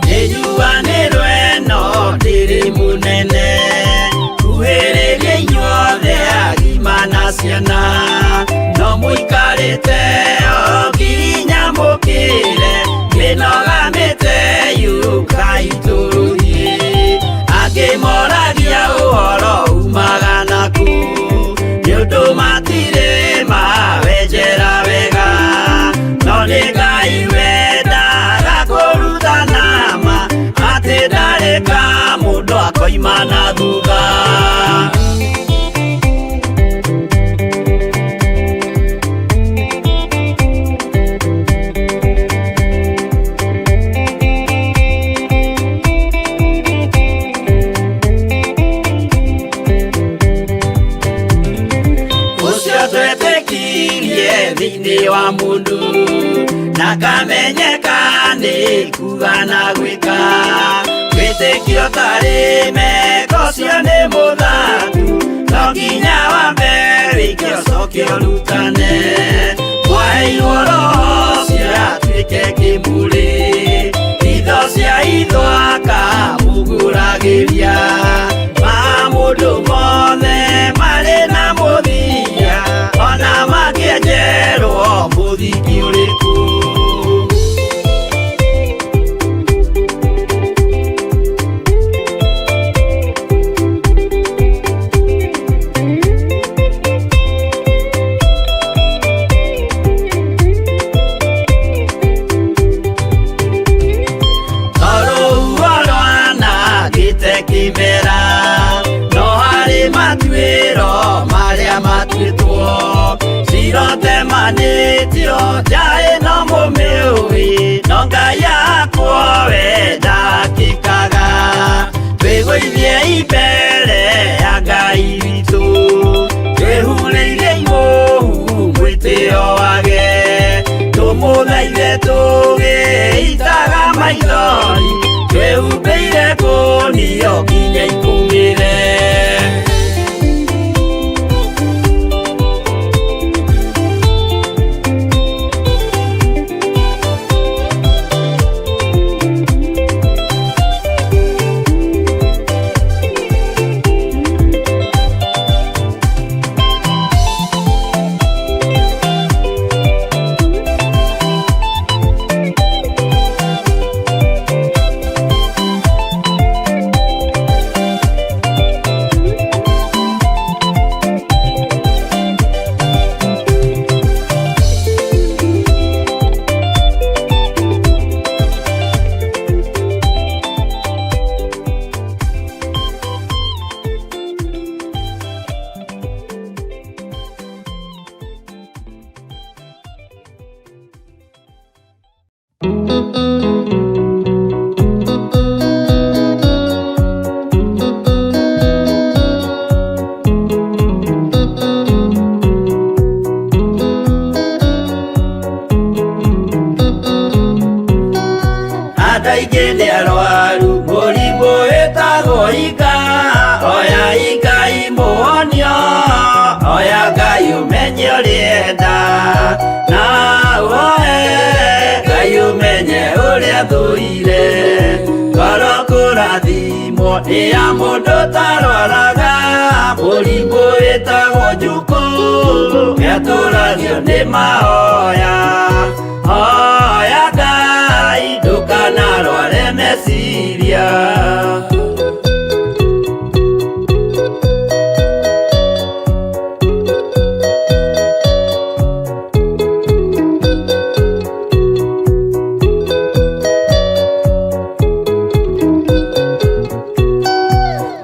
Nĩnjuanĩrwo ĩno ndĩrĩ mũnene, kuhĩrĩria inyuothe agima na ciana, no mũikarĩte o nginya mũkĩre, mĩnoga mĩte yũkai tũrũthiĩ. Angĩ moragia ũhoro umaga naku, nĩ ũndũ matirĩ mawenjera wega, no nĩ Ngai wendaga kũrutana ma, atĩ ndarĩ ka mũndũ akoima na thutha. Ũcio twetĩkirie thĩinĩ wa mũndũ na kamenyeka nĩ kuga na gwĩka, wĩtĩkio tarĩ meko ũcio nĩ mũthatu, no nginya wambe wĩke ũcoke ũrutane. Mwaheirwo roho ũcio atuĩke kĩmũrĩ, itho cia itho akamũgũragĩria, ma mũndũ mothe marĩ na mũthia, ona mangĩenjerwo mũthingi ũrĩkũ. Tondũ rwanangĩte kĩmera, no harĩ matuĩro marĩa matuĩtwo, cirotemanĩtio njaĩ no mũmĩũĩ, no Ngai akwo we ndakĩkaga. Twĩgũithie mbere ya Ngai witũ, twĩhurĩire imũhu mwĩtĩo wage, tũmũthaithe tũgĩitaga maithori, twĩhumbĩire kũnio nginya ikũmĩre. Andũ aingĩ nĩ arwaru mũrimũ wĩtagwo ika, oya Ngai mũhonio, oya Ngai ũmenye ũrĩa na ũhoe Ngai ũmenye ũrĩa thũire, ngoro kũrathimwo nĩ ya mũndũ ũtarwaraga, mũrimũ wĩtagwo njukũ nĩatũragio nĩ mahoya. Hoya Ngai ndũkanarware meciria.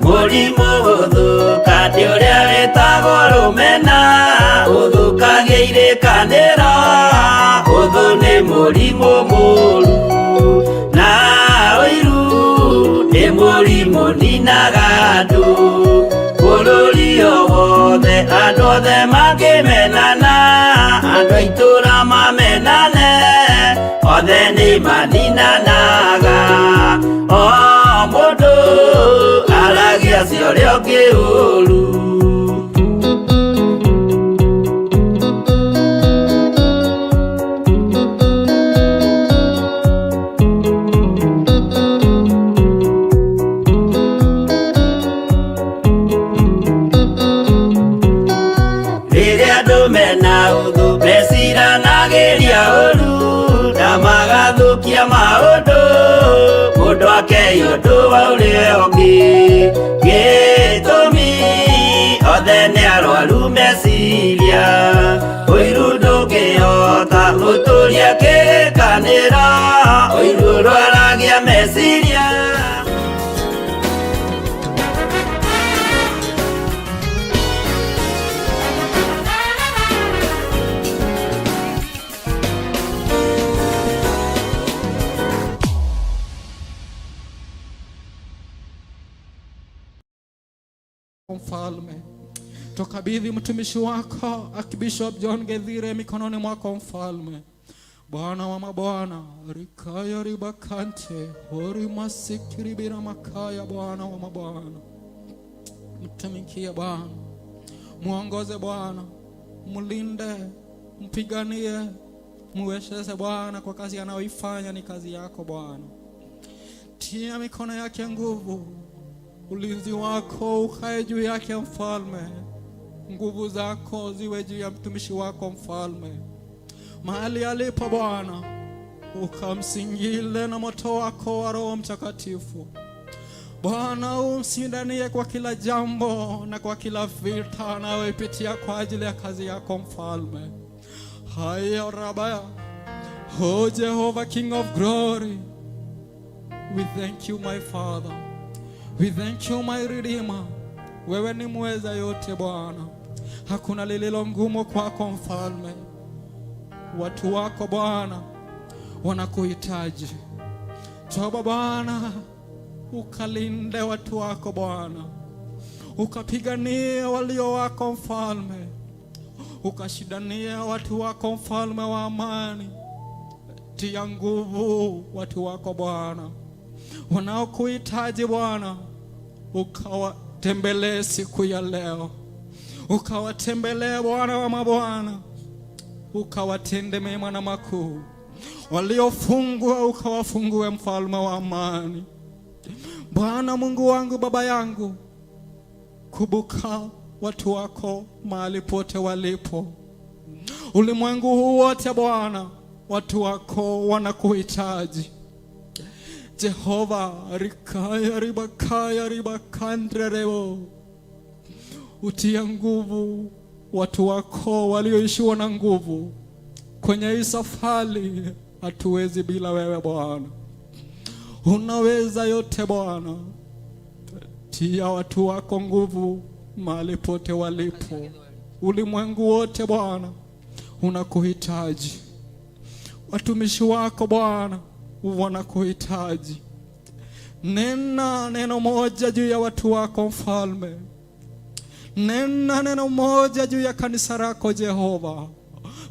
Mũrimũ gũthũka nĩ ũrĩa wĩtagwo rũmena, ũthũkagia irĩkanĩro, ũthũ nĩ mũrimũ mũru, na ũiru nĩ mũrimũ ninaga andũ. Bũrũri o wothe andũ othe mangĩmenana, andũ a itũũra mamenane, othe nĩ maninanaga. O mũndũ aragia cia ũrĩa ũngĩ ũru. Gũthũkia maũndũ mũndũ akei ũndũ wa ũrĩa ũngĩ gĩtũmi othe nĩ arwaru meciria ũiru ndũngĩhota gũtũria kĩrĩkanĩro ũiru ũrwaragia meciria. Mfalme, tukabidhi mtumishi wako Archbishop John Githire mikononi mwako Mfalme. Bwana wa mabwana, rikaya ribakante hori masikiribira makaya. Bwana wa mabwana, mtumikie Bwana, muongoze Bwana, mlinde, mpiganie, muwezeshe Bwana kwa kazi anayoifanya. Ni kazi yako Bwana, tia mikono yake nguvu, ulinzi wako ukae juu yake Mfalme, nguvu zako ziwe juu ya mtumishi wako Mfalme, mahali alipo Bwana, ukamsingile na moto wako wa Roho Mtakatifu. Bwana, umshindanie kwa kila jambo na kwa kila vita anayoipitia kwa ajili ya kazi yako Mfalme. Haya rabaya, oh Jehovah, King of glory, we thank you my Father, we thank you my Redeemer. Wewe ni mweza yote Bwana, hakuna lililo ngumu kwako Mfalme. Watu wako Bwana wanakuhitaji. Toba Bwana, ukalinde watu wako Bwana, ukapiganie walio wako Mfalme, ukashindania watu wako Mfalme wa amani. Tia nguvu watu wako Bwana, wanaokuhitaji Bwana, ukawatembelee siku ya leo, ukawatembelee Bwana wa mabwana, ukawatende mema na makuu. Waliofungwa ukawafungue, Mfalme wa amani. Bwana Mungu wangu, Baba yangu, kumbuka watu wako mahali pote walipo, ulimwengu huu wote Bwana, watu wako wanakuhitaji. Jehova rikaya ribakaya ribakandrereo, utie nguvu watu wako walioishiwa na nguvu kwenye hii safari. Hatuwezi bila wewe Bwana, unaweza yote Bwana. Tia watu wako nguvu mahali pote walipo, ulimwengu wote Bwana unakuhitaji. Watumishi wako Bwana wanakuhitaji. Nena neno moja juu ya watu wako Mfalme, nena neno moja juu ya kanisa lako Jehova.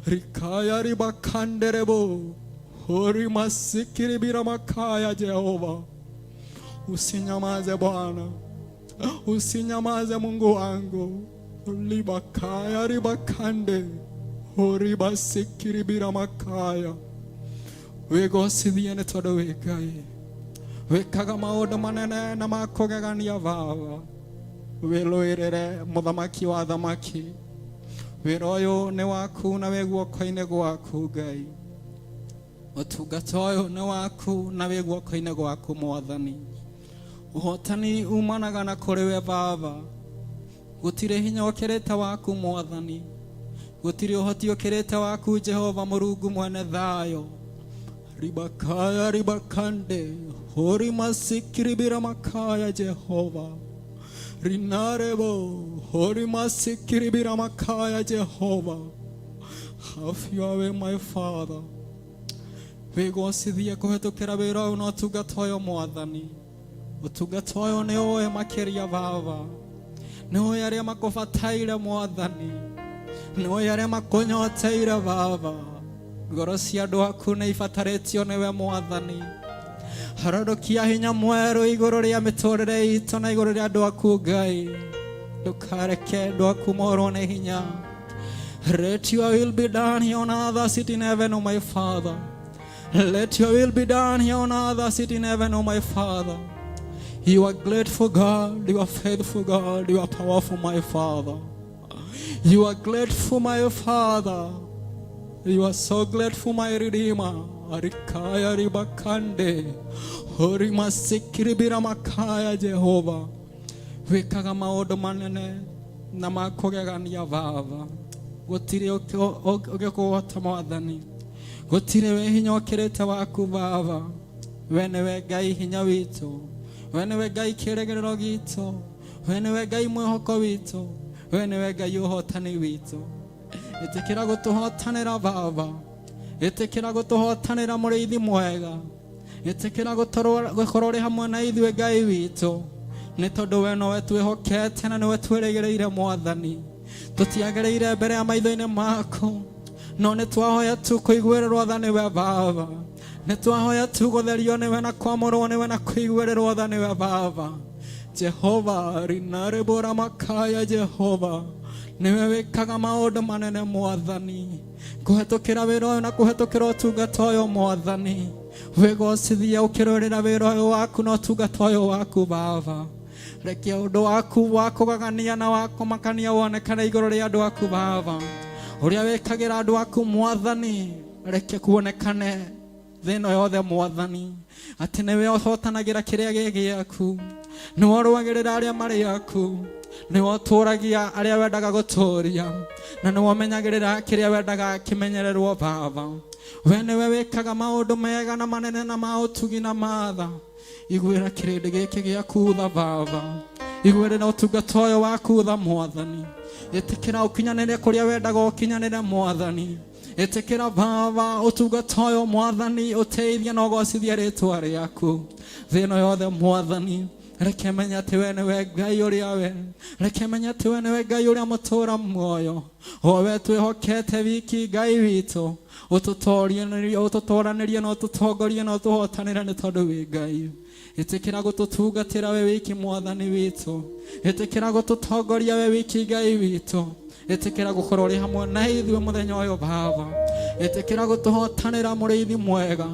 Rikaya ribakanderebo hori masikiribira makaya. Jehova, usinyamaze Bwana, usinyamaze Mungu wangu. Libakaya ribakande hori basikiribira makaya. Wĩgocithie nĩ tondũ wĩ Ngai wĩkaga maũndũ manene na ma kũgegania. Baba, wĩrũĩrĩre, mũthamaki wa thamaki. Wĩra ũyũ nĩ waku na wĩ guoko-inĩ gwaku Ngai. Ũtungata ũyũ nĩ waku na wĩ guoko-inĩ gwaku Mwathani. Ũhotani umanaga na kũrĩ we Baba. Gũtirĩ hinya ũkĩrĩte waku Mwathani, gũtirĩ ũhoti ũkĩrĩte waku Jehova Mũrungu mwene thayũ. Ribakaya ribakande hori masikiribira makaya. Jehova rinarebo hori masikiribira makaya. Jehova, have your way, my Father. Wĩgocithie kũhetũkĩra wĩra ũyũ na ũtungata ũyũ Mwathani. Ũtungata ũyũ nĩ ũĩ makĩria Baba, nĩ ũĩ arĩa makũbataire Mwathani, nĩ ũĩ arĩa makũnyoteire Baba. Ngoro cia andũ aku nĩ ibatarĩtio nĩwe Mwathani. Harũrũkia hinya mwerũ igũrũ rĩa mĩtũrĩre itũ na igũrũ rĩa andũ aku Ngai. Ndũkareke andũ aku morwo nĩ hinya. Let your will be done here on earth as it in heaven, O my Father. Let your will be done here on earth as it in heaven, O my Father. You are grateful God, you are faithful God, you are powerful, my Father. You are grateful, my Father. You are so grateful, my Redeemer. Rikaya ribakande horimasikiribira makaya Jehova, wĩkaga maũndũ manene na ma kũgegania Baba. Gũtirĩ ũngĩkũhota Mwathani, gũtirĩ wĩ hinya ũkĩrĩte waku Baba. We nĩwe Ngai hinya witũ, we nĩwe Ngai kĩrĩgĩrĩro gitũ, we nĩwe Ngai mwĩhoko witũ, we nĩwe Ngai ũhotani witũ. Ĩtĩkĩra gũtũhotanĩra Baba, ĩtĩkĩra gũtũhotanĩra mũrĩithi mwega, ĩtĩkĩra gũkorwo ũrĩ hamwe na ithuĩ Ngai witũ, nĩ tondũ we nowe twĩhokete na nĩwe twĩrĩgĩrĩire Mwathani. Tũtiagĩrĩire mbere ya maitho-inĩ maku, no nĩ twahoya tu kũiguĩrĩrwo tha nĩwe Baba, nĩ twahoya tu gũtherio nĩwe na kwamũrwo nĩwe na kũiguĩrĩrwo tha nĩwe Baba. Jehova rinarĩbũra makaya Jehova, nĩwe wĩkaga maũndũ manene Mwathani, kũhetũkĩra wĩra ũyũ na kũhetũkĩra ũtungata ũyũ Mwathani. Wĩgocithie ũkĩrũĩrĩra wĩra ũyũ waku na ũtungata ũyũ waku Baba. Reke ũndũ waku wa kũgagania na wa kũmakania wonekane igũrũ rĩa andũ aku Baba. Ũrĩa wĩkagĩra andũ aku Mwathani, reke kuonekane thĩ ĩno yothe Mwathani, atĩ nĩwe ũhotanagĩra kĩrĩa gĩ gĩaku, nĩwe ũrũagĩrĩra arĩa marĩ aku, nĩwe ũtũragia arĩa wendaga gũtũria, na nĩwe ũmenyagĩrĩra kĩrĩa wendaga kĩmenyererwo Baba. We nĩwe wĩkaga maũndũ mega na manene na ma ũtugi na matha. Iguĩra kĩrĩndĩ gĩkĩ gĩaku tha Baba, iguĩrĩra ũtungata ũyũ waku tha Mwathani. Ĩtĩkĩra ũkinyanĩre kũrĩa wendaga ũkinyanĩre Mwathani. Ĩtĩkĩra Baba ũtungata ũyũ Mwathani, ũteithie na ũgocithie rĩtwa rĩaku thĩ ĩno yothe Mwathani. Reke menye atĩ we nĩwe Ngai ũrĩa we, reke menye atĩ we nĩwe Ngai ũrĩa mũtũũra muoyo, o we twĩhokete wiki Ngai witũ. Ũtũtoranĩrie na ũtũtongorie na ũtũhotanĩre nĩ tondũ wĩ Ngai. Ĩtĩkĩra gũtũtungatĩra we wiki Mwathani witũ, ĩtĩkĩra gũtũtongoria we wiki Ngai witũ, ĩtĩkĩra gũkorwo ũrĩ hamwe na ithuĩ mũthenya ũyũ Baba, ĩtĩkĩra gũtũhotanĩra mũrĩithi mwega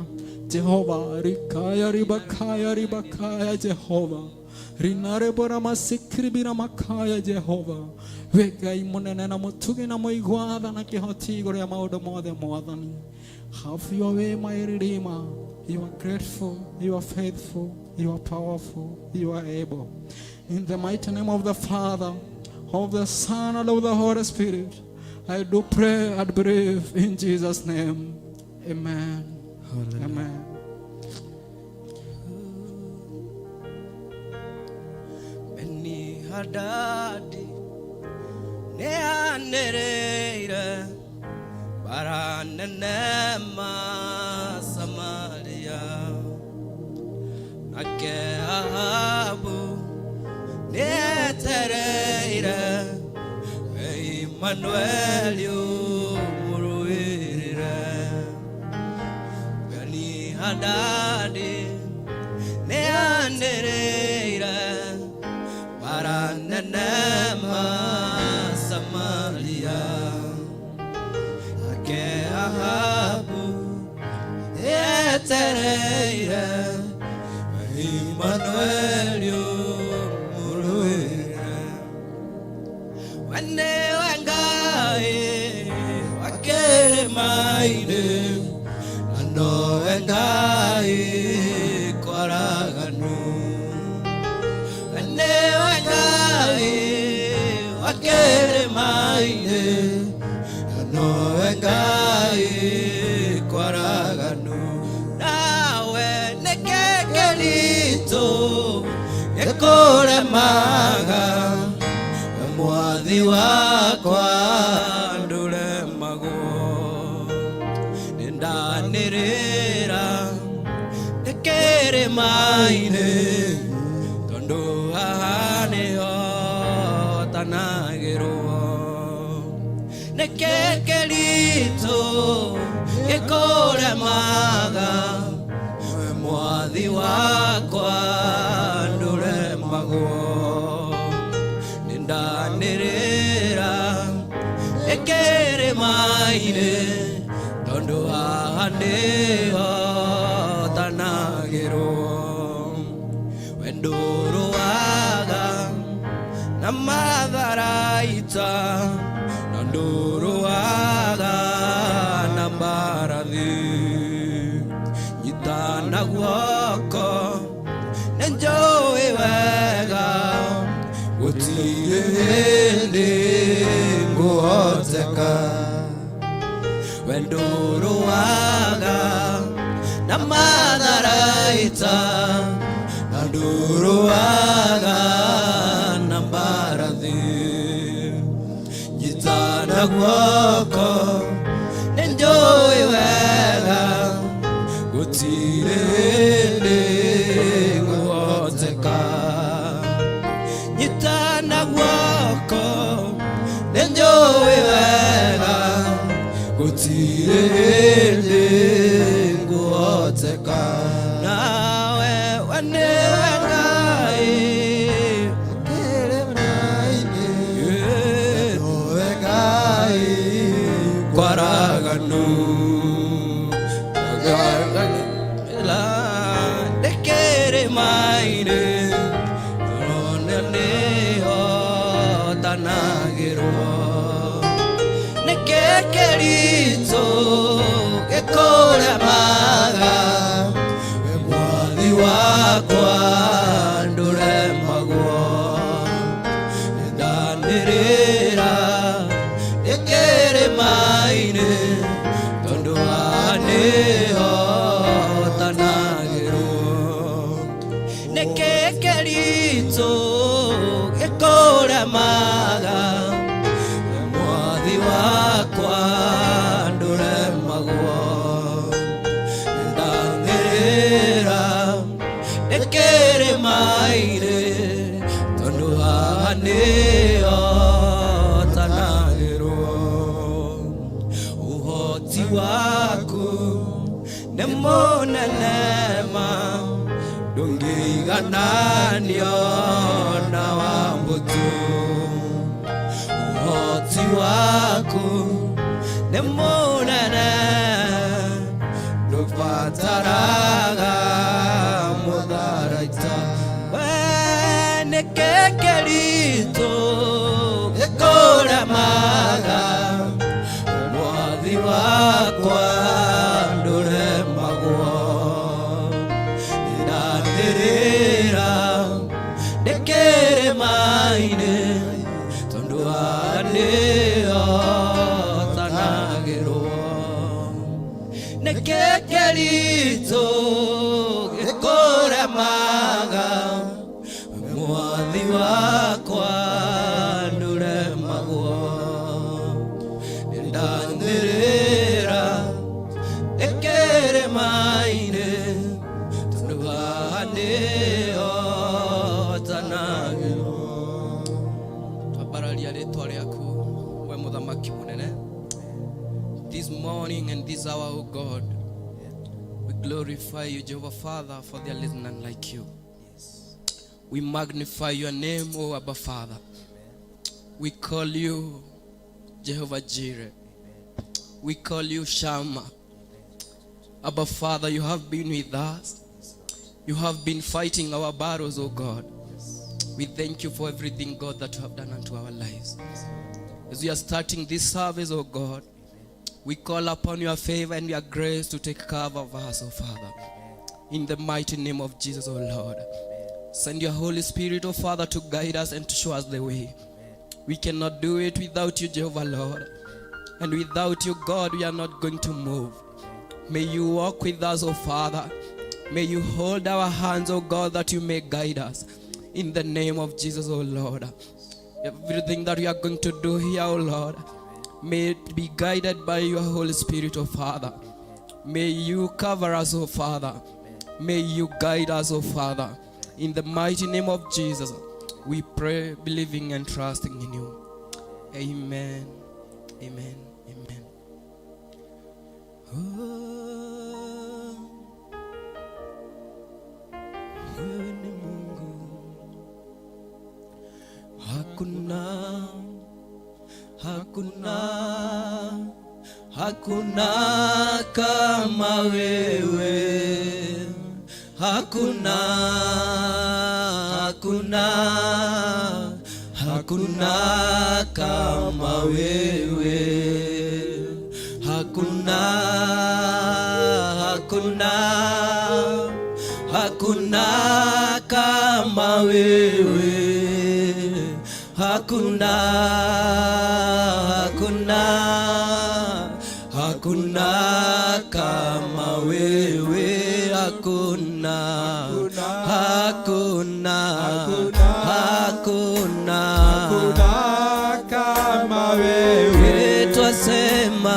Jehova. Rikaya ribakaya ribakaya Jehova, rinarebora masikiribira makaya Jehova, we Ngai mũnene na mũtugi na mũigua tha na kĩhoti igũrũ rĩa maũndũ mothe Mwathani. Have your way, my Redeemer. You are grateful, you are faithful, you are powerful, you are able. In the mighty name of the Father, of the Son, and of the Holy Spirit, I do pray and believe in Jesus' name. Amen. Amen. Beni Hadadi nĩanĩrĩire mbara nene ma Samaria, nake Ahabu nĩetereire Emmanueli ũmũrũĩrĩre. Beni Hadadi nĩanĩrĩire mbara nene ma Samaria, nake Ahabu nĩetereire Emmanueli ũmũrũĩrĩre. We nĩwe Ngai wa kĩrĩma-inĩ, na nowe Ngai kwaraganu. We nĩwe Ngai wa kĩrĩma-inĩ, na nowe Ngai kwaraganu. Nawe nĩkĩ kĩritũ gĩkũremaga, we Mwathi wakwa ndũremagwo. Nĩndanĩrĩra ndĩ kĩrĩma-inĩ, tondũ haha nĩho tanagĩrwo. Nĩkĩ kĩritũ gĩkũremaga, we Mwathi wakwa ndũremagwo. Nĩndanĩrĩra ndĩ kĩrĩma-inĩ, tondũ haha nĩho tanagĩrwo. We ndũrũaga na matharaita, na ndũrũaga na mbarathi. Guoko nĩ njũĩ wega gũtirĩ hĩndĩ ngũhoteka. We ndũrũaga na matharaita, na ndũrũaga na mbarathi. Nyitana guoko, nĩ njũĩ wega gũtirĩ hĩndĩ ngũhoteka. Nyitana guoko, nĩ njũĩ wega gũtirĩ hĩndĩ ngũhoteka. Nawe we nĩwe Ngai. Kĩrĩma-inĩ, nowe Ngai. Kwaraganu ndĩkĩrĩma-inĩ rone nĩho tanagĩrwo nĩkĩ kĩritũ gĩkũremaga? We mwathi wakwa ndũremagwo. Ndanĩrĩra ndĩkĩrĩma-inĩ tondũ haha nĩho tanagĩrwo nĩkĩ kĩritũ gĩkũremaga? We mwathi wakwa ndũremagwo. Ndanĩrĩra ndĩkĩrĩma-inĩ tondũ haha nĩho tanagĩrwo. Ũhoti waku nĩ mũnene ma, ndũngĩigananio na wa mbũtũ. Ũhoti waku nĩ mũnene, ndũbataraga mũtharaita. We nĩkĩ kĩritũ gĩkũremaga? Mwathi wakwa ndũremagwo. Ndanĩrĩra ndĩkĩrĩma-inĩ tondũ haha nĩho tanagĩrwo nĩkĩ kĩritũ gĩkũremaga? Mwathi wakwa ndũremagwo. Ndanĩrĩra ndĩkĩrĩma-inĩ tondũ haha nĩho tanagĩrwo. Twambararia rĩtwa rĩaku, we mũthamaki mũnene. This morning and this hour, O God, we glorify you, Jehovah Father, for there is none like you. We magnify your name, O Abba Father. We call you Jehovah Jireh. We call you Shammah. Abba Father, you have been with us. You have been fighting our battles, O God. We thank you for everything, God, that you have done unto our lives. As we are starting this service, oh God, we call upon your favor and your grace to take cover of us, oh Father. In the mighty name of Jesus, oh Lord. Send your Holy Spirit, oh Father, to guide us and to show us the way. We cannot do it without you, Jehovah Lord. And without you, God, we are not going to move. May you walk with us, oh Father. May you hold our hands, oh God, that you may guide us. In the name of Jesus, oh Lord. Everything that we are going to do here, oh Lord, may it be guided by your Holy Spirit, oh Father. May you cover us, oh Father. May you guide us, oh Father. In the mighty name of Jesus, we pray, believing and trusting in you. Amen. Amen. Amen. Oh, wewe ni Mungu, hakuna, hakuna, hakuna kama wewe, hakuna, hakuna, hakuna kama wewe, hakuna, hakuna. Hakuna kama wewe, hakuna, hakuna, hakuna kama wewe, hakuna, hakuna, hakuna, Hakuna kama wewe. Twasema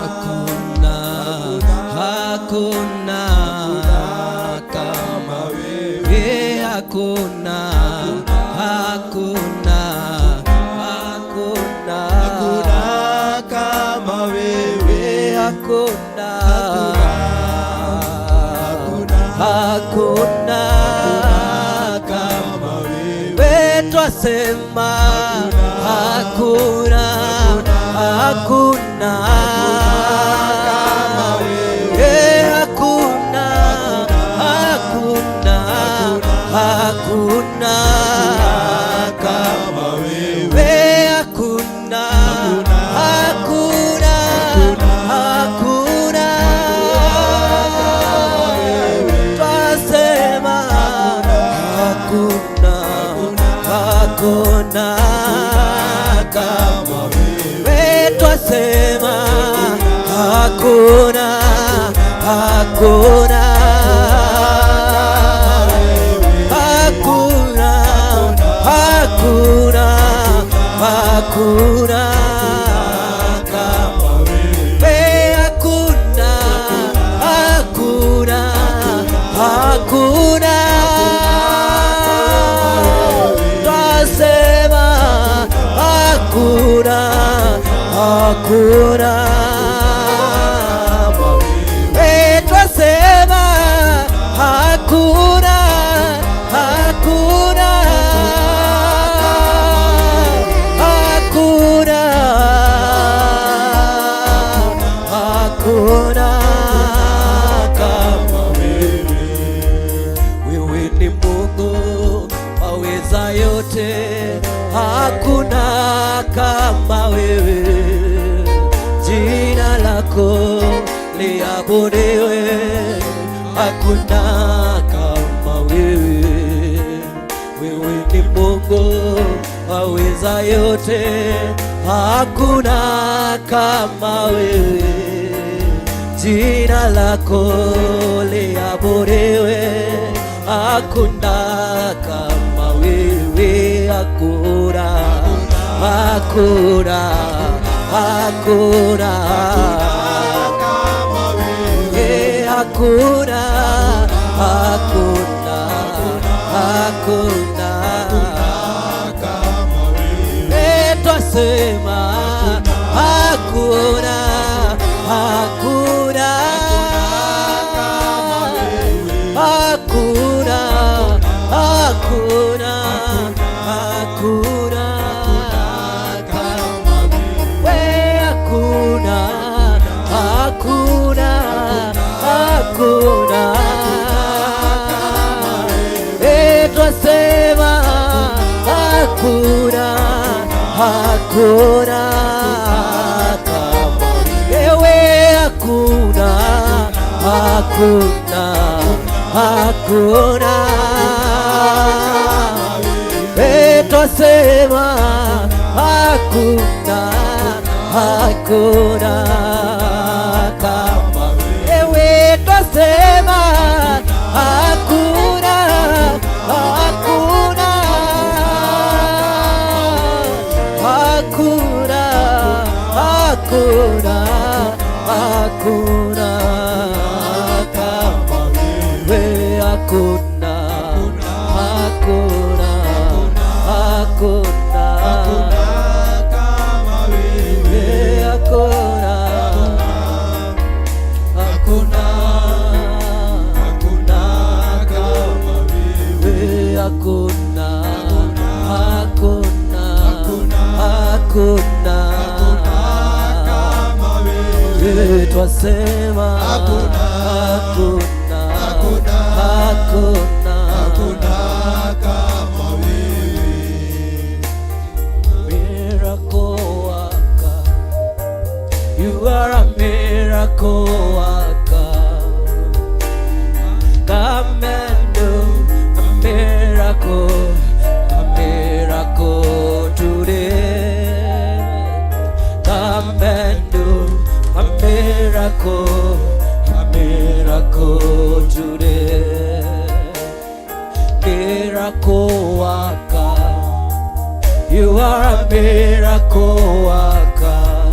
hakuna, hakuna kama wewe, hakuna, hakuna, hakuna, Hakuna kama wewe. Hakuna, Hakuna. Hakuna kama Kama wewe. wewe, twasema hakuna, hakuna, eh, hakuna, hakuna, hakuna kama wewe, hakuna, hakuna, hakuna, twasema hakuna, hakuna kama wewe, twasema hakuna, hakuna, hakuna, hakuna, hakuna kama wewe, hakuna, hakuna, hakuna, twasema hakuna, hakuna, eh, twasema hakuna, hakuna, hakuna, hakuna kama wewe. Wewe ni Mungu waweza yote, hakuna kama wewe. Jina lako liabudiwe, hakuna kama wewe. Wewe ni Mungu waweza yote, hakuna kama wewe. Jina lako liabudiwe, hakuna kama wewe, hakuna, hakuna, hakuna, eh, hakuna, hakuna, hakuna, eh, twasema hakuna, hakuna, hakuna, hakuna, hakuna kama we, hakuna, hakuna, hakuna, eh, twasema hakuna, hakuna kama wewe, hakuna, hakuna, hakuna, eh, twasema hakuna, hakuna kama wewe, twasema hakuna, hakuna, hakuna, hakuna, hakuna kama wewe, hakuna, hakuna, hakuna, wewe, hakuna, hakuna, hakuna kama wewe, hakuna, hakuna, hakuna, wewe, twasema hakuna, hakuna, hakuna Kama wewe. Miracle worker. You are a miracle worker. miracle, a miracle today. Miracle worker, you are a miracle worker.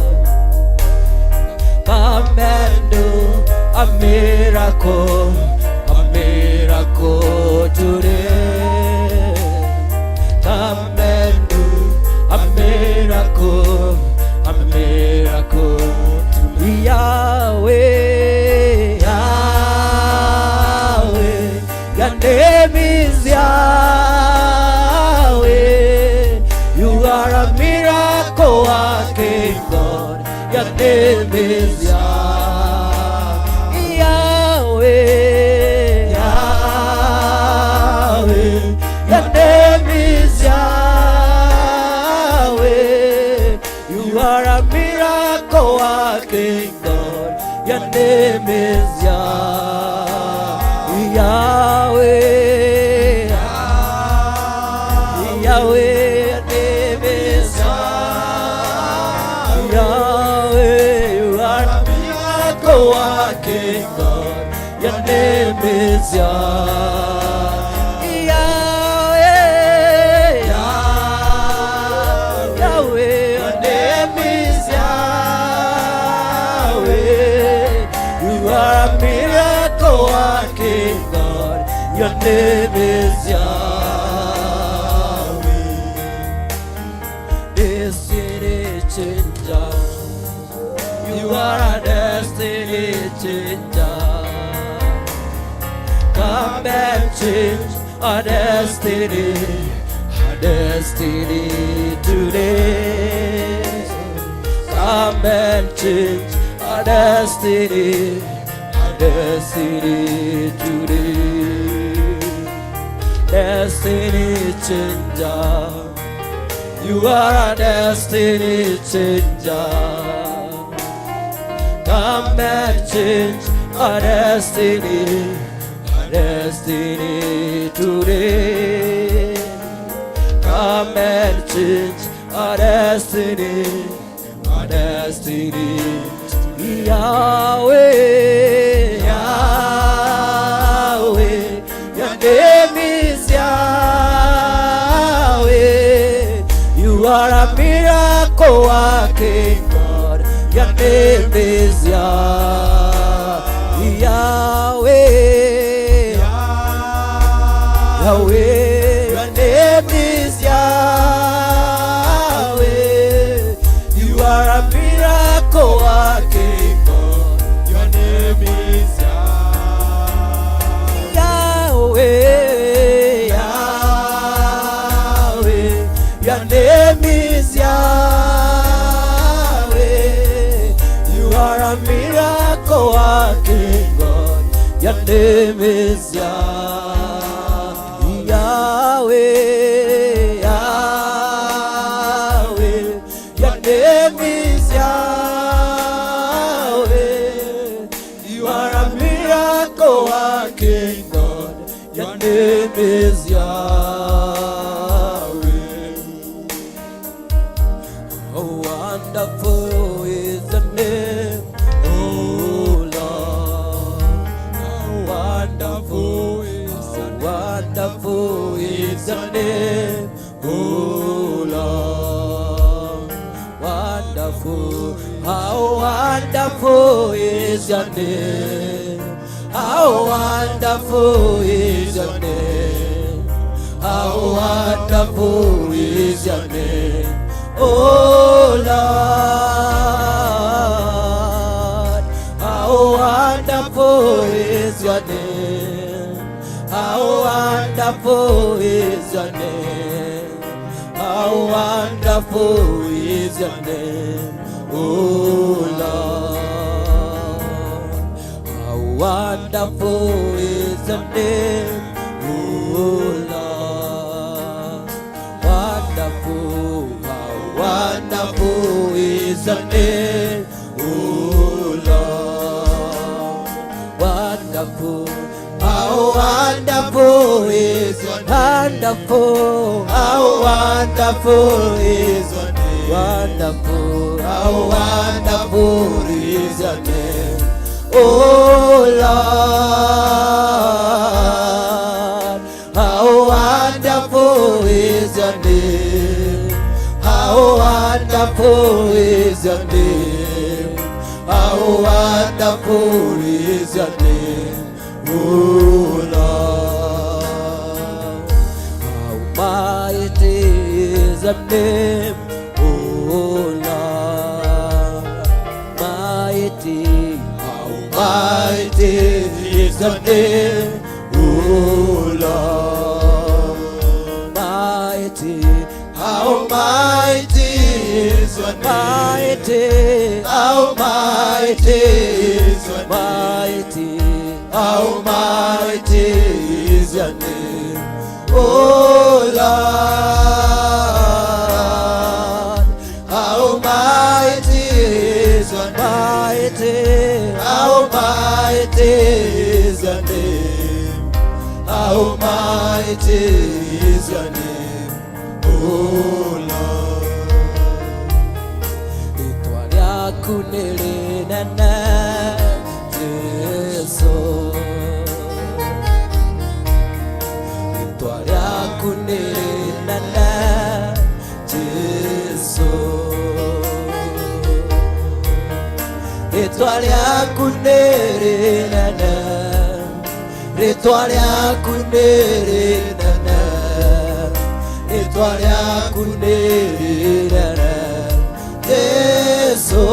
Come and do a miracle today. Come and do a miracle today. Yahweh, Yahweh, your name is Yahweh. You are a miracle working God. Your name is Yahweh, Yahweh. Your name is Yahweh. You are a miracle working God. Your name is Yahweh. Yahweh, your name is Yahweh. You are a miracle working God. Your name is Yahweh. Yahweh, your name is Yahweh. You are a miracle working God. Your name is Yahweh. Destiny changer. You are a destiny changer. Come and change our destiny, our destiny today. Come and change our destiny today. Destiny changer. You are a destiny changer. Come and change our destiny today. Come and change our destiny. Yahweh, Yahweh, your name is Yahweh. You are a miracle working God. Your name is Yahweh. Yahweh, your name is Yahweh. You are a miracle working God. Your name is Yahweh, Yahweh, your name is Yahweh. You are a miracle working God. Your name is Yahweh, Yahweh. Your name is Yahweh. You are a miracle working God. Your name is Yahweh. Oh, wonderful is the name, oh Lord. How wonderful, how wonderful is the name, oh Lord. Wonderful, how wonderful is your name. How wonderful is your name. How wonderful is your name, oh Lord. How wonderful is your name. How wonderful is your name. How wonderful is your name, oh Lord. How wonderful is your name, oh Lord. Wonderful, how wonderful is your name, oh Lord. Wonderful, how wonderful is your name. Wonderful, how wonderful is your name. Wonderful, how wonderful is your name. Oh Lord, how wonderful is your name. How wonderful is your name. How wonderful is your name, oh Lord. How mighty is your name, oh Lord. Mighty, how mighty is your name, oh Lord. Mighty, how mighty is your name, mighty, how mighty is your name, mighty, how mighty is your name, oh Lord. How mighty is your name, mighty, how mighty is your name, how mighty is your name, oh Lord. Rĩtwa rĩaku nĩ rĩnene Jesu, rĩtwa rĩaku nĩ rĩnene Jesu, rĩtwa rĩaku nĩ rĩnene, rĩtwa rĩaku nĩ rĩnene, rĩtwa rĩaku nĩ rĩnene Jesu,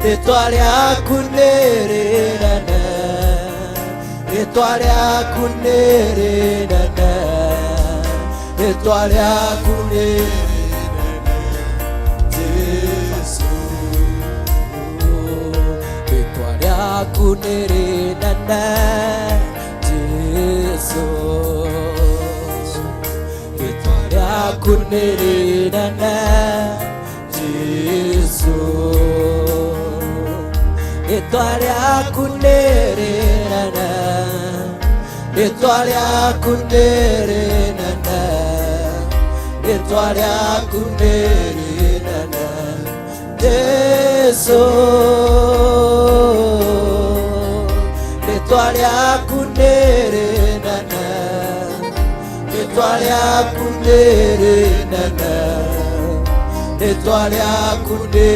rĩtwa rĩaku nĩ rĩnene, rĩtwa rĩaku nĩ rĩnene, rĩtwa rĩaku nĩ rĩnene Jesu, rĩtwa rĩaku nĩ rĩnene Jesu, rĩtwa rĩaku nĩ rĩnene Jesu, rĩtwa rĩaku nĩ rĩnene, rĩtwa rĩaku nĩ rĩnene, rĩtwa rĩaku nĩ rĩnene Jesu, rĩtwa rĩaku nĩ rĩnene, rĩtwa rĩaku nĩ rĩnene, rĩtwa rĩaku nĩ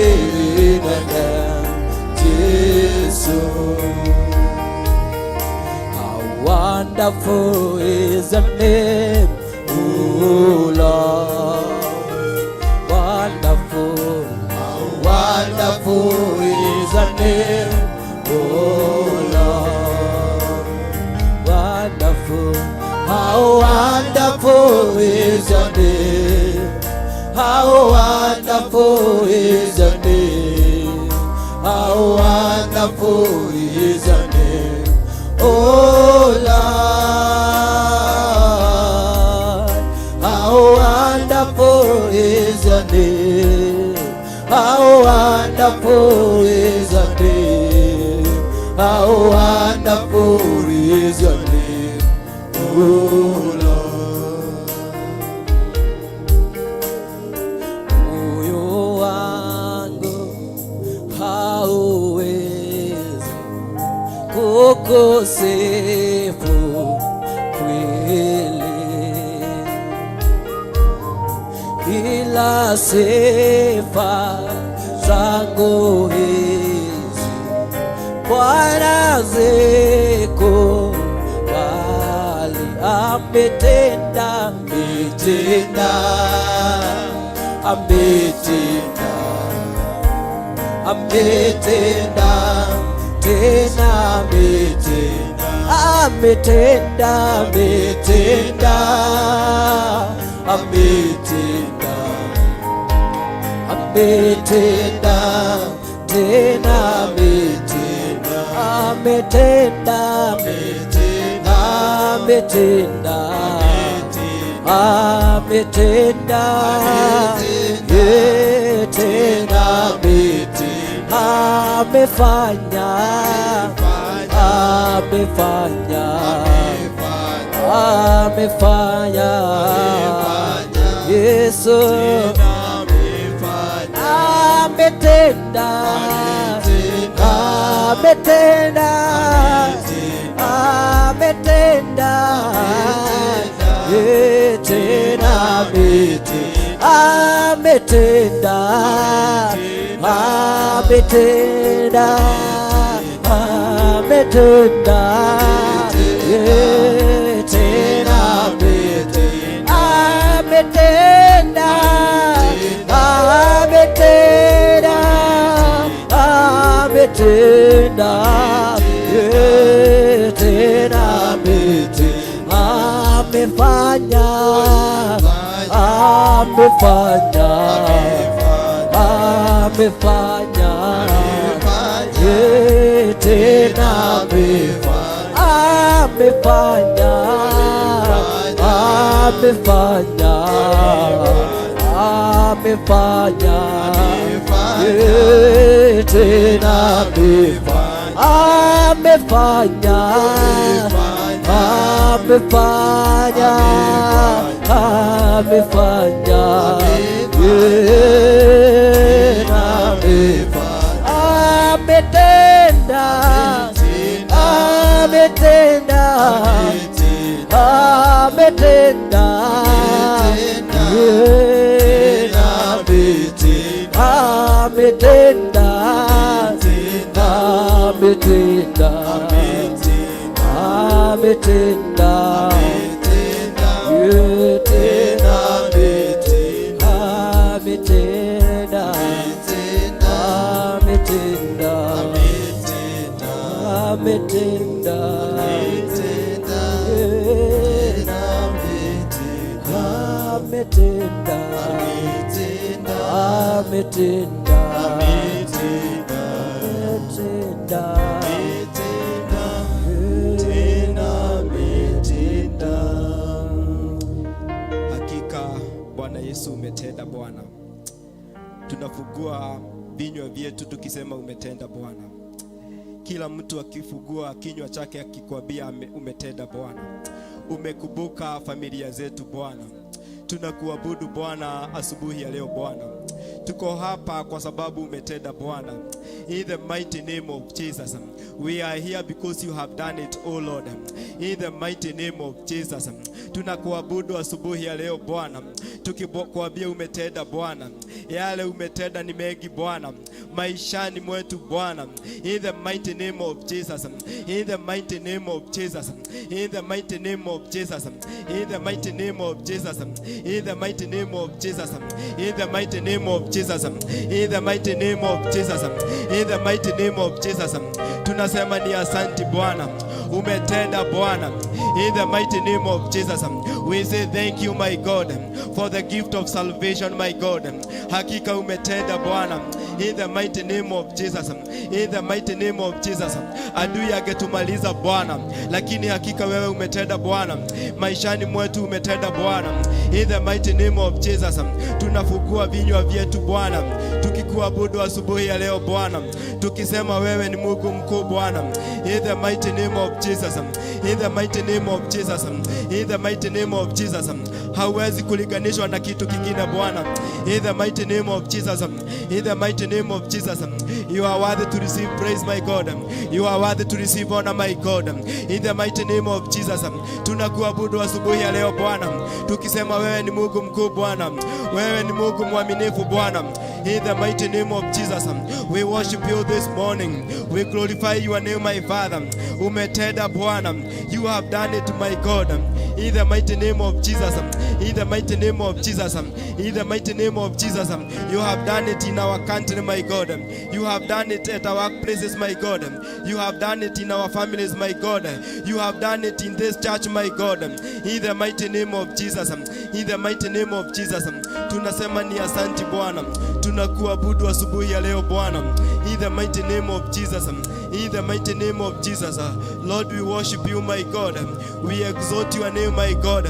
rĩnene Jesu. How wonderful is the name, oh Lord. Wonderful, how wonderful is the name, oh Lord. Wonderful, how wonderful is your name. How wonderful is your name. How wonderful is your name, oh Lord. How wonderful is your name. How wonderful is your name. How wonderful is your name, oh Lord. Moyo wangu hauwezi kukusifu kweli, ila sifa zangu hizi Bwana zikubali. Ametenda, ametenda, ametenda, ametenda tena, ametenda, ametenda, ametenda, ametenda, ametenda tena, ametenda, ametenda, ametenda, ametenda, ye tena ametenda, amefanya, amefanya, amefanya, Yesu. Ametenda, ametenda, ametenda, eh, tena ametenda, ametenda, ametenda, eh, tena ametenda, ametenda, ametenda, eh, tena amefanya, amefanya, amefanya, eh, tena amefanya, amefanya, amefanya, eh, tena amefanya, amefanya, amefanya, eh, ametenda, ametenda, ametenda, eh, ametenda, ametenda, ametenda, eh, tena ametenda, ametenda, ametenda, eh, ametenda, ametenda, ametenda, Tena ametenda. Hakika Bwana Yesu umetenda Bwana. Tunafungua vinywa vyetu tukisema umetenda Bwana. Kila mtu akifungua kinywa chake akikwambia umetenda Bwana. Umekumbuka familia zetu Bwana. Tunakuabudu Bwana asubuhi ya leo Bwana. Tuko hapa kwa sababu umetenda Bwana. In the mighty name of Jesus. We are here because you have done it, O Lord. In the mighty name of Jesus. Tunakuabudu asubuhi ya leo Bwana, tukikwambia umetenda Bwana. Yale umetenda ni mengi Bwana, maishani mwetu Bwana. In the mighty name of Jesus. In the mighty name of Jesus. In the mighty name of Jesus. In the mighty name of Jesus. In the mighty name of Jesus. In the mighty name of Jesus. In the mighty name of Jesus. In the mighty name of Jesus. Tunasema ni asanti Bwana, umetenda Bwana. In the mighty name of Jesus, we say thank you, my God, for the gift of salvation, my God. Hakika umetenda Bwana. In the mighty name of Jesus. In the mighty name of Jesus. Adui angetumaliza Bwana, lakini hakika wewe umetenda Bwana. Maishani mwetu umetenda Bwana. In the mighty name of Jesus. Tunafungua vinywa vyetu Bwana, tukikuabudu asubuhi ya leo Bwana, tukisema wewe ni Mungu mkuu Bwana. In the mighty name of Jesus. In the mighty name of Jesus. In the mighty name of Jesus. Hauwezi kulinganishwa na kitu kingine Bwana. In the mighty name of Jesus. In the mighty name of Jesus. You are worthy to receive praise, my God. You are worthy to receive honor, my God. In the mighty name of Jesus. Tunakuabudu asubuhi ya leo Bwana, tukisema wewe ni Mungu mkuu Bwana, wewe ni Mungu mwaminifu Bwana. In the mighty name of Jesus, we worship you this morning. We glorify your name, my Father. Umetenda Bwana, you have done it, my God. In the mighty name of Jesus, in the mighty name of Jesus, in the mighty name of Jesus, you have done it in our country, my God. You have done it at our workplaces, my God. You have done it in our families, my God. You have done it in this church, my God. In the mighty name of Jesus, in the mighty name of Jesus, tunasema ni asanti Bwana, tunakuabudu asubuhi ya leo Bwana. In the mighty name of Jesus, in the mighty name of Jesus, Lord, we worship you, my God. We exalt your name, my God.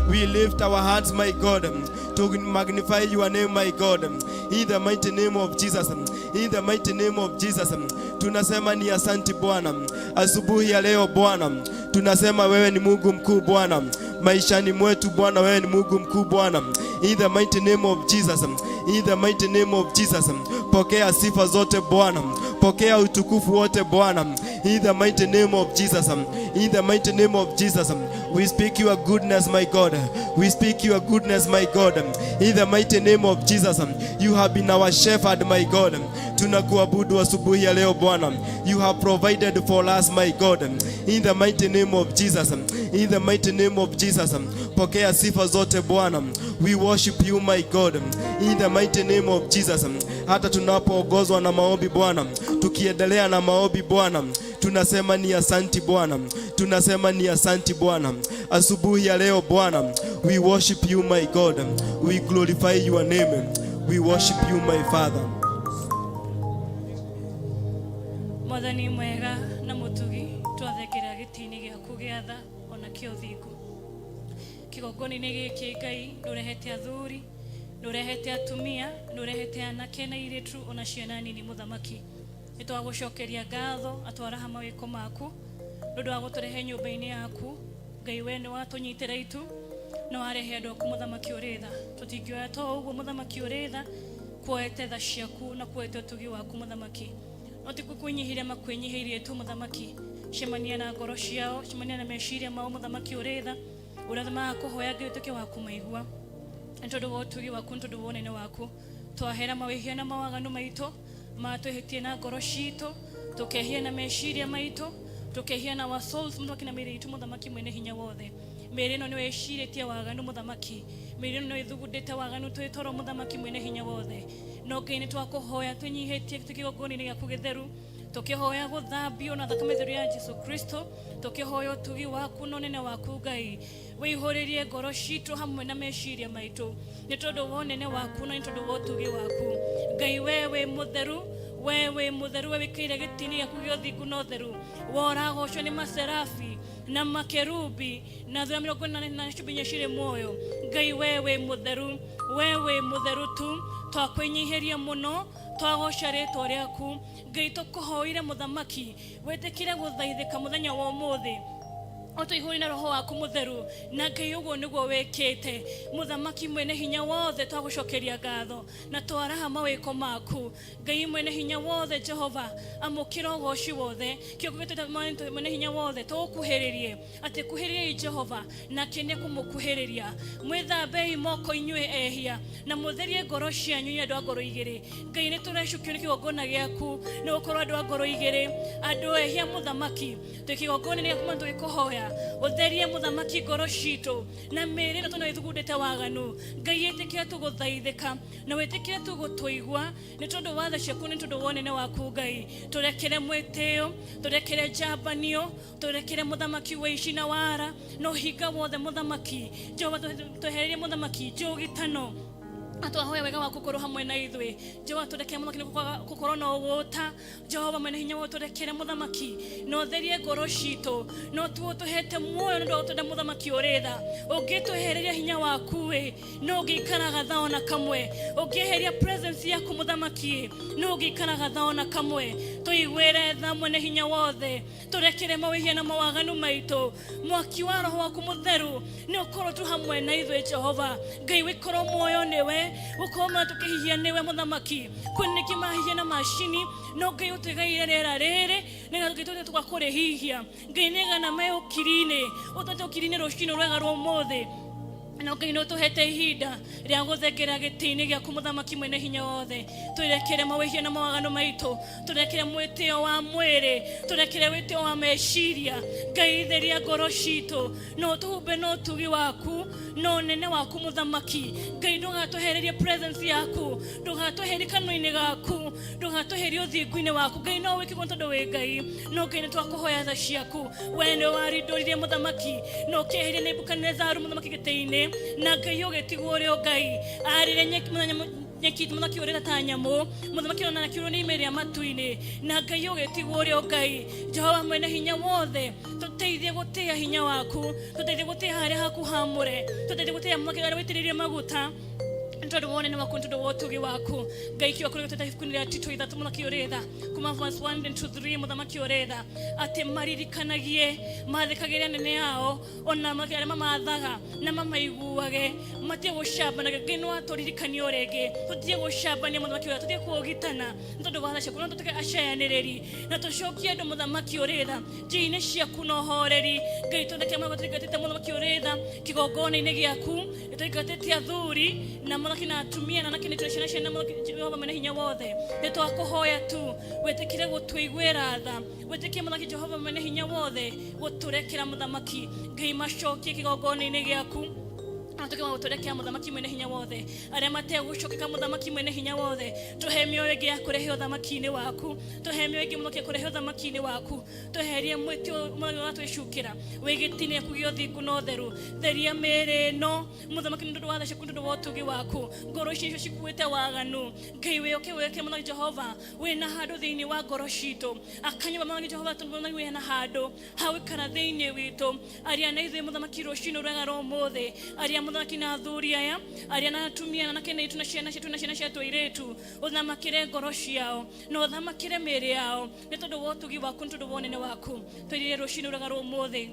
We lift our hands, my God, to magnify your name, my God. In the mighty name of Jesus, in the mighty name of Jesus, tunasema ni asanti Bwana. Asubuhi ya leo Bwana, tunasema wewe ni Mungu mkuu Bwana. Maishani mwetu Bwana, wewe ni Mungu mkuu Bwana. In the mighty name of Jesus, in the mighty name of Jesus. Pokea sifa zote Bwana, pokea utukufu wote Bwana. In the mighty name of Jesus, in the mighty name of Jesus, we speak your goodness, my God. We speak your goodness, my God. In the mighty name of Jesus, you have been our shepherd, my God. Tunakuabudu asubuhi ya leo Bwana. You have provided for us, my God. In the mighty name of Jesus, in the mighty name of Jesus, pokea sifa zote Bwana. We worship you, my God. In the mighty name of Jesus. Hata tunapoongozwa na maombi Bwana, tukiendelea na maombi Bwana, tunasema ni asanti Bwana, tunasema ni asanti Bwana. Asubuhi ya leo Bwana, we worship you, my God. We glorify your name. We worship you, my Father. Mwathani mwega na mũtugi, twathengera gĩtĩ-inĩ gĩaku gĩa tha ona kĩa ũthingu. Kĩgongona-inĩ gĩkĩ, Ngai, nĩũrehete athuri, nĩũrehete atumia, nĩũrehete anake na airĩtu ona ciana nini. Mũthamaki, nĩtwagũcokeria ngatho atwaraha mawĩko maku nĩ ũndũ wa gũtũrehe nyũmba-inĩ yaku. Ngai, we nĩ watũnyitĩra itu na warehe andũ aku. Mũthamaki ũrĩ tha, tũtingĩoya to ũguo. Mũthamaki ũrĩ tha, kuoete tha ciaku na kuoete ũtugi waku. Mũthamaki, no ti kwĩnyihĩria makwĩnyihĩirie tu. Mũthamaki, cemania na ngoro ciao, cemania na meciria mao. Mũthamaki ũrĩ tha, ũrĩa magakũhoya, Ngai, ũtuĩke wa kũmaigua nĩ tondũ wa ũtugi waku, nĩ tondũ wa ũnene waku. Twahera mawĩhia na mawaganu maitũ matwĩhĩtie na ngoro citũ, tũkehia na meciria maitũ, tũkehia na our souls, Mũthamaki, na mĩĩrĩ itũ. Mũthamaki mwene hinya wothe, mĩĩrĩ ĩno nĩyo ĩcirĩtie waganu. Mũthamaki, mĩĩrĩ ĩno nĩyo ĩthugundĩte waganu twĩ toro. Mũthamaki mwene hinya wothe, no Ngai, nĩ twakũhoya twĩnyihĩtie twĩ kĩgongona-inĩ gĩaku gĩtheru, tũkĩhoya gũthambio na thakame theru ya Jesu Kristo, tũkĩhoya ũtugi waku na ũnene waku. Ngai, wĩihũrĩrie ngoro citũ hamwe na meciria maitũ nĩ tondũ wa ũnene waku na nĩ tondũ wa ũtugi waku. Ngai, we wĩ mũtheru, we wĩ mũtheru, we wĩkĩire gĩtĩ-inĩ gĩaku gĩa ũthingu na ũtheru, woragocwo nĩ maserafi na makerubi na thura 44 na ciũmbe inya cirĩ muoyo. Ngai, we wĩ mũtheru, we wĩ mũtheru tu. Twakwĩnyihĩria mũno, twagoca rĩtwa rĩaku. Ngai, tũkũhoire, Mũthamaki, wĩtĩkire gũthaithĩka mũthenya wa ũmũthĩ, ũtũihũrie na roho waku mũtheru, na Ngai, ũguo nĩguo wĩkĩte. Mũthamaki mwene hinya wothe, twagũcokeria ngatho na twaraha mawĩko maku. Ngai mwene hinya wothe, Jehova, amũkĩra ũgoci wothe. Kĩongo gĩtũ, mwene hinya wothe, tũgũkuhĩrĩrie atĩ kuhĩrĩriai Jehova nake nĩ kũmũkuhĩrĩria. Mwĩthambei moko inyuĩ ehia, na mũtherie ngoro cianyu inyuĩ andũ a ngoro igĩrĩ. Ngai, nĩ tũrecukio nĩ kĩgongona gĩaku, nĩ gũkorwo andũ a ngoro igĩrĩ, andũ ehia. Mũthamaki, twĩ kĩgongona-inĩ gĩaku tũgĩkũhoya ũtherie, Mũthamaki, ngoro citũ na mĩĩrĩ ĩno tũna ĩthugundĩte waganu. Ngai, ĩtĩkĩra tũgũthaithĩka na wĩtĩkĩre tũgũtũigua nĩ tondũ wa tha ciaku, nĩ tondũ wa ũnene waku. Ngai, tũrekere mwĩtĩo, tũrekere njambanio, tũrekere, Mũthamaki, wĩici na wara na ũhinga wothe. Mũthamaki Jehova, twehererie, Mũthamaki, njũgitano, na twahoya wega waku ũkorwo hamwe na ithuĩ. Jehova, tũrekere, Mũthamaki, nĩ gũkorwo na ũgũta. Jehova mwene hinya wothe, tũrekere, Mũthamaki, na ũtherie ngoro citũ. No tuo tũhete muoyo nĩ ũndũ wa gũtwenda. Mũthamaki ũrĩ tha, ũngĩtwehereria hinya waku ĩ, no ũngĩikaraga tha ona kamwe? Ũngĩeheria presence yaku, Mũthamaki, no ũngĩikaraga tha ona kamwe? Tũiguĩre tha, mwene hinya wothe, tũrekere mawĩhia na mawaganu maitũ. Mwaki wa roho waku mũtheru nĩ ũkorwo tu hamwe na ithuĩ. Jehova Ngai, wĩkorwo muoyo nĩwe, gũkorwo mwana tũkĩhihia nĩwe. Mũthamaki, kwĩ nĩkĩ mahihia na macini, no Ngai ũtwĩgaire rĩera rĩrĩ nĩgetha tũgĩtũte tũgakũrĩhihia. Ngai, nĩgana me ũkiri-inĩ, ũtũte ũkiri-inĩ rũcinĩ rwega rwa ũmũthĩ, no Ngai, nĩ ũtũhete ihinda rĩa gũthengera gĩtĩ-inĩ gĩaku. Mũthamaki mwene hinya wothe, tũrekere mawĩhia na mawaganu maitũ, tũrekere mwĩtĩo wa mwĩrĩ, tũrekere wĩtĩo wa meciria. Ngai, theria ngoro citũ no ũtũhumbe na ũtugi waku na ũnene waku. Mũthamaki Ngai, ndũgatwehererie presence yaku, ndũgatweherie kanua-inĩ gaku, ndũgatweherie ũthingu-inĩ waku. Ngai, no wĩke ũguo tondũ wĩ Ngai. No Ngai, nĩ twakũhoya tha ciaku. We nĩ warindũrire, Mũthamaki, na ũkĩeheria Nebukadinezaru, mũthamaki, gĩtĩ-inĩ, na Ngai, ũgĩtigwo ũrĩ o Ngai arĩre nyeki mũthenya nyeki. Mũthamaki ũrĩra ta nyamũ, mũthamaki ona akiurwo nĩ ime rĩa matu-inĩ, na Ngai, ũgĩtigwo ũrĩ o Ngai. Jehova mwene hinya wothe, tũteithie gũtĩĩa hinya waku, tũteithie gũtĩĩa harĩa haku hamũre, tũteithie gũtĩĩa mwaki harĩa wĩitĩrĩirie maguta. Nĩ tondũ wa ũnene waku, nĩ tondũ wa ũtugi waku. Ngai, kiugo kũrĩa gĩtwĩta ibuku-inĩ rĩa Tito 3, mũthamaki ũrĩ tha, kuma verse 1 and 2 3, mũthamaki ũrĩ tha, atĩ maririkanagie mathĩkagĩre anene ao ona arĩa mamathaga na mamaiguage, matige gũcambanagia. Ngai, no atũririkanie o rĩngĩ tũtige gũcambania, mũthamaki ũrĩa, tũtige kũũgitana nĩ tondũ wa tha ciaku, no tũtuĩke acayanĩrĩri na tũcokie andũ, mũthamaki ũrĩ tha, njĩra-inĩ ciaku na ũhoreri. Ngai, tondeke tũingatĩte, mũthamaki ũrĩ tha, kĩgongona-inĩ gĩaku, nĩtũingatĩte athuri na mũthamaki na atumia na anake nĩ ciana ciana. Mũthamaki Jehova mwene hinya wothe, nĩ twakũhoya tu wĩtĩkĩre gũtũiguĩra tha, wĩtĩkie, mũthamaki Jehova mwene hinya wothe, gũtũrekera. Mũthamaki Ngai, macokie kĩgongona-inĩ gĩaku na tuke gũtũrekera, mũthamaki mwene hinya wothe, arĩa mategũcokeka. Mũthamaki mwene hinya wothe, tũhe mĩoyo ĩngĩ ya kũrehe ũthamaki-inĩ waku, tũhe mĩoyo ĩngĩ, mũthamaki, ya kũrehe ũthamaki-inĩ waku. Tweherie mwĩtĩo, mũthamaki, wa twĩcukĩra wĩ gĩtĩ-inĩ gĩaku gĩa ũthingu na ũtheru. Theria mĩĩrĩ ĩno, mũthamaki, nĩ ũndũ wa tha ciaku, nĩ ũndũ wa ũtugi waku. Ngoro ici nĩcio cikuĩte waganu. Ngai, wĩũke wĩke, mũthamaki Jehova, wĩna handũ thĩinĩ wa ngoro citũ akanyũmba. Mũthamaki Jehova, tondũ wĩna handũ ha gũikara thĩinĩ witũ, aria na ithuĩ, mũthamaki, rũcinĩ rwega rwa ũmũthĩ. Aria, mũthamaki, na athuri aya, aria na atumia na anake na aitũ na ciana ciitũ na ciana ciatũ airĩtu. Ũthamakĩre ngoro ciao na ũthamakĩre mĩĩrĩ yao nĩ tondũ wa ũtugi waku, nĩ tondũ wa ũnene waku. Tũirĩre rũcinĩ rwega rwa ũmũthĩ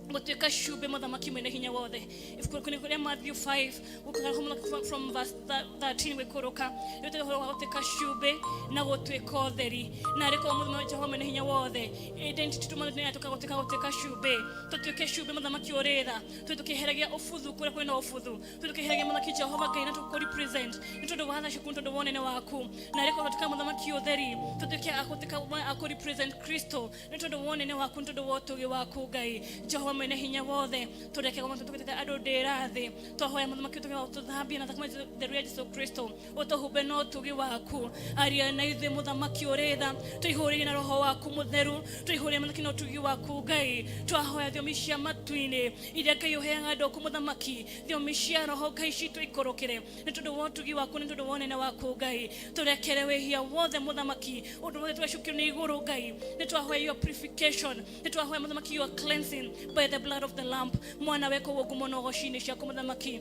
gũtuĩka cumbĩ, mũthamaki mwene hinya wothe. Ibuku rĩa Matthew 5 gũkaga from verse 13 gwĩkũrũka, nĩ ũhoro wa gũtuĩka cumbĩ na gũtuĩka ũtheri. Na arĩ korwo, mũthamaki Jehova mwene hinya wothe, identity tũmwe tuka gũtuĩka cumbĩ, tũtuĩke cumbĩ, mũthamaki ũrĩ tha, tũĩ tũkĩheragia ũbuthu kũrĩa kwĩna ũbuthu, tũĩ tũkĩheragia, mũthamaki Jehova Ngai, na tũkũ represent nĩ tondũ wa tha ciaku, nĩ tondũ wa ũnene waku. Na arĩ korwo tuĩka, mũthamaki, ũtheri, tũtuĩke a gũtuĩka a kũ represent Kristo nĩ tondũ wa ũnene waku, nĩ tondũ wa ũtugi waku. Ngai Jehova mwene hinya wothe, tũreke goma tũtũkĩte andũ ndĩra thĩ. Twahoya, mũthamaki, ũtuĩke wa gũtũthambia na thakame theru ya Jesu Kristo, ũtũhumbe na ũtugi waku. Aria na ithuĩ, mũthamaki ũrĩ tha, tũihũrĩrie na roho waku mũtheru, tũihũrĩrie, mũthamaki, na ũtugi waku. Ngai, twahoya thiomi cia matu-inĩ iria Ngai ũheaga andũ aku, mũthamaki, thiomi cia roho, Ngai, citũ ikũrũkĩre nĩ tondũ wa ũtugi waku, nĩ tondũ wa ũnene waku. Ngai, tũrekere wĩhia wothe, mũthamaki, ũndũ wothe twacukio nĩ igũrũ. Ngai, nĩ twahoya your purification, nĩ twahoya, mũthamaki, your cleansing by the blood of the lamb. Mwana weko ũguo ngumo na ũgoci-inĩ ciaku. Mũthamaki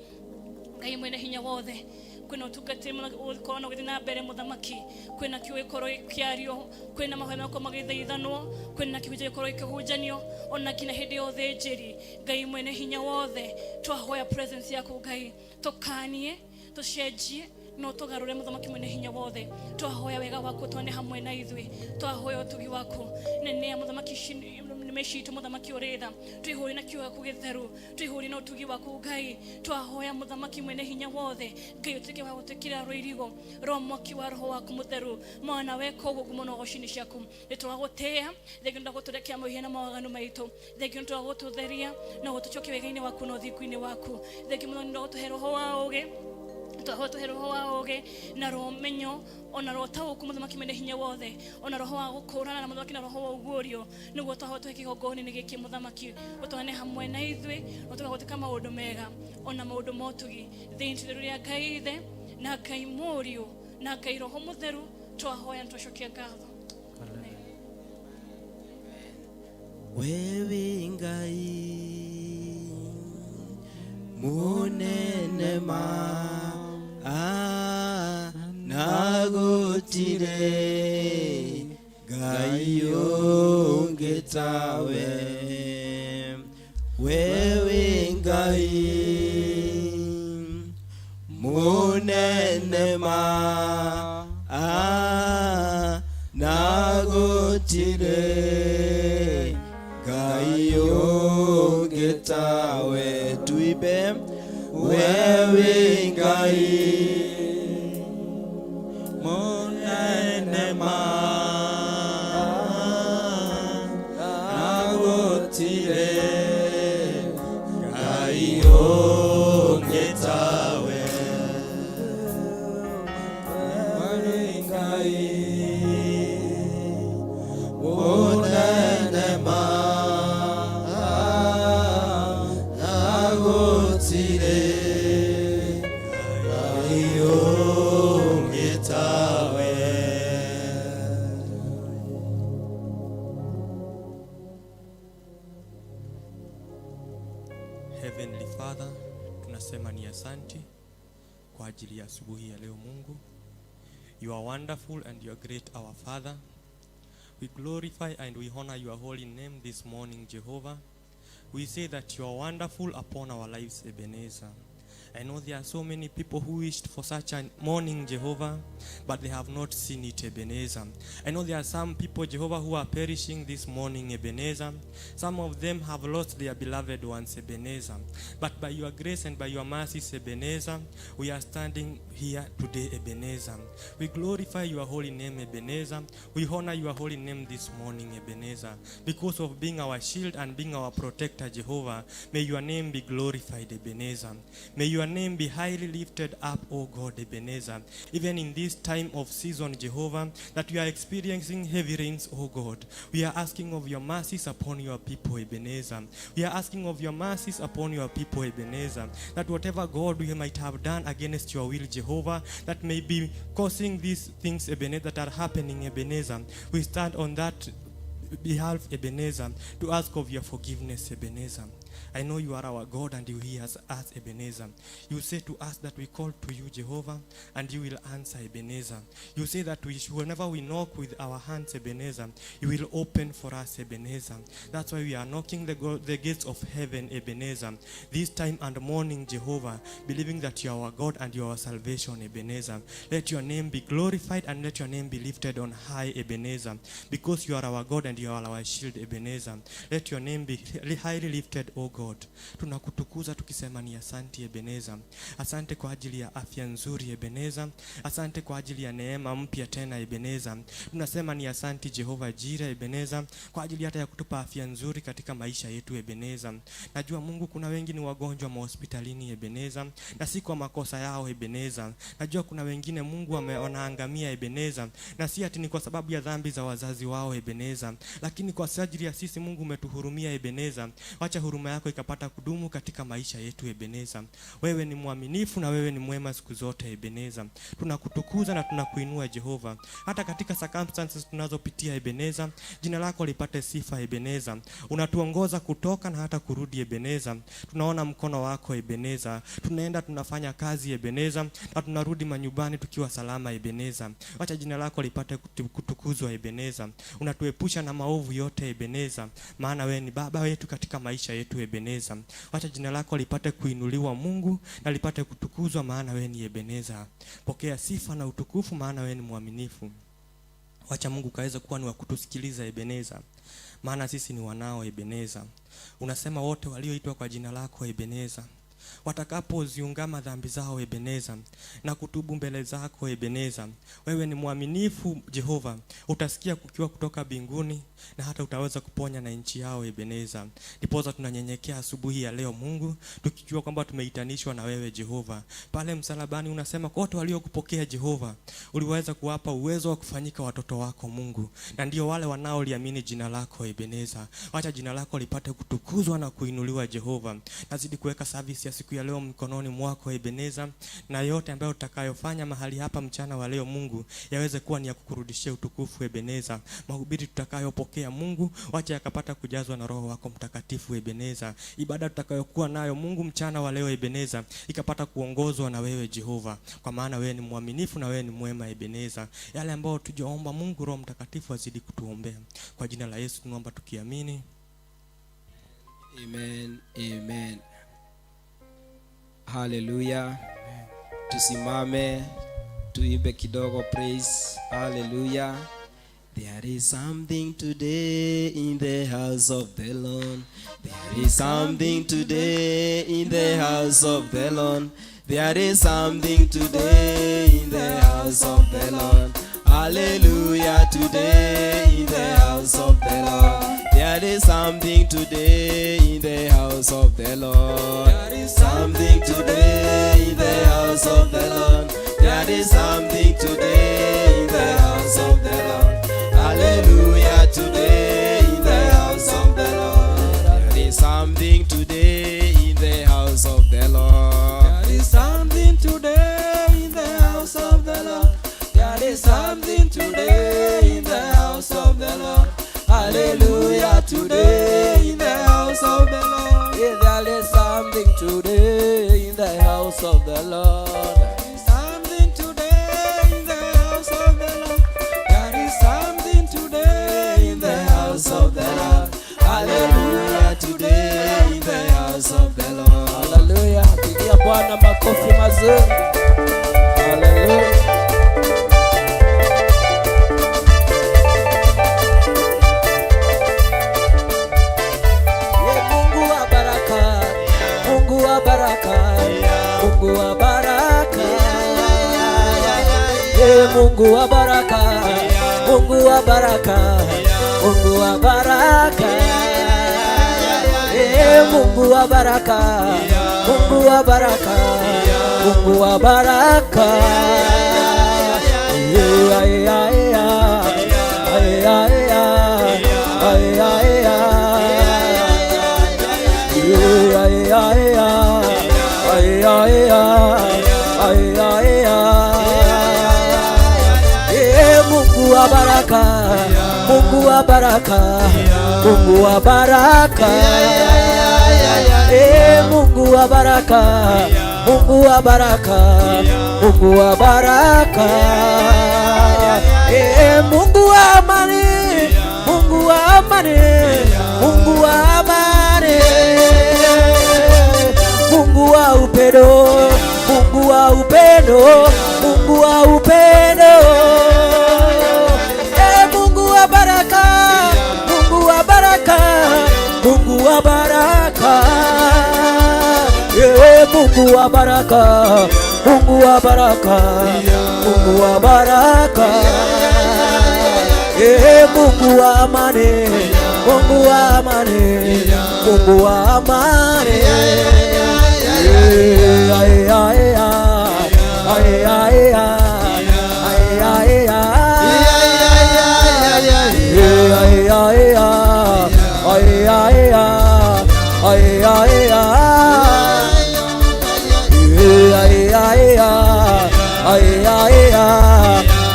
Ngai mwene hinya wothe, kwĩna ũtungatĩri ũkorwo na ũgĩthiĩ na mbere. Mũthamaki, kwĩna kiugo gĩkorwo gĩkĩario, kwĩna mahoya makorwo magĩthaithanwo, kwĩna kĩhunjio gĩkorwo gĩkĩhunjanio, ona nginya hĩndĩ ya ũthĩnjĩri. Ngai mwene hinya wothe, twahoya presence yaku, Ngai, tũkanie, tũcenjie no tũgarũre. Mũthamaki mwene hinya wothe, twahoya wega waku twane hamwe na ithuĩ, twahoya ũtugi waku nenea, mũthamaki, nĩme citũ. Mũthamaki ũrĩ tha, twĩhũrie na kiugo gĩaku gĩtheru, twĩhũrie na ũtugi waku. Ngai, twahoya, mũthamaki mwene hinya wothe, Ngai, ũtuĩke wa gũtwĩkĩra rũirigo rwa mwaki wa roho waku mũtheru. Mwana weka ũguo, ngumo na ũgoci-inĩ ciaku. Nĩ twagũtĩĩa, thengio nĩ gũtũrekea mawĩhia na mawaganu maitũ, thengio nĩ twagũtũtheria na gũtũcokia wega-inĩ waku na ũthingu-inĩ waku. Thengio mũno nĩ gũtũhe roho wa ũũgĩ, twahoya tũhe roho wa ũũgĩ na roho ũmenyo ona roho taũku, mũthamaki mwene hinya wothe, ona roho wa gũkũrana na mũthamaki na roho wa ũguũrio, nĩguo twahoya tũhe kĩgongona-inĩ gĩkĩ. Mũthamaki, ũtwane hamwe na ithuĩ na ũtuĩke gũtuĩka maũndũ mega ona maũndũ ma ũtugi thĩinĩ rĩrĩa Ngai Ithe na Ngai Mũriũ na Ngai Roho Mũtheru twahoya na twacokia ngatho. Amen. Wewe Ngai munene ma na gũtirĩ Ngai ũngĩ tawe. Wewe Ngai munene ma na gũtirĩ Ngai ũngĩ tawe. Tuimbe, wewe Ngai munene ma na gũtirĩ Ngai ũngĩ tawe. Wewe Ngai munene ma na gũtirĩ Ngai ũngĩ tawe. Heavenly Father, tunasema ni asanti Kwa ajili ya asubuhi ya leo Mungu. You are wonderful and you are great, our Father. We glorify and we honor your holy name this morning, Jehovah. We say that you are wonderful upon our lives, Ebenezer. I know there are so many people who wished for such a morning, Jehovah, but they have not seen it, Ebenezer. I know there are some people, Jehovah, who are perishing this morning, Ebenezer. Some of them have lost their beloved ones, Ebenezer. But by your grace and by your mercies, Ebenezer, we are standing here today, Ebenezer. We glorify your holy name, Ebenezer. We honor your holy name this morning, Ebenezer. Because of being our shield and being our protector, Jehovah, may your name be glorified, Ebenezer. May your name be highly lifted up, O God, Ebenezer. Even in this time of season, Jehovah, that we are experiencing heavy rains, O God, we are asking of your mercies upon your people, Ebenezer. We are asking of your mercies upon your people, Ebenezer, that whatever, God, we might have done against your will, Jehovah, that may be causing these things, Ebenezer, that are happening, Ebenezer, we stand on that behalf, Ebenezer, to ask of your forgiveness, Ebenezer. I know you are our God and you hear us, Ebenezer. You say to us that we call to you, Jehovah, and you will answer, Ebenezer. You say that we, whenever we knock with our hands, Ebenezer, you will open for us, Ebenezer. That's why we are knocking the gates of heaven, Ebenezer, this time and morning, Jehovah, believing that you are our God and you are our salvation, Ebenezer. Let your name be glorified and let your name be lifted on high, Ebenezer, because you are our God and you are our shield, Ebenezer. Let your name be highly lifted, O God. Tunakutukuza tukisema ni asante, Ebeneza. Asante kwa ajili ya afya nzuri, Ebeneza. Asante kwa ajili ya neema mpya tena, Ebeneza. Tunasema ni asante, Jehova Jira, Ebeneza, kwa ajili hata ya kutupa afya nzuri katika maisha yetu, Ebeneza. Najua Mungu kuna wengi ni wagonjwa mahospitalini, Ebeneza, na si kwa makosa yao, Ebeneza. Najua kuna wengine Mungu wanaangamia, Ebeneza, na si ati ni kwa sababu ya dhambi za wazazi wao, Ebeneza, lakini kwa ajili ya sisi Mungu umetuhurumia, Ebeneza. Wacha huruma yako ikapata kudumu katika maisha yetu, Ebeneza. Wewe ni mwaminifu na wewe ni mwema siku zote, Ebeneza. Tunakutukuza na tunakuinua, Jehova, hata katika circumstances tunazopitia, Ebeneza, jina lako lipate sifa, Ebeneza. Unatuongoza kutoka na hata kurudi, Ebeneza. Tunaona mkono wako, Ebeneza. Tunaenda tunafanya kazi, Ebeneza, na tunarudi manyumbani tukiwa salama, Ebeneza. Wacha jina lako lipate kutukuzwa, Ebeneza. Unatuepusha na maovu yote, Ebeneza, maana wewe ni baba wetu katika maisha yetu, Ebeneza. Wacha jina lako lipate kuinuliwa, Mungu, na lipate kutukuzwa, maana wewe ni Ebeneza. Pokea sifa na utukufu, maana wewe ni mwaminifu. Wacha Mungu kaweze kuwa ni wa kutusikiliza, Ebeneza, maana sisi ni wanao, Ebeneza. Unasema wote walioitwa kwa jina lako, Ebeneza, watakapoziungama dhambi zao, Ebeneza, na kutubu mbele zako, Ebeneza, wewe ni mwaminifu, Jehova, utasikia kukiwa kutoka mbinguni na hata utaweza kuponya na nchi yao, Ebeneza. Ndiposa tunanyenyekea asubuhi ya leo, Mungu, tukijua kwamba tumeitanishwa na wewe, Jehova. Pale msalabani unasema kwa wote waliokupokea, Jehova, uliweza kuwapa uwezo wa kufanyika watoto wako, Mungu, na ndio wale wanaoliamini jina lako, Ebeneza. Wacha jina lako lipate kutukuzwa na kuinuliwa, Jehova. Nazidi kuweka service ya siku ya leo mkononi mwako, Ebeneza, na yote ambayo utakayofanya mahali hapa mchana wa leo, Mungu, yaweze kuwa ni ya kukurudishia utukufu, Ebeneza. Mahubiri tutakayopokea, Mungu, wacha yakapata kujazwa na Roho wako Mtakatifu, Ebeneza. Ibada tutakayokuwa nayo, Mungu, mchana wa leo, Ebeneza, ikapata kuongozwa na wewe, Jehova, kwa maana wewe ni mwaminifu na wewe ni mwema, Ebeneza. Yale ambayo tujaomba, Mungu, Roho Mtakatifu azidi kutuombea. Kwa jina la Yesu tunaomba tukiamini. Amen, amen. Hallelujah. Tusimame tuimbe kidogo praise. Hallelujah. There is something today in the house of the Lord. There is something today in the house of the Lord. There is something today in the house of the Lord. Hallelujah, today in the house of the Lord. There is something today in the house of the Lord. There is something today in the house of the Lord. There is something today in the house of the Lord. Hallelujah, today in the house of the Lord. There is something today in the house of the Lord. There is something today in the house of the Lord. There is something today in the house of the Lord. Hallelujah, today in the house of the Lord. Yeah, there is something today in the house of the Lord. Bwana makofi mazuri. Haleluya. Ye Mungu wa baraka, Mungu wa baraka, Mungu wa baraka. Ye Mungu wa baraka, Mungu wa baraka, Mungu wa baraka. Ye Mungu wa baraka, Mungu wa baraka, Mungu wa baraka. Ye ay ay ay ay ay ay ay. Ay ay ay ay ay ay ay. Mungu wa baraka, Mungu wa baraka, Mungu wa baraka. Mungu wa baraka, Mungu wa baraka, Mungu wa baraka. Mungu wa amani, Mungu wa amani, Mungu wa amani. Mungu wa upendo, Mungu wa upendo, Mungu wa upendo. Mungu wa baraka, Mungu wa baraka, Mungu wa baraka. Mungu wa baraka, Mungu wa baraka, Mungu wa baraka. Mungu wa amani, Mungu wa amani, Mungu wa amani. Ay ay ay ay ay ay ay ay ay ay ay ay ay ay ay ay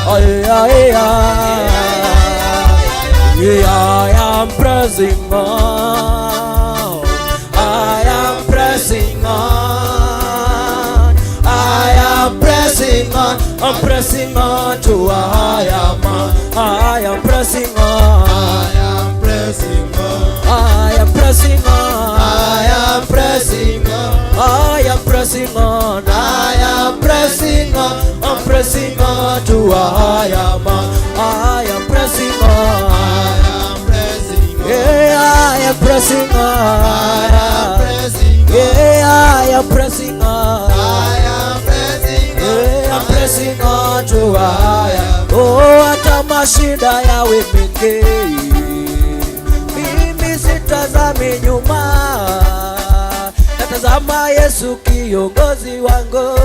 ay ay ay. I am pressing on. I am pressing on. I am pressing on. I'm pressing on to a higher mark. I am pressing on. I am pressing on. I am pressing on. I am pressing on. I am pressing on. I am pressing on. I'm pressing on to a higher mark. I am pressing on. I am pressing on. Yeah, I am pressing I on. am pressing on. Yeah, I am pressing on. I am pressing on. Yeah, I'm pressing on to a higher. Oh, hata mashinda yawe mengi, mimi sitazami nyuma, natazama Yesu kiongozi wangu,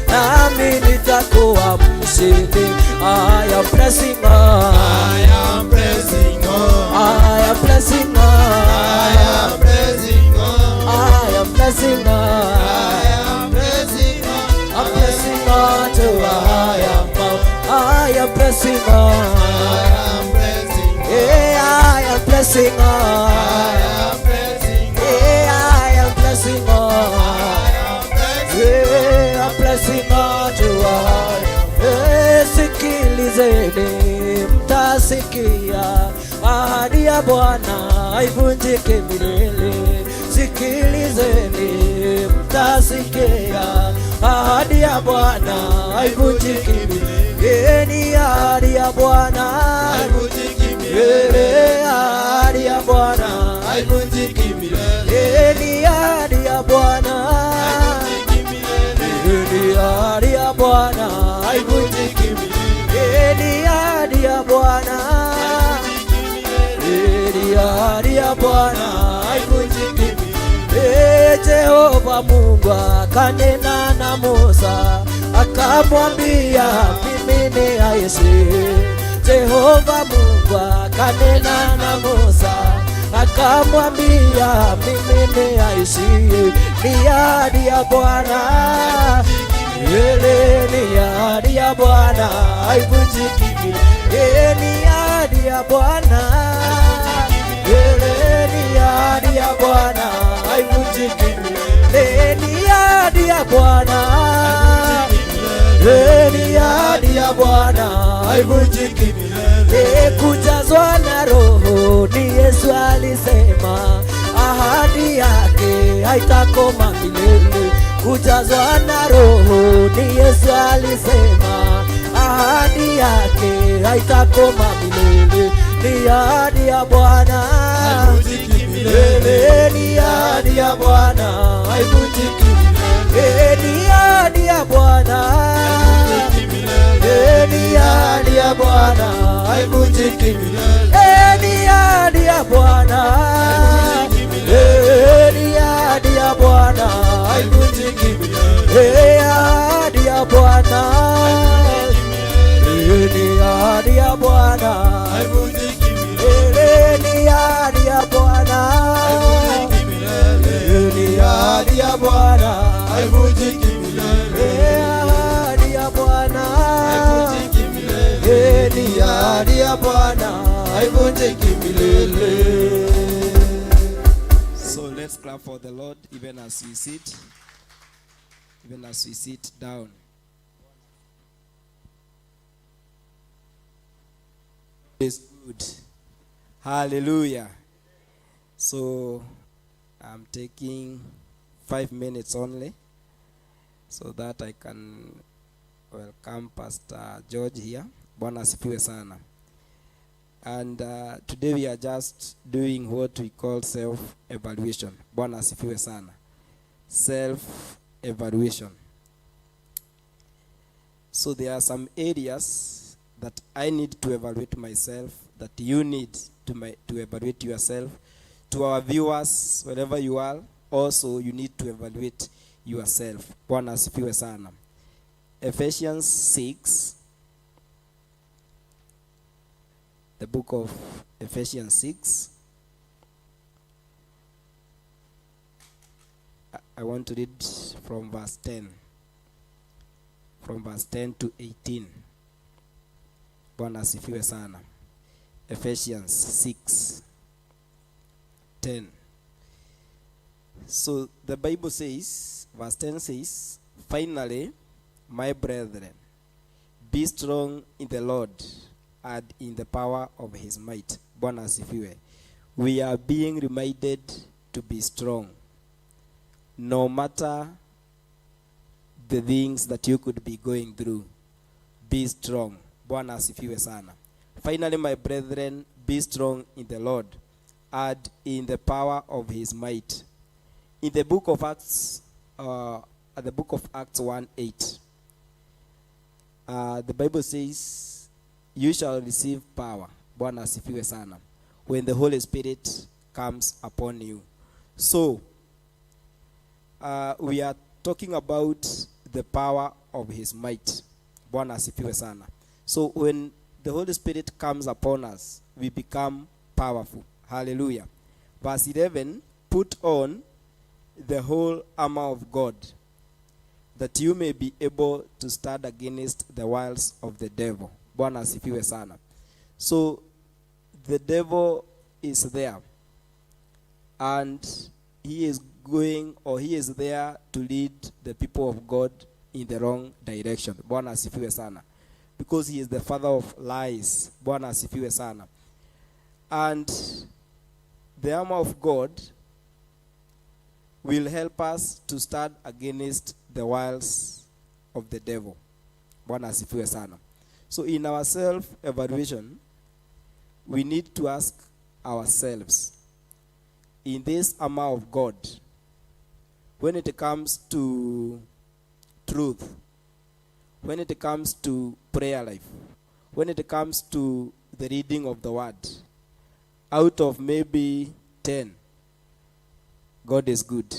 nami nitakuwa mshindi. I am pressing on. I am pressing on. I am pressing I on. am pressing on. I am pressing on. I am pressing on. I'm pressing on to a higher mark. I am pressing on. I am pressing on. Yeah, I am pressing I on. am pressing on. Yeah, I am pressing on. I am pressing Yeah, I'm pressing on to a higher. Eh, sikilizeni, mtasikia ahadi ya Bwana haivunjiki milele. Sikilizeni, mtasikia ahadi ya Bwana haivunjiki milele. Ni ahadi ya Bwana, Haivunjiki milele. Eh, ahadi ya Bwana, Haivunjiki milele. Eh, ni ahadi ya Bwana, Haivunjiki milele. Eh, ni ahadi ya Bwana, Haivunjiki milele. Eh, ni ahadi ya Bwana, Haivunjiki milele. Eh, ni ahadi ya Bwana. Haivunjiki milele. Eh, Jehova Mungu akanena na Musa akamwambia, mimi ni aishi. Jehova Mungu akanena na Musa akamwambia, mimi ni aishi. Ni ahadi ya Bwana, ile ni ahadi ya Bwana haivunjiki milele. Ni ahadi ya Bwana, ile ni ahadi ya Bwana haivunjiki milele. Ni ahadi ya Bwana, ni ahadi ya Bwana haivunjiki milele. Kujazwa na Roho ni Yesu alisema, ahadi yake haitakoma milele. Kujazwa na Roho ni Yesu alisema, ahadi yake haitakoma milele. Ni ahadi ya Bwana, Haivunjiki milele. Ni ahadi ya Bwana, Haivunjiki milele. Ni ahadi ya Bwana, Haivunjiki milele. Ni ahadi ya Bwana, Haivunjiki milele. Ni ahadi ya Bwana, Haivunjiki milele. Ni ahadi ya Bwana, Haivunjiki milele. Ahadi ya Bwana, ni ahadi ya Bwana, Haivunjiki milele. Ni ahadi ya Bwana, Haivunjiki milele. ni ahadi ya Bwana, Haivunjiki milele. Ahadi ya Bwana, Haivunjiki milele. Ni ahadi ya Bwana, Haivunjiki milele. So let's clap for the Lord even as we sit, even as we sit down. Is good. Hallelujah. So I'm taking 5 minutes only so that I can welcome Pastor George here. Bwana asifiwe sana. And today we are just doing what we call self-evaluation. Bwana asifiwe sana. Self-evaluation. So there are some areas that I need to evaluate myself, that you need to evaluate yourself. To our viewers, wherever you are, also you need to evaluate yourself. Bwana asifiwe sana. Ephesians 6, the book of Ephesians 6. I want to read from verse 10. From verse 10 to 18. Bwana asifiwe sana. Ephesians 6:10. So the Bible says, verse 10 says, finally, my brethren, be strong in the Lord and in the power of his might. Bwana asifiwe. We are being reminded to be strong. No matter the things that you could be going through, be strong. Bwana asifiwe sana. Finally, my brethren, be strong in the Lord and in the power of his might. In the book of Acts, the book of Acts 1:8, the Bible says, you shall receive power. Bwana asifiwe sana. When the Holy Spirit comes upon you. So, we are talking about the power of his might. Bwana asifiwe sana. So when the Holy Spirit comes upon us, we become powerful. Hallelujah. Verse 11, put on the whole armor of God, that you may be able to stand against the wiles of the devil. Bwana asifiwe sana. So the devil is there, and he is going, or he is there to lead the people of God in the wrong direction. Bwana asifiwe sana. Because he is the father of lies. Bwana asifiwe sana. And the armor of God will help us to stand against the wiles of the devil. Bwana asifiwe sana. So in our self-evaluation, we need to ask ourselves, in this armor of God, when it comes to truth, when it comes to prayer life, when it comes to the reading of the word, out of maybe 10, God is good.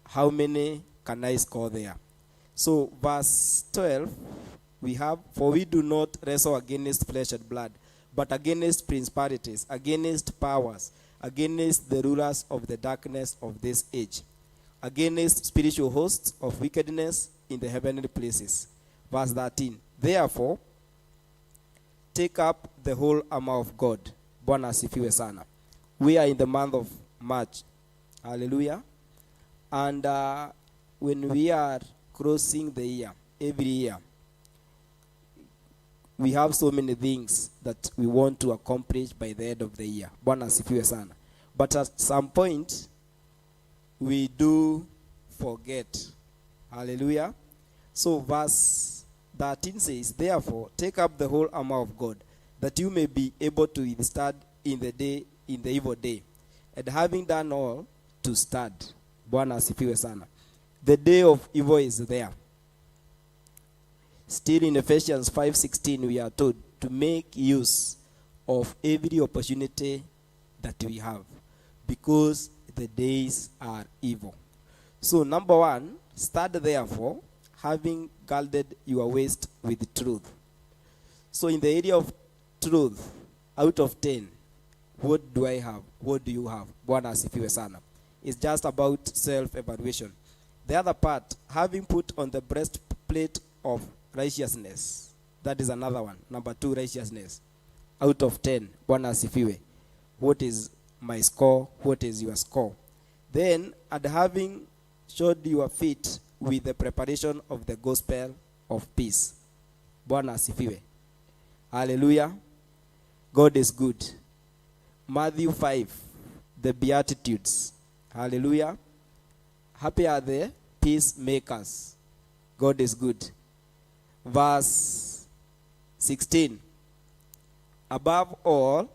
How many can I score there? So verse 12, we have, for we do not wrestle against flesh and blood, but against principalities, against powers, against the rulers of the darkness of this age, against spiritual hosts of wickedness in the heavenly places. Verse 13, therefore, take up the whole armor of God. Bwana asifiwe sana. We are in the month of March. Hallelujah. And when we are crossing the year, every year, we have so many things that we want to accomplish by the end of the year. Bwana asifiwe sana. But at some point, we do forget. Hallelujah. So verse 13 says, "Therefore, take up the whole armor of God, that you may be able to withstand in the day, in the evil day, and having done all, to stand." Bwana asifiwe sana. The day of evil is there. Still in Ephesians 5:16, we are told to make use of every opportunity that we have, because the days are evil. So number one, start therefore, having girded your waist with truth. So in the area of truth, out of 10, what do I have? What do you have? Bwana asifiwe sana. It's just about self-evaluation. The other part, having put on the breastplate of righteousness. That is another one. Number 2, righteousness. Out of 10, Bwana asifiwe. What is my score? What is your score? Then, and having shod your feet with the preparation of the gospel of peace. Bwana asifiwe. Hallelujah. God is good. Matthew 5, the Beatitudes. Hallelujah. Happy are the peacemakers. God is good. Verse 16. Above all,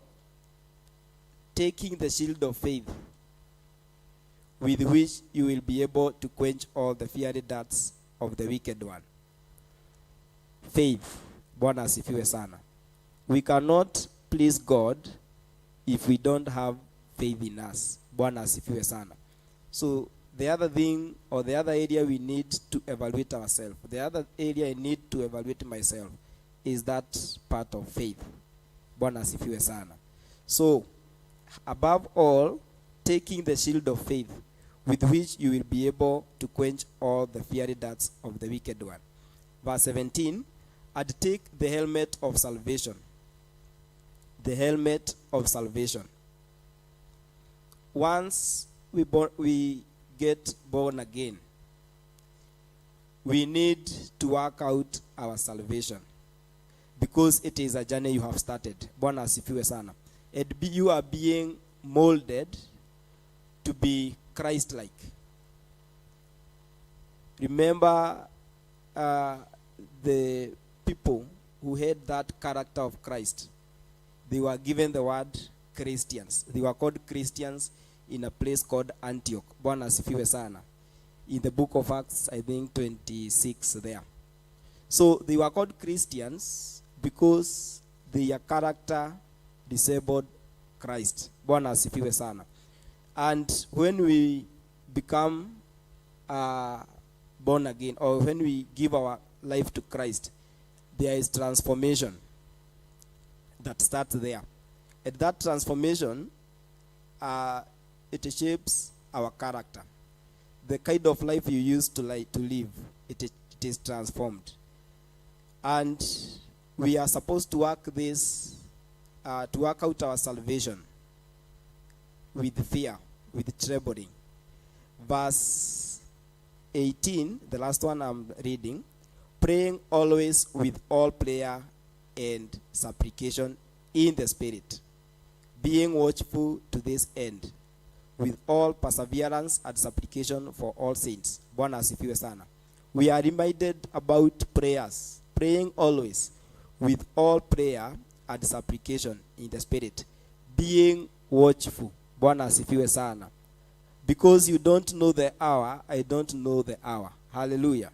taking the shield of faith, with which you will be able to quench all the fiery darts of the wicked one. Faith. Bwana asifiwe sana. We cannot please God if we don't have faith in us. Bwana asifiwe sana. So the other thing, or the other area we need to evaluate ourselves, the other area I need to evaluate myself is that part of faith. Bwana asifiwe sana. So above all, taking the shield of faith, with which you will be able to quench all the fiery darts of the wicked one. Verse 17, and take the helmet of salvation. The helmet of salvation. Once we get born again, we need to work out our salvation, because it is a journey you have started. Bwana asifiwe sana. And you are being molded to be Christ-like. Remember the people who had that character of Christ. They were given the word Christians. They were called Christians in a place called Antioch. Bwana asifiwe sana. In the book of Acts, I think 26 there. So they were called Christians because their character resembled Christ. Bwana asifiwe sana. And when we become born again, or when we give our life to Christ, there is transformation that starts there. And that transformation, it shapes our character. The kind of life you used to like to live, it is transformed. And we are supposed to work this, to work out our salvation with fear, with trembling. Verse 18, the last one I'm reading, praying always with all prayer and supplication in the Spirit, being watchful to this end, with all perseverance and supplication for all saints. Bwana asifiwe sana. We are reminded about prayers, praying always with all prayer and supplication in the Spirit, being watchful. Bwana asifiwe sana. Because you don't know the hour, I don't know the hour. Hallelujah.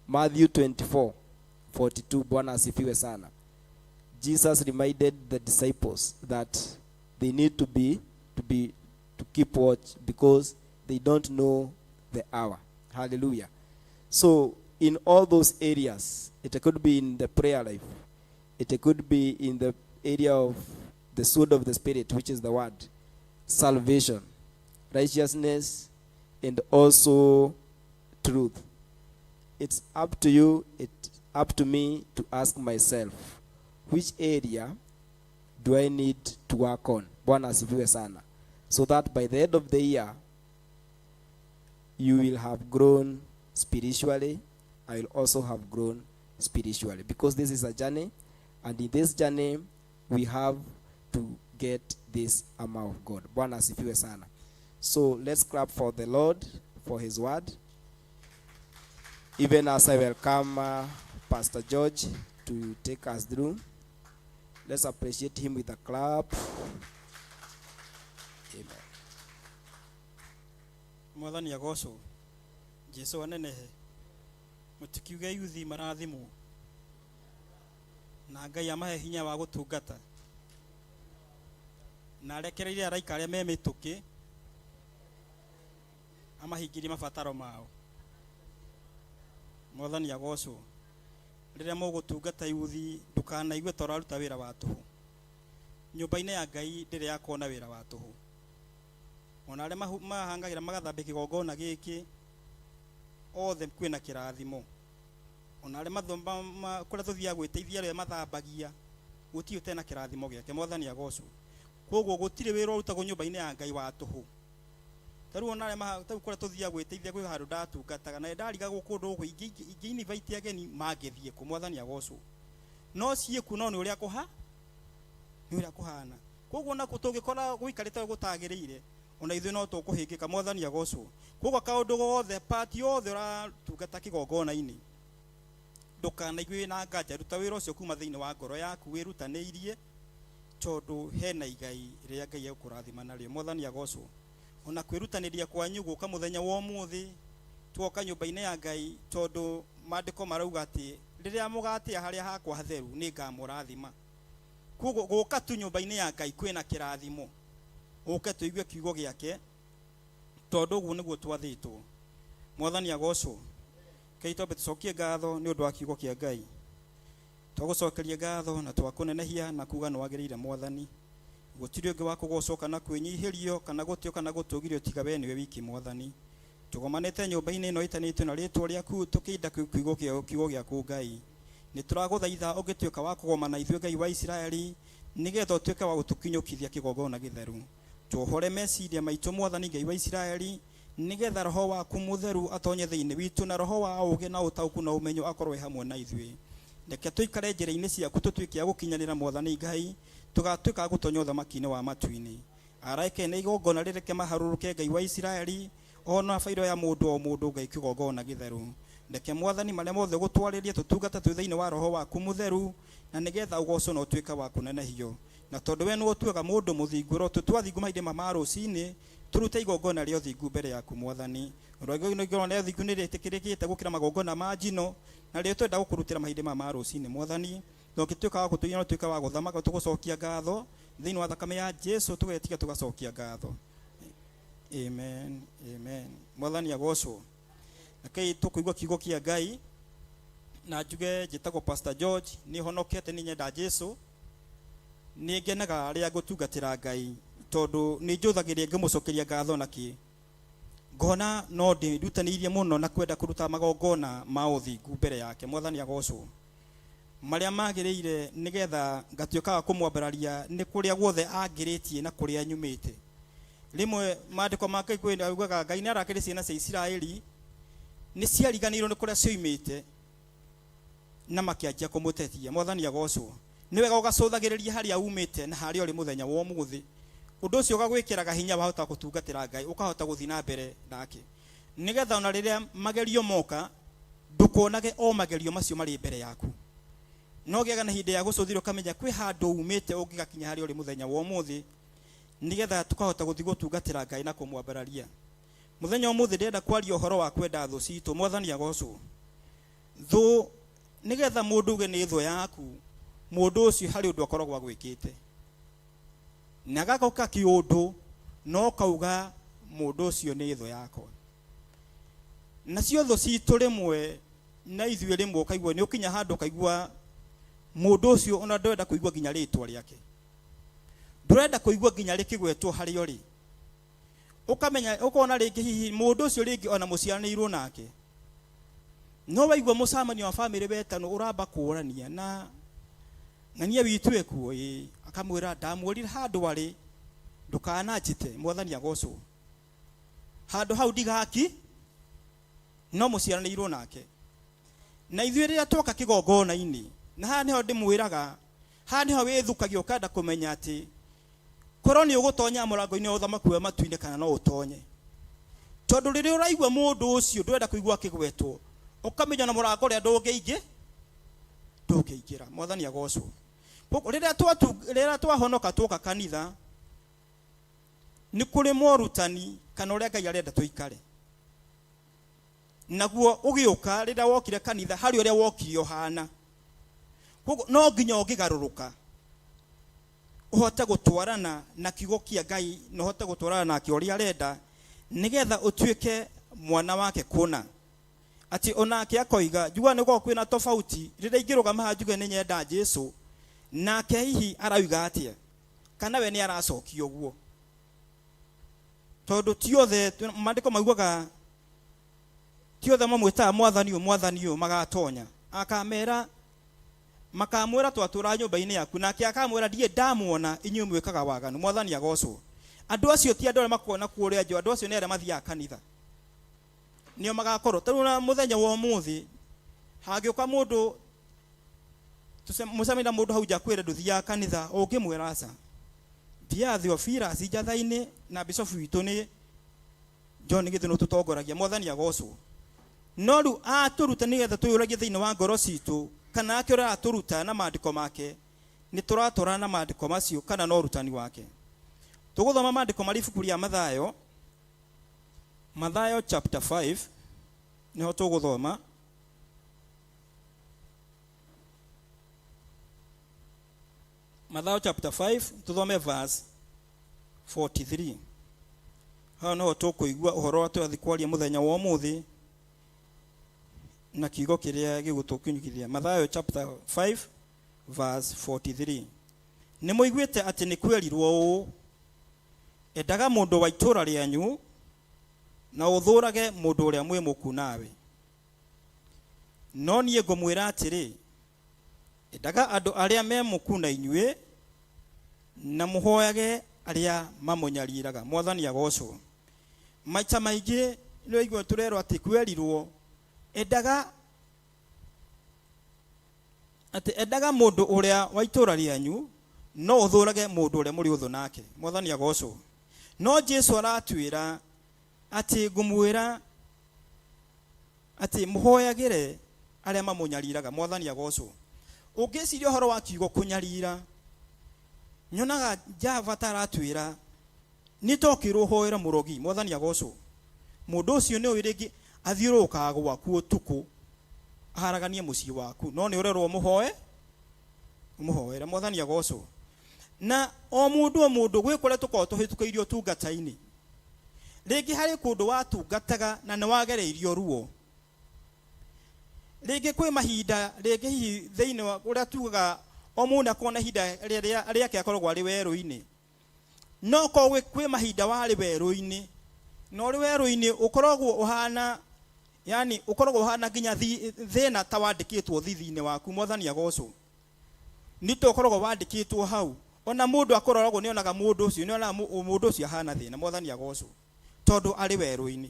Matthew 24:42. Bwana asifiwe sana. Jesus reminded the disciples that they need to keep watch because they don't know the hour. Hallelujah. So in all those areas, it could be in the prayer life, it could be in the area of the sword of the Spirit, which is the word, salvation, righteousness, and also truth. It's up to you, it's up to me to ask myself, which area do I need to work on? Bwana asifiwe sana. So that by the end of the year, you will have grown spiritually. I will also have grown spiritually. Because this is a journey, and in this journey, we have to get this armor of God. Bwana asifiwe sana. So let's clap for the Lord, for his word. Even as I welcome Pastor George to take us through, let's appreciate him with a clap. Amen. Mwathani agocwo, Jesu anenehe. Mũtikiuge yuthi marathimwo na Ngai amahe hinya wa gũtungata na arekereire araika arĩa me mĩtũkĩ amahingĩrie mabataro mao. Mwathani agocwo. Rĩrĩa mũgũtungata yuthi, ndũkanaigue ta ũraruta wĩra wa tũhũ. Nyũmba-inĩ ya Ngai ndĩrĩ yakuona wĩra wa tũhũ. Ona arĩa mahangagĩra magathambia kĩgongona gĩkĩ othe kwĩna kĩrathimo. Ona arĩa kũrĩa tũthiaga gwĩteithia arĩa mathambagia gũtirĩ ũtena kĩrathimo gĩake. Mwathani agocwo. Koguo gũtirĩ wĩra ũrutagwo nyũmba-inĩ ya Ngai wa tũhũ. Ta rĩu ona arĩa ta rĩu kũrĩa tũthiaga gwĩteithia kwĩ handũ ndatungataga na ndarigagwo kũndũ gũkũ ingĩ invite ageni mangĩthiĩ kũ. Mwathani agocwo. No ciĩ kuo no nĩ ũrĩa kũha, nĩ ũrĩa kũhana. Koguo ona tũngĩkora gũikarĩte gũtagĩrĩire, ona ithuĩ no tũkũhĩngĩka. Mwathani agocwo. Koguo kaũndũ gothe, part yothe ũratungata kĩgongona-inĩ, ndũkanaigue wĩna nganja, ruta wĩra ũcio kuma thĩinĩ wa ngoro yaku wĩrutanĩirie, tondũ hena igai rĩrĩa Ngai egũkũrathima narĩo. Mwathani agocwo. Ona kwĩrutanĩria kwanyu gũka mũthenya wa ũmũthĩ, tuoka nyũmba-inĩ ya Ngai, tondũ maandĩko marauga atĩ rĩrĩa mũgatĩa harĩa hakwa hatheru nĩ ngamũrathima. Koguo gũka tu nyũmba-inĩ ya Ngai kwĩna kĩrathimo, ũke tũigue kiugo gĩake, tondũ ũguo nĩguo twathĩtwo. Mwathani agocwo. Ngai twambe tũcokie ngatho nĩ ũndũ wa kiugo kĩa Ngai. Twagũcokeria ngatho na twakũnenehia na kuga nĩ wagĩrĩire Mwathani. Gũtirĩ ũngĩ wa kũgocwo kana kwĩnyihĩrio kana gũtĩo kana gũtũgĩrio tiga we nĩwe wiki Mwathani. Tũgomanĩte nyũmba-inĩ ĩno ĩtanĩtio na rĩtwa rĩaku tũkĩinda kiugo gĩaku Ngai. Nĩ tũragũthaitha ũngĩtuĩka wa kũgomana ithuĩ Ngai wa Isiraeli, nĩgetha ũtuĩke wa gũtũkinyũkithia kĩgongona gĩtheru. Tuohore meciria maitũ Mwathani Ngai wa Isiraeli, nĩgetha roho waku mũtheru atonye thĩinĩ witũ, na roho wa ũũgĩ na ũtaũku na ũmenyo akorwo e hamwe na ithuĩ. Reke tũikare njĩra-inĩ ciaku tũtuĩke a gũkinyanĩra Mwathani Ngai, tũgatuĩka a gũtonya ũthamaki-inĩ wa matu-inĩ. Araika ene igongona rĩreke maharũrũke Ngai wa Isiraeli, ona bairo ya mũndũ o mũndũ Ngai kĩgongona gĩtheru. Reke Mwathani marĩa mothe ũgũtwarĩria tũtungate twĩ thĩinĩ wa roho waku mũtheru, na nĩgetha ũgocwo na ũtuĩke wa kũnenehio. Na tondũ we nĩwe ũtuaga mũndũ mũthingu, ro tũtwathingu mahinda ma rũcinĩ, tũrute igongona rĩa ũthingu mbere yaku Mwathani. Igongona rĩa ũthingu nĩ rĩtĩkĩrĩkĩte gũkĩra magongona ma njino, na rĩo twenda gũkũrutĩra mahinda ma rũcinĩ Mwathani. Na ũngĩtuĩka wa gũtũiya, no ũtuĩke wa gũthamaka, tũgũcokia ngatho thĩinĩ wa thakame ya Jesu, tũgetiga tũgacokia ngatho. Amen, amen. Mwathani agocwo. Rekei tũkũigua kiugo kĩa Ngai, na njuge njĩtagwo Pastor George, nĩ honokete, nĩ nyenda Jesu, nĩ ngenaga rĩrĩa ngũtungatĩra Ngai, tondũ nĩ njũthagĩrĩria ngĩmũcokeria ngatho na kĩ. Ngona no ndĩrutanĩirie mũno na kwenda kũruta magongona ma ũthingu mbere yake. Mwathani agocwo. Marĩa magĩrĩire nĩgetha ngatuĩka wa kũmwambararia nĩ kũrĩa guothe angĩrĩtie na kũrĩa nyumĩte. Rĩmwe maandĩko ma Ngai kwĩ augaga Ngai nĩ arakĩrĩ ciana cia Isiraeli, nĩ ciariganĩirwo nĩ kũrĩa cioimĩte na makĩanjia kũmũtetia. Mwathani agocwo. Nĩ wega ũgacũthagĩrĩria harĩa umĩte na harĩa ũrĩ mũthenya wa ũmũthĩ. Ũndũ ũcio ũgagwĩkĩraga hinya wahota gũtungatĩra Ngai, ũkahota gũthiĩ na mbere nake, nĩgetha ona rĩrĩa magerio moka ndũkonage o magerio macio marĩ mbere yaku. No gĩaga na hĩndĩ ya gũcũthĩrĩria ũkamenya kwĩ handũ umĩte ũngĩgakinya harĩa ũrĩ mũthenya wa ũmũthĩ, nĩgetha tũkahota gũthiĩ gũtungatĩra Ngai na kũmwambararia. Mũthenya ũmũthĩ ndĩrenda kwaria ũhoro wa kwenda thũ citũ. Mwathani agocwo. Thũ, nĩgetha mũndũ uge nĩ thũ yaku, mũndũ ũcio harĩ ũndũ akoragwo agwĩkĩte, na gagoka kĩũndũ no kauga mũndũ ũcio nĩ thũ yakwa. Nacio thũ citũ rĩmwe na ithuĩ rĩmwe ũkaigua nĩ ũkinya handũ ũkaigua mũndũ ũcio ona ndũrenda kũigua nginya rĩtwa rĩake, ndũrenda kũigua nginya rĩkĩgwetwo harĩa ũrĩ. Ũkamenya, ũkona rĩngĩ hihi mũndũ ũcio rĩngĩ ona mũciaranĩirwo nake, no waigua mũcemanio wa bamĩrĩ wetanwo ũramba kũũrania na ng'ania witũ ekuo, ĩ akamwĩra ndamwĩrire handũ arĩ ndũkananjĩte. Mwathani agocwo. Handũ hau ndigaki no mũciaranĩirwo nake. Na ithuĩ rĩrĩa twoka kĩgongona-inĩ, na haha nĩho ndĩmwĩraga, haha nĩho wĩthukagia ũkenda kũmenya atĩ korwo nĩ ũgũtonya mũrango-inĩ wa ũthamaki wa matu-inĩ kana no ũtonye. Tondũ rĩrĩa ũraigua mũndũ ũcio ndũrenda kũigua akĩgwetwo, Ũkamenya na mũrango ũrĩa ndũngĩingĩra. Mwathani agocwo. Koguo rĩrĩa twahonoka twoka kanitha, nĩ kũrĩ morutani kana ũrĩa Ngai arenda tũikare. Naguo ũgĩũka rĩrĩa wokire kanitha harĩ ũrĩa wokire ũhana. Koguo no nginya ũngĩgarũrũka ũhote gũtwarana na kiugo kĩa Ngai na ũhote gũtwarana nake ũrĩa arenda nĩgetha ũtuĩke mwana wake kũna. Atĩ onake akoiga njuga nĩ gũkoragwo kwĩna tofauti rĩrĩa ingĩrũgama haha njuge nĩ nyenda Jesu, nake hihi arauga atĩa, kana we nĩ aracokia ũguo. Tondũ ti othe, maandĩko maugaga ti othe mamwĩtaga mwathani ũyũ, mwathani ũyũ magatonya. Akamera, makamwĩra twatũra nyũmba-inĩ yaku, nake akamwĩra ndirĩ ndamuona, inyuĩ mwĩkaga waganu. Mwathani agocwo. Andũ acio ti andũ arĩa makoragwo na kũrĩa nja, andũ acio nĩ arĩa mathiaga kanitha, nĩo magakorwo. Ta rĩu na mũthenya wa ũmũthĩ hangĩũka mũndũ mũcemanie na mũndũ hau nja akwĩre ndũthiaga kanitha, ũngĩmwĩra aca, thiaga Theophilus njatha-inĩ na bishop witũ nĩ John Githu tũtongoragia. Mwathani agocwo. No rĩu atũruta nĩgetha twĩyũragie thĩinĩ wa ngoro citũ kana ake ũrĩa aratũruta na maandĩko make nĩ tũratwarana na maandĩko macio kana no ũrutani wake. Tũgũthoma maandĩko marĩ ibuku rĩa Mathayo, Mathayo chapter 5 nĩho tũgũthoma. Mathayo chapter 5 tũthome verse 43. Hau noho tũkũigua ũhoro wa tũrathiĩ kwaria mũthenya wa ũmũthĩ na kiugo kĩrĩa gĩgũtũkinyithia. Mathayo chapter 5 verse 43. Nĩ mũiguĩte atĩ nĩ kwerirwo ũũ, endaga mũndũ wa itũũra rĩanyu na ũthũũrage mũndũ ũrĩa mwĩ mũku nawe. No niĩ ngũmwĩra atĩrĩ, endaga andũ arĩa me mũku na inyuĩ na mũhoyage arĩa mamũnyariraga. Mwathani agocwo. Maita maingĩ nĩ waigua tũrerwo atĩ kwerirwo endaga atĩ endaga mũndũ ũrĩa wa itũũra rĩanyu no ũthũũrage mũndũ ũrĩa mũrĩ ũthũ nake. Mwathani agocwo. No Jesu aratwĩra atĩ ngũmwĩra atĩ mũhoyagĩre arĩa mamũnyariraga. Mwathani agocwo. Ũngĩciria ũhoro wa kiugo kũnyarira, nyonaga Java ta aratwĩra nĩ tokĩrwo hoera mũrogi. Mwathani agocwo. Mũndũ ũcio nĩ ũĩ rĩngĩ athiũrũrũkaga gwaku ũtukũ aharaganie mũciĩ waku, no nĩ ũrerwo mũhoe, mũhoere. Mwathani agocwo. Na o mũndũ o mũndũ gwĩ kũrĩa tũkoragwo tũhĩtũkĩirio ũtungata-inĩ, rĩngĩ harĩ kũndũ watungataga na nĩ wagereirio ruo, rĩngĩ kwĩ mahinda rĩngĩ hihi thĩinĩ wa ũrĩa tugaga o mũndũ akoragwo na ihinda rĩrĩa rĩake akoragwo arĩ werũ-inĩ, no korwo kwĩ mahinda warĩ werũ-inĩ, na ũrĩ werũ-inĩ ũkoragwo ũhana, yani ũkoragwo ũhana nginya thĩna ta wandĩkĩtwo thithi-inĩ waku. Mwathani agocwo. Nĩ ta ũkoragwo wandĩkĩtwo hau, ona mũndũ akoragwo nĩ onaga mũndũ ũcio, nĩ onaga mũndũ ũcio ahana thĩna. Mwathani agocwo, tondũ arĩ werũ-inĩ.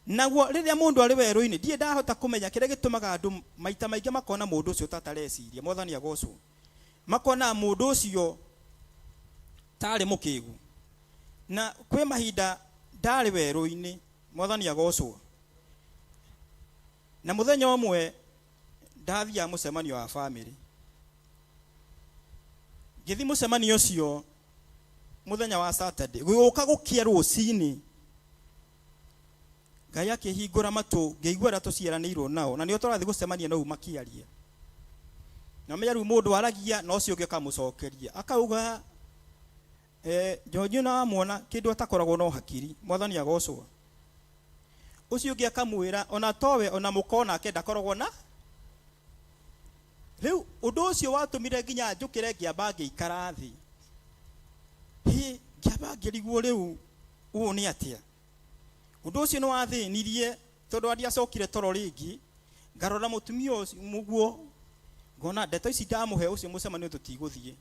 Naguo rĩrĩa mũndũ arĩ werũ-inĩ, ndirĩ ndahota kũmenya kĩrĩa gĩtũmaga andũ maita maingĩ makona mũndũ ũcio ta atareciria. Mwathani agocwo. Makona mũndũ ũcio tarĩ mũkĩgu. Na kwĩ mahinda ndarĩ werũ-inĩ. Mwathani agocwo. Na mũthenya ũmwe ndathiaga mũcemanio wa family, ngĩthiĩ mũcemanio ũcio mũthenya wa Saturday, gũgĩũka gũkĩa rũcinĩ, Ngai akĩhingũra matũ, ngĩigua arĩa tũciaranĩirwo nao, na nĩo tũrathiĩ gũcemania nao makĩaria. Na menya rĩu mũndũ aragia na ũcio ũngĩ akamũcokeria akauga, George na wamwona kĩndũ atakoragwo no hakiri. Mwathani agocwo. Ũcio ũngĩ akamwĩra ona towe ona mũka nake ndakoragwo na. Rĩu ũndũ ũcio watũmire nginya njũkĩre ngĩamba ngĩikara thĩ. Hĩ, ngĩamba ngĩrigwo rĩu ũũ nĩ atĩa. Ũndũ ũcio nĩ wathĩnirie tondũ ndiacokire toro rĩngĩ, ngarora mũtumia ũcio mũguo, ngona ndeto ici ndamũhe ũcio mũcemanio tũtigũthiĩ,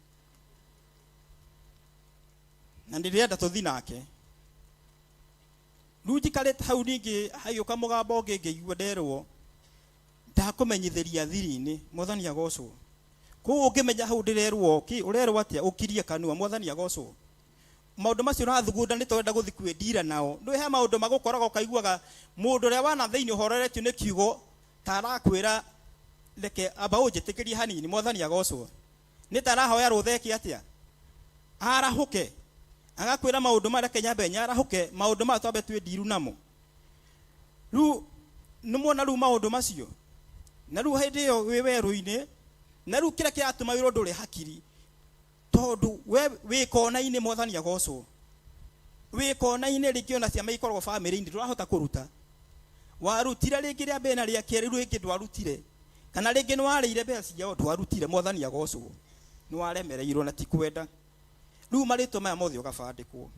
na ndĩrenda tũthiĩ nake. Rĩu njikarĩte hau ningĩ hagĩũka mũgambo ũngĩ ngĩigua nderwo ndakũmenyithĩria thiri-inĩ. Mwathani agocwo. Koguo ũngĩmenya hau ndĩrerwo kĩ, ũrerwo atĩa, ũkirie kanua. Mwathani agocwo. Maũndũ macio ũrathugunda nĩ tũrenda gũthiĩ kwĩndira nao. Ndũĩ he maũndũ magũkoraga ũkaiguaga mũndũ ũrĩa wana thĩinĩ ũhoreretio nĩ kiugo Ta arakwĩra reke amba ũnjĩtĩkĩrie hanini, mwathani agocwo. Nĩ ta arahoya rũtha eke atĩa? Arahũke. Agakwĩra maũndũ maya, reke nyambe nyarahũke, maũndũ maya twambe twĩ namo. Rĩu nĩmuona rĩu maũndũ macio. Na rĩu hĩndĩ ĩyo wĩ werũ-inĩ, na rĩu kĩrĩa kĩratũma wĩrwo ndũrĩ hakiri, tondũ we wĩ kona-inĩ, mwathani agocwo. Wĩ kona-inĩ rĩngĩ ona ciama ikoragwo bamĩrĩ-inĩ ndũrahota kũruta. Warutire rĩngĩ rĩa mbere na rĩa kerĩ, rĩu rĩngĩ ndwarutire. Kana rĩngĩ nĩwarĩire mbeca ciao ndwarutire, mwathani agocwo. Nĩwaremereirwo na ti kwenda. Rĩu marĩtwa maya mothe ũgabandĩkwo.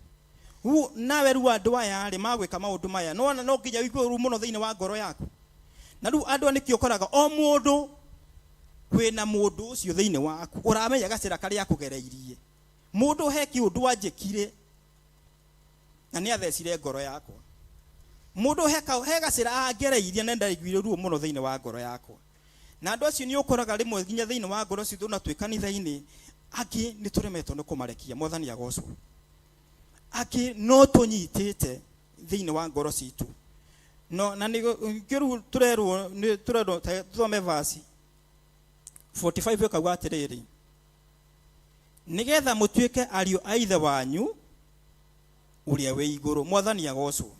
Rĩu nawe rĩu andũ aya rĩ magwĩka maũndũ maya, nĩwona no nginya ũigue ũru mũno thĩinĩ wa ngoro yaku. Na rĩu andũ aya nĩkĩo ũkoraga o mũndũ kwĩna mũndũ ũcio thĩinĩ waku ũramenya gacĩra karĩa akũgereirie. Mũndũ he kĩũndũ anjĩkire na nĩ athecire ngoro yakwa. Mũndũ he gacĩra angereirie na ndaiguire ruo mũno thĩinĩ wa ngoro yakwa. Na andũ acio nĩ ũkoraga rĩmwe nginya thĩinĩ wa ngoro citũ na twĩ kanitha-inĩ, angĩ nĩ tũremetwo nĩ kũmarekia, mwathani agocwo. Angĩ no tũnyitĩte thĩinĩ wa ngoro citũ. No, na nĩkĩo rĩu tũrerwo, nĩ tũrerwo tũthome verse 45 ĩkauga atĩrĩrĩ, nĩgetha mũtuĩke ariũ a ithe wanyu ũrĩa wĩ igũrũ, mwathani agocwo.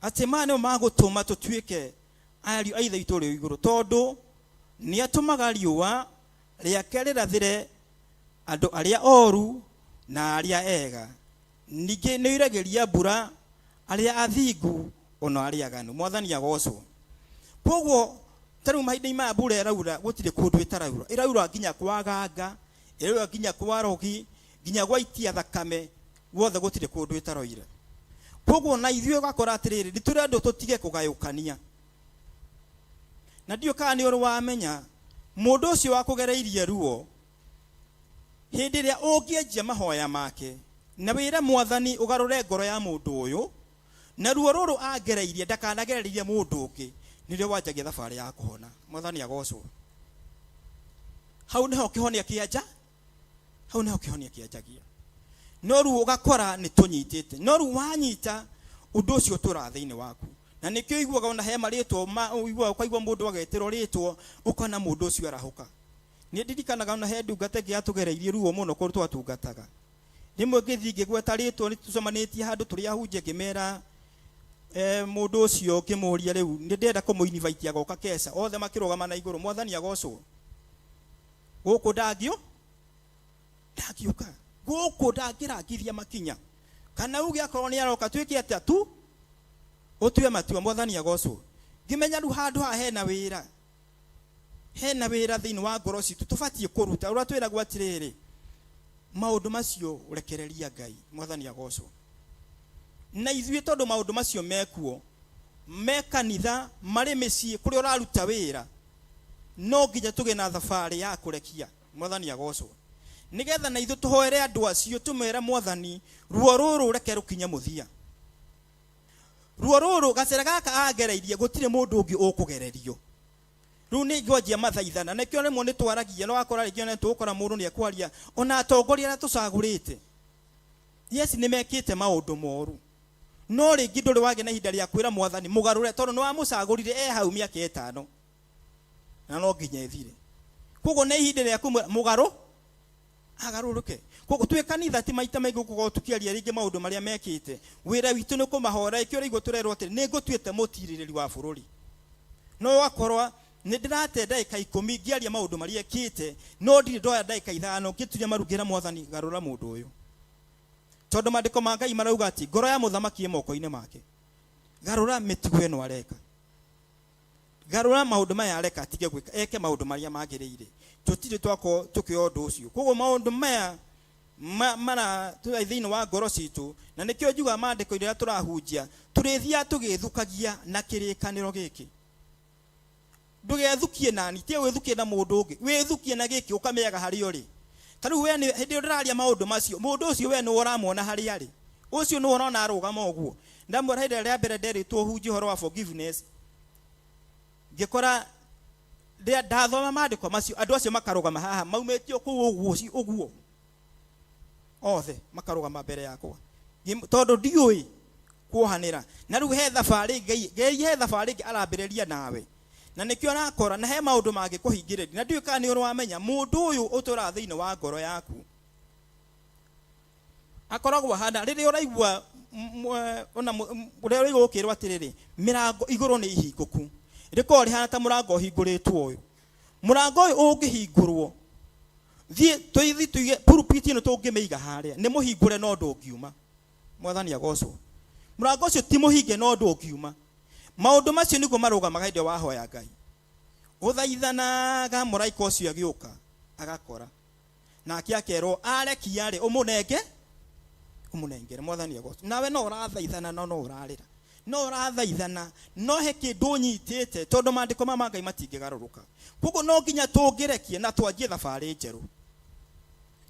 Atĩ maya nĩmo magũtũma tũtuĩke ariũ a ithe witũ ũrĩa wĩ igũrũ, tondũ nĩ atũmaga riũa rĩake rĩrathĩre andũ arĩa oru na arĩa ega, ningĩ nĩ oiragĩria mbura arĩa athingu ona arĩa aganu, mwathani agocwo. Koguo ta rĩu mahinda-inĩ maya mbura ĩraura, gũtirĩ kũndũ ĩtaraura, ĩraura nginya kwa ganga, ĩraura nginya kwa rogi, nginya gwa itia thakame, guothe gũtirĩ kũndũ ĩtaroire. Koguo na ithuĩ ũgakora atĩrĩrĩ, nĩ tũrendwo tũtige kũgayũkania. Na ndiũĩ kana nĩ ũrĩ wamenya mũndũ ũcio wakũgereirie ruo, hĩndĩ ĩrĩa ũngĩenjia mahoya make na wĩre mwathani ũgarũre ngoro ya mũndũ ũyũ, na ruo rũrũ angereirie ndakanagererie mũndũ ũngĩ, nĩrĩo wanjagia thabarĩ ya kũhona, mwathani agocwo. Hau nĩho kĩhonia kĩanja, hau nĩho kĩhonia kĩanjagia. No rĩu ũgakora nĩ tũnyitĩte, no rĩu wanyita ũndũ ũcio ũtũraga thĩinĩ waku. Na nĩkĩo ũiguaga ona he marĩtwa, ũiguaga ũkaigua mũndũ agetĩrwo rĩtwa, ũkona mũndũ ũcio arahũka. Nĩ ndirikanaga ona he ndungata ĩngĩ yatũgereirie ruo mũno kũrĩa twatungataga. Rĩmwe ngĩthiĩ ngĩgweta rĩtwa, nĩ tũcemanĩtie handũ tũrĩ ahunjia, ngĩmera, mũndũ ũcio ngĩmũria rĩu nĩ ndĩrenda kũmũ-invite agoka keca, othe makĩrũgama na igũrũ, mwathani agocwo. Gũkũ ndangĩũka, gũkũ ndangĩrangithia makinya, kana uge akorwo nĩ aroka twĩke atĩa tu, ũtue matua, mwathani agocwo. Ngĩmenya rĩu handũ haha hena wĩra, hena wĩra thĩinĩ wa ngoro citũ tũbatiĩ kũruta. Ũrĩa twĩragwo atĩrĩrĩ, maũndũ macio rekereria Ngai, mwathani agocwo. Na ithuĩ tondũ maũndũ macio mekuo, me kanitha, marĩ mĩciĩ kũrĩa ũraruta wĩra, no nginya tũgĩe na thabarĩ ya kũrekia, mwathani agocwo. Nĩgetha na ithuĩ tũhoere andũ acio, tũmere mwathani ruo rũrũ reke rũkinye mũthia. Ruo rũrũ gacĩra gaka angereirie, gũtirĩ mũndũ ũngĩ ũkũgererio. Rĩu nĩ ngwanjia mathaithana, na nĩkĩo rĩmwe nĩ twaragia, no wakora rĩngĩ ona tũgũkora mũndũ nĩ ekwaria, ona atongoria arĩa tũcagũrĩte, yes, nĩ mekĩte maũndũ moru, no rĩngĩ ndũrĩ wagĩa na ihinda rĩa kwĩra mwathani mũgarũre, tondũ nĩ wamũcagũrire e hau mĩaka ĩtano, na no nginya ĩthire. Koguo nĩ ihinda rĩa kũmwĩra mũgarũ agarũrũke. Koguo twĩ kanitha ti maita maingĩ gũkorwo tũkĩaria rĩngĩ maũndũ marĩa mekĩte. Wĩra witũ nĩ kũmahora, ĩkĩo ũraigua tũrerwo atĩrĩ, nĩ ngũtuĩte mũtirĩrĩri wa bũrũri. No ũgakorwo nĩ ndĩrate ndagĩka 10 ngĩaria maũndũ marĩa ekĩte, no ndirĩ ndoya ndagĩka 5 ngĩturia maru ngĩra mwathani garũra mũndũ ũyũ. Tondũ maandĩko ma Ngai marauga atĩ ngoro ya mũthamaki ĩ moko-inĩ make. Garũra mĩtugo ĩno areka, garũra maũndũ maya areka atige gwĩka, eke maũndũ marĩa magĩrĩire. Tũtirĩ twakorwo tũkĩoya ũndũ ũcio. Koguo maũndũ maya mara tũrĩ thĩinĩ wa ngoro citũ, na nĩkĩo njugaga maandĩko-inĩ rĩrĩa tũrahunjia, tũrĩthiaga tũgĩthukagia na kĩrĩkanĩro gĩkĩ. Ndũgethukie nani, tiga gwĩthukia na mũndũ ũngĩ, wĩthukie na gĩkĩ ũkamĩaga harĩa ũrĩ. Ta rĩu we nĩ hĩndĩ ĩyo ndĩraria maũndũ macio, mũndũ ũcio we nĩwe ũramuona harĩa arĩ, ũcio nĩwe ũrona arũgama ũguo. Ndamwĩra hĩndĩ ĩrĩa mbere nderĩtwo hunjie ũhoro wa forgiveness, ngĩkora ndathoma maandĩko macio, andũ acio makarũgama haha maumĩtio kũu ũguo ũguo othe makarũgama mbere yakwa, tondũ ndiũĩ kuohanĩra. Na rĩu he thabarĩ Ngai, Ngai he thabarĩ ĩngĩ arambĩrĩria nawe. Na nĩkĩo arakora na he maũndũ mangĩkũhingĩrĩria na ndiũĩ kana nĩ ũrĩ wamenya mũndũ ũyũ ũtũraga thĩinĩ wa ngoro yaku akoragwo ahana rĩrĩa ũraigua ona ũrĩa ũraigua ũkĩrwo atĩrĩrĩ mĩrango igũrũ nĩ ihingũku rĩkoragwo rĩhana ta mũrango ũhingũrĩtwo ũyũ mũrango ũyũ ũngĩhingũrwo thiĩ tũithi tuige pulpit ĩno tũngĩmĩiga harĩa nĩ mũhingũre no ndũngiuma mwathani agocwo mũrango ũcio ti mũhinge no ndũngiuma maũndũ macio nĩguo marũgamaga hĩndĩ ĩyo wahoya Ngai ũthaithanaga mũraika ũcio agĩũka agakora nake akerwo arekia rĩ ũmũnenge ũmũnengere mwathani agocwo nawe no ũrathaithana no no ũrarĩra no ũrathaithana no he kĩndũ ũnyitĩte tondũ maandĩko ma Ngai matingĩgarũrũka koguo no nginya tũngĩrekie na twanjie thabarĩ njerũ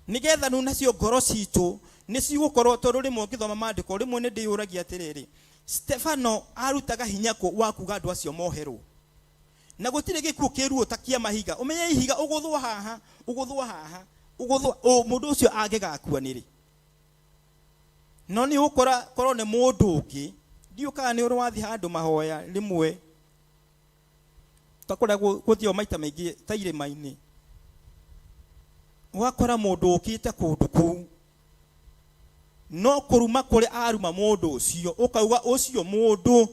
nĩgetha rĩu nacio ngoro citũ nĩ cigũkorwo tondũ rĩmwe ũngĩthoma maandĩko rĩmwe nĩ ndĩyũragia atĩrĩrĩ Stefano arutaga hinya kũ wa kuga andũ acio moherwo na gũtirĩ gĩkuũ kĩruo ta kĩa mahiga ũmenye ihiga ũgũthwo haha ũgũthwo haha ũgũthwo mũndũ ũcio angĩgakua nĩ rĩ no nĩ ũgũkora korwo nĩ mũndũ ũngĩ ndiũĩ kana nĩ ũrĩ wathiĩ handũ mahoya rĩmwe ta kũrĩa gũthiao maita maingĩ ta irĩma-inĩ ũgakora mũndũ ũkĩte kũndũ kũu no kũruma kũrĩa aruma mũndũ ũcio ũkauga ũcio mũndũ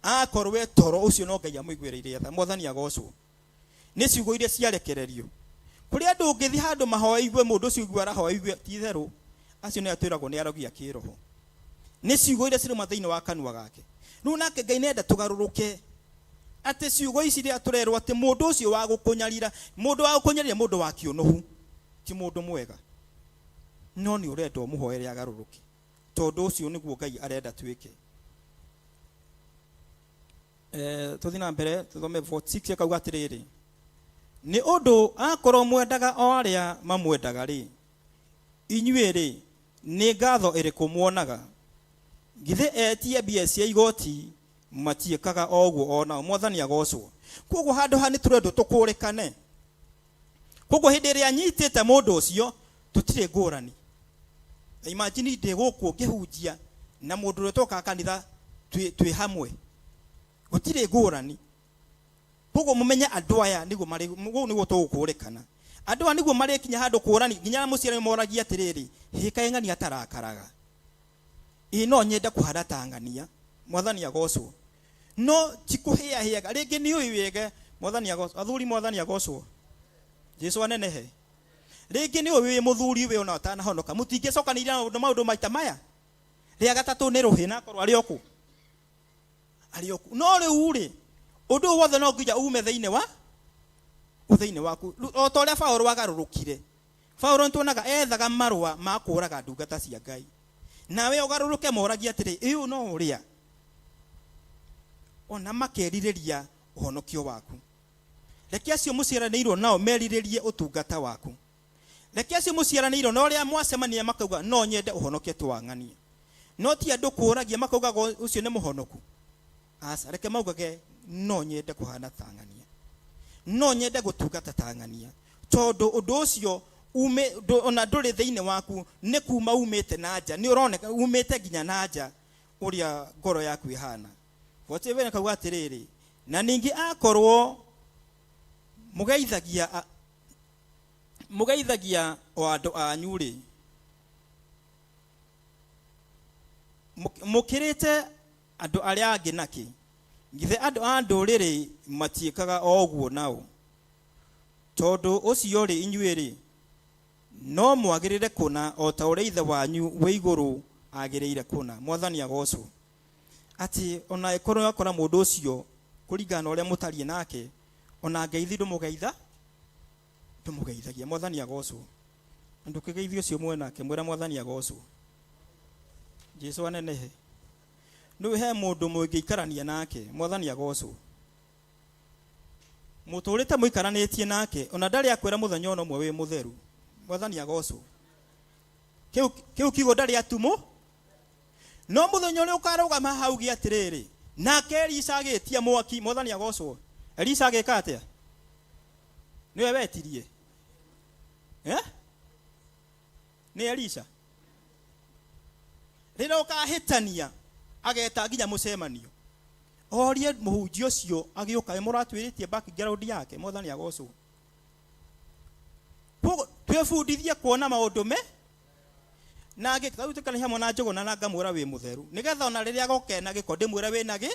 akorwo e toro ũcio no Ngai amũiguĩrĩire tha mwathani agocwo nĩ ciugo iria ciarekererio kũrĩ andũ ũngĩthiĩ handũ mahoya igue mũndũ ũcio igue arahoya igue ti itherũ acio nĩ atwĩragwo nĩ arogi a kĩroho nĩ ciugo iria ciruma thĩinĩ wa kanua gake rĩu nake Ngai nenda tũgarũrũke atĩ ciugo ici rĩrĩa tũrerwo atĩ mũndũ ũcio wa gũkũnyarira mũndũ wa gũkũnyarira mũndũ wa kĩũnũhu ti mũndũ mwega no nĩ ũrenda ũmũhoere agarũrũke tondũ ũcio nĩguo Ngai arenda twĩke tũthiĩ na mbere tũthome 46 akauga atĩrĩrĩ nĩ ũndũ akorwo mwendaga o arĩa mamwendaga rĩ inyuĩ rĩ nĩ ngatho ĩrĩkũ muonaga githĩ etie mbia cia igoti matiĩkaga o ũguo onao mwathani agocwo koguo handũ ha nĩ tũrendwo tũkũrĩkane koguo hĩndĩ ĩrĩa anyitĩte mũndũ ũcio tũtirĩ ngũrani imagine ndĩ gũkũ ngĩhunjia na mũndũ ũrĩa twokaga kanitha twĩ hamwe gũtirĩ ngũrani koguo mũmenye andũ aya nĩguo marĩ ũguo nĩguo tũgũkũrĩkana andũ aya nĩguo marĩkinya handũ kũrani nginya mũciari moragia atĩrĩrĩ hĩ kaĩ ng'ania atarakaraga ĩ no nyende kũhana ta ng'ania mwathani agocwo no ti kũhĩahĩaga rĩngĩ nĩ ũĩ wega mwathani agocwo athuri mwathani agocwo Jesu anenehe rĩngĩ nĩ ũĩ wĩ mũthuri wĩ ona ũtanahonoka mũtingĩcokanĩria maũndũ maita maya rĩa gatatũ nĩ rũhĩ na akorwo arĩ okũ arĩ okũ no rĩu rĩ ũndũ ũyũ wothe no nginya ume thĩinĩ wa thĩinĩ waku o ta ũrĩa Paũlũ agarũrũkire Paũlũ nĩtuonaga ethaga marũa ma kũũraga ndungata cia Ngai nawe ũgarũrũke moragie atĩrĩ ĩũ no ũrĩa ona makerirĩria ũhonokio waku reke acio mũciaranĩirwo nao merirĩrie ũtungata waku reke acio mũciaranĩirwo na ũrĩa mwacemania makauga no nyende ũhonoke twang'ania no ti andũ kũũragia makauga ũcio nĩ mũhonoku aca reke maugage no nyende kũhana ta ng'ania no nyende gũtungata ta ng'ania tondũ ũndũ ũcio ume ona ndũrĩ thĩinĩ waku nĩ kuma umĩte na nja nĩ ũroneka umĩte nginya na nja ũrĩa ngoro yaku ĩhana 47 akauga atĩrĩrĩ na ningĩ akorwo mũgeithagia o andũ anyu rĩ mũkĩrĩte andũ arĩa angĩ nakĩ githĩ andũ a ndũrĩrĩ matiĩkaga o ũguo nao tondũ ũcio rĩ inyuĩ rĩ no mwagĩrĩre kũna o ta ũrĩa ithe wanyu wĩ igũrũ agĩrĩire kũna mwathani agocwo atĩ ona ĩkorwo yakora mũndũ ũcio kũringana na ũrĩa mũtariĩ nake ona ngeithi ndũmũgeitha ndũmũgeithagia mwathani agocwo ndũkĩgeithie ũcio mwenake mwĩra mwathani agocwo Jesu anenehe nĩ he mũndũ mũngĩikarania nake mwathani agocwo mũtũrĩte mũikaranĩtie nake ona ndarĩ akwĩra mũthenya ona ũmwe wĩ mũtheru mwathani agocwo kĩu kiugo ndarĩ atumũ no mũthenya ũrĩa ũkarũgama hau gĩ atĩrĩrĩ nake Elisha agĩtia mwaki mwathani agocwo Elisha agĩka atĩa nĩwe wetirie nĩ Elisha rĩrĩa ũkahĩtania ageta nginya mũcemanio Orie mũhunjia ũcio agĩũka ĩ mũratwĩrĩtie background yake mwathani agocwo. Koguo twĩbundithie kuona maũndũ me na gĩ tarĩu tũkane hamwe na Njũgũna na ngamwĩra wĩ mũtheru nĩgetha ona rĩrĩa agoka ena gĩko ndĩmwĩre wĩna gĩ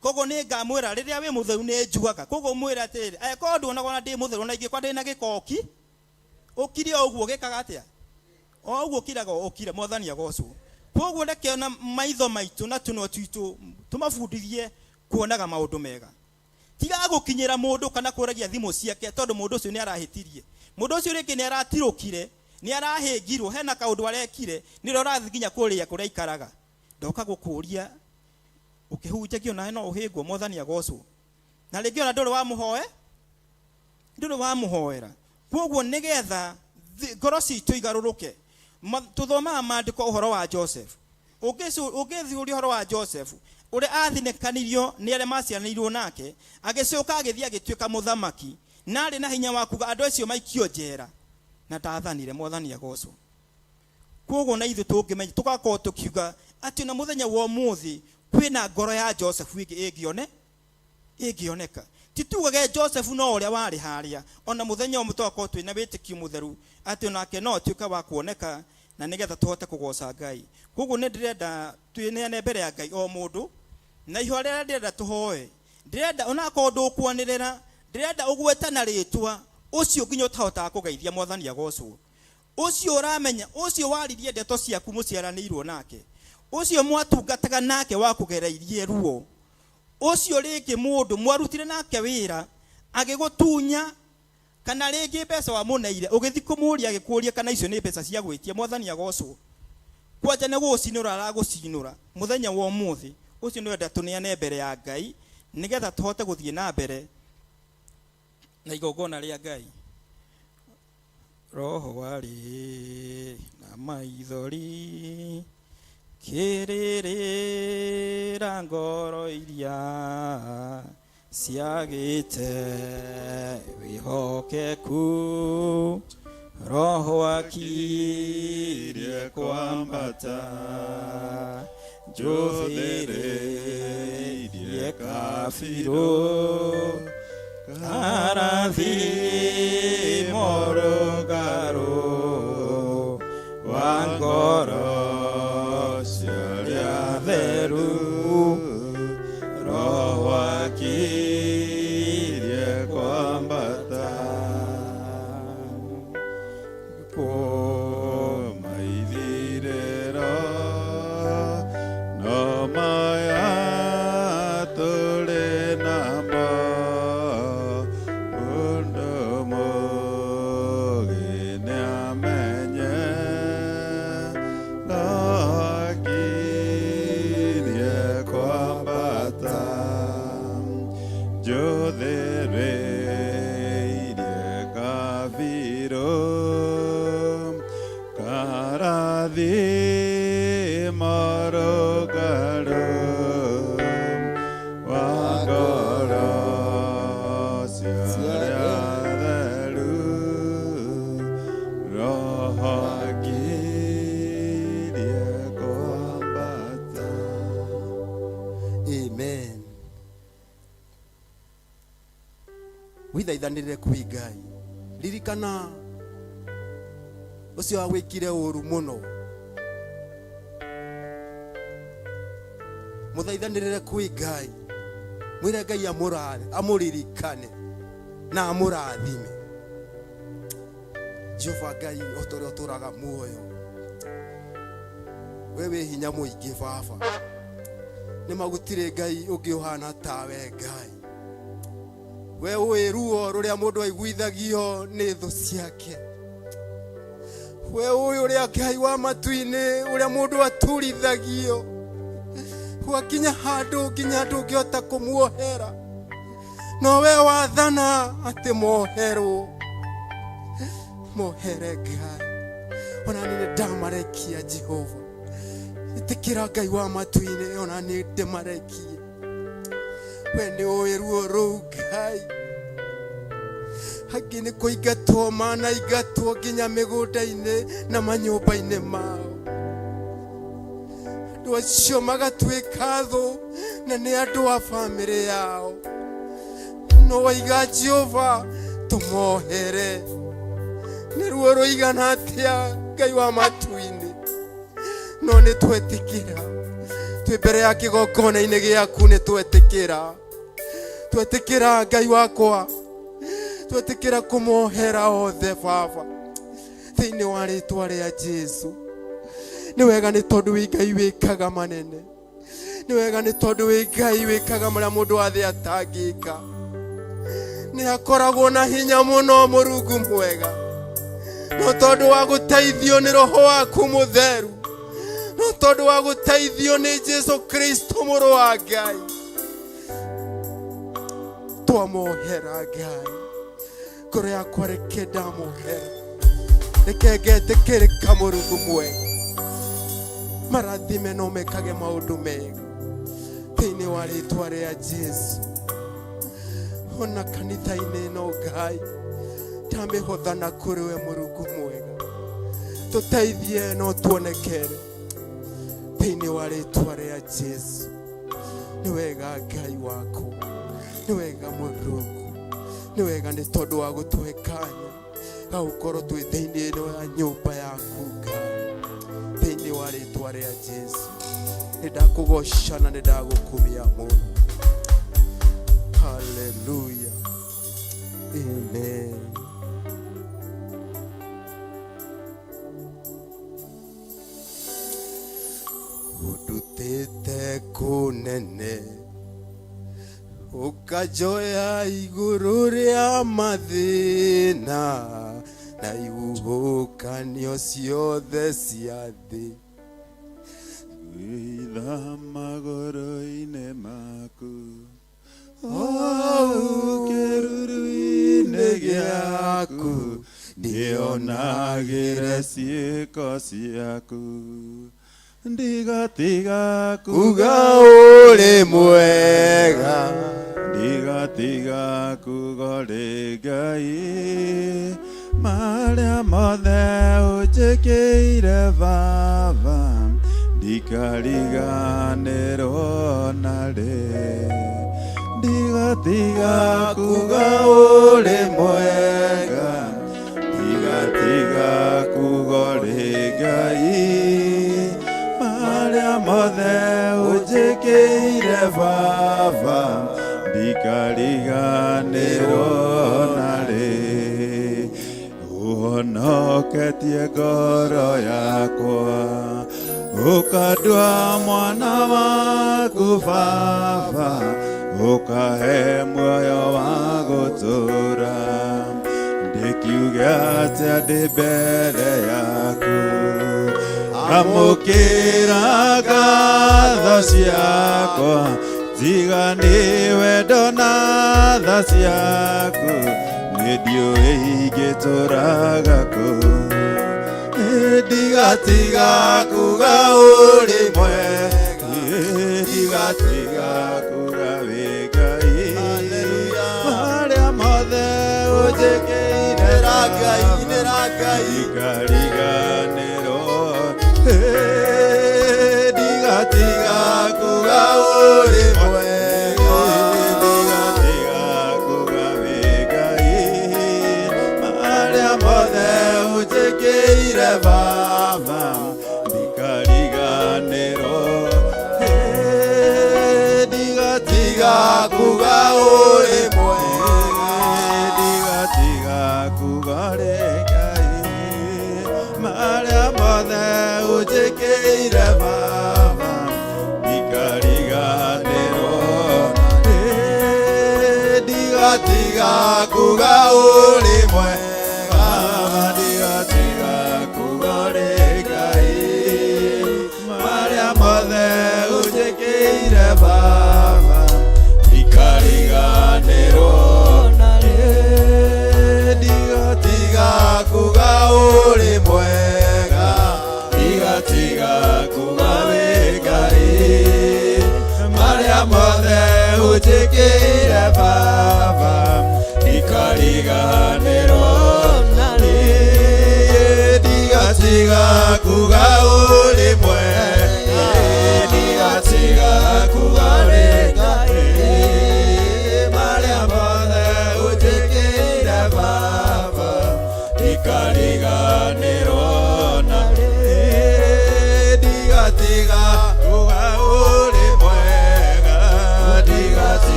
koguo nĩ ngamwĩra rĩrĩa wĩ mũtheru nĩ njugaga koguo mwĩre atĩrĩrĩ angĩkorwo nduonaga ona ndĩ mũtheru ona ingĩkorwo ndĩ na gĩko ũki ũkire o ũguo gĩkaga atĩa o ũguo ũkiraga ũkire mwathani agocwo. Koguo reke ona maitho maitũ na tũnua twitũ tũmabundithie kuonaga maũndũ mega. Tiga gũkinyĩra mũndũ kana kũragia thimũ ciake tondũ mũndũ ũcio nĩ arahĩtirie. Mũndũ ũcio rĩngĩ nĩ aratirũkire, nĩ arahĩngirwo, hena kaũndũ arekire, nĩrĩo ũrathiĩ nginya kũrĩa kũrĩa aikaraga. Ndoka gũkũria ũkĩhunjagia onawe no ũhĩngwo mwathani agocwo. Na rĩngĩ ona ndũrĩ wamũhoe, ndũrĩ wamũhoera. Koguo nĩgetha ngoro citũ igarũrũke. Tũthomaga maandĩko ũhoro wa Joseph. Ũngĩthiũria ũhoro wa Joseph, ũrĩa athinĩkanirio nĩ arĩa maciaranĩirwo nake, agĩcoka agĩthiĩ agĩtuĩka mũthamaki, na arĩ na hinya wa kuga andũ acio maikio njera, na ndathanire mwathani agocwo. Koguo na ithuĩ tũngĩmenya, tũgakorwo tũkiuga atĩ ona mũthenya wa ũmũthĩ kwĩna ngoro ya Joseph ĩngĩ ĩngĩoneka. Ti tugage Joseph no ũrĩa warĩ harĩa, ona mũthenya ũmwe tũgakorwo twĩna wĩtĩkio mũtheru atĩ onake no atuĩke wa kuoneka na nĩgetha tũhote kũgoca Ngai. Koguo nĩ ndĩrenda twĩneane mbere ya Ngai o mũndũ, na ihoya rĩrĩa ndĩrenda tũhoe, ndĩrenda onakorwo ndũkwanĩrĩra, ndĩrenda ũgwete na rĩtwa ũcio nginya ũtahotaga kũgeithia mwathani agocwo. Ũcio ũramenya, ũcio waririe ndeto ciaku mũciaranĩirwo nake, ũcio mwatungataga nake wakũgereirie ruo, ũcio rĩngĩ mũndũ mwarutire nake wĩra agĩgũtunya kana rĩngĩ mbeca wamũneire ũgĩthiĩ kũmũria agĩkũria kana icio nĩ mbeca cia gwĩtia mwathani agocwo. Kwanja nĩ gũgũcinũra aragũcinũra mũthenya wa ũmũthĩ, ũcio nĩwenda tũneane mbere ya Ngai nĩgetha tũhote gũthiĩ na mbere na igongona rĩa Ngai. Roho warĩ na maithori kĩrĩrĩra ngoro iria ciagĩte wĩhokeku. Roho akirie kwambata njũthĩrĩirie kabirũ karathi mũrũngarũ wa ngoro ciarĩa theru. Roho akirie kwambata kũmaithirĩro no maya tũrĩ namo ũndũ mũũgĩ nĩamenye. Roho akirie kwambata njũthĩrĩirie kabirũ karathi mũrũngarũ wa ngoro ciarĩa theru. Roho akirie kwambata. Amen. Withaithanĩrĩre kwĩ Ngai. Ririkana ũcio wagwĩkire ũru mũno. Mũthaithanĩrĩre kwĩ Ngai. Mwĩre Ngai amũririkane na amũrathime. Jehova Ngai o ta ũrĩa ũtũũraga muoyo, we wĩ hinya mũingĩ Baba. Nĩ ma gũtirĩ Ngai ũngĩ ũhana tawe Ngai. We ũĩ ruo rũrĩa mũndũ aiguithagio nĩ thũ ciake. We ũĩ ũrĩa Ngai wa matu-inĩ ũrĩa mũndũ aturithagio gwakinya handũ nginya ndũngĩhota kũmuohera, no we wathana atĩ moherwo. Mohere Ngai, ona niĩ nĩ ndamarekia Jehova. Ĩtĩkĩra Ngai wa matu-inĩ, ona niĩ ndĩmarekie. We nĩ ũĩ ruo rũu Ngai. Angĩ nĩ kũingatwo manaingatwo nginya mĩgũnda-inĩ na manyũmba-inĩ mao. Andũ Andũ acio magatuĩka thũ na nĩ andũ a bamĩrĩ yao. No waiga Jehova tũmohere. Nĩ ruo rũigana atĩa Ngai wa matu-inĩ, no nĩ twetĩkĩra twĩ mbere ya kĩgongona-inĩ gĩaku, nĩ twetĩkĩra, twetĩkĩra Ngai wakwa, twetĩkĩra kũmohera othe Baba thĩinĩ wa rĩtwa rĩa Jesu. Nĩ wega nĩ tondũ wĩ Ngai wĩkaga manene, nĩ wega nĩ tondũ wĩ Ngai wĩkaga marĩa mũndũ wa thĩ atangĩka. Nĩ akoragwo na hinya mũno Mũrungu mwega, no tondũ wa gũteithio nĩ Roho waku Mũtheru, no tondũ wa gũteithio nĩ Jesu Kristo mũrũ wa Ngai, twamohera Ngai. Ngoro yakwa reke ndamohera, reke ngetĩkĩrĩka Mũrungu mwega, marathime no mekage maũndũ mega thĩinĩ wa rĩtwa rĩa Jesu. Ona kanitha-inĩ ĩno Ngai ndamĩhothana kũrĩ we Mũrungu mwega, tũteithie no tuonekere thĩinĩ wa rĩtwa rĩa Jesu. Nĩ wega Ngai wakwa, nĩ wega Mũrungu, nĩ wega nĩ tondũ wa gũtũhe kanya ga gũkorwo twĩ thĩinĩ wa nyũmba yaku Ngai, thĩinĩ wa rĩtwa rĩa Jesu. Nĩ ndakũgoca na nĩ ndagũkumia mũno. Haleluya, amen. Ũndutĩte kũnene, ũkanjoya igũrũ rĩa mathĩna na ihuhũkanio ciothe cia thĩ. Wĩitha magũrũ-inĩ maku o kĩruru-inĩ gĩaku, ndĩonagĩre ciĩko ciaku, ndigatiga kuga ũrĩ mwega, ndigatiga kuga ũrĩ Ngai. Marĩa mothe ũnjĩkĩire Baba, ndikariganĩrwo narĩ, ndigatiga kuga ũrĩ mwega, ndigatiga kuga ũrĩ Ngai. Marĩa mothe ũnjĩkĩire Baba, ndikariganĩrwo narĩ. Ũhonoketie ngoro yakwa, ũkandua mwana waku Baba, ũkahe muoyo wa gũtũũra. Ndĩkiuge atĩa ndĩ mbere yaku? Amũkĩra ngatho ciakwa, tiga nĩ wendo na tha ciaku, nĩ ndiũĩ ingĩtũraga kũ. Ndigatiga kuga ũrĩ mwega, ndigatiga kuga wĩ Ngai. Marĩa mothe ũnjĩkĩire Ngai, inĩra Ngai. Ndikariganĩrwo, ndigatiga kuga ũrĩ mwega, ndigatiga kuga wĩ Ngai. Marĩa mothe ũnjĩkĩire Baba, ndikariganĩrwo, ndigatiga kuga ũrĩ mwega, ndigatiga kuga ũrĩ Ngai. Marĩa mothe ũnjĩkĩire Baba, ndikariganĩrwo, ndigatiga kuga ũrĩ mwega, ndigatiga kuga ũrĩ Ngai. Marĩa mothe ũnjĩkĩire Baba, ndikariganĩrwo, ndigatiga kuga ũrĩ mwega, ndigatiga kuga wĩ Ngai. Marĩa mothe ũnjĩkĩire Baba, ndikariganĩrwo, ndigatiga kuga ũrĩ mwega.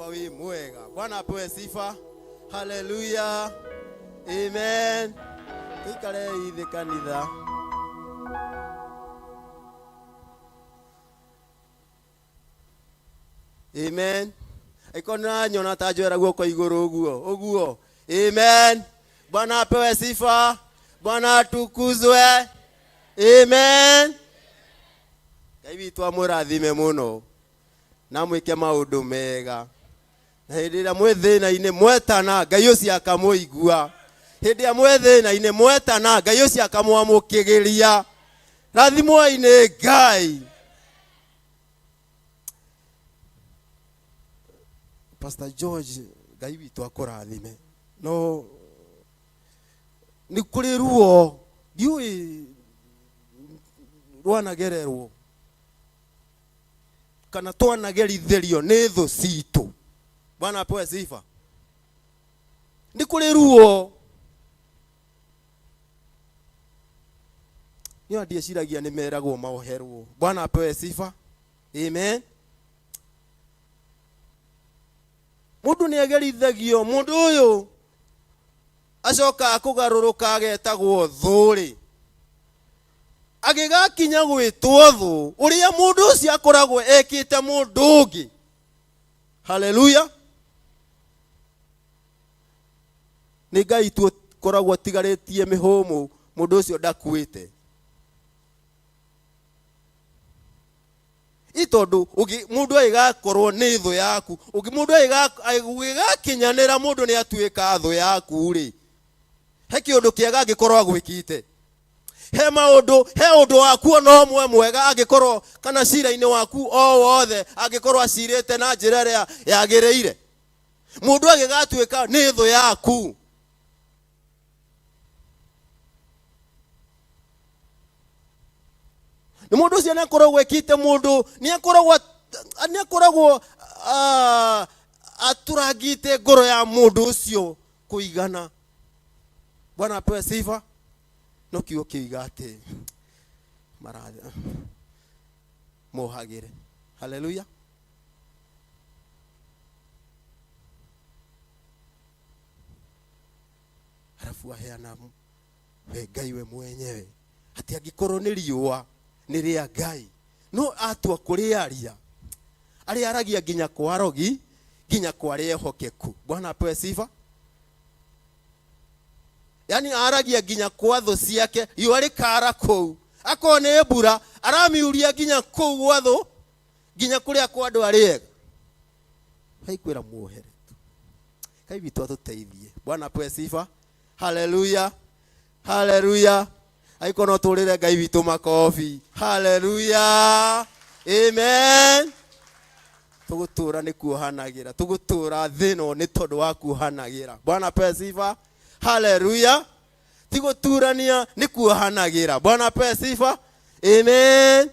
Baba wĩ mwega. Bwana apewe sifa. Haleluya, amen. Tũikare thĩ kanitha. Amen. Aiko nĩranyona ta njoera guoko igũrũ ũguo ũguo. Amen. Bwana apewe sifa. Bwana atukuzwe. Amen. Ngai witũ amũrathime mũno na mwĩke maũndũ mega. Na hĩndĩ ĩrĩa mwĩ thĩna-inĩ mwetana, Ngai ũcio akamũigua. Hĩndĩ ĩrĩa mwĩ thĩna-inĩ mwetana, Ngai ũcio akamwamũkĩgĩria. Rathimwoi nĩ Ngai. Pastor George, Ngai witũ akũrathime. No nĩ kũrĩ ruo ndiũĩ rwanagererwo kana twanagerithĩrio nĩ thũ citũ. Bwana apewe sifa. Nĩ kũrĩ ruo nĩ ndieciragia nĩ meragwo maoherwo. Bwana apewe sifa. Amen. Mũndũ nĩ agerithagio, mũndũ ũyũ acoka akũgarũrũka agetagwo thũ rĩ, agĩgakinya gwĩtwo thũ ũrĩa mũndũ ũcio akoragwo ekĩte mũndũ ũngĩ. Haleluya. Nĩ Ngai tu ũkoragwo atigarĩtie mĩhũmũ, mũndũ ũcio ndakuĩte. I tondũ mũndũ agĩgakorwo nĩ thũ yaku, mũndũ agĩgakinyanĩra mũndũ nĩ atuĩka thũ yaku rĩ, he kĩũndũ kĩega angĩkorwo agwĩkĩte, he maũndũ, he ũndũ waku ona ũmwe mwega angĩkorwo, kana cira-inĩ waku o wothe angĩkorwo acirĩte na njĩra ĩrĩa yagĩrĩire, mũndũ agĩgatuĩka nĩ thũ yaku. Nĩ mũndũ ũcio nĩ akoragwo ekĩte mũndũ, nĩ akoragwo atũrangĩte ngoro ya mũndũ ũcio kũigana. Bwana apewe sifa. No kiugo kĩiga atĩ marathe mohagĩre. Haleluya. Arabu aheana we Ngai we mwenyewe atĩ angĩkorwo nĩ riũa nĩ rĩa Ngai, no atua kũrĩaria arĩaragia nginya kwa arogi, nginya kwa arĩa ehokeku. Bwana apewe sifa. Yani aragia nginya kwa thũ ciake, riũa rĩkara kũu, akorwo nĩ mbura aramiuria nginya kũu gwa thũ, nginya kũrĩa kwa andũ arĩa ega. Haikwĩra muohere tu. Ngai witũ atũteithie. Bwana apewe sifa. Haleluya. Haleluya. Aiko no tũrĩre Ngai witũ makobi. Haleluya. Amen. Tũgũtũra nĩ kuohanagĩra, tũgũtũra thĩ ĩno nĩ tondũ wa kuohanagĩra. Bwana apewe sifa. Haleluya. Ti gũturania nĩ kuohanagĩra. Bwana apewe sifa. Amen.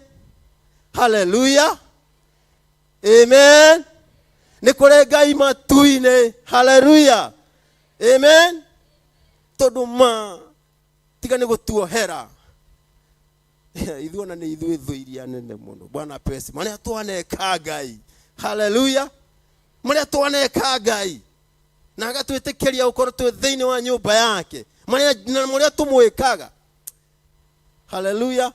Haleluya. Amen. Nĩ kũrĩ Ngai matu-inĩ. Haleluya. Amen. Tondũ ma tiga nĩ gũtuohera. Ithuĩ ona nĩ ithuĩ thũ iria nene mũno. Bwana apewe sifa. Marĩa twaneka Ngai. Haleluya. Marĩa twaneka Ngai. Na agatwĩtĩkĩria gũkorwo twĩ thĩinĩ wa nyũmba yake. Marĩa na marĩa tũmwĩkaga. Haleluya.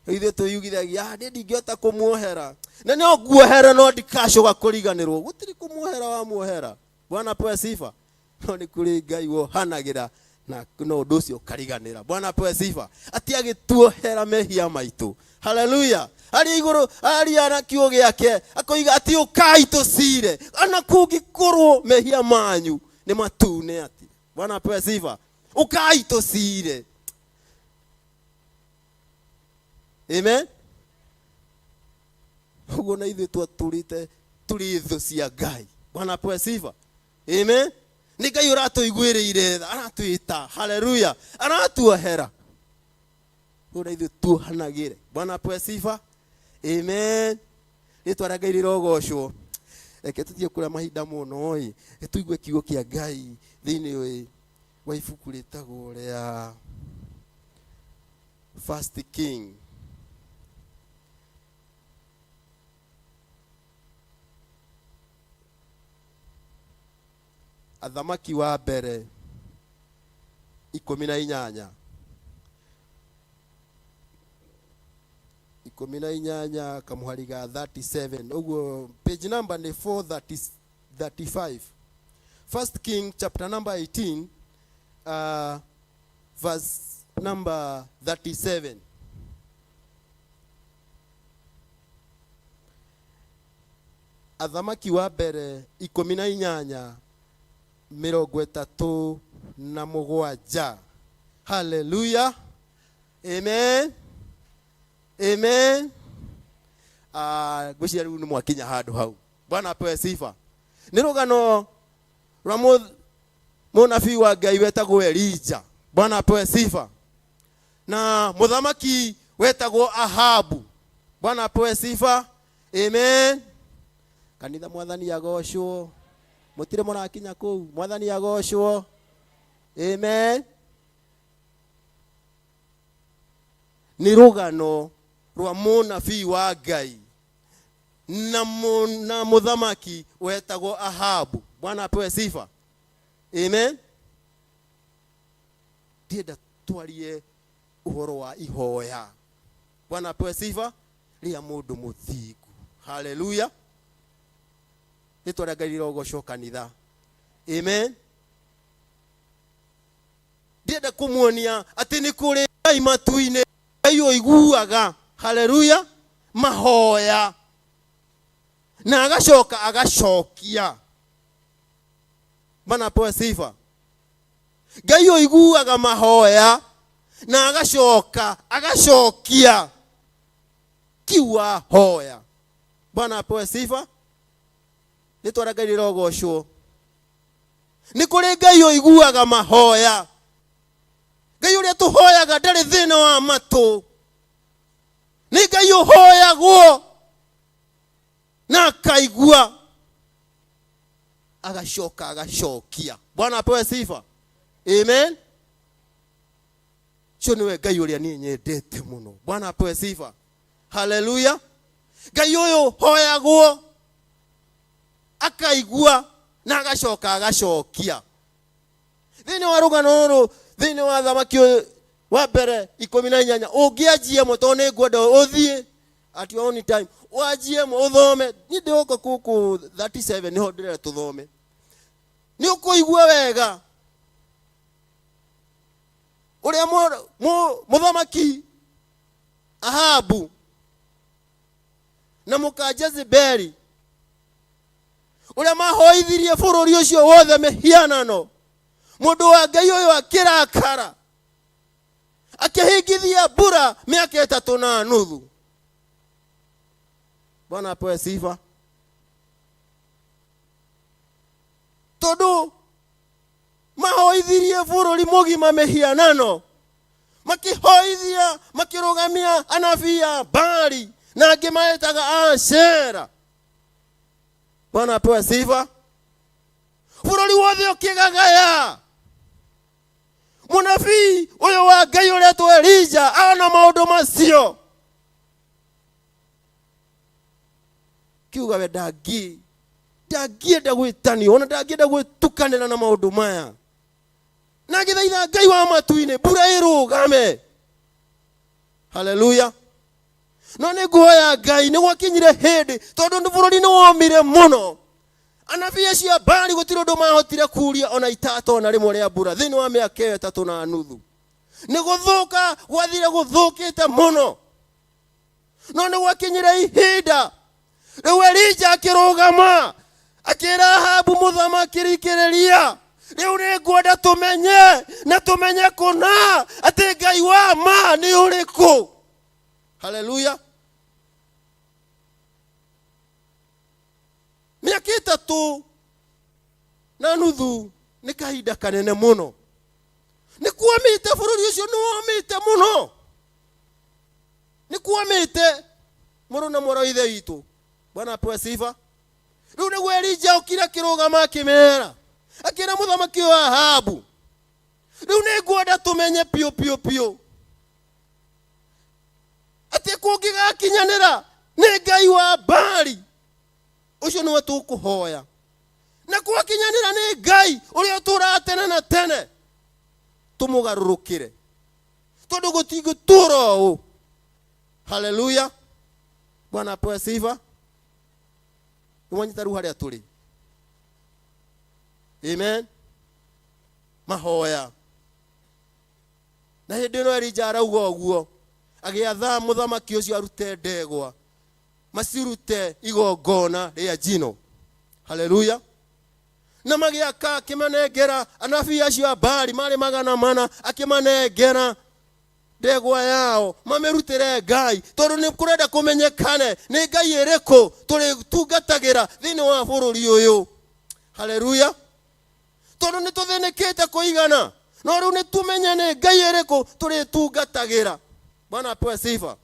Ithuĩ twĩyugithagia, niĩ ndingĩhota kũmuohera. Na no nguohera no ndikacoka kũriganĩrwo. Gũtirĩ kũmuohera wamuohera. Bwana apewe sifa. No nĩ kũrĩ Ngai wohanagĩra na no ũndũ ũcio ũkariganĩra. Bwana apewe sifa. Atĩ agĩtuohera mehia maitũ. Haleluya. Arĩ igũrũ, aria na kiugo gĩake, akoiga atĩ ũkai tũcire. Ona kũngĩkorwo mehia manyu nĩ matune atĩ. Bwana apewe sifa. Ũkai tũcire. Amen. Ũguo na ithuĩ twatũrĩte tũrĩ thũ cia Ngai. Bwana apewe sifa. Amen. Nĩ Ngai ũratũiguĩrĩire tha, aratwĩta. Haleluya. Aratuohera. Ũguo na ithuĩ tuohanagĩre. Bwana apewe sifa. Amen. Rĩtwa rĩa Ngai rĩrogocwo. Reke tũthiĩ kũrĩa mahinda mũno ĩ, tũigue kiugo kĩa Ngai thĩinĩ wa ibuku rĩtagwo rĩa First King. Athamaki wa mbere 18. 18 kamuhari ga 37. Uguo page number ni 435. First King chapter number 18, verse number 37. Athamaki wa mbere 18 37. Hallelujah. Amen. Amen. Ngwĩciria rĩu nĩ mwakinya handũ hau. Bwana apewe sifa. Nĩ rũgano rwa mũnabii wa Ngai wetagwo Elija. Bwana apewe sifa. Na mũthamaki wetagwo Ahabu. Bwana apewe sifa. Amen. Kanitha mwathani agocwo. Mũtirĩ mũrakinya kũu. Mwathani agocwo. Amen. Nĩ rũgano rwa mũnabii wa Ngai na mũthamaki wetagwo Ahabu. Bwana apewe sifa. Amen. Ndienda twarie ũhoro wa ihoya. Bwana apewe sifa rĩa mũndũ mũthingu. Hallelujah. Rĩtwa rĩa Ngai rĩrogocwo kanitha. Amen. Ndienda kũmuonia atĩ nĩ kũrĩ Ngai matu-inĩ, Ngai ũiguaga, hallelujah, mahoya na agacoka agacokia. Bwana apewe sifa. Ngai ũiguaga mahoya na agacoka agacokia kiwa hoya. Bwana apewe sifa. Rĩtwa rĩa Ngai rĩrogocwo. Nĩ kũrĩ Ngai ũiguaga mahoya. Ngai ũrĩa tũhoyaga ndarĩ thĩna wa matũ. Nĩ Ngai ũhoyagwo na akaigua agacoka agacokia. Bwana apewe sifa. Amen. Ũcio nĩwe Ngai ũrĩa niĩ nyendete mũno. Bwana apewe sifa. Hallelujah. Ngai ũyũ hoyagwo akaigua na agacoka agacokia. Thĩinĩ wa rũgano rũrũ, thĩinĩ wa thamaki ũyũ wa mbere 18, ũngĩanjia ĩmwe, tondũ nĩ ngwenda ũthiĩ at your own time, wanjie ĩmwe ũthome. Niĩ ndĩroka gũkũ 37 nĩho ndĩrenda tũthome. Nĩ ũkũigua wega ũrĩa mũthamaki Ahabu na mũka Jezebeli ũrĩa mahoithirie bũrũri ũcio wothe mĩhianano. Mũndũ wa Ngai ũyũ akĩrakara akĩhingithia mbura mĩaka 3.5. Bwana apewe sifa. Tondũ mahoithirie bũrũri mũgima mĩhianano, makĩhoithia makĩrũgamia anabii a Baali na angĩ maetaga Ashera. Bwana apewe sifa. Bũrũri wothe ũkĩgagaya. Mũnabii ũyũ wa Ngai ũretwo Elija ana maũndũ macio, kiuga we ndangĩenda gwĩtanio, ona ndangĩenda gwĩtukanĩra na maũndũ maya. Na agĩthaitha Ngai wa matu-inĩ mbura ĩrũgame. Hallelujah. No nĩ nguhoya Ngai nĩ gwakinyire hĩndĩ, tondũ bũrũri nĩ womire mũno. Anabii acio a Baali gũtirĩ ũndũ mahotire kuria ona itata ona rĩmwe rĩa mbura thĩinĩ wa mĩaka ĩyo 3.5. Nĩ gũthũka gwathire gũthũkĩte mũno. No nĩ gwakinyire ihinda rĩu Elija akĩrũgama akĩra Ahabu mũthamaki, rikĩrĩria, rĩu nĩ ngwenda tũmenye na tũmenye kũna atĩ Ngai wa ma nĩ ũrĩkũ. Hallelujah. Mĩaka 3.5 nĩ kahinda kanene mũno. Nĩ kuomĩte bũrũri ũcio, nĩ womĩte mũno. Nĩ kuomĩte mũrũ na mwarĩ wa ithe witũ. Bwana apewe sifa. Rĩu nĩguo Elija okire akĩrũgama akĩmera, akĩra mũthamaki wa Ahabu, rĩu nĩ ngwenda tũmenye piũ piũ piũ atĩ kũngĩgakinyanĩra nĩ Ngai wa Baali ũcio nĩwe tũkũhoya, Na gwakinyanĩra nĩ Ngai ũrĩa ũtũũraga tene na tene, tũmũgarũrũkĩre tondũ gũtingĩtũũra ũũ. Haleluya, Bwana apewe sifa. Nĩwanyita rĩu harĩa tũrĩ. Amen. Mahoya na hĩndĩ ĩno Elija arauga ũguo, agĩatha mũthamaki ũcio arute ndegwa, macirute igongona rĩa njino. Haleluya. Na magĩaka, akĩmanengera anabii acio a Baali marĩ 400, akĩmanengera ndegwa yao mamĩrutĩre Ngai, tondũ nĩ kũrenda kũmenyekane nĩ Ngai ĩrĩkũ tũrĩtungatagĩra thĩinĩ wa bũrũri ũyũ. Haleluya. Tondũ nĩ tũthĩnĩkĩte kũigana, no rĩu nĩ tũmenye nĩ Ngai ĩrĩkũ tũrĩtungatagĩra. Bwana apewe sifa.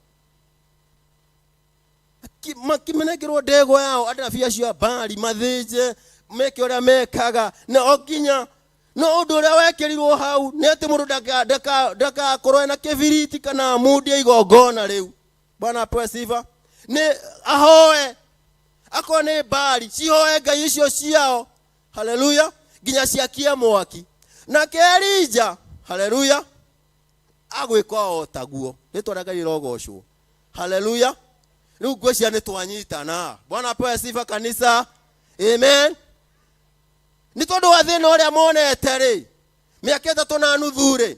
Makĩmenengerwo ndegwa yao anabii acio a Baali mathĩnje meke ũrĩa mekaga, na o nginya no ũndũ ũrĩa wekĩrirwo hau nĩ atĩ mũndũ ndagakorwo ena kĩbiriti kana mundie igongona rĩu. Bwana apewe sifa. Nĩ ahoe, akorwo nĩ Baali cihoe ngai icio ciao. Haleluya. Nginya ciakie mwaki. Nake Elija, haleluya, agwĩka o taguo. Rĩtwa rĩa Ngai rĩrogocwo. Haleluya. Rĩu ngwĩciria nĩ twanyitana. Bwana apewe sifa kanisa. Amen. Nĩ tondũ wa thĩna ũrĩa monete rĩ, mĩaka ĩtatũ na nuthu rĩ,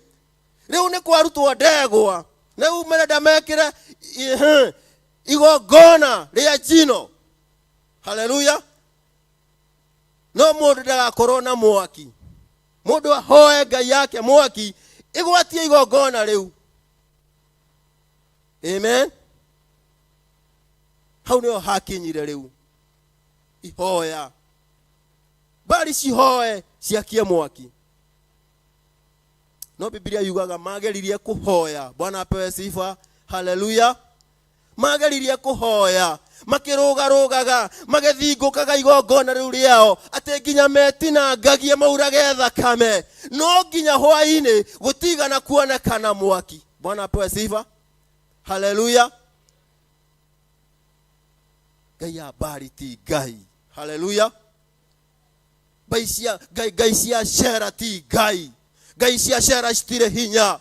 rĩu nĩ kwarutwo ndegwa, rĩu marenda mekĩre igongona rĩa njino. Haleluya. No mũndũ ndagakorwo na mwaki, mũndũ ahoe Ngai yake mwaki ĩgwatie igongona rĩu. Amen. Hau nĩho hakinyire rĩu ihoya Bali cihoe ciakie mwaki. No Biblia yugaga mageririe kũhoya. Bwana apewe sifa. Haleluya. Mageririe kũhoya, makĩrũgarũgaga, magĩthingũkaga igongona rĩu rĩao, atĩ nginya metinangagie maurage thakame, no nginya hwainĩ gũtigana kuonekana mwaki. Bwana apewe sifa. Haleluya. Ngai ya Baali ti Ngai. Haleluya. Ngai cia Ngai, Ngai cia Shera ti Ngai. Ngai cia Shera citirĩ hinya,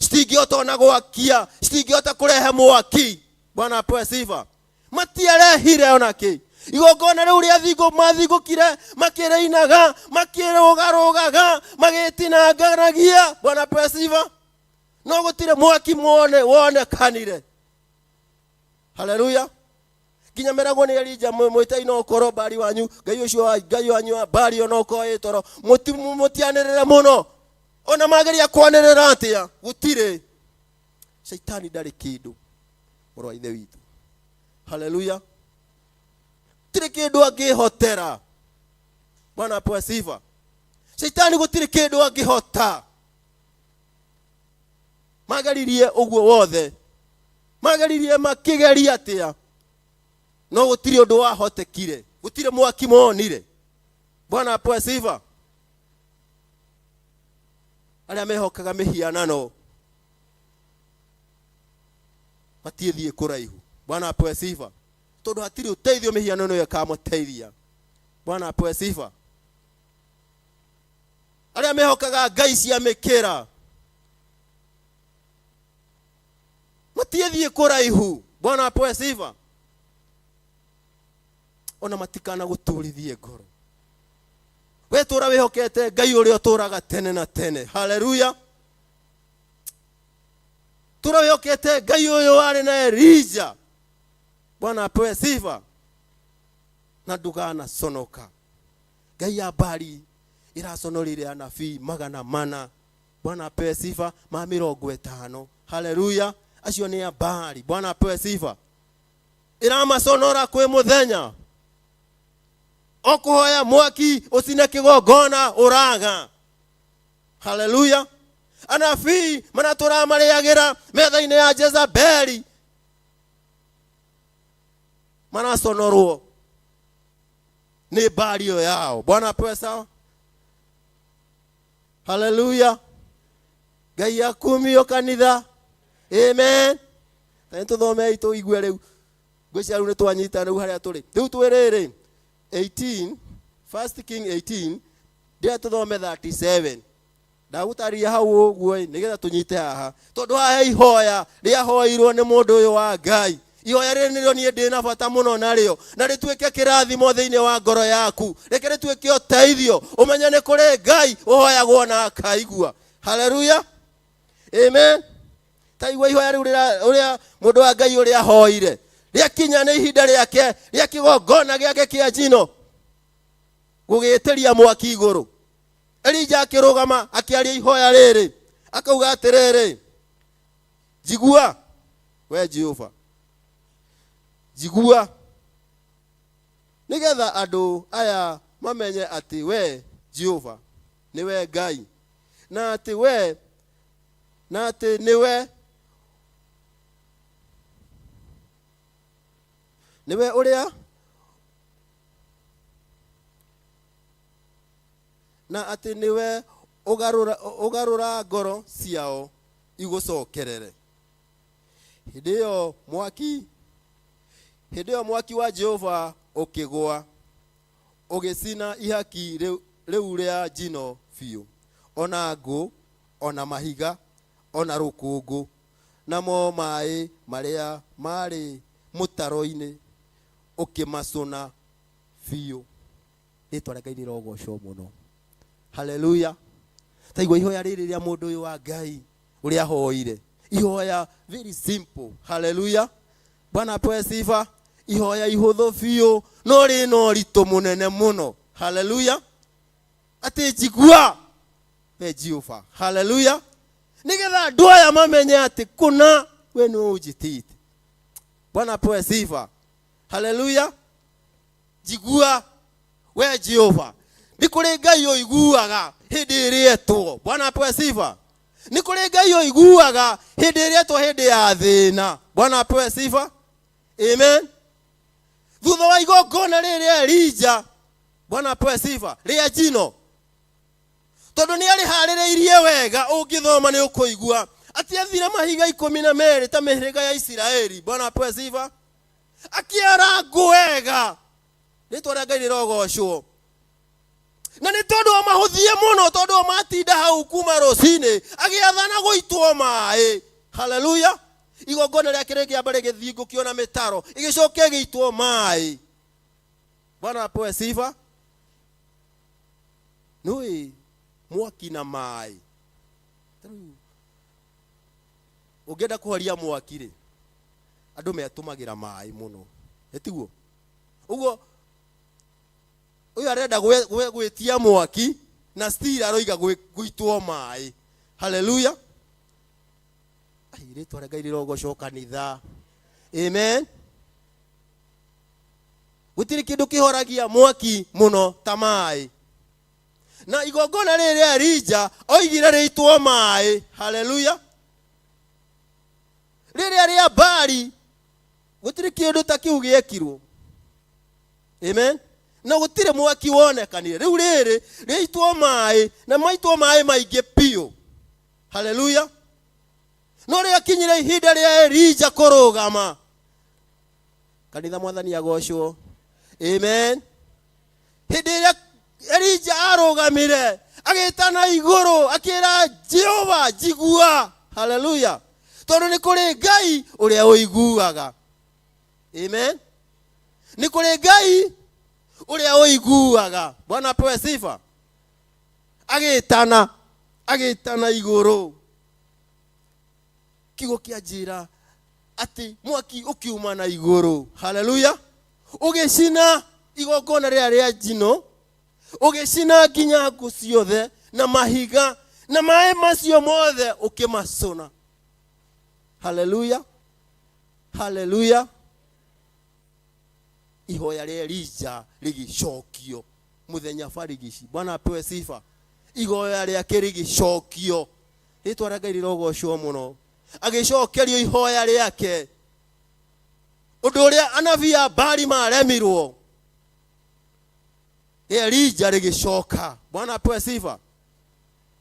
citingĩhota ona gwakia, citingĩhota kũrehe mwaki. Bwana apewe sifa. Matiarehire ona kĩ. Igongona rĩu rĩa thingo mathingũkire, makĩrĩinaga, makĩrũgarũgaga, magĩtinanganagia. Bwana apewe sifa. No gũtirĩ mwaki wonekanire. Haleluya. Nginya meragwo nĩ Elija, mwĩtai no ũkorwo Baali wanyu, Ngai ũcio wa Ngai wanyu wa Baali ona ũkorwo ĩ toro, mũtianĩrĩre mũno. Ona mageria kwanĩrĩra atĩa, gũtirĩ. Shaitani ndarĩ kĩndũ, mũrũ wa Ithe witũ. Haleluya. Gũtirĩ kĩndũ angĩhotera. Bwana apewe sifa. Shaitani gũtirĩ kĩndũ angĩhota. Mageririe ũguo wothe, mageririe makĩgeria atĩa, no gũtirĩ ũndũ wahotekire, gũtirĩ mwaki monire. Bwana apewe sifa. Arĩa mehokaga mĩhianano matiĩthiĩ kũraihu. Bwana apewe sifa. Tondũ hatirĩ ũteithio mĩhianano ĩyo ĩkamũteithia. Bwana apewe sifa. Arĩa mehokaga ngai cia mĩkĩra matiĩthiĩ kũraihu. Bwana apewe sifa. Ona matikana gũturithie ngoro. We tũra wĩhokete Ngai ũrĩa ũtũraga tene na tene. Haleluya. Tũra wĩhokete Ngai ũyũ warĩ na Elija. Bwana apewe sifa. Na ndũganaconoka. Ngai ya Baali ĩraconorire anabii 400. Bwana apewe sifa. Ma 50. Haleluya. Acio nĩ a Baali. Bwana apewe sifa. Ĩramaconora kwĩ mũthenya. O kũhoya mwaki ũcine kĩgongona ũraga. Haleluya. Anabii maratũra marĩagĩra metha-inĩ ya Jezebeli. Maraconorwo nĩ Baali ĩyo yao. Bwana apewe sawa. Haleluya. Ngai akumio kanitha. Amen. Ta nĩ tũthomei tũigue rĩu. Ngwĩciria rĩu nĩ twanyita rĩu harĩa tũrĩ. Rĩu twĩ rĩrĩ 18. First King 18 ndĩrenda tũthome 37. Ndagũtarĩria hau ũguo ĩ, nĩgetha tũnyite haha, tondũ haha he ihoya rĩahoirwo nĩ mũndũ ũyũ wa Ngai. Ihoya rĩrĩ nĩrĩo niĩ ndĩ na bata mũno narĩo, na rĩtuĩke kĩrathimo thĩinĩ wa ngoro yaku, reke rĩtuĩke ũteithio, ũmenye nĩ kũrĩ Ngai ũhoyagwo na akaigua. Haleluya, amen. Ta igua ihoya rĩu ũrĩa mũndũ wa Ngai ũrĩa ahoire, rĩakinya nĩ ihinda rĩake rĩa kĩgongona gĩake kĩa njino gũgĩtĩria mwaki igũrũ. Elija akĩrũgama akĩaria ihoya rĩrĩ, akauga atĩrĩrĩ, njigua we Jehova, njigua, nĩgetha andũ aya mamenye atĩ we Jehova nĩwe Ngai, na atĩ we, na atĩ nĩwe, nĩwe ũrĩa, na atĩ nĩwe ũgarũra ngoro ciao igũcokerere. Hĩndĩ ĩyo mwaki, hĩndĩ ĩyo mwaki wa Jehova ũkĩgũa, ũgĩcina ihaki rĩu rĩa njino biũ, ona ngũ, ona mahiga, ona rũkũngũ, namo maĩ marĩa marĩ mũtaro-inĩ ũkĩmacũna biũ. Rĩtwa rĩa Ngai rĩrogocwo mũno. Haleluya. Ta igua ihoya rĩrĩ rĩa mũndũ ũyũ wa Ngai ũrĩa ahoire, ihoya very simple. Haleluya, Bwana apewe sifa. Ihoya ihũthũ biũ no rĩna ũritũ mũnene mũno. Haleluya. Atĩ njigua we Jehova. Haleluya. Nĩgetha andũ aya mamenye atĩ kũna we nĩwe ũnjĩtĩte. Bwana apewe sifa. Haleluya. Njigua we Jehova. Nĩ kũrĩ Ngai ũiguaga hĩndĩ ĩrĩa etwo. Bwana apewe sifa. Nĩ kũrĩ Ngai ũiguaga hĩndĩ ĩrĩa etwo, hĩndĩ ya thĩna. Bwana apewe sifa. Amen. Thutha wa igongona rĩrĩ rĩa Elija, Bwana apewe sifa, rĩa njino, tondũ nĩ arĩharĩrĩirie wega, ũngĩthoma nĩ ũkũigua atĩ athire mahiga 12 ta mĩhĩrĩga ya Isiraeli. Bwana apewe sifa. Akĩara ngũ wega. Rĩtwa rĩa Ngai rĩrogocwo. Na nĩ tondũ o mahũthie mũno, tondũ o matinda hau kuma rũcinĩ, agĩathana gũitwo maĩ. Haleluya. Igongona rĩake rĩkĩamba rĩgĩthiĩ ngũkĩona mĩtaro, ĩgĩcoka ĩgĩitwo maĩ. Bwana apewe sifa. Nĩũĩ mwaki na maĩ, tarĩu ũngĩenda kũhoria mwaki rĩ, andũ metũmagĩra maĩ mũno, ĩtiguo? Ũguo ũyũ arenda gwĩtia mwaki na still aroiga gũitwo maĩ. Haleluya. Ai, rĩtwa rĩa Ngai rĩrogocwo kanitha. Amen. Gũtirĩ kĩndũ kĩhoragia mwaki mũno ta maĩ. Na igongona rĩrĩ rĩa Elija oigire rĩitwo maĩ. Haleluya. Rĩrĩa rĩa Baali gũtirĩ kĩndũ ta kĩu gĩekirwo. Amen. Na gũtirĩ mwaki wonekanire. Rĩu rĩrĩ rĩitwo maĩ, na maitwo maĩ maingĩ biũ. Haleluya. No rĩakinyire ihinda rĩa Elija kũrũgama. Kanitha, mwathani agocwo. Amen. Hĩndĩ ĩrĩa Elija arũgamire agĩtana igũrũ akĩra Jehova njigua. Haleluya. Tondũ nĩ kũrĩ Ngai ũrĩa ũiguaga. Amen. Nĩ kũrĩ Ngai ũrĩa ũiguaga. Bwana apewe sifa. Agĩtana, agĩtana igũrũ. Kiugo kĩa njĩra atĩ mwaki ũkiuma na igũrũ. Haleluya. Ũgĩcina igongona rĩrĩa rĩa njino, ũgĩcina nginya ngũ ciothe na mahiga na maĩ macio mothe ũkĩmacũna. Haleluya. Haleluya. Ihoya rĩa Elija rĩgĩcokio mũthenya barigici. Bwana apewe sifa. Ihoya rĩake rĩgĩcokio. Rĩtwa rĩa Ngai rĩrogocwo mũno. Agĩcokerio ihoya rĩake. Ũndũ ũrĩa anabii a Baali maremirwo, Elija rĩgĩcoka. Bwana apewe sifa.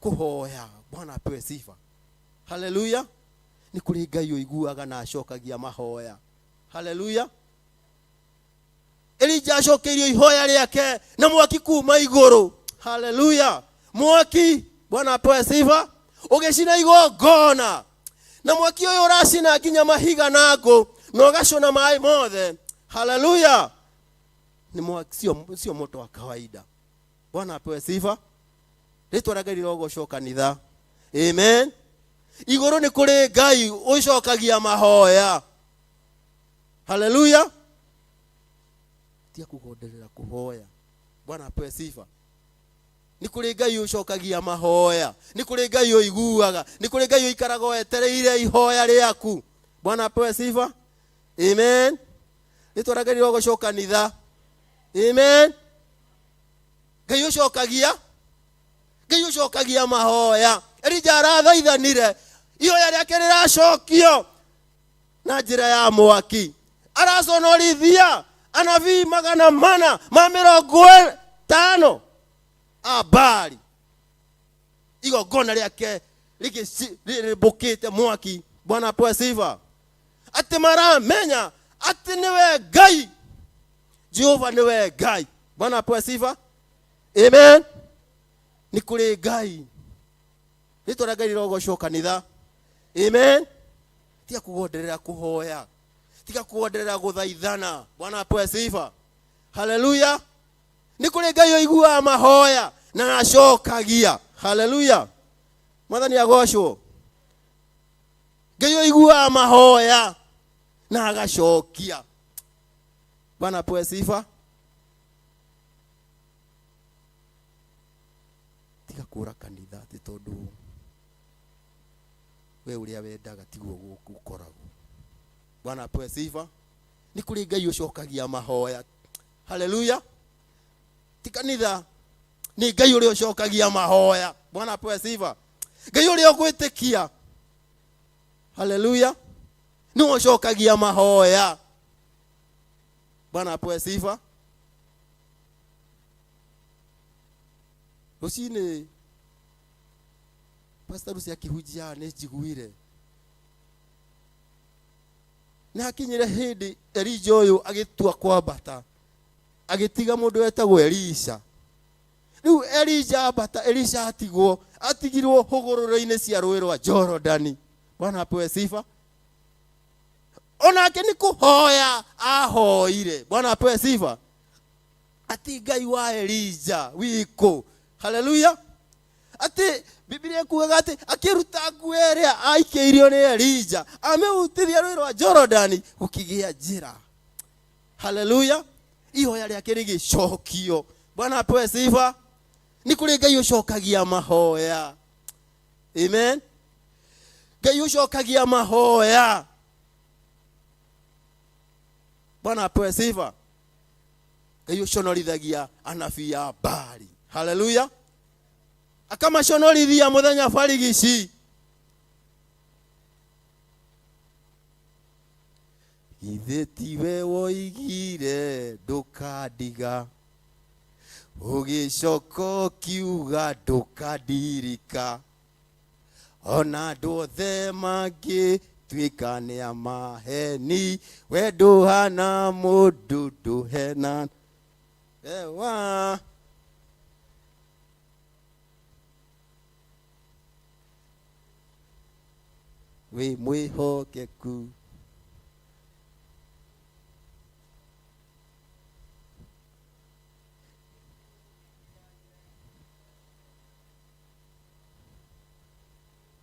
Kũhoya. Bwana apewe sifa. Haleluya. Nĩ kũrĩ Ngai ũiguaga na acokagia mahoya. Haleluya. Elija acokeirio ihoya rĩake na mwaki kuma igũrũ. Haleluya! Mwaki, Bwana apewe sifa, ũgĩcina igongona, na mwaki ũyũ ũracina nginya mahiga na ngũ na ũgacũna maĩ mothe. Haleluya! Ni mwaki, sio moto wa kawaida. Bwana apewe sifa. Rĩtwa rĩa Ngai rĩrogocwo kanitha. Amen. Igũrũ nĩ kũrĩ Ngai ũcokagia mahoya. Haleluya. Tiga kugonderera kuhoya. Bwana apewe sifa. Nĩ kũrĩ Ngai ũcokagia mahoya, nĩ kũrĩ Ngai ũiguaga, nĩ kũrĩ Ngai ũikaraga wetereire ihoya rĩaku. Bwana apewe sifa. Amen. Rĩtwa rĩa Ngai rĩrogocwo kanitha. Amen. Ngai ũcokagia, Ngai ũcokagia mahoya. Elija arathaithanire, ihoya rĩake rĩracokio na njĩra ya mwaki. Araconorithia anabii 450 a Baali. Igongona rĩake rĩmbũkĩte mwaki. Bwana apewe sifa. Atĩ maramenya atĩ nĩwe Ngai, Jehova nĩwe Ngai. Bwana apewe sifa. Amen. Nĩ kũrĩ Ngai. Rĩtwa rĩa Ngai rĩrogocwo kanitha. Amen. Tiga kugonderera kuhoya, tiga kugonderera gũthaithana. Bwana apewe sifa. Haleluya. Nĩ kũrĩ Ngai ũiguaga mahoya na acokagia. Haleluya. Mwathani agocwo. Ngai ũiguaga mahoya na agacokia. Bwana apewe sifa. Tiga kũra kanitha atĩ tondũ we ũrĩa wendaga tiguo gũkoragwo. Bwana apewe sifa. Nĩ kũrĩ Ngai ũcokagia mahoya. Haleluya. Ti kanitha, nĩ Ngai ũrĩa ũcokagia mahoya. Bwana apewe sifa. Ngai ũrĩa ũgwĩtĩkia. Haleluya. Nĩwe ũcokagia mahoya. Bwana apewe sifa. Rũcinĩ Pastor Lucy akĩhunjia nĩ njiguire nĩ hakinyire hĩndĩ Elija ũyũ agĩtua kwambata, agĩtiga mũndũ wetagwo Elisha. Rĩu Elija ambata, Elisha atigwo, atigirwo hũgũrũrũ-inĩ cia rũĩ rwa Jorodani. Bwana apewe sifa. Onake nĩ kũhoya ahoire. Bwana apewe sifa. Ati Ngai wa Elija wikũ. Haleluya. Ati Biblia ĩkugaga atĩ akĩruta nguo ĩrĩa aikĩirio nĩ Elija, amĩhutithia rũĩ rwa Jorodani, gũkĩgĩa njĩra. Haleluya. Ihoya rĩake rĩgĩcokio. Bwana apewe sifa. Nĩ kũrĩ Ngai ũcokagia mahoya. Amen. Ngai ũcokagia mahoya. Bwana apewe sifa. Ngai ũconorithagia anabii a Baali. Haleluya. Akamaconorithia mũthenya barigici. Githĩ tiwe woigire ndũkandiga, ũgĩcoka ũkiuga ndũkandirika, ona andũ othe mangĩtuĩka nĩ a maheni, we ndũhana mũndũ ndũhena. Ewa. Wĩ mwĩhokeku.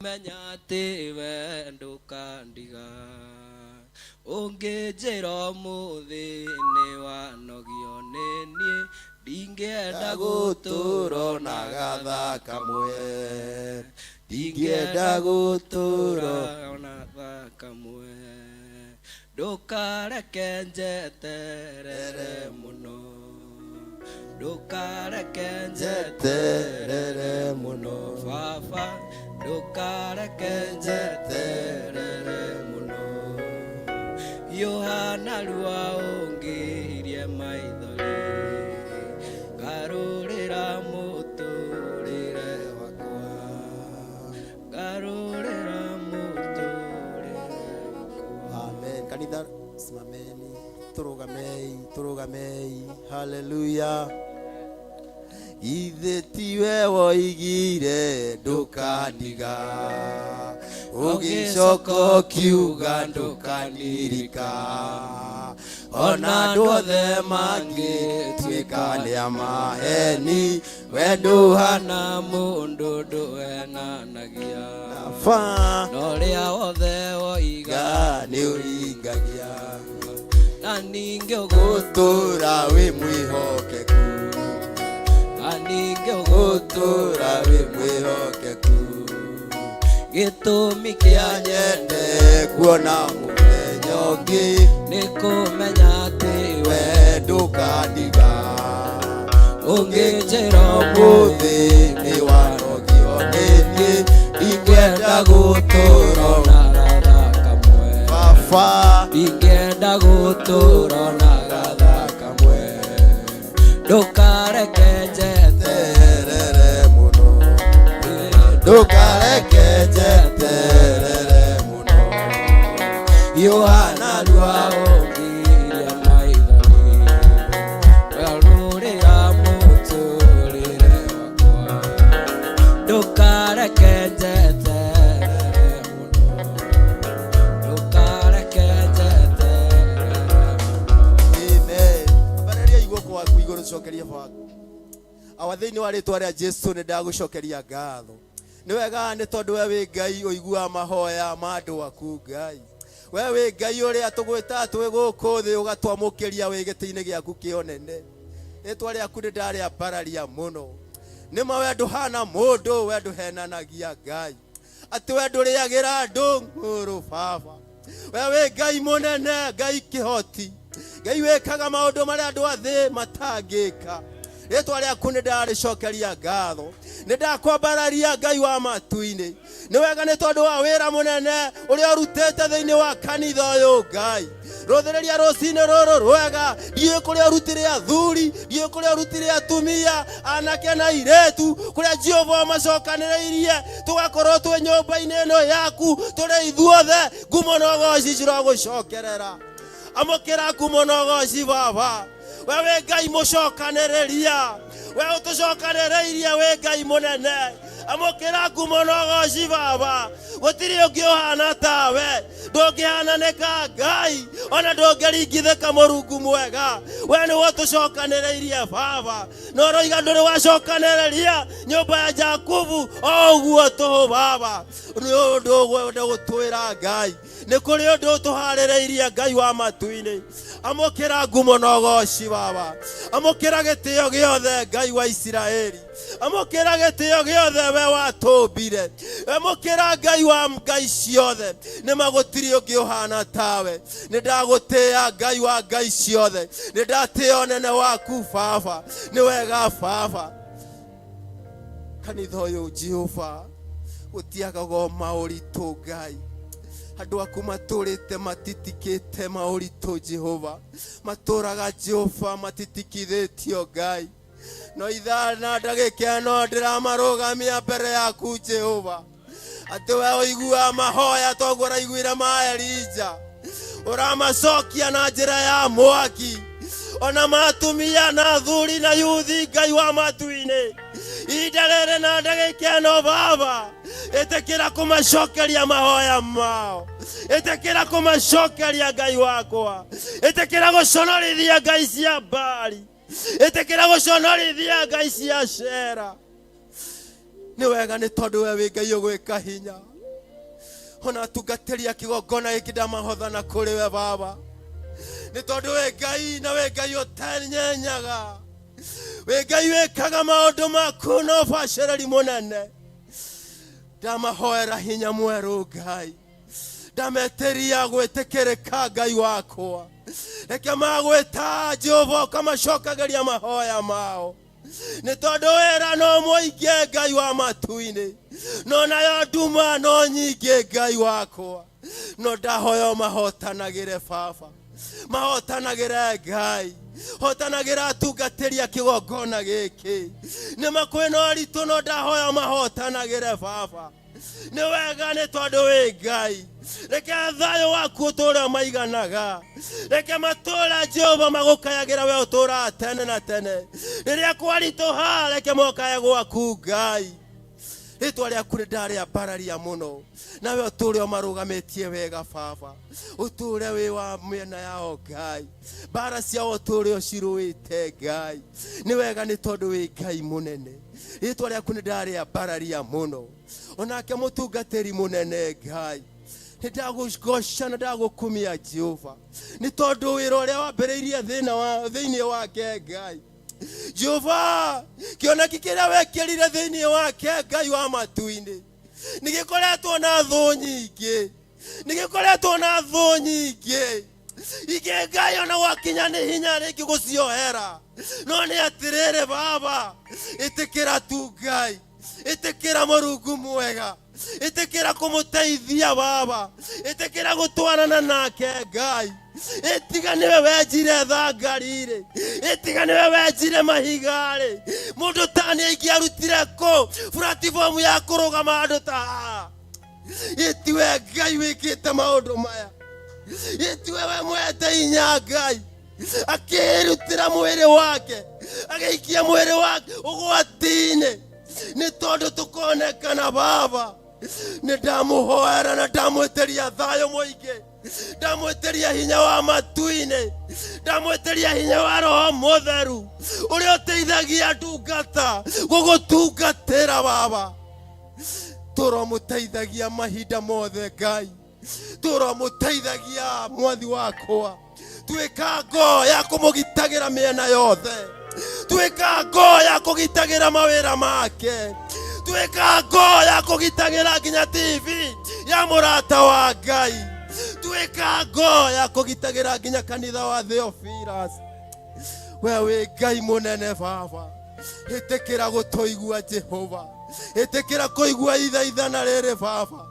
Menya atĩ we ndũkandiga, ũngĩnjĩra ũmũthĩ nĩ wanogio nĩ niĩ, ndingĩenda gũtũũra na gatha kamwe, ndingĩenda gũtũũra ona gatha kamwe. Ndũkareke njeterere mũno, ndũkareke njeterere mũno, baba, ndũkareke njeterere mũno. Hiũha narua ũngirie maithori, ngarũrĩra mũtũrĩre wakwa, ngarũrĩra mũtũrĩre wakwa. Amen. Kanitha, simameni. Tũrũgamei, tũrũgamei. Haleluya. Ithe tiwe woigire ndũkandiga, ũgĩcoka ũkiuga ndũkandirika. Ona andũ othe mangĩtuĩka nĩ a maheni, we ndũhana mũndũ ndũhenanagia. Ba Na ũrĩa wothe woiga nĩ ũringagia. Na ningĩ ũgũtũra wĩ mwĩhokeku, na ningĩ ũgũtũra wĩ mwĩhokeku. Gĩtũmi kĩa nyende kuona mũthenya ũngĩ nĩ kũmenya atĩ we ndũkandiga. Ũngĩnjĩra ũmũthĩ nĩ wanogio nĩ niĩ, ndingĩenda gũtũra na gatha kamwe. Baba, ndingĩenda gũtũra na gatha kamwe. Ndũkareke njeterere mũno, ndũkareke njeterere mũno. Yohana rua ũngiria maithori, werũrĩra mũtũrĩre wakwa. Ndũkareke njeterere mũno, ndũkareke njeterere mũno. Amen. Ambararia guoko gwaku igũrũ cokeria Baba. Awa thĩinĩ wa rĩtwa rĩa Jesu nĩ ndagũcokeria ngatho. Nĩ wega nĩ tondũ we wĩ Ngai ũiguaga mahoya ma andũ aku Ngai. We wĩ Ngai ũrĩa tũgwĩtaga twĩ gũkũ thĩ ũgatwamũkĩria wĩ gĩtĩ-inĩ gĩaku kĩa ũnene. Rĩtwa rĩaku nĩ ndarĩambararia mũno. Nĩ ma we ndũhana mũndũ, we ndũhenanagia Ngai. Atĩ we ndũrĩagĩra andũ ng'ũrũ Baba. We wĩ Ngai mũnene, Ngai kĩhoti. Ngai wĩkaga maũndũ marĩa andũ a thĩ matangĩka. Rĩtwa rĩaku nĩ ndarĩcokeria ngatho. Nĩ ndakwambararia Ngai wa matu-inĩ. Nĩ wega nĩ tondũ wa wĩra mũnene ũrĩa ũrutĩte thĩinĩ wa kanitha ũyũ Ngai. Rũthĩrĩria rũcinĩ rũrũ rwega, ndiũĩ kũrĩa ũrutire athuri, ndiũĩ kũrĩa ũrutire atumia, anake na airĩtu, kũrĩa Jehova ũmacokanĩrĩirie, tũgakorwo twĩ nyũmba-inĩ ĩno yaku, tũrĩ ithuothe, ngumo na ũgoci cirogũcokerera. Amũkĩra ngumo na ũgoci Baba. We wĩ Ngai mũcokanĩrĩria, we ũtũcokanĩrĩirie wĩ Ngai mũnene. Amũkĩra ngumo na ũgoci Baba. Gũtirĩ ũngĩ ũhana tawe, ndũngĩhananĩka Ngai, ona ndũngĩringithĩka Mũrungu mwega. We nĩwe ũtũcokanĩrĩirie Baba, na ũroiga ndũrĩ wacokanĩrĩria nyũmba ya Jakubu o ũguo tũhũ Baba. Nĩ ũndũ ũgwenda gũtwĩra Ngai, nĩ kũrĩ ũndũ ũtũharĩrĩirie Ngai wa matu-inĩ. Amũkĩra ngumo na ũgoci Baba, amũkĩra gĩtĩo gĩothe Ngai wa Isiraeli, amũkĩra gĩtĩo gĩothe we watũmbire, amũkĩra Ngai wa ngai ciothe. Nĩ ma gũtirĩ ũngĩ ũhana tawe. Nĩ ndagũtĩĩa Ngai wa ngai ciothe, nĩ ndatĩĩa ũnene waku Baba. Nĩ wega Baba. Kanitha ũyũ Jehova gũtiagaga maũritũ Ngai. Andũ aku matũrĩte matitikĩte maũritũ Jehova, matũraga Jehova matitikithĩtio Ngai. No ithaa na ndagĩka ĩno ndĩramarũgamia mbere yaku Jehova, atĩ we ũiguaga mahoya toguo ũraiguire ma Elija, ũramacokia na njĩra ya mwaki, ona matumia na athuri na yuthi Ngai wa matu-inĩ. Ihinda rĩrĩ na ndagĩka ĩno Baba, ĩtĩkĩra kũmacokeria mahoya mao, ĩtĩkĩra kũmacokeria Ngai wakwa, ĩtĩkĩra gũconorithia ngai cia Baali, ĩtĩkĩra gũconorithia ngai cia Shera. Nĩ wega nĩ tondũ we wĩ Ngai ũgwĩka hinya. Ona atungatĩri a kĩgongona gĩkĩ ndamahothana kũrĩ we Baba, nĩ tondũ wĩ Ngai na wĩ Ngai ũtenyenyaga, wĩ Ngai wĩkaga maũndũ maku na ũbacĩrĩri mũnene. Ndamahoera hinya mwerũ Ngai, ndametĩria gwĩtĩkĩrĩka Ngai wakwa. Reke magwĩta Jehova ũkamacokagĩria mahoya mao, nĩ tondũ wĩra no mũingĩ Ngai wa matu-inĩ, no nayo nduma no nyingĩ Ngai wakwa. No ndahoya mahotanagĩre Baba, mahotanagĩre Ngai, hotanagĩra atungatĩri a kĩgongona gĩkĩ. Nĩ ma kwĩna ũritũ, no ndahoya mahotanagĩre Baba. Nĩ wega nĩ tondũ wĩ Ngai. Reke thayũ waku ũtũũre ũmaiganaga. Reke matũũra Jehova magũkayagĩra we ũtũũraga tene na tene. Rĩrĩa kwaritũha reke mokae gwaku Ngai. Rĩtwa rĩaku nĩ ndarĩambararia mũno, nawe ũtũũre ũmarũgamĩtie wega Baba, ũtũũre wĩ wa mĩena yao Ngai, mbara ciao ũtũũre ũcirũĩte Ngai. Nĩ wega nĩ tondũ wĩ Ngai mũnene, rĩtwa rĩaku nĩ ndarĩambararia mũno. Onake mũtungatĩri mũnene Ngai, nĩ ndagũgoca na ndagũkumia Jehova, nĩ tondũ wĩra ũrĩa wambĩrĩirie thĩinĩ wake Ngai. Jehova, kĩoneki kĩrĩa wekĩrire thĩinĩ wake Ngai wa matu-inĩ nĩ gĩkoretwo na thũ nyingĩ, nĩ gĩkoretwo na thũ nyingĩ ingĩ Ngai, ona gwakinya nĩ hinya rĩngĩ gũciohera, no nĩ atĩrĩrĩ Baba, ĩtĩkĩra tu Ngai, ĩtĩkĩra Mũrungu mwega, ĩtĩkĩra kũmũteithia Baba, ĩtĩkĩra gũtwarana nake Ngai. Ĩtiga nĩwe wenjire thangari-rĩ, ĩtiga nĩwe wenjire mahiga-rĩ, mũndũ ta nĩ aingĩarutire kũ platform ya kũrũgama handũ ta haha? Ĩtiwe Ngai wĩkĩte maũndũ maya, ĩtiwe we mwete hinya Ngai, akĩrutĩra mwĩrĩ wake, agĩikia mwĩrĩ wake ũgwati-inĩ nĩ tondũ tũkonekana Baba. Nĩ ndamũhoera na ndamwĩtĩria thayũ mũingĩ, ndamwĩtĩria hinya wa matu-inĩ, ndamwĩtĩria hinya wa Roho Mũtheru ũrĩa ũteithagia ndungata gũgũtungatĩra Baba. Tũromũteithagia mahinda mothe Ngai, tũromũteithagia mwathi wakwa, tuĩka ngo ya kũmũgitagĩra mĩena yothe, tuĩka ngo ya kũgitagĩra mawĩra make, tuĩka ngo ya kũgitagĩra nginya TV ya mũrata wa Ngai, tuĩka ngo ya kũgitagĩra nginya kanitha wa Theophilus. We wĩ Ngai mũnene Baba, ĩtĩkĩra gũtũigua Jehova, ĩtĩkĩra kũigua ithaithana rĩrĩ Baba,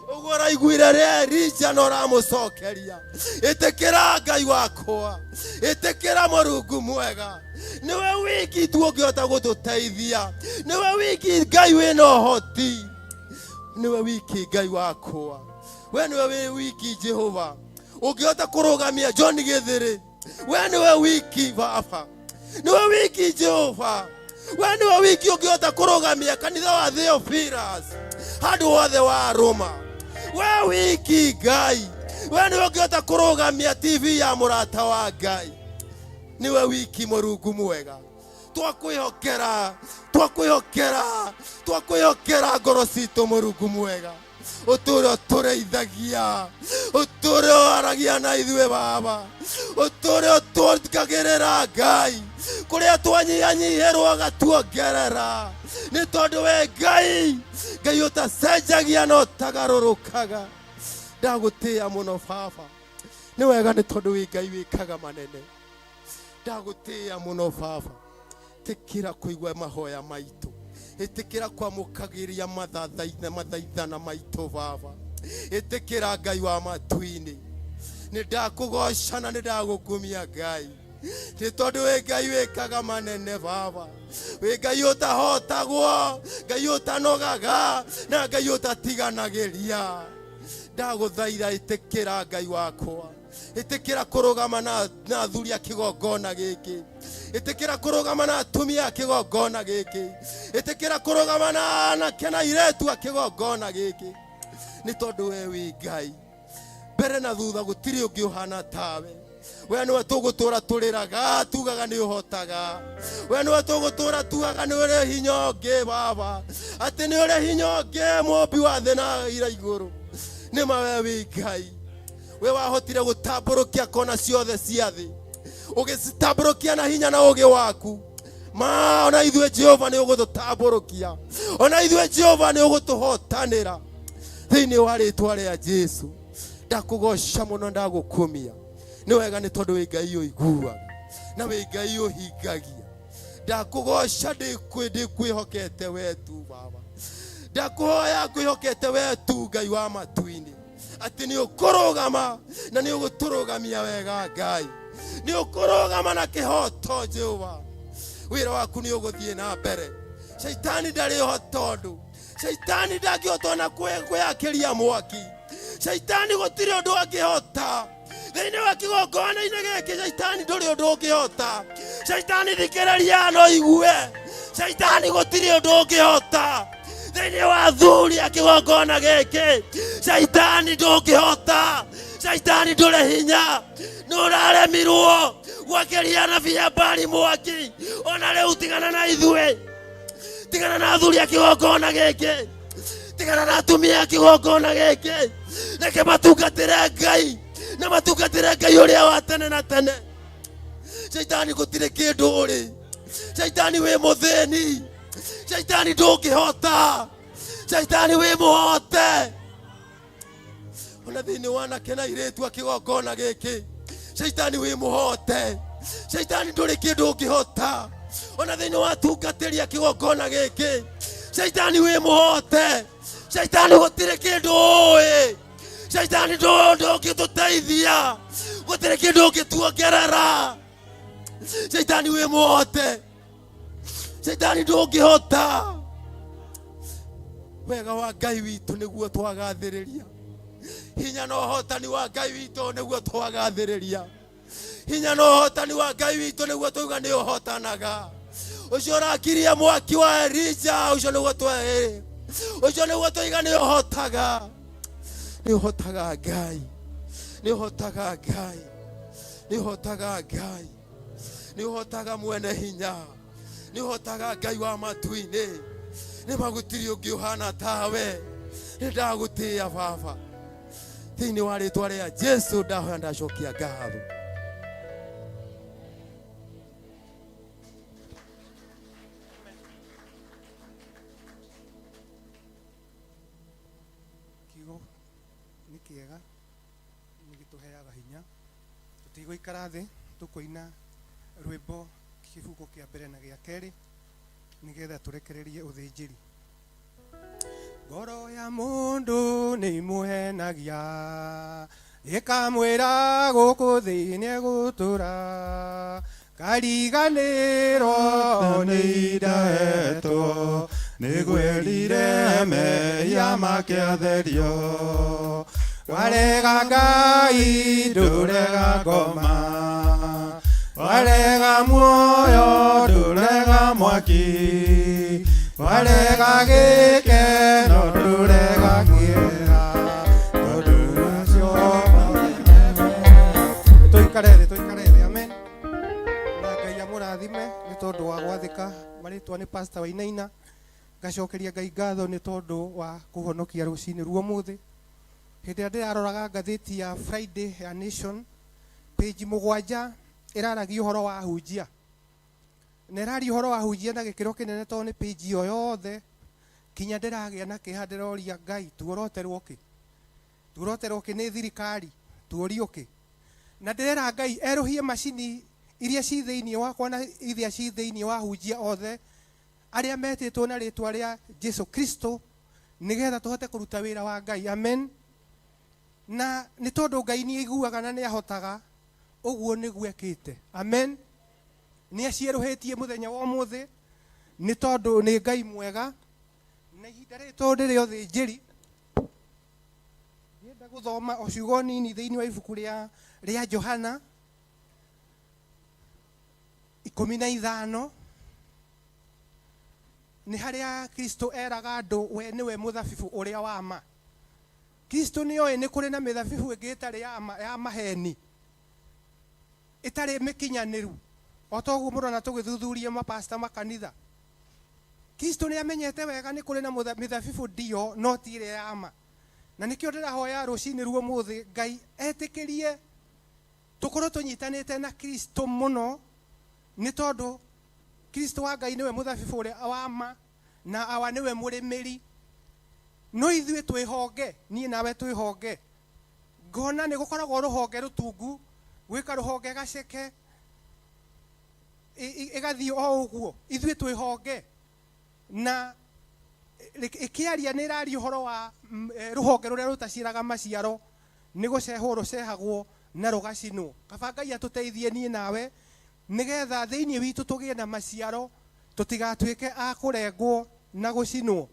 ũguo ũraiguire rĩa Elija na ũramũcokeria. Ĩtĩkĩra Ngai wakwa, ĩtĩkĩra Mũrungu mwega, nĩwe wiki tu ũngĩhota gũtũteithia, nĩwe wiki Ngai wĩna ũhoti, nĩwe wiki Ngai wakwa, we nĩwe wĩ wiki Jehova ũngĩhota kũrũgamia John Gĩthĩrĩ. We nĩwe wiki Baba, nĩwe wiki Jehova, we nĩwe wiki ũngĩhota kũrũgamia kanitha wa Theophilus handũ hothe wa Roma. We wiki Ngai, we nĩwe ũngĩhota kũrũgamia TV ya mũrata wa Ngai, nĩwe wiki Mũrungu mwega. Twakwĩhokera, twakwĩhokera, twakwĩhokera ngoro citũ Mũrungu mwega, ũtũre ũtũreithagia, ũtũre ũaragia na ithuĩ Baba, ũtũre ũtũongagĩrĩra Ngai, kũrĩa twanyihanyihĩrwo ũgatuongerera, nĩ tondũ we Ngai, Ngai ũtacenjagia na ũtagarũrũkaga. Ndagũtĩĩa mũno Baba, nĩ wega nĩ tondũ wĩ Ngai wĩkaga manene. Ndagũtĩĩa mũno Baba, ĩtĩkĩra kũigua mahoya maitũ, ĩtĩkĩra kwamũkagĩria mathaithana maitũ Baba, ĩtĩkĩra Ngai wa matu-inĩ. Nĩ ndakũgoca na nĩ ndagũkumia Ngai, nĩ tondũ wĩ Ngai wĩkaga manene Baba, wĩ Ngai ũtahotagwo, Ngai ũtanogaga, na Ngai ũtatiganagĩria. Ndagũthaitha ĩtĩkĩra Ngai wakwa, ĩtĩkĩra kũrũgama na athuri a kĩgongona gĩkĩ, ĩtĩkĩra kũrũgama na atumia a kĩgongona gĩkĩ, ĩtĩkĩra kũrũgama na anake na airĩtu a kĩgongona gĩkĩ, nĩ tondũ we wĩ Ngai. Mbere na thutha gũtirĩ ũngĩ ũhana tawe. We nĩwe tũgũtũra tũrĩraga tugaga nĩ ũhotaga, we nĩwe tũgũtũra tugaga nĩ ũrĩ hinya ũngĩ Baba, atĩ nĩ ũrĩ hinya ũngĩ mũmbi wa thĩ na ira igũrũ. Nĩ ma we wĩ Ngai, we wahotire gũtambũrũkia kona ciothe cia thĩ, ũgĩcitambũrũkia na hinya na ũgĩ waku. Ma ona ithuĩ Jehova nĩ ũgũtũtambũrũkia, ona ithuĩ Jehova nĩ ũgũtũhotanĩra thĩinĩ wa rĩtwa rĩa Jesu. Ndakũgoca mũno, ndagũkumia. Nĩ wega nĩ tondũ wĩ Ngai ũiguaga na wĩ Ngai ũhingagia. Ndakũgoca ndĩkwĩhokete we tu Baba, ndakũhoya ngwĩhokete we tu Ngai wa matu-inĩ, atĩ nĩ ũkũrũgama na nĩ ũgũtũrũgamia wega Ngai, nĩ ũkũrũgama na kĩhoto Jehova, wĩra waku nĩ ũgũthiĩ na mbere. Shaitani ndarĩ ho tondũ shaitani ndangĩhota ona kwĩakĩria mwaki. Caitani gũtirĩ ũndũ angĩhota thĩinĩ wa kĩgongona-inĩ gĩkĩ. Caitani ndũrĩ ũndũ ũngĩhota. Caitani thikĩrĩria no igue, caitani gũtirĩ ũndũ ũngĩhota thĩinĩ wa thuri a kĩgongona gĩkĩ. Caitani ndũngĩhota, caitani ndũrĩ hinya, nĩ ũraremirwo gwakĩria anabii a Baali mwaki. Ona rĩu tigana na ithuĩ, tigana na athuri a kĩgongona gĩkĩ, tigana na atumia a kĩgongona gĩkĩ. Reke matungatĩre Ngai na matungatĩre Ngai ũrĩa wa tene na tene. Caitani gũtirĩ kĩndũ ũrĩ, caitani wĩ mũthĩni, caitani ndũngĩhota, caitani wĩ mũhote. Ona thĩinĩ wa anake na airĩtu a kĩgongona gĩkĩ, caitani wĩ mũhote, caitani ndũrĩ kĩndũ ũngĩhota. Ona thĩinĩ wa atungatĩri a kĩgongona gĩkĩ, caitani wĩ mũhote, caitani gũtirĩ kĩndũ ũĩ, caitani ndũngĩtũteithia, gũtirĩ kĩndũ ũngĩtuongerera. Caitani wĩ mũhote, caitani ndũngĩhota. Wega wa Ngai witũ nĩguo twagathĩrĩria, hinya na ũhotani wa Ngai witũ nĩguo twagathĩrĩria, hinya na ũhotani wa Ngai witũ nĩguo twauga nĩ ũhotanaga. Ũcio ũrakirie mwaki wa Elija, ũcio nĩguo twe ũcio nĩguo twaiga nĩ ũhotaga, nĩ ũhotaga Ngai, nĩ ũhotaga Ngai, nĩ ũhotaga Ngai, nĩ ũhotaga mwene hinya, nĩ ũhotaga Ngai wa matu-inĩ. Nĩ magũtirĩ ũngĩ ũhana tawe. Nĩ ndagũtĩĩa Baba, thĩinĩ wa rĩtwa rĩa Jesu ndahoya ndacokia ngatho. Kiugo nĩ kĩega, nĩ gĩtũheaga hinya. Tũtigũikara thĩ, tũkũina rwĩmbo kĩbungo kĩa mbere na gĩa kerĩ nĩgetha tũrekererie ũthĩnjĩri. Ngoro ya mũndũ nĩ imũhenagia, ĩkamwĩra gũkũ thĩ nĩegũtũra, kariganĩrwo nĩ indahetwo, nĩgwerire mehia make atherio. Warega Ngai ndũrega ngoma, warega muoyo ndũrega mwaki, warega gĩkeno ndũrega kĩeha, tondũ nacio. Tũikare thĩ, tũikare thĩ. Amen. Na Ngai amũrathime nĩ tondũ wa gwathĩka. Marĩtwa nĩ Pastor Wainaina. Ngacokeria Ngai ngatho nĩ tondũ wa kũhonokia rũcinĩ ruo mũthĩ. Hĩndĩ ĩrĩa ndĩraroraga ngathĩti ya Friday ya Nation, page 7 ĩraragia ũhoro wa ahunjia, na ĩraria ũhoro wa ahunjia na gĩkĩro kĩnene, tondũ nĩ page ĩyo yothe kinya ndĩragĩa na kĩeha. Ndĩroria Ngai, tuoroterwo kĩ? Tuoroterwo kĩ nĩ thirikari? Tuorio kĩ? Na ndĩrera Ngai erũhie macini iria ci thĩinĩ wakwa na iria ci thĩinĩ wa ahunjia othe arĩa metĩtwo na rĩtwa rĩa Jesu Kristo, nĩgetha tũhote kũruta wĩra wa Ngai. Amen. Na nĩ tondũ Ngai nĩ aiguaga na nĩ ahotaga, ũguo nĩguo ekĩte. Amen. Nĩ acierũhĩtie mũthenya wa ũmũthĩ nĩ tondũ nĩ Ngai mwega. Na ihinda rĩrĩ tondũ ndĩrĩ ũthĩnjĩri, ndĩrenda gũthoma o ciugo nini thĩinĩ wa ibuku rĩa Johana 15, nĩ harĩa Kristo eraga andũ we nĩwe mũthabibũ ũrĩa wa ma. Kristo nĩ oĩ nĩ kũrĩ na mĩthabibũ ĩngĩ ĩtarĩ ya ma, ya maheni, ĩtarĩ mĩkinyanĩru. O toguo mũrona tũgĩthuthuria mapasta makanitha, Kristo nĩ amenyete wega nĩ kũrĩ na mĩthabibũ ndio, no ti ĩrĩa ya ma. Na nĩkĩo ndĩrahoya rũcinĩ ruo mũthĩ Ngai etĩkĩrie tũkorwo tũnyitanĩte na Kristo mũno, nĩ tondũ Kristo wa Ngai nĩwe mũthabibũ ũrĩa wa ma na awa nĩwe mũrĩmĩri. No ithuĩ twĩhonge, niĩ nawe twĩhonge. Ngona nĩ gũkoragwo rũhonge rũtungu, gwĩka rũhonge gaceke, ĩgathiĩ o ũguo. Ithuĩ twĩhonge. Na ĩkĩaria nĩ ĩraria ũhoro wa rũhonge rũrĩa rũtaciaraga maciaro, nĩ gũcehwo rũcehagwo na rũgacinwo. Kaba Ngai atũteithie niĩ nawe, nĩgetha thĩinĩ witũ tũgĩe na maciaro, tũtigatuĩke a kũrengwo na gũcinwo.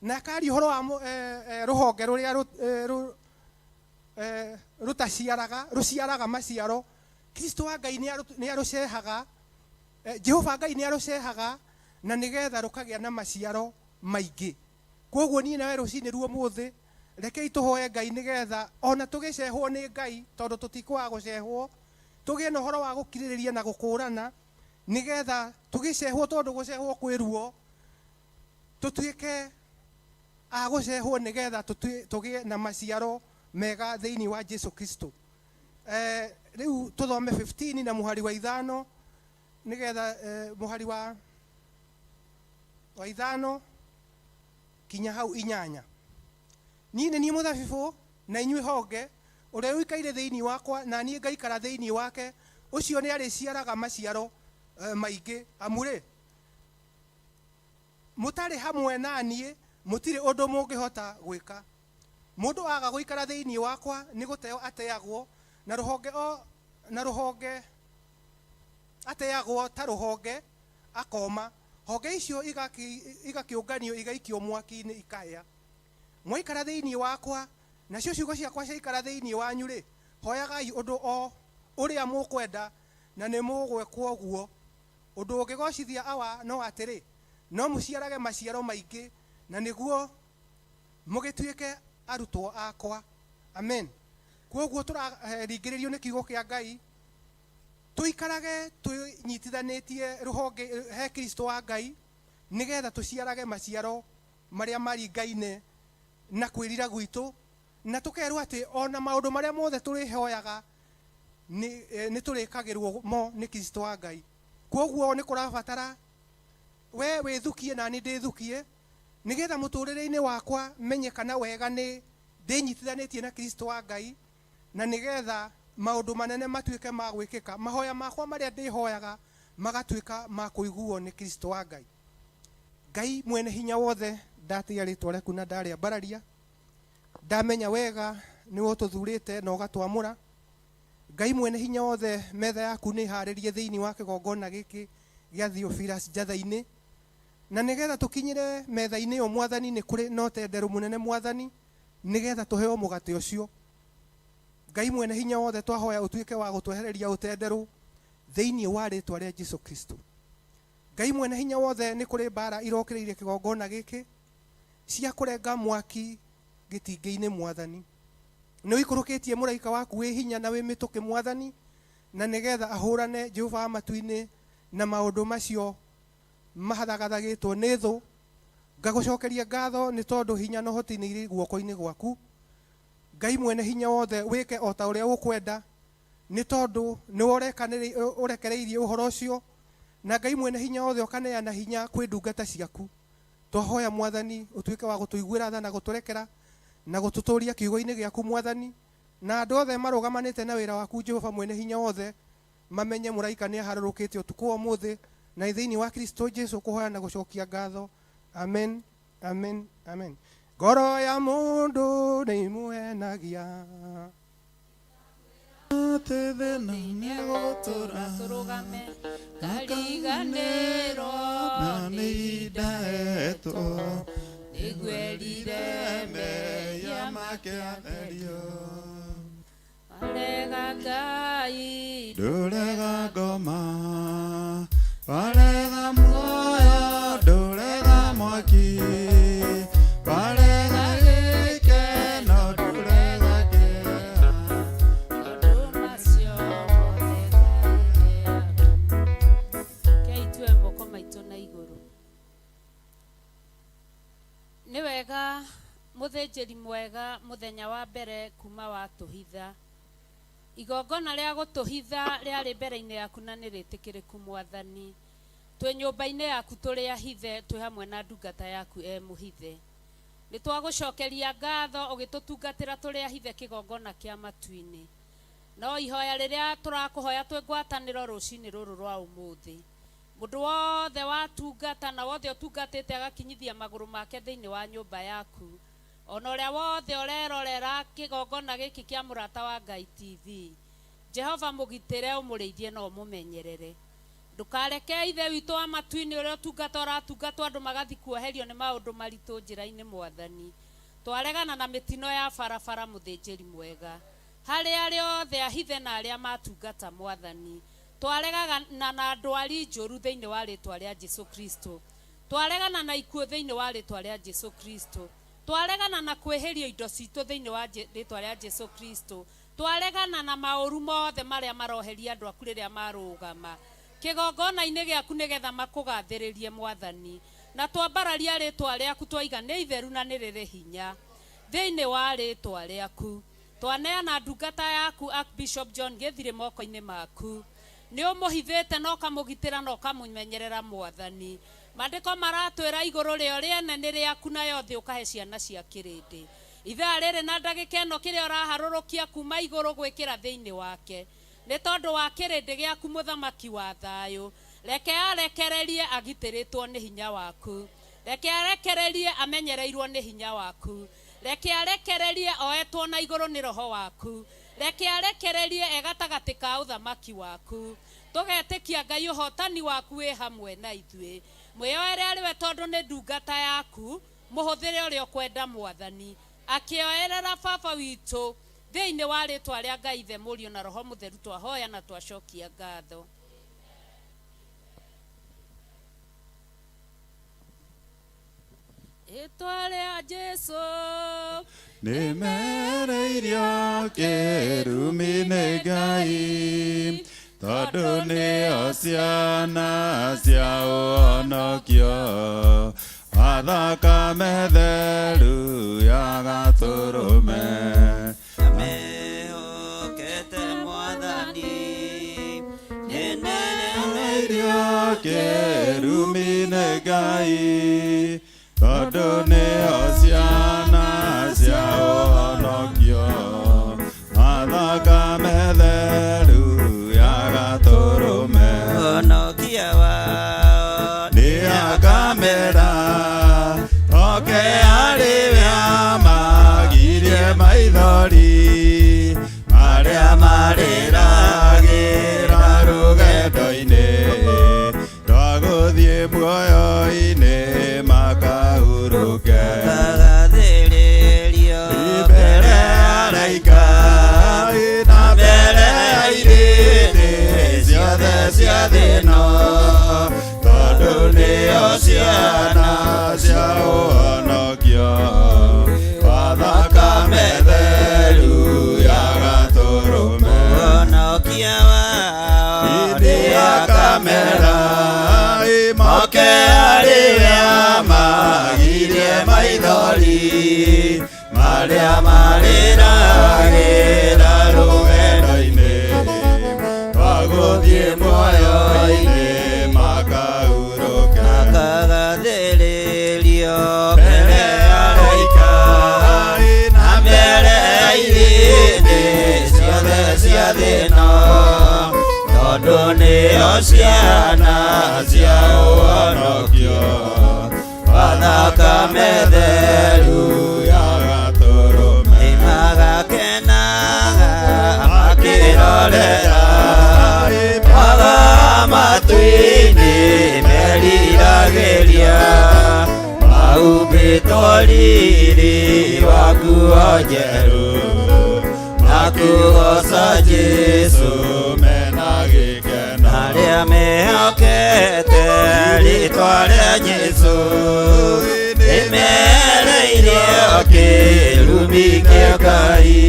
Na akaria ũhoro wa rũhonge rũrĩa Rũtaciaraga, rũciaraga maciaro, Kristo wa Ngai nĩ arũcehaga, Jehova Ngai nĩ arũcehaga na nĩgetha rũkagĩa na maciaro maingĩ. Koguo niĩ nawe rũcinĩ ruo mũthĩ, rekei tũhoe Ngai nĩgetha ona tũgĩcehwo nĩ Ngai, tondũ tũtikwaga gũcehwo, tũgĩe na ũhoro wa gũkirĩrĩria na gũkũrana, nĩgetha tũgĩcehwo, tondũ gũcehwo kwĩ ruo, tũtuĩke a gũcehwo nĩgetha tũgĩe na maciaro mega thĩinĩ wa Jesu Kristo. Rĩu tũthome 15 na mũhari wa 5, nĩgetha mũhari wa 5 kinya hau 8. Niĩ nĩ niĩ mũthabibũ na inyuĩ honge, ũrĩa ũikaire thĩinĩ wakwa na niĩ ngaikara thĩinĩ wake, ũcio nĩ arĩciaraga maciaro maingĩ. Amu rĩ, mũtarĩ hamwe na niĩ mũtirĩ ũndũ mũngĩhota gwĩka. Mũndũ aga gũikara thĩinĩ wakwa nĩ gũteo ateagwo, na rũhonge o na rũhonge ateagwo ta rũhonge akoma. Honge icio igakĩũnganio igaikio mwaki-inĩ ikahĩa. Mwaikara thĩinĩ wakwa, nacio ciugo ciakwa ciaikara thĩinĩ wanyu rĩ, hoyagai ũndũ o ũrĩa mũkwenda na nĩ mũgwĩkwo guo. Ũndũ ũngĩgocithia Awa no atĩrĩ, no mũciarage maciaro maingĩ, na nĩguo mũgĩtuĩke arutwo akwa. Amen. Koguo tũraringĩrĩrio nĩ kiugo kĩa Ngai, tũikarage twĩnyitithanĩtie rũhonge he Kristo wa Ngai, nĩgetha tũciarage maciaro marĩa maringaine na kwĩrira gwitũ, na tũkerwo atĩ ona maũndũ marĩa mothe tũrĩhoyaga nĩ tũrĩkagĩrwo mo nĩ Kristo wa Ngai. Koguo nĩ kũrabatara we wĩthukie na niĩ ndĩthukie, nĩgetha mũtũrĩre-inĩ wakwa menye kana wega nĩ ndĩnyitithanĩtie na Kristo wa Ngai, na nĩgetha maũndũ manene matuĩke ma gwĩkĩka, mahoya makwa marĩa ndĩhoyaga magatuĩka ma kũiguo nĩ Kristo wa Ngai. Ngai mwene hinya wothe, ndatĩa rĩtwa rĩaku na ndarĩambararia, ndamenya wega nĩwe ũtũthurĩte na ũgatwamũra. Ngai mwene hinya wothe, metha yaku nĩ ĩharĩrie thĩinĩ wa kĩgongona gĩkĩ gĩa Theophilus Njatha-inĩ, na nĩgetha tũkinyĩre metha-inĩ ĩyo Mwathani, nĩ kũrĩ na ũtenderũ mũnene Mwathani, nĩgetha tũheo mũgate ũcio. Ngai mwene hinya wothe, twahoya ũtuĩke wa gũtwehereria ũtenderũ thĩinĩ wa rĩtwa rĩa Jesu Kristo. Ngai mwene hinya wothe, nĩ kũrĩ mbara irokĩrĩire kĩgongona gĩkĩ cia kũrenga mwaki gĩtingĩ-inĩ Mwathani. Nĩ ũikũrũkĩtie mũraika waku wĩ hinya na wĩ mĩtũkĩ Mwathani, na nĩgetha ahũrane Jehova wa matu-inĩ na maũndũ macio mathagathagĩtwo nĩ thũ. Ngagũcokeria ngatho nĩ tondũ hinya na ũhoti nĩ irĩ guoko-inĩ gwaku. Ngai mwene hinya wothe, wĩke o ta ũrĩa ũkwenda, nĩ tondũ nĩwe ũrekereirie ũhoro ũcio, na Ngai mwene hinya wothe ũkaneana hinya kwĩ ndungata ciaku. Twahoya Mwathani ũtuĩke wa gũtũiguĩra tha na gũtũrekera na gũtũtũria kiugo-inĩ gĩaku Mwathani, na andũ othe marũgamanĩte na wĩra waku Jehova mwene hinya wothe mamenye mũraika nĩ aharũrũkĩte ũtukũ wa ũmũthĩ, na thĩinĩ wa Kristo Jesu kũhoya na gũcokia ngatho. Amen, amen, amen. Ngoro ya mũndũ nĩ imũhenagia, atĩ thĩna nĩ gũtũra, tũrũgame ngariganĩrwo na nĩ ihinda hetwo, nĩguo erire mehia make atherio. Warega Ngai ndũrega ngoma, warega muoyo ndũrega mwaki, warega gĩkeno ndũrega kĩeha. Tondũ macio mothe Ngai Rekei tuoe moko maitũ na igũrũ. Nĩ wega mũthĩnjĩri mwega mũthenya wa mbere kuma watũhitha. Igongona rĩa gũtũhitha rĩarĩ mbere-inĩ yaku na nĩ rĩtĩkĩrĩku Mwathani. Twĩ nyũmba-inĩ yaku tũrĩ ahithe, twĩ hamwe na ndungata yaku e mũhithe. Nĩ twagũcokeria ngatho ũgĩtũtungatĩra tũrĩ ahithe kĩgongona kĩa matu-inĩ. No ihoya rĩrĩa tũrakũhoya twĩ ngwatanĩro rũcinĩ rũrũ rwa ũmũthĩ, mũndũ wothe watungata na wothe ũtungatĩte agakinyithia magũrũ make thĩinĩ wa nyũmba yaku, ona ũrĩa wothe ũrerorera kĩgongona gĩkĩ kĩa Mũrata wa Ngai TV, Jehova mũgitĩre, ũmũrĩithie na ũmũmenyerere. Ndũkareke Ithe witũ wa matu-inĩ ũrĩa ũtungata ũratungatwo andũ magathi kuoherio nĩ maũndũ maritũ njĩra-inĩ Mwathani. Twaregana na mĩtino ya barabara mũthĩnjĩri mwega. Harĩ arĩa othe ahithe na arĩa matungata mwathani, twaregana na ndwari njũru thĩinĩ wa rĩtwa rĩa Jesu Kristo, twaregana na ikuũ thĩinĩ wa rĩtwa rĩa Jesu Kristo, twaregana na kwĩhĩrio indo citũ thĩinĩ wa rĩtwa rĩa Jesu Kristo, twaregana na maũru mothe marĩa maroheria andũ aku rĩrĩa marũgama kĩgongona-inĩ gĩaku nĩgetha makũgathĩrĩrie mwathani, na twambararia rĩtwa rĩaku twaiga nĩ itheru na nĩ rĩrĩ hinya thĩinĩ wa rĩtwa rĩaku. Twaneana ndungata yaku Archbishop John Gĩthirĩ moko-inĩ maku, nĩ ũmũhithĩte na ũkamũgitĩra na ũkamũmenyerera mwathani. Maandĩko maratwĩra igũrũ rĩo rĩene nĩ rĩaku nayo thĩ ũkahe ciana cia kĩrĩndĩ. Ithaa rĩrĩ na ndagĩka ĩno kĩrĩa ũraharũrũkia kuma igũrũ gwĩkĩra thĩinĩ wake nĩ tondũ wa kĩrĩndĩ gĩaku mũthamaki wa thayũ, reke arekererie agitĩrĩtwo nĩ hinya waku, reke arekererie amenyereirwo nĩ hinya waku, reke arekererie oetwo na igũrũ nĩ roho waku, reke arekererie e gatagatĩ ka ũthamaki waku. Tũgetĩkia Ngai ũhotani waku wĩ hamwe na ithuĩ. Mwĩyoere arĩ we tondũ nĩ ndungata yaku, mũhũthĩre ũrĩa ũkwenda mwathani, akĩoerera baba witũ thĩinĩ wa rĩtwa rĩa Ngai Ithe, Mũriũ na Roho Mũtheru twahoya na twacokia ngatho. Rĩtwa rĩa Jesu nĩmereirio kĩrumi nĩ Ngai, tondũ nĩo ciana cia ũhonokio, wa thakame theru ya Gatũrũme. Mehokete mwathani Nĩmereirio kĩrumi nĩ Ngai, tondũ nĩo ciana cia ũhonokio, wa thakame theru ya Gatũrũme. Honokia wao Nĩakamera oke arĩ we amagirie maithori marĩa marĩragĩra rũgendo-inĩ rwa gũthiĩ muoyo-inĩ makahurũke. Kagathĩrĩrio Mbere ya araika na mbere ya irĩndĩ ciothe cia thĩ ĩno, tondũ nĩo ciana cia ũhonokio, wa thakame theru ya Gatũrũme. Honokia wao Nĩakamera moke arĩ we amagirie maithori marĩa marĩragĩra rũgendo-inĩ rwa gũthiĩ muoyo-inĩ makahurũke. Kagathĩrĩrio Mbere ya araika na mbere ya irĩndĩ ciothe cia thĩ ĩno, tondũ nĩo ciana cia ũhonokio, wa thakame theru ya Gatũrũme. Nĩmagakenaga makĩrorera mwaga matu-inĩ meriragĩria mahumbĩtwo riri wa nguo njerũ na kũgoca Jesũ mena gĩkeno. Arĩa mehokete rĩtwa rĩa Jesũ nĩmereirio kĩrumi kĩa Ngai,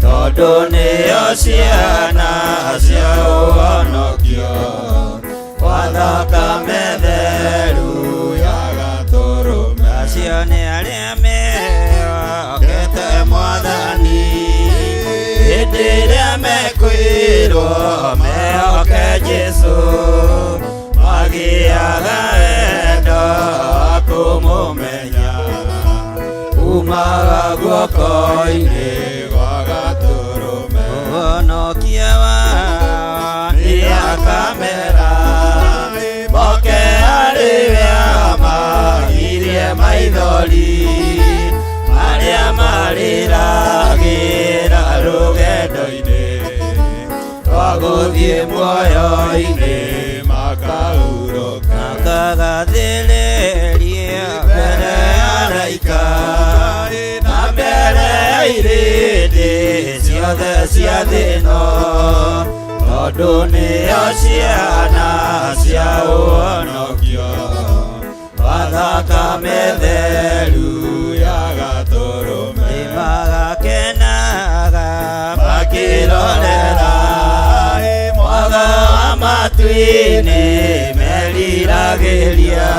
tondũ nĩo ciana cia ũhonokio, wa thakame theru ya Gatũrũme. Acio nĩ arĩa mehokete mwathani hĩndĩ ĩrĩa mekwĩrwo mehoke Jesũ, magĩaga wendo wa kũmũmenya umaga guoko-inĩ gwa Gatũrũme. Mũhonokia wao nĩakamera moke arĩ we amagirie maithori marĩa marĩragĩra rũgendo-inĩ rwa gũthiĩ muoyo-inĩ makahurũka. Makagathĩrĩria mbere ya araika na mbere ya irĩndĩ ciothe ciothe cia thĩ ĩno tondũ nĩo ciana cia ũhonokio wa thakame theru ya Gatũrũme. Nĩmagakenaga makĩrorera mwaga wa matu-inĩ meriragĩria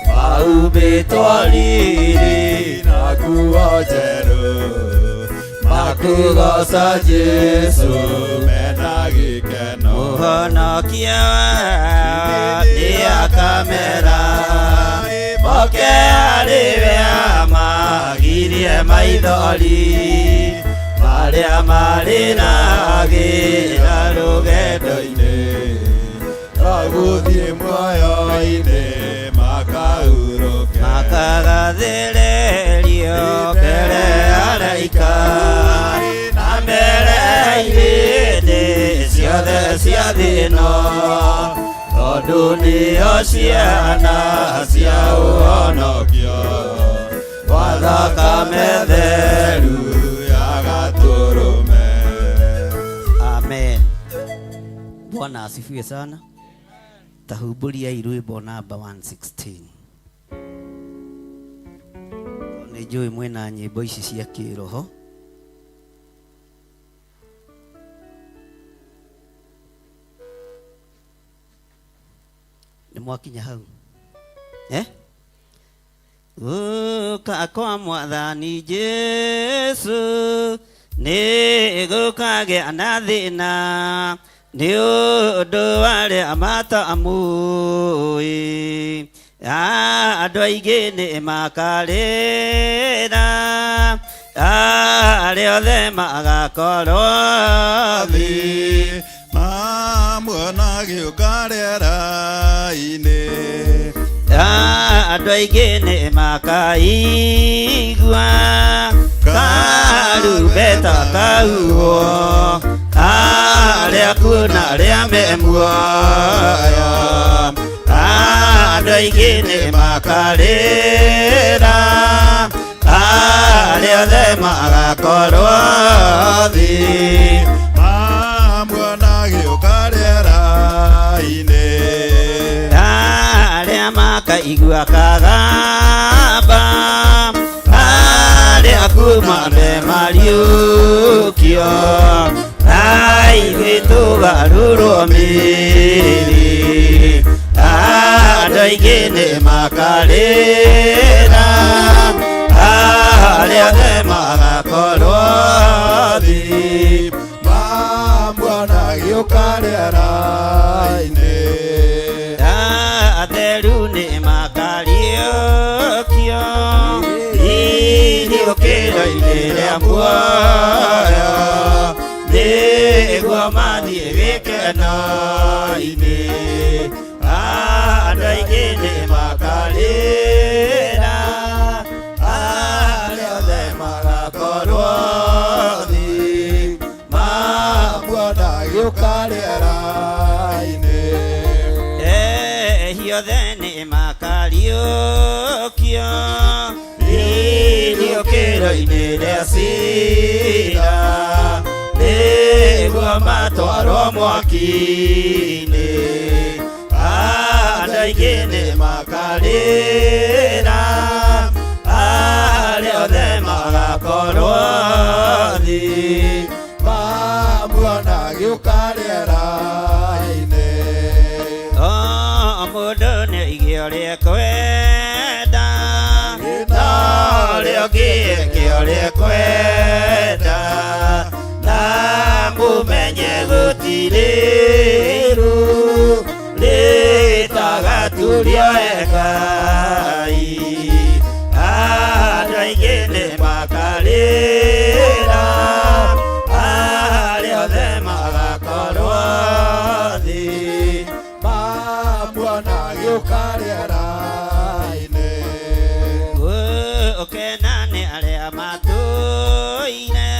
mahumbĩtwo riri na nguo njerũ makũgoca Jesũ mena gĩkeno. Mũhonokia wao nĩakamera moke harĩ we amagirie maithori marĩa marĩragĩra rũgendo-inĩ rwa gũthiĩ muoyo-inĩ makahurũke makagathĩrĩrio mbere ya araika na mbere ya irĩndĩ ciothe cia thĩ ĩno tondũ nĩo ciana cia ũhonokio wa thakame theru ya Gatũrũme. Amen. Bwana asifiwe sana. Tahumbũriai rwĩmbo namba 116. Nĩ njũĩ mwĩna nyĩmbo ici cia kĩroho. Nĩ mwakinya hau? Eh? Gũka kwa Mwathani Jesũ nĩ gũkagĩa na thĩna nĩ ũndũ wa arĩa matamũĩ. Andũ aingĩ nĩ makarĩra arĩa othe magakorwo thĩ mamuona agĩũka rĩera-inĩ. Andũ aingĩ nĩ makaigua karumbeta kauhwo arĩa akuũ na arĩa me muoyo. Andũ aingĩ nĩ makarĩra arĩa othe magakorwo thĩ mamuona agĩũka rĩera-inĩ. Arĩa makaigua kagamba arĩa akuũ mambe mariũkio na ithuĩ tũgarũrwo mĩĩrĩ. Andũ aingĩ nĩ makarĩra arĩa othe magakorwo thĩ mamuona agĩũka rĩera-inĩ. Atheru nĩ makariũkio iriũkĩro-inĩ rĩa muoyo nĩguo mathiĩ gĩkeno-inĩ. Andũ aingĩ nĩ makarĩra arĩa othe magakorwo thĩ mamuona agĩũka rĩera-inĩ. Ehia othe nĩ makariũkio iriũkĩro-inĩ rĩa cira nĩguo matwarwo mwaki-inĩ. Andũ aingĩ nĩ makarĩra arĩa othe magakorwo thĩ mamuona agĩũka rĩera-inĩ. O mũndũ nĩ oige ũrĩa ekwenda na ũrĩa ũngĩ eke ũrĩa ekwenda na mũmenye gũtirĩ rũ rĩtagaturio Ngai. Andũ aingĩ nĩ makarĩra arĩa othe magakorwo thĩ mamuona agĩũka rĩera-inĩ. Gũkena nĩ arĩa matũire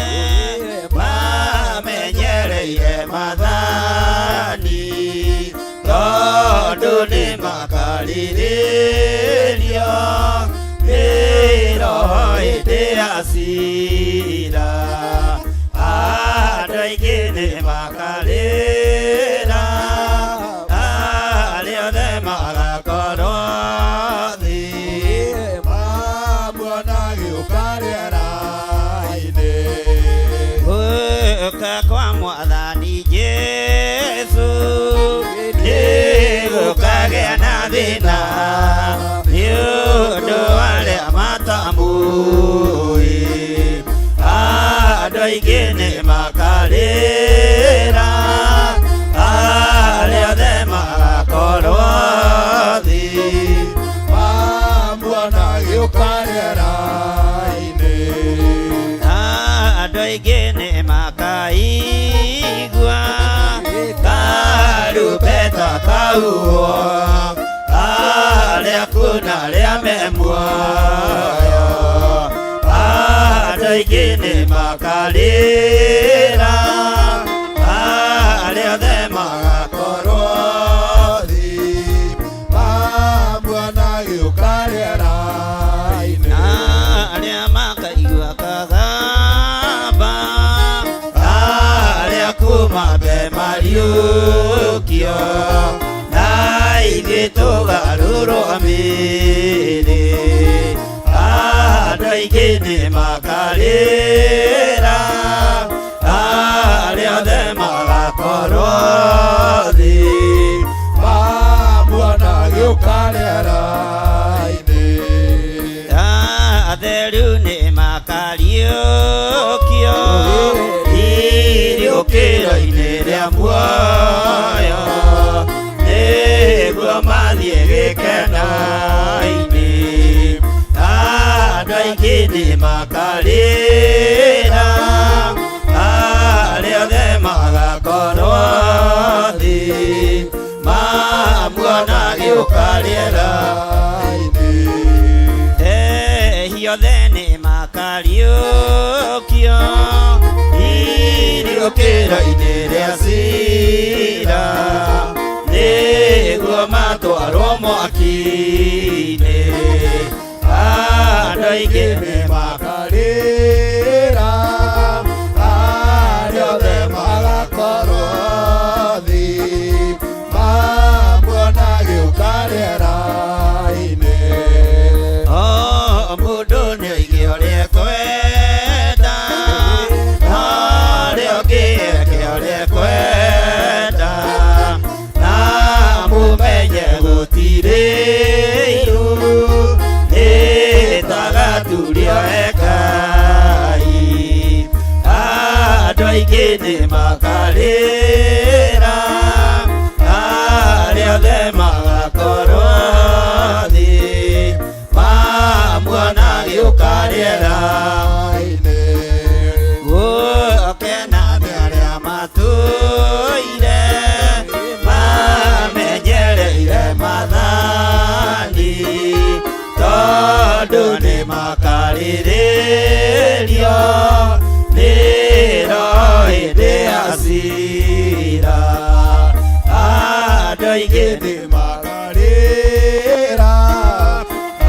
mamenyereire maathani tondũ nĩ makarĩrĩrio nĩ Roho hĩndĩ ya cira. aingĩ nĩ makarĩra arĩa othe magakorwo thĩ mamuona agĩũka rĩera-inĩ gũka kwa mwathani Jesũ nĩgũkagĩa na thĩna nĩ ũndũ wa arĩa matamũĩ andũ aingĩ nĩ makarĩra arĩa othe magakorwo thĩ mamuona agĩũka rĩera-inĩ andũ aingĩ nĩ makaigua karumbeta kauo arĩa kuna arĩa me muoyo andũ aingĩ nĩ makarĩra arĩa othe magakorwo thĩ mamuona agĩũka rĩera-inĩ arĩa makaigua kagamba arĩa kuma be mariũkio na ithuĩ tũgarũrwo mĩĩrĩ andũ aingĩ nĩ makarĩra arĩa othe magakorwo thĩ mamuona agĩũka rĩera-inĩ atheru nĩ makariũkio iriũkĩro-inĩ rĩa muoyo nĩguo mathiĩ gĩkeno-inĩ andũ aingĩ nĩ makarĩra arĩa othe magakorwo thĩ mamuona agĩũka rĩera-inĩ ehia othe nĩ makariũkio iriũkĩro-inĩ rĩa cira nĩguo matwarwo mwaki-inĩ andũ aingĩ nĩ makarĩra arĩa othe magakorwo thĩ mamuona agĩũka rĩera-inĩ o mũndũ nĩ oige ũrĩa ekwenda ũrĩa ũngĩ eke ũrĩa ekwenda na mũmenye gũtirĩ iru nĩtagaturio ekai andũ aingĩ nĩ makarĩra arĩa othe magakorwo thĩ mamuona agĩũka rĩera-inĩ gũkena nĩ arĩa matũire mamenyereire maathani tondũ nĩ makarĩrĩrio nĩ roho hĩndĩ ya cira andũ aingĩ nĩ makarĩra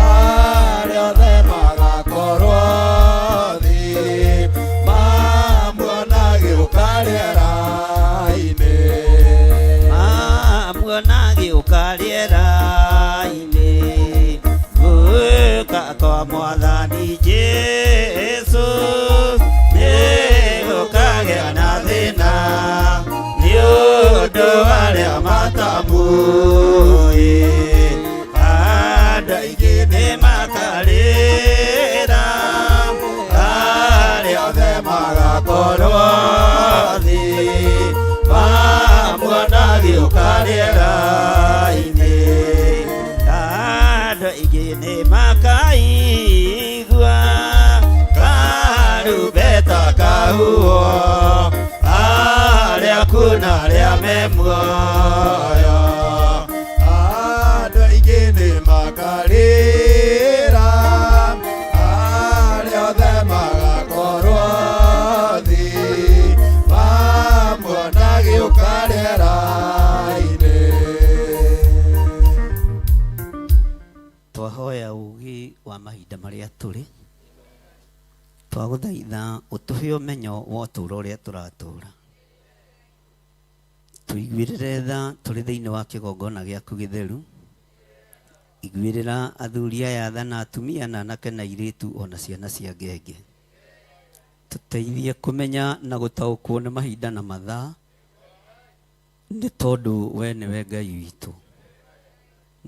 arĩa othe magakorwo thĩ mamuona agĩũka rĩera-inĩ mamuona agĩũka rĩera-inĩ gũka kwa mwathani Jesũ nĩgũkagĩa na thĩna nĩ ũndũ wa arĩa matamũĩ andũ aingĩ nĩ makarĩra arĩa othe magakorwo thĩ mamuona agĩũka rĩera-inĩ andũ aingĩ nĩ makaigua karumbeta kahuo arĩa kuna arĩa me muoyo andũ aingĩ nĩ makarĩra arĩa othe magakorwo thĩ mamuona agĩũka rĩera-inĩ twahoya ũgĩ wa mahinda marĩa tũrĩ twagũthaitha ũtũhe ũmenyo wa ũtũũro ũrĩa tũratũũra. Tũiguĩrĩre tha tũrĩ thĩinĩ wa kĩgongona gĩaku gĩtheru. Iguĩrĩra athuri aya tha na atumia na anake na airĩtu ona ciana cia ngenge. Tũteithie kũmenya na gũtaũkwo nĩ mahinda na mathaa, nĩ tondũ we nĩwe Ngai witũ.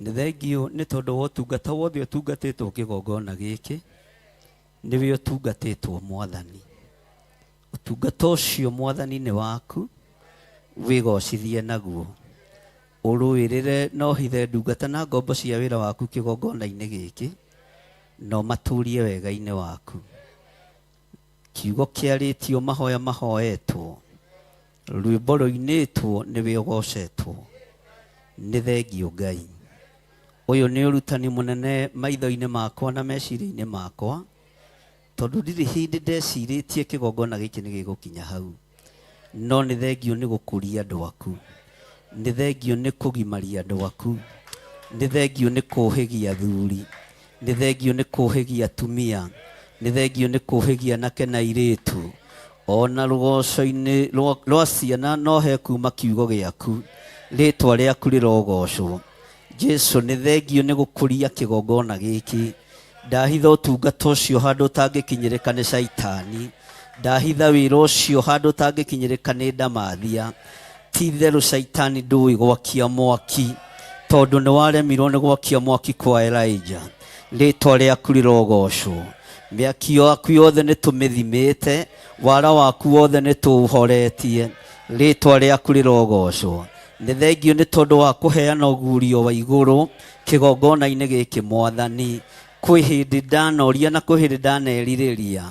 Nĩ thengiũ nĩ tondũ wa ũtungata wothe ũtungatĩtwo kĩgongona gĩkĩ, nĩwe ũtungatĩtwo Mwathani. Ũtungata ũcio Mwathani nĩ waku, wĩgocithie naguo. Ũrũĩrĩre na ũhithe ndungata na ngombo cia wĩra waku kĩgongona-inĩ gĩkĩ, na ũmatũrie wega-inĩ waku. Kiugo kĩarĩtio, mahoya mahoetwo, rwĩmbo rũinĩtwo, nĩwe ũgocetwo. Nĩ thengiũ Ngai. Ũyũ nĩ ũrutani mũnene maitho-inĩ makwa na meciria-inĩ makwa, tondũ ndirĩ hĩndĩ ndecirĩtie kĩgongona gĩkĩ nĩ gĩgũkinya hau. No nĩ thengiũ nĩ gũkũria andũ aku, nĩ thengiũ nĩ kũgimaria andũ aku, nĩ thengiũ nĩ kũhĩgia athuri, nĩ thengiũ nĩ kũhĩgia atumia, nĩ thengiũ nĩ kũhĩgia anake na airĩtu. Ona rũgoco-inĩ rwa ciana no he kuma kiugo gĩaku, rĩtwa rĩaku rĩrogocwo. Jesu, nĩ thengiũ nĩ gũkũria kĩgongona gĩkĩ. Ndahitha ũtungata ũcio handũ ũtangĩkinyĩrĩka nĩ Shaitani. Ndahitha wĩra ũcio handũ ũtangĩkinyĩrĩka nĩ ndamathia. Ti itherũ Shaitani ndũĩ gwakia mwaki, tondũ nĩ waremirwo nĩ gwakia mwaki kwa Elijah. Rĩtwa rĩaku rĩrogocwo. Mĩaki yaku yothe nĩ tũmĩthimĩte, wara waku wothe nĩ tũũhoretie. Rĩtwa rĩaku rĩrogocwo. Nĩ thengiũ nĩ tondũ wa kũheana ũguũrio wa igũrũ kĩgongona-inĩ gĩkĩ Mwathani. Kwĩ hĩndĩ ndanoria na kwĩ hĩndĩ ndanerirĩria.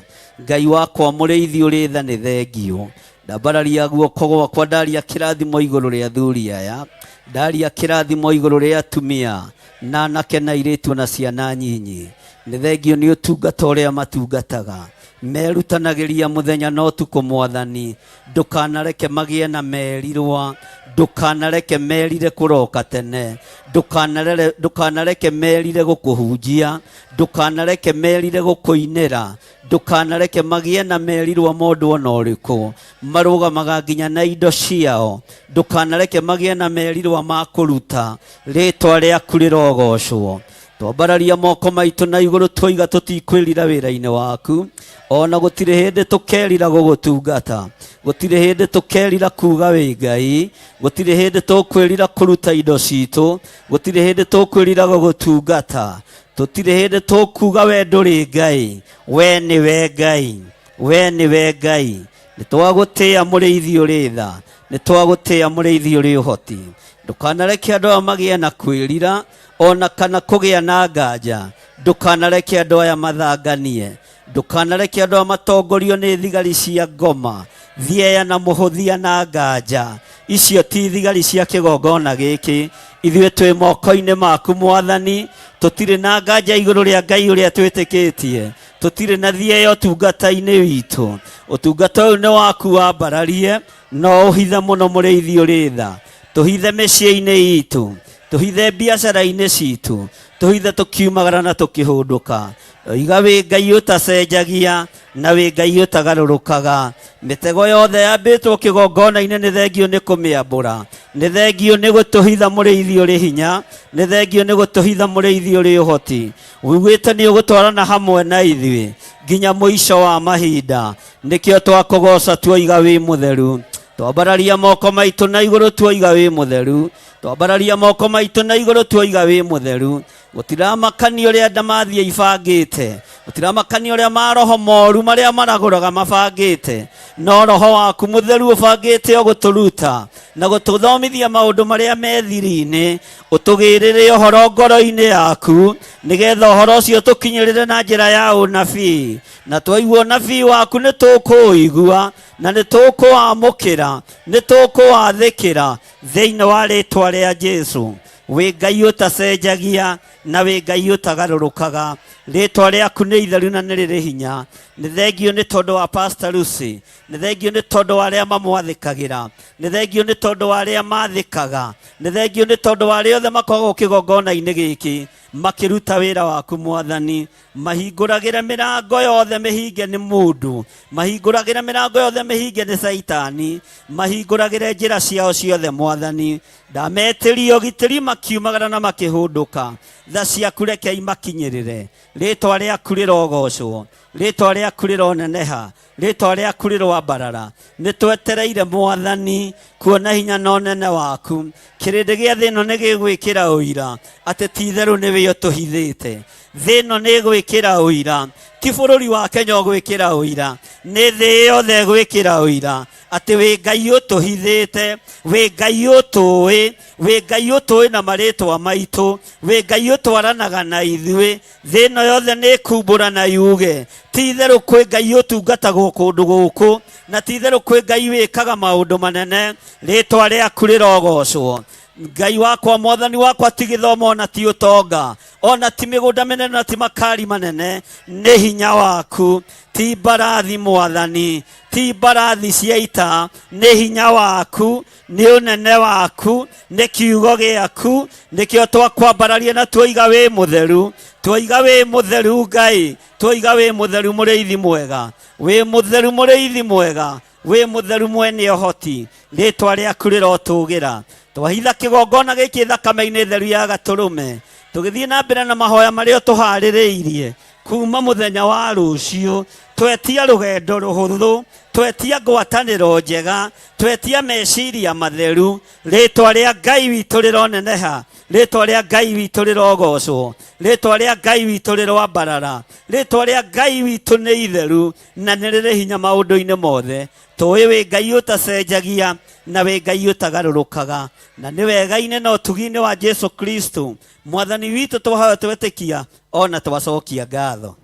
Ngai wakwa mũrĩithi ũrĩ tha nĩ thengiũ. Ndambararia guoko gwakwa ndaria kĩrathimo igũrũ rĩa athuri aya, ndaria kĩrathimo igũrũ rĩa atumia na anake na airĩtu na ciana nyinyi. Nĩ thengiũ nĩ ũtungata ũrĩa matungataga. Merutanagĩria mũthenya na ũtukũ Mwathani. Ndũkanareke magĩe na merirwa, ndũkanareke merire kũroka tene, ndũkanareke merire gũkũhunjia, ndũkanareke merire gũkũinĩra, ndũkanareke magĩe na merirwa mũndũ ona ũrĩkũ. Marũgamaga nginya na indo ciao, ndũkanareke magĩe na merirwa ma kũruta. Rĩtwa rĩaku rĩrogocwo. Twambararia moko maitũ na igũrũ twoiga tũtikwĩrira wĩra-inĩ waku, ona gũtirĩ hĩndĩ tũkerira gũgũtungata, gũtirĩ hĩndĩ tũkerira kuga wĩ Ngai, gũtirĩ hĩndĩ tũkwĩrira kũruta indo citũ, gũtirĩ hĩndĩ tũkwĩrira gũgũtungata, tũtirĩ hĩndĩ tũkuga we ndũrĩ Ngai. We nĩwe Ngai, we nĩwe Ngai. Nĩ twagũtĩĩa mũrĩithi ũrĩ tha, nĩ twagũtĩĩa mũrĩithi ũrĩ ũhoti. Ndũkanareke andũ aya magĩe na kwĩrira ona kana kũgĩa na nganja. Ndũkanareke andũ aya mathanganie, ndũkanareke andũ aya matongorio nĩ thigari cia ngoma, thieya na mũhũthia na nganja. Icio ti thigari cia kĩgongona gĩkĩ. Ithuĩ twĩ moko-inĩ maku Mwathani, tũtirĩ na nganja igũrũ rĩa Ngai ũrĩa twĩtĩkĩtie, tũtirĩ na thieya ũtungata-inĩ witũ. Ũtungata ũyũ nĩ waku, wambararie no ũhithe mũno mũrĩithi ũrĩ tha. Tũhithe mĩciĩ-inĩ itũ, tũhithe biacara-inĩ citũ, tũhithe tũkiumagara na tũkĩhũndũka. Iga wĩ Ngai ũtacenjagia na wĩ Ngai ũtagarũrũkaga. Mĩtego yothe yambĩtwo kĩgongona-inĩ nĩ thengiũ nĩ kũmĩambũra, nĩ thengiũ nĩ gũtũhitha mũrĩithi ũrĩ hinya, nĩ thengiũ nĩ gũtũhitha mũrĩithi ũrĩ ũhoti. Uigĩte nĩ ũgũtwarana hamwe na ithuĩ nginya mũico wa mahinda. Nĩkĩo twakũgoca tuoiga wĩ mũtheru. Twambararia moko maitũ na igũrũ tuoiga wĩ mũtheru. Twambararia moko maitũ na igũrũ tuoiga wĩ mũtheru. Gũtiramakania ũrĩa ndamathia ibangĩte, gũtiramakania ũrĩa maroho moru marĩa maragũraga mabangĩte, no roho waku mũtheru ũbangĩte o gũtũruta na gũtũthomithia maũndũ marĩa me thiri-inĩ. Ũtũgĩrĩre ũhoro ngoro-inĩ yaku, nĩgetha ũhoro ũcio tũkinyĩrĩre na njĩra ya ũnabii. Na twaigua ũnabii waku nĩ tũkũũigua na nĩ tũkũwamũkĩra, nĩ tũkũwathĩkĩra thĩinĩ wa rĩtwa rĩa Jesu. Wĩ Ngai ũtacenjagia Na wĩ Ngai ũtagarũrũkaga. Rĩtwa rĩaku nĩ itheru na nĩ rĩrĩ hinya. Nĩ thengio nĩ tondũ wa Pastor Lucy. Nĩ thengio nĩ tondũ wa arĩa mamwathĩkagĩra. Nĩ thengio nĩ tondũ wa arĩa mathĩkaga. Nĩ thengio nĩ tondũ wa arĩa othe makoragwo kĩgongona-inĩ gĩkĩ makĩruta wĩra waku Mwathani. Mahingũragĩre mĩrango yothe mĩhinge nĩ mũndũ, mahingũragĩre mĩrango yothe mĩhinge nĩ Caitani, mahingũragĩre njĩra ciao ciothe Mwathani. Ndametĩria ũgitĩri makiumagara na makĩhũndũka. Tha ciaku reke imakinyĩrĩre. Rĩtwa rĩaku rĩrogocwo, rĩtwa rĩaku rĩroneneha, rĩtwa rĩaku rĩroambarara. Nĩ twetereire Mwathani kuona hinya na ũnene waku. Kĩrĩndĩ gĩa thĩ ĩno nĩ gĩgwĩkĩra ũira atĩ ti itherũ nĩwe ũtũhithĩte. Thĩ ĩno nĩ ĩgwĩkĩra ũira, ti bũrũri wa Kenya ũgwĩkĩra ũira, nĩ thĩ yothe ĩgwĩkĩra ũira atĩ wĩ Ngai ũtũhithĩte, wĩ Ngai ũtũĩ, wĩ Ngai ũtũĩ na marĩtwa maitũ, wĩ Ngai ũtwaranaga na ithuĩ. Thĩ ĩno yothe nĩ ĩkumbũra na yuge ti itherũ kwĩ Ngai ũtungatagwo kũndũ gũkũ, na ti itherũ kwĩ Ngai wĩkaga maũndũ manene. Rĩtwa rĩaku rĩrogocwo. Ngai wakwa, Mwathani wakwa, ti gĩthomo ona ti ũtonga, ona ti mĩgũnda mĩnene na ti makari manene, nĩ hinya waku. Ti mbarathi Mwathani, ti mbarathi cia ita, nĩ hinya waku, nĩ ũnene waku, nĩ kiugo gĩaku, nĩkĩo twakwambararia na tuoiga wĩ mũtheru, tuoiga wĩ mũtheru Ngai, tuoiga wĩ mũtheru mũrĩithi mwega, wĩ mũtheru mũrĩithi mwega, wĩ mũtheru mwene ũhoti. Rĩtwa rĩaku rĩrotũgĩra. Twahitha kĩgongona gĩkĩ thakame-inĩ theru ya gatũrũme, tũgĩthiĩ na mbere na mahoya marĩa tũharĩrĩirie kuma mũthenya wa rũciũ. Twetia rũgendo rũhũthũ, twetia ngwatanĩro njega, twetia meciria matheru. Rĩtwa rĩa Ngai witũ rĩroneneha, rĩtwa rĩa Ngai witũ rĩrogocwo, rĩtwa rĩa Ngai witũ rĩroambarara, rĩtwa rĩa Ngai witũ nĩ itheru na nĩ rĩrĩ hinya maũndũ-inĩ mothe. Tũĩ wĩ Ngai ũtacenjagia na wĩ Ngai ũtagarũrũkaga, na nĩ wega-inĩ na ũtugi-inĩ wa Jesu Kristo Mwathani witũ twahoya twetĩkia ona twacokia ngatho.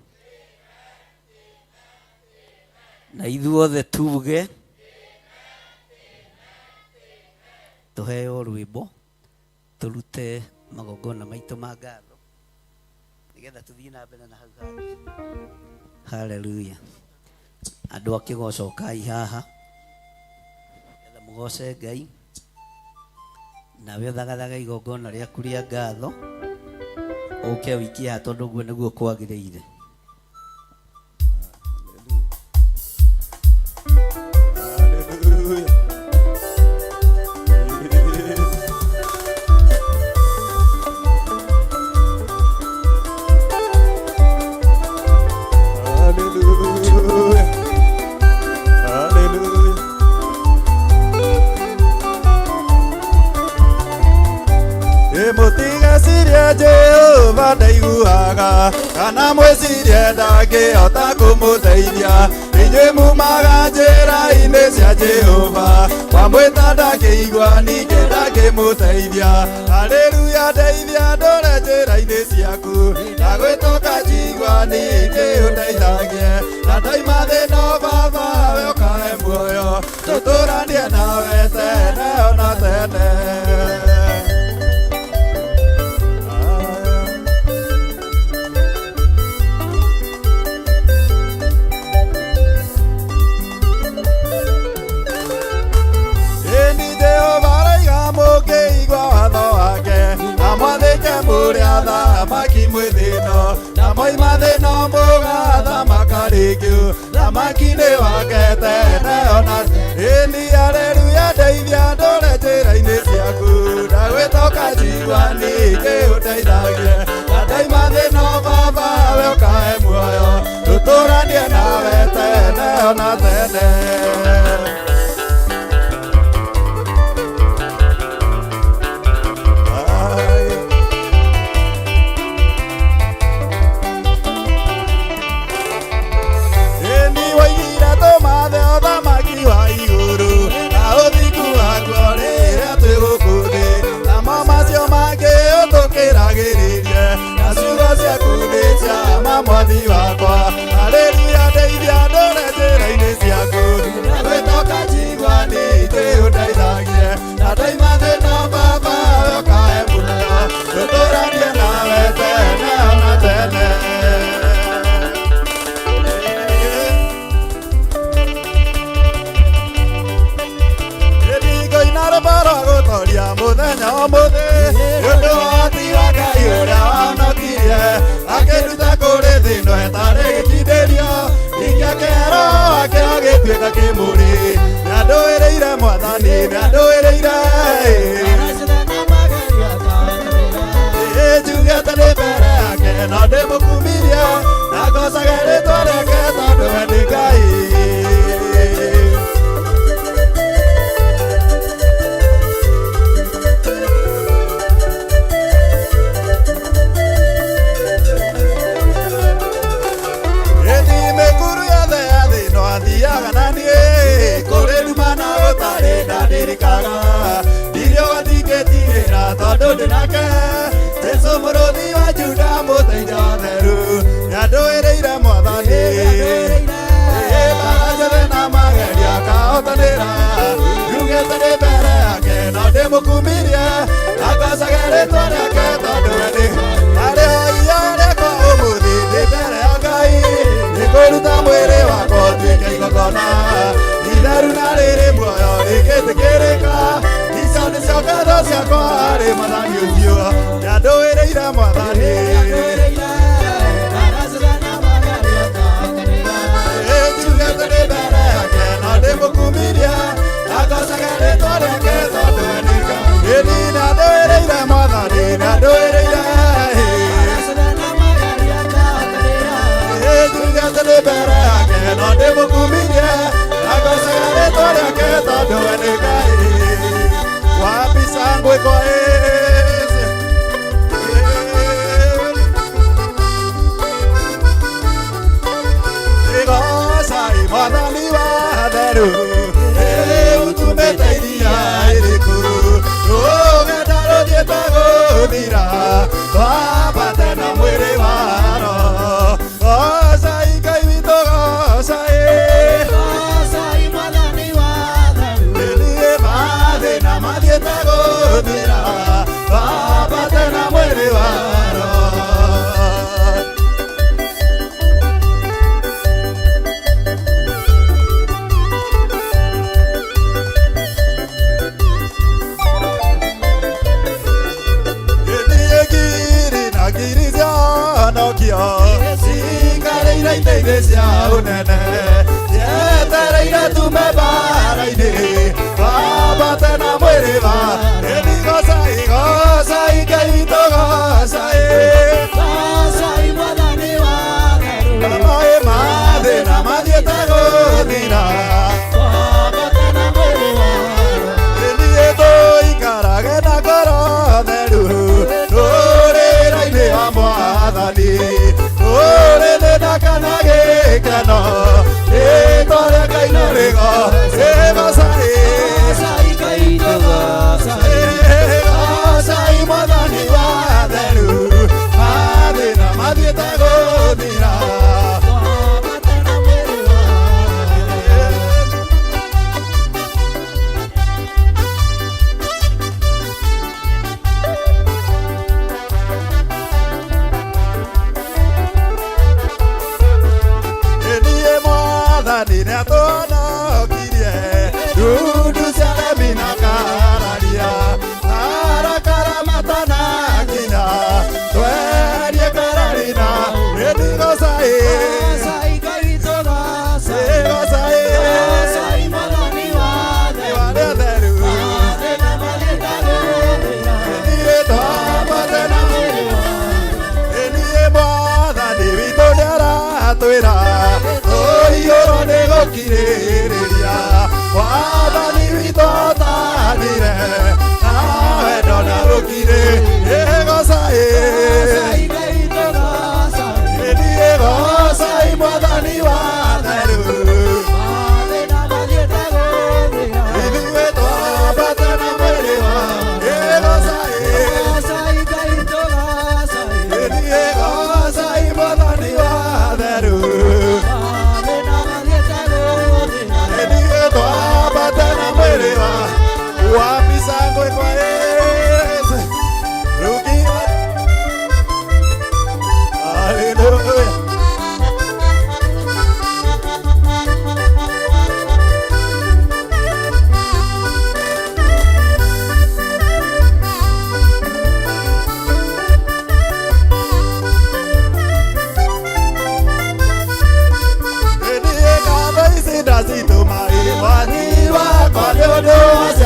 Na ithuothe tuge tũheo rwĩmbo tũrute magongona maitũ ma ngatho nĩgetha tũthiĩ na mbere na hau hangĩ. Haleluya. Andũ a kĩgoco kai haha nĩgetha mũgoce Ngai, nawe ũthagathaga igongona rĩaku rĩa ngatho ũke ũikie haha tondũ ũguo nĩguo kwagĩrĩire. Hallelujah. Hallelujah. Mũtigecirie Jehova ndaiguaga, kana mwĩcirie ndangĩhota kũmũteithia. Inyuĩ mumaga njĩra-inĩ cia Jehova, wamwĩta ndangĩigua, ningĩ ndangĩmũteithia. Haleluya, ndeithia ndũre njĩra-inĩ ciaku, ndagwĩtũka njigua, ningĩ ũndeithagie. Na ndoima thĩna Baba, we ũkahe muoyo, tũtũranie nawe tene ona tene. Ĩni Jehova araiga mũngĩigua watho wake, na mwathĩke mũrĩ athamaki mwĩ thĩno, na mwaima thĩno mũgathamaka rĩngĩ, thamaki-inĩ wake tene ona. Ĩni haleluya, ndeithia ndũre njĩra-inĩ ciaku, ndagwĩtoka njigua, ningĩ ũndeithagie. Na ndoima thĩno Baba, we ũkahe muoyo, tũtũranie nawe tene ona tene. Ĩni woigire tũmathe ũthamaki wa igũrũ na ũthingu wakuo rĩrĩa twĩ gũkũ thĩ, namo macio mangĩ ũtũkĩragĩrĩrie, na ciugo ciaku nĩ cia ma Mwathi wakwa. Haleluya, ndeithia ndũre njĩra-inĩ ciaku, na gwĩtoka njigua, ningĩ ũndeithagie. Na ndoima thĩna Baba, we ũkahe muoyo, tũtũranie nawe tene. Ngũkumia mũthenya ũmũthĩ nĩ ũndũ wa ũhoti wa Ngai ũrĩa wahonokirie akĩnduta kũrĩ thĩna ĩtarĩ gĩkindĩrio ingĩakĩro wake agĩtuĩka kĩmũrĩ nĩandũĩrĩire mwathani nĩandũĩrĩire njugĩte nĩ mbere yake no ndĩmũkumirie na ngocage rĩtwa rĩake tondũ we nĩ Ngai. Ĩni mĩkuru yothe ya thĩ no athiaga na niĩ kũrĩ nduma na gũtarĩ ndandirikaga ndirio gatingĩtigĩra tondũ ndĩ nake Jesũ mũrũthi wa Juda mũteithia theru nĩandũĩrĩire mwathani mbara ciothe na magerio akahotanĩra njugĩte ndĩ mbere yake no ndĩmũkumirie na ngocage rĩtwa rĩake tondũ we nĩ arĩho ihoya rĩakwa ũmũthĩ ndĩ mbere ya Ngai nĩngũruta mwĩrĩ wakwa ũtuĩke igongona itheru na rĩrĩ muoyo rĩgĩtĩkĩrĩka icio nĩcio ngatho ciakwa harĩ mwathani ũcio nĩandũĩrĩire mwathani njugĩte ndĩ mbere yake no ndĩmũkumirie na ngocage rĩtwa rĩake tondũ we nĩ Ngai. Ĩni nĩandũĩrĩire mwathani nĩandũĩrĩire njugĩte ndĩ mbere yake no ndĩmũkumirie na ngocage rĩtwa rĩake tondũ we nĩ Ngai. Wapi shangwe kwa Yesu? Igocai mwathani wa theru ũtumĩte iria iriku rũgendo rũthiĩte gũthira twambate na mwĩrĩ wa Roho gocai Ngai witũ gocai Ĩniĩ mathĩna mathiĩte gũthira twambate na mwĩrĩ wa Roho. Niĩ ngiri na ngiri ciahonokio ciikarĩire itĩ-inĩ cia ũnene cietereire tume mbara-inĩ twambate na mwĩrĩ wa ĩni gocai gocai Ngai witũ gocai maĩ mathĩna mathiĩte gũthira niĩ tũikarage na ngoro theru rũrĩra-inĩ wa mwathani rũrĩ thĩna kana gĩkeno rĩtwa rĩa Ngai no rĩgo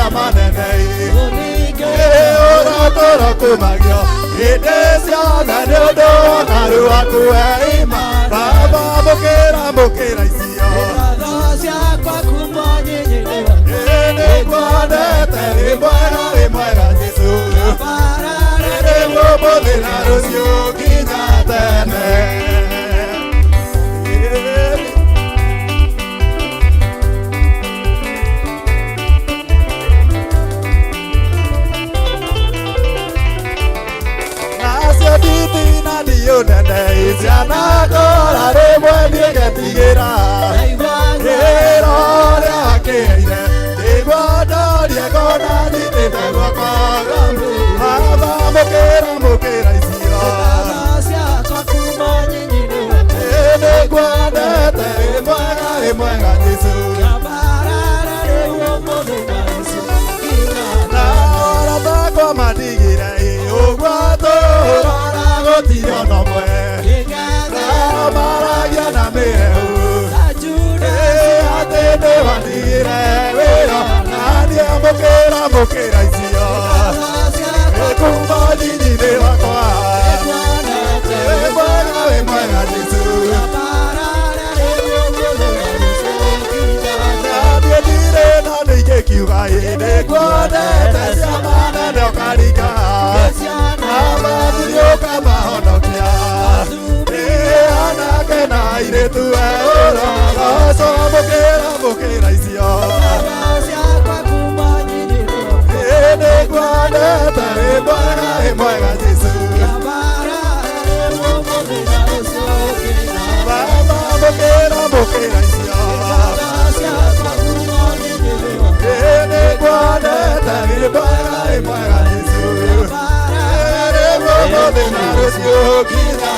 ciama nene ũratũra kumagio hĩndĩ ciothe nĩ ũndũ wa karu waku weima baba mũkĩra mũkĩra icio nĩngwendete wĩ mwega wĩ mwega Jesũ rĩu ũmũthĩ na rũciũ nginya tene. Nacio nditina ndiũnene cianakora rĩmwe niĩgetigĩra rĩro rĩakĩire ndigua ndorie ngona nyitĩte guoko baba mũkĩra mũkĩra icio nĩngwendete wĩ mwega wĩ mwega Jesũ na arata akwa mandigire ũguo tũrora gũtirĩ ona ũmwe nao maragia na mĩhehu atĩ nĩwandigire wĩra na niĩ mũkĩra mũkĩra icio kuma nyinyi-inĩ wakwa wĩ mwega wĩ mwega Jesũ na niĩ ndirĩ na nĩingĩkiuga nĩngwendete ciama nene ũkaringa na mathuri ũkamahonokia anake na airĩtu ũrogocwo mũkĩra mũkĩra icio nĩngwendete wĩ mwega wĩ mwega Jesũ baba mũkĩra mũkĩra icio nĩngwendete wĩ mwega wĩ mwega Jesũ rĩu ũmũthĩ na rũciũ nginya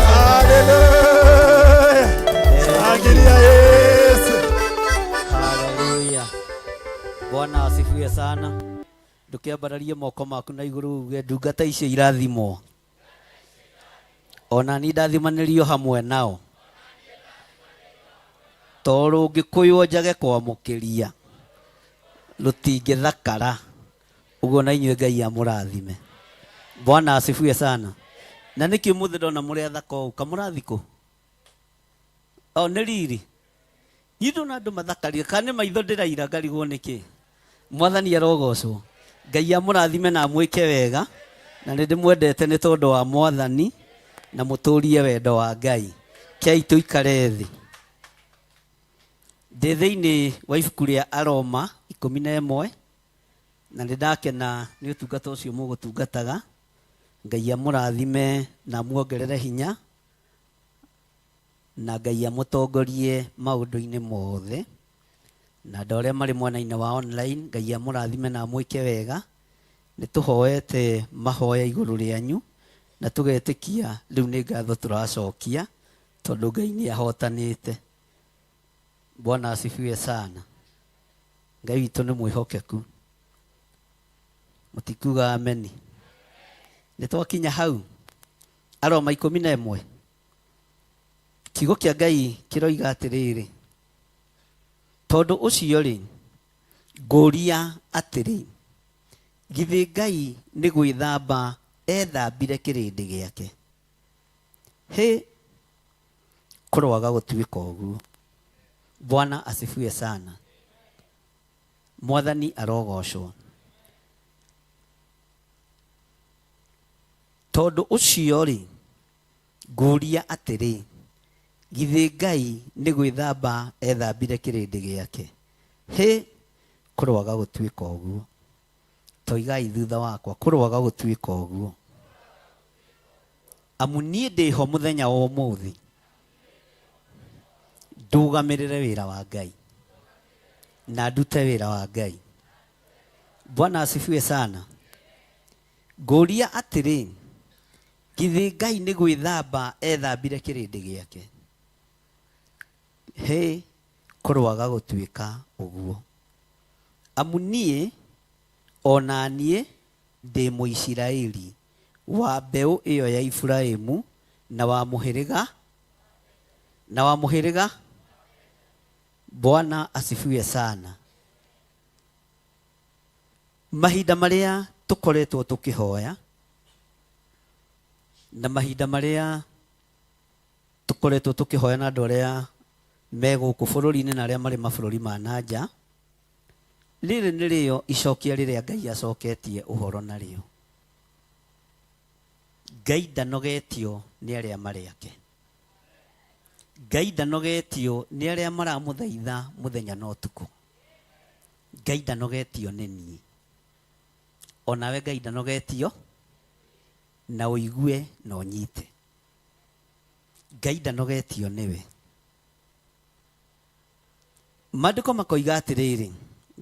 Haleluya. Shangilia Yesu. Haleluya. Bwana asifiwe sana. Ndũkĩambararie moko maku na igũrũ uge ndungata icio irathimwo. Ona ni ndathimanĩrio hamwe nao. Tondũ ũngĩkũywo njage kwamũkĩria rũtingĩthakara. Ũguo na inyuĩ Ngai amũrathime. Bwana asifiwe sana. Na nĩkĩ ũmũthĩ ndona mũrĩ athaka ũũ kamũrathi kũ? O nĩ riri. Niĩ ndona andũ mathakarie kana nĩ maitho ndĩraira ngarigwo nĩkĩ. Mwathani arogocwo. Ngai amũrathime na amwĩke wega na nĩ ndĩmwendete nĩ tondũ wa Mwathani na mũtũrie wendo wa Ngai. Kei tũikare thĩ. Ndĩ thĩinĩ wa ibuku rĩa Aroma 11 na nĩ ndakena nĩ ũtungata ũcio mũgũtungataga. Ngai amũrathime na amuongerere hinya na Ngai amũtongorie maũndũ-inĩ mothe na andũ arĩa marĩ mwena-inĩ wa online Ngai amũrathime na amwĩke wega. Nĩ tũhoete mahoya igũrũ rĩanyu na tũgetĩkia rĩu nĩ ngatho tũracokia tondũ Ngai nĩ ahotanĩte. Bwana asifiwe sana. Ngai witũ nĩ mwĩhokeku. Mũtikuga ameni. Nĩ twakinya hau Aroma 11 kiugo kĩa Ngai kĩroiga atĩrĩrĩ, tondũ ũcio rĩ ngũria atĩrĩ, githĩ Ngai nĩ gwĩthamba ethambire kĩrĩndĩ gĩake? Hĩ, kũroaga gũtuĩka ũguo. Bwana asifiwe sana. Mwathani arogocwo. Tondũ ũcio rĩ ngũria atĩrĩ, githĩ Ngai nĩ gwĩthamba ethambire kĩrĩndĩ gĩake? Hĩ, kũroaga gũtuĩka ũguo. Toigai thutha wakwa, kũroaga gũtuĩka ũguo. Amu niĩ ndĩho mũthenya wa ũmũthĩ ndũgamĩrĩre wĩra wa Ngai na ndute wĩra wa Ngai. Bwana asifiwe sana. Ngũria atĩrĩ, githĩ Ngai nĩ gwĩthamba ethambire kĩrĩndĩ gĩake? Hĩ, kũroaga gũtuĩka ũguo. Amu niĩ ona niĩ ndĩ Mũisiraeli wa mbeũ ĩyo ya Iburahĩmu na wa mũhĩrĩga na wa mũhĩrĩga. Bwana asifiwe sana. Mahinda marĩa tũkoretwo tũkĩhoya na mahinda marĩa tũkoretwo tũkĩhoya na andũ arĩa me gũkũ bũrũri-inĩ na arĩa marĩ mabũrũri ma na nja, rĩrĩ nĩrĩo icokia rĩrĩa Ngai acoketie ũhoro narĩo. Ngai ndanogetio nĩ arĩa marĩ ake. Ngai ndanogetio nĩ arĩa maramũthaitha mũthenya na ũtukũ. Ngai ndanogetio nĩ niĩ. Onawe Ngai ndanogetio na ũigue na ũnyite. Ngai ndanogetio nĩwe. Maandĩko makoiga atĩrĩrĩ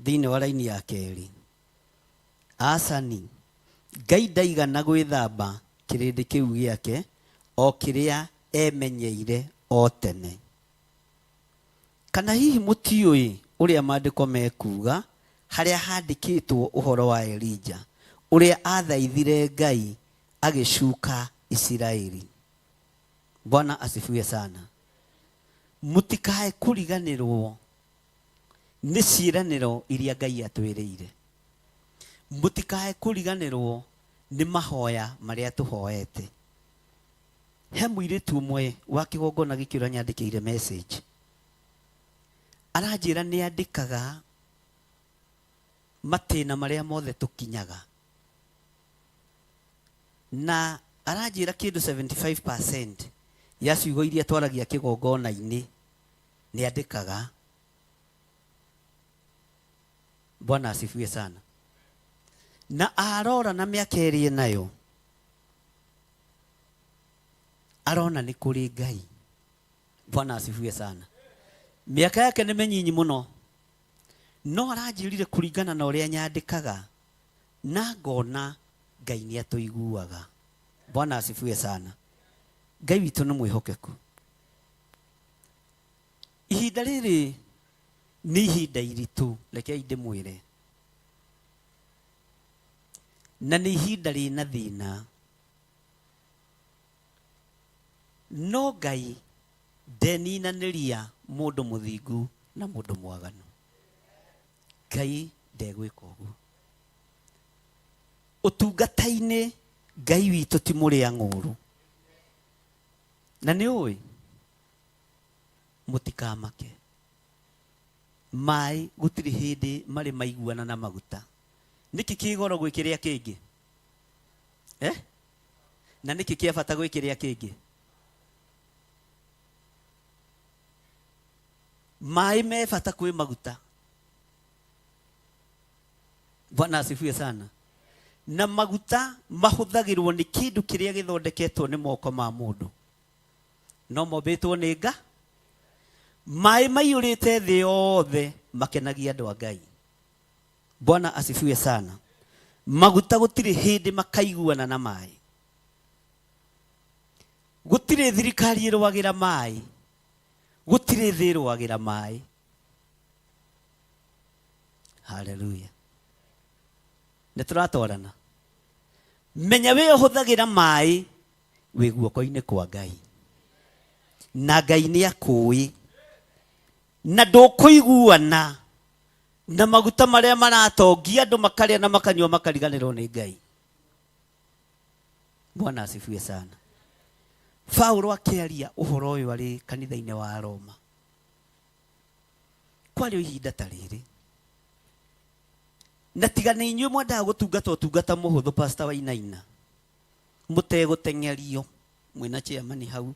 thĩinĩ wa raini ya kerĩ, acani, Ngai ndaigana gwĩthamba kĩrĩndĩ kĩu gĩake o kĩrĩa emenyeire o tene. Kana hihi mũtiũĩ ũrĩa maandĩko mekuuga harĩa handĩkĩtwo ũhoro wa Elija, ũrĩa aathaithire Ngai agĩcuka Isiraeli? Bwana asifiwe sana. Mũtikae kũriganĩrwo nĩ ciĩranĩro iria Ngai atwĩrĩire. Mũtikae kũriganĩrwo nĩ mahoya marĩa tũhoete. He mũirĩtu ũmwe wa kĩgongona gĩkĩ ũranyandĩkĩire message. Aranjĩra nĩ andĩkaga matĩna marĩa mothe tũkinyaga. Na aranjĩra kĩndũ 75% ya ciugo iria twaragia kĩgongona-inĩ nĩ andĩkaga. Bwana asifiwe sana. Na arora na mĩaka ĩrĩa nayo arona nĩ kũrĩ Ngai. Bwana asifiwe sana. Mĩaka yake nĩ mĩnyinyi mũno, no aranjĩrire kũringana na ũrĩa nyandĩkaga na ngona Ngai nĩ atũiguaga. Bwana asifiwe sana. Ngai witũ nĩ mwĩhokeku. Ihinda rĩrĩ nĩ ihinda iritũ, rekei ndĩmwĩre, na nĩ ihinda rĩna thĩna, no Ngai ndeninanĩria mũndũ mũthingu na mũndũ mwaganu. Ngai ndegwĩka ũguo. Ũtungata-inĩ Ngai witũ ti mũrĩa ng'ũrũ. Na nĩ ũĩ mũtikamake, maĩ gũtirĩ hĩndĩ marĩ maiguana na maguta. Nĩkĩ kĩ goro gwĩ kĩrĩa kĩngĩ? Na nĩkĩ kĩa bata gwĩ kĩrĩa kĩngĩ? Maĩ me bata kwĩ maguta. Bwana asifiwe sana. Na maguta mahũthagĩrwo nĩ kĩndũ kĩrĩa gĩthondeketwo nĩ moko ma mũndũ, no mombĩtwo nĩ nga. Maĩ maiyũrĩte thĩ yothe makenagia andũ a Ngai. Bwana asifiwe sana. Maguta gũtirĩ hĩndĩ makaiguana na maĩ. Gũtirĩ thirikari ĩrũagĩra maĩ, gũtirĩ thĩ ĩrũagĩra maĩ. Haleluya. Nĩ tũratwarana. Menya we ũhũthagĩra maĩ wĩ guoko-inĩ kwa Ngai, na Ngai nĩ akũĩ, na ndũkũiguana na maguta marĩa maratongia andũ makarĩa na makanyua makariganĩrwo nĩ Ngai. Bwana asifiwe sana. Paulo akĩaria ũhoro ũyũ arĩ kanitha-inĩ wa Roma, kwarĩ o ihinda ta rĩrĩ, na tiga nĩ inyuĩ mwendaga gũtungata ũtungata mũhũthũ, Pastor Wainaina, mũtegũteng'erio mwĩna chairman hau.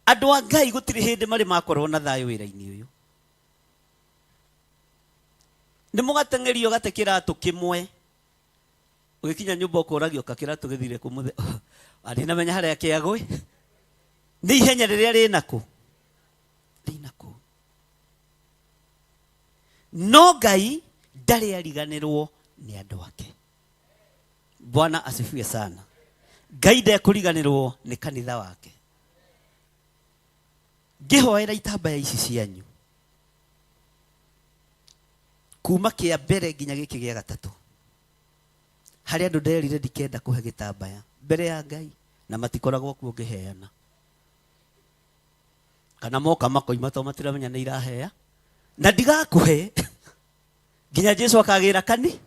Andũ a Ngai gũtirĩ hĩndĩ marĩ makorwo na thayũ wĩra-inĩ ũyũ. Nĩ mũgateng'erio gate kĩratũ kĩmwe, ũgĩkinya nyũmba ũkũragio ka kĩratũ gĩthire kũ mũthe, ndinamenya harĩa kĩagwe, nĩ ihenya rĩrĩa rĩnakũ rĩnakũ. No Ngai ndarĩ ariganĩrwo nĩ andũ ake. Bwana asifiwe sana. Ngai ndekũriganĩrwo nĩ kanitha wake. Ngĩhoera itambaya ici cianyu kuma kĩa mbere nginya gĩkĩ gĩa gatatũ, harĩ andũ nderire ndikenda kũhe gĩtambaya mbere ya Ngai, na matikoragwo kuo ngĩheana, kana moka makoima to matiramenya nĩ irahea, na ndigakũhe nginya Jesu akagĩra kani.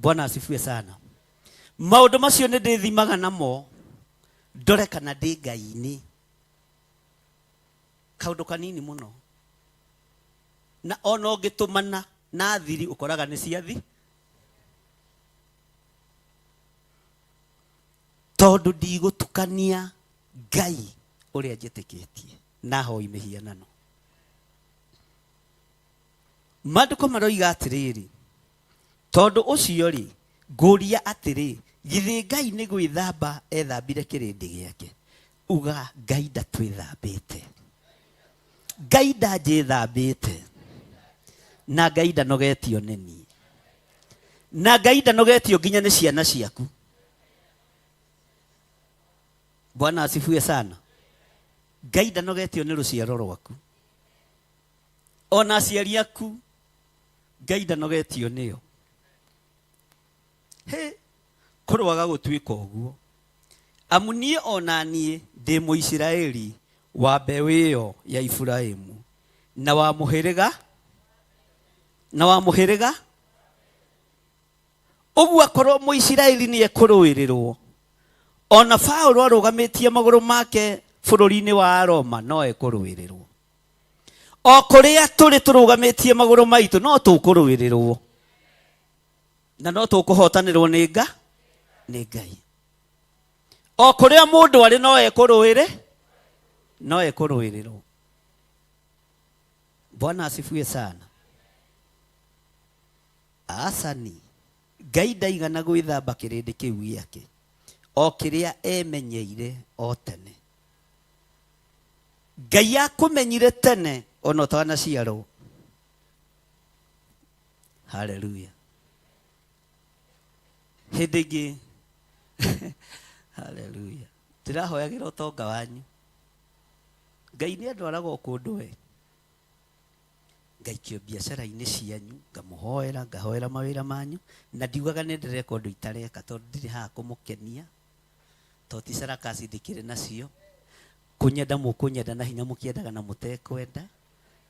Bwana asifiwe sana. Maũndũ macio nĩ ndĩthimaga namo ndore kana ndĩ Ngai-inĩ. Kaũndũ kanini mũno. Na ona ũngĩtũmana na thiri ũkoraga nĩ ciathi. Tondũ ndigũtukania Ngai ũrĩa njĩtĩkĩtie na hoi mĩhianano. Maandĩko maroiga atĩrĩrĩ, tondũ ũcio rĩ, ngũria atĩrĩ, githĩ Ngai nĩ gwĩthamba ethambire kĩrĩndĩ gĩake? Uga Ngai ndatwĩthambĩte. Ngai ndanjĩthambĩte. Na Ngai ndanogetio nĩ niĩ. Na Ngai ndanogetio nginya nĩ ciana ciaku. Bwana asifiwe sana. Ngai ndanogetio nĩ rũciaro rwaku. Ona aciari aku Ngai ndanogetio nĩo. He kũrwaga gũtuĩka ũguo. Amu niĩ ona niĩ ndĩ Mũisiraeli wa mbeũ ĩyo ya Iburahĩmu na wa mũhĩrĩga na wa mũhĩrĩga ũguo akorwo Mũisiraeli nĩ ekũrũĩrĩrwo ona Paũlũ arũgamĩtie magũrũ make bũrũri-inĩ wa Roma no ekũrũĩrĩrwo. O kũrĩa tũrĩ tũrũgamĩtie magũrũ maitũ no tũkũrũĩrĩrwo na no tũkũhotanĩrwo nĩ nga nĩ Ngai. O kũrĩa mũndũ arĩ no ekũrũĩrĩ no ekũrũĩrĩrwo. Bwana asifiwe sana. Acani, Ngai ndaigana gwĩthamba kĩrĩndĩ kĩu gĩake, o kĩrĩa emenyeire o tene. Ngai akũmenyire tene ona ũtanaciarwo. Haleluya. Hĩndĩ ĩngĩ haleluya, ndĩrahoyagĩra ũtonga wanyu. Ngai nĩ andwaraga o kũndũ we. Ngaikio biacara-inĩ cianyu, ngamũhoera, ngahoera mawĩra manyu, na ndiugaga nĩ ndĩreka ũndũ itareka, tondũ ndirĩ haha kũmũkenia, tondũ ti sarakasi ndĩkĩrĩ nacio. Kũnyenda mũkũnyenda na hinya mũkĩendaga na mũtekwenda.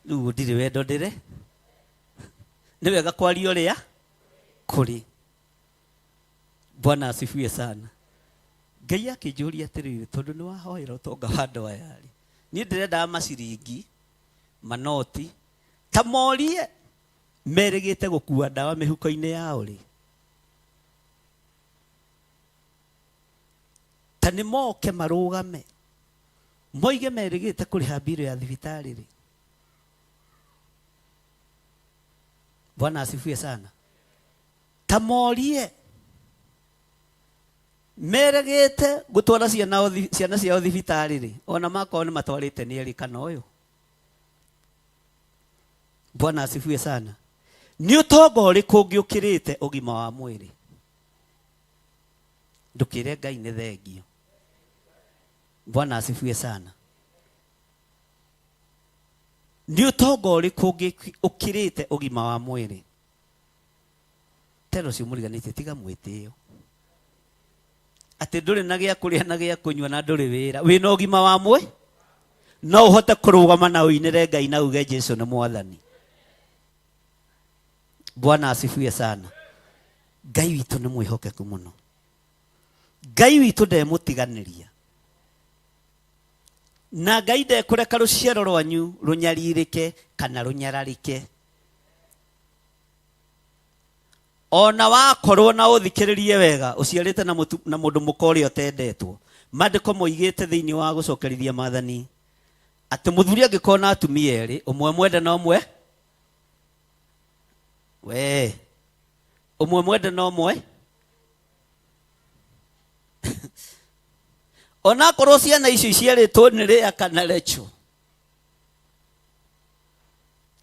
Rĩu ndirĩ wendo ndĩre. Nĩ wega kwaria ũrĩa kũrĩ. Bwana asifiwe sana. Ngai akĩnjũria atĩrĩrĩ, tondũ nĩ wahoera ũtonga wa andũ aya rĩ, niĩ ndĩrendaga maciringi, manoti, ta morie merĩgĩte gũkua ndawa mĩhuko-inĩ yao rĩ, ta nĩ moke marũgame moige merĩgĩte kũrĩha mbirũ ya thibitarĩ rĩ. Bwana asifiwe sana. Ta morie meregete gũtwara ciana ciao thibitarĩ rĩ, ona makorwo nĩ matwarĩte nĩ erĩ kana ũyũ. Bwana asifiwe sana. Nĩ ũtonga ũrĩkũ ũngĩ ũkĩrĩte ũgima wa mwĩrĩ? Ndũkĩre Ngai nĩ thengio. Bwana asifiwe sana. Nĩ ũtonga ũrĩkũ ũngĩ ũkĩrĩte ũgima wa mwĩrĩ? Tena ũcio mũriganĩtie tiga mwĩtĩo. Atĩ ndũrĩ na gĩa kũrĩa na gĩa kũnyua na ndũrĩ wĩra. Wĩna ũgima wa mwĩrĩ? No ũhote kũrũgama na ũinĩre Ngai na uge Jesu nĩ Mwathani. Bwana asifiwe sana. Ngai witũ nĩ mwĩhokeku mũno. Ngai witũ ndemũtiganĩria. Na Ngai ndekũreka rũciaro rwanyu rũnyarirĩke kana rũnyararĩke. Ona wakorwo na ũthikĩrĩrie wega, ũciarĩte na mũtu, na mũndũ mũka ũrĩa ũtendetwo. Maandĩko moigĩte thĩinĩ wa gũcokerithia maathani atĩ mũthuri angĩkorwo na atumia erĩ, ũmwe mwende na ũmwe we, ũmwe mwende na ũmwe onakorwo ciana icio iciarĩtwo nĩ Lea kana Rachel.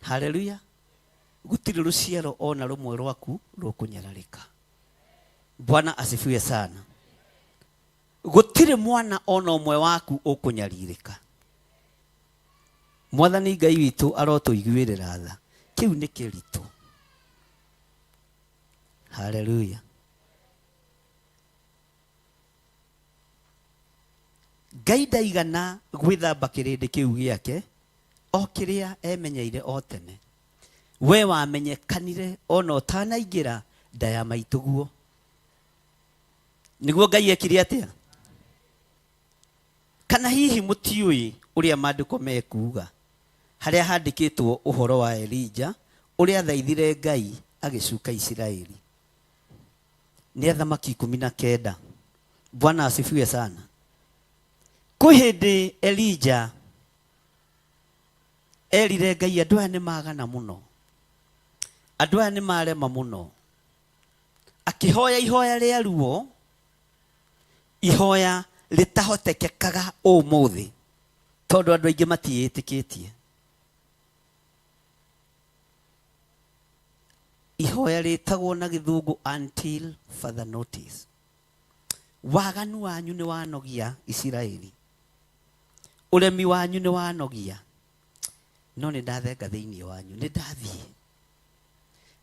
Haleluya. Gũtirĩ rũciaro ona rũmwe rwaku rũkũnyararĩka. Bwana asifiwe sana. Gũtirĩ mwana ona ũmwe waku ũkũnyarirĩka. Mwathani Ngai witũ arotũiguĩrĩra tha. Kĩu nĩ kĩritũ. Haleluya. Ngai ndaigana gwĩthamba kĩrĩndĩ kĩu gĩake o kĩrĩa emenyeire o tene. We wamenyekanire ona ũtanaingĩra Nda ya maitũguo. Nĩguo Ngai ekire atĩa? Kana hihi mũtiũĩ ũrĩa maandĩko mekuuga, harĩa handĩkĩtwo ũhoro wa Elija ũrĩa athaithire Ngai agĩcuka Isiraeli? Nĩ athamaki 19. Bwana asifiwe sana. Kwĩ hĩndĩ Elija erire Ngai andũ aya nĩ magana mũno, andũ aya nĩ marema mũno. Akĩhoya ihoya rĩa ruo, ihoya rĩtahotekekaga ũmũthĩ tondũ andũ aingĩ matiĩtĩkĩtie. Ihoya rĩtagwo na gĩthũngũ until further notice. Waganu wanyu nĩ wanogia Isiraeli, ũremi wanyu nĩ wanogia, no nĩ ndathenga thĩinĩ wanyu, nĩ ndathiĩ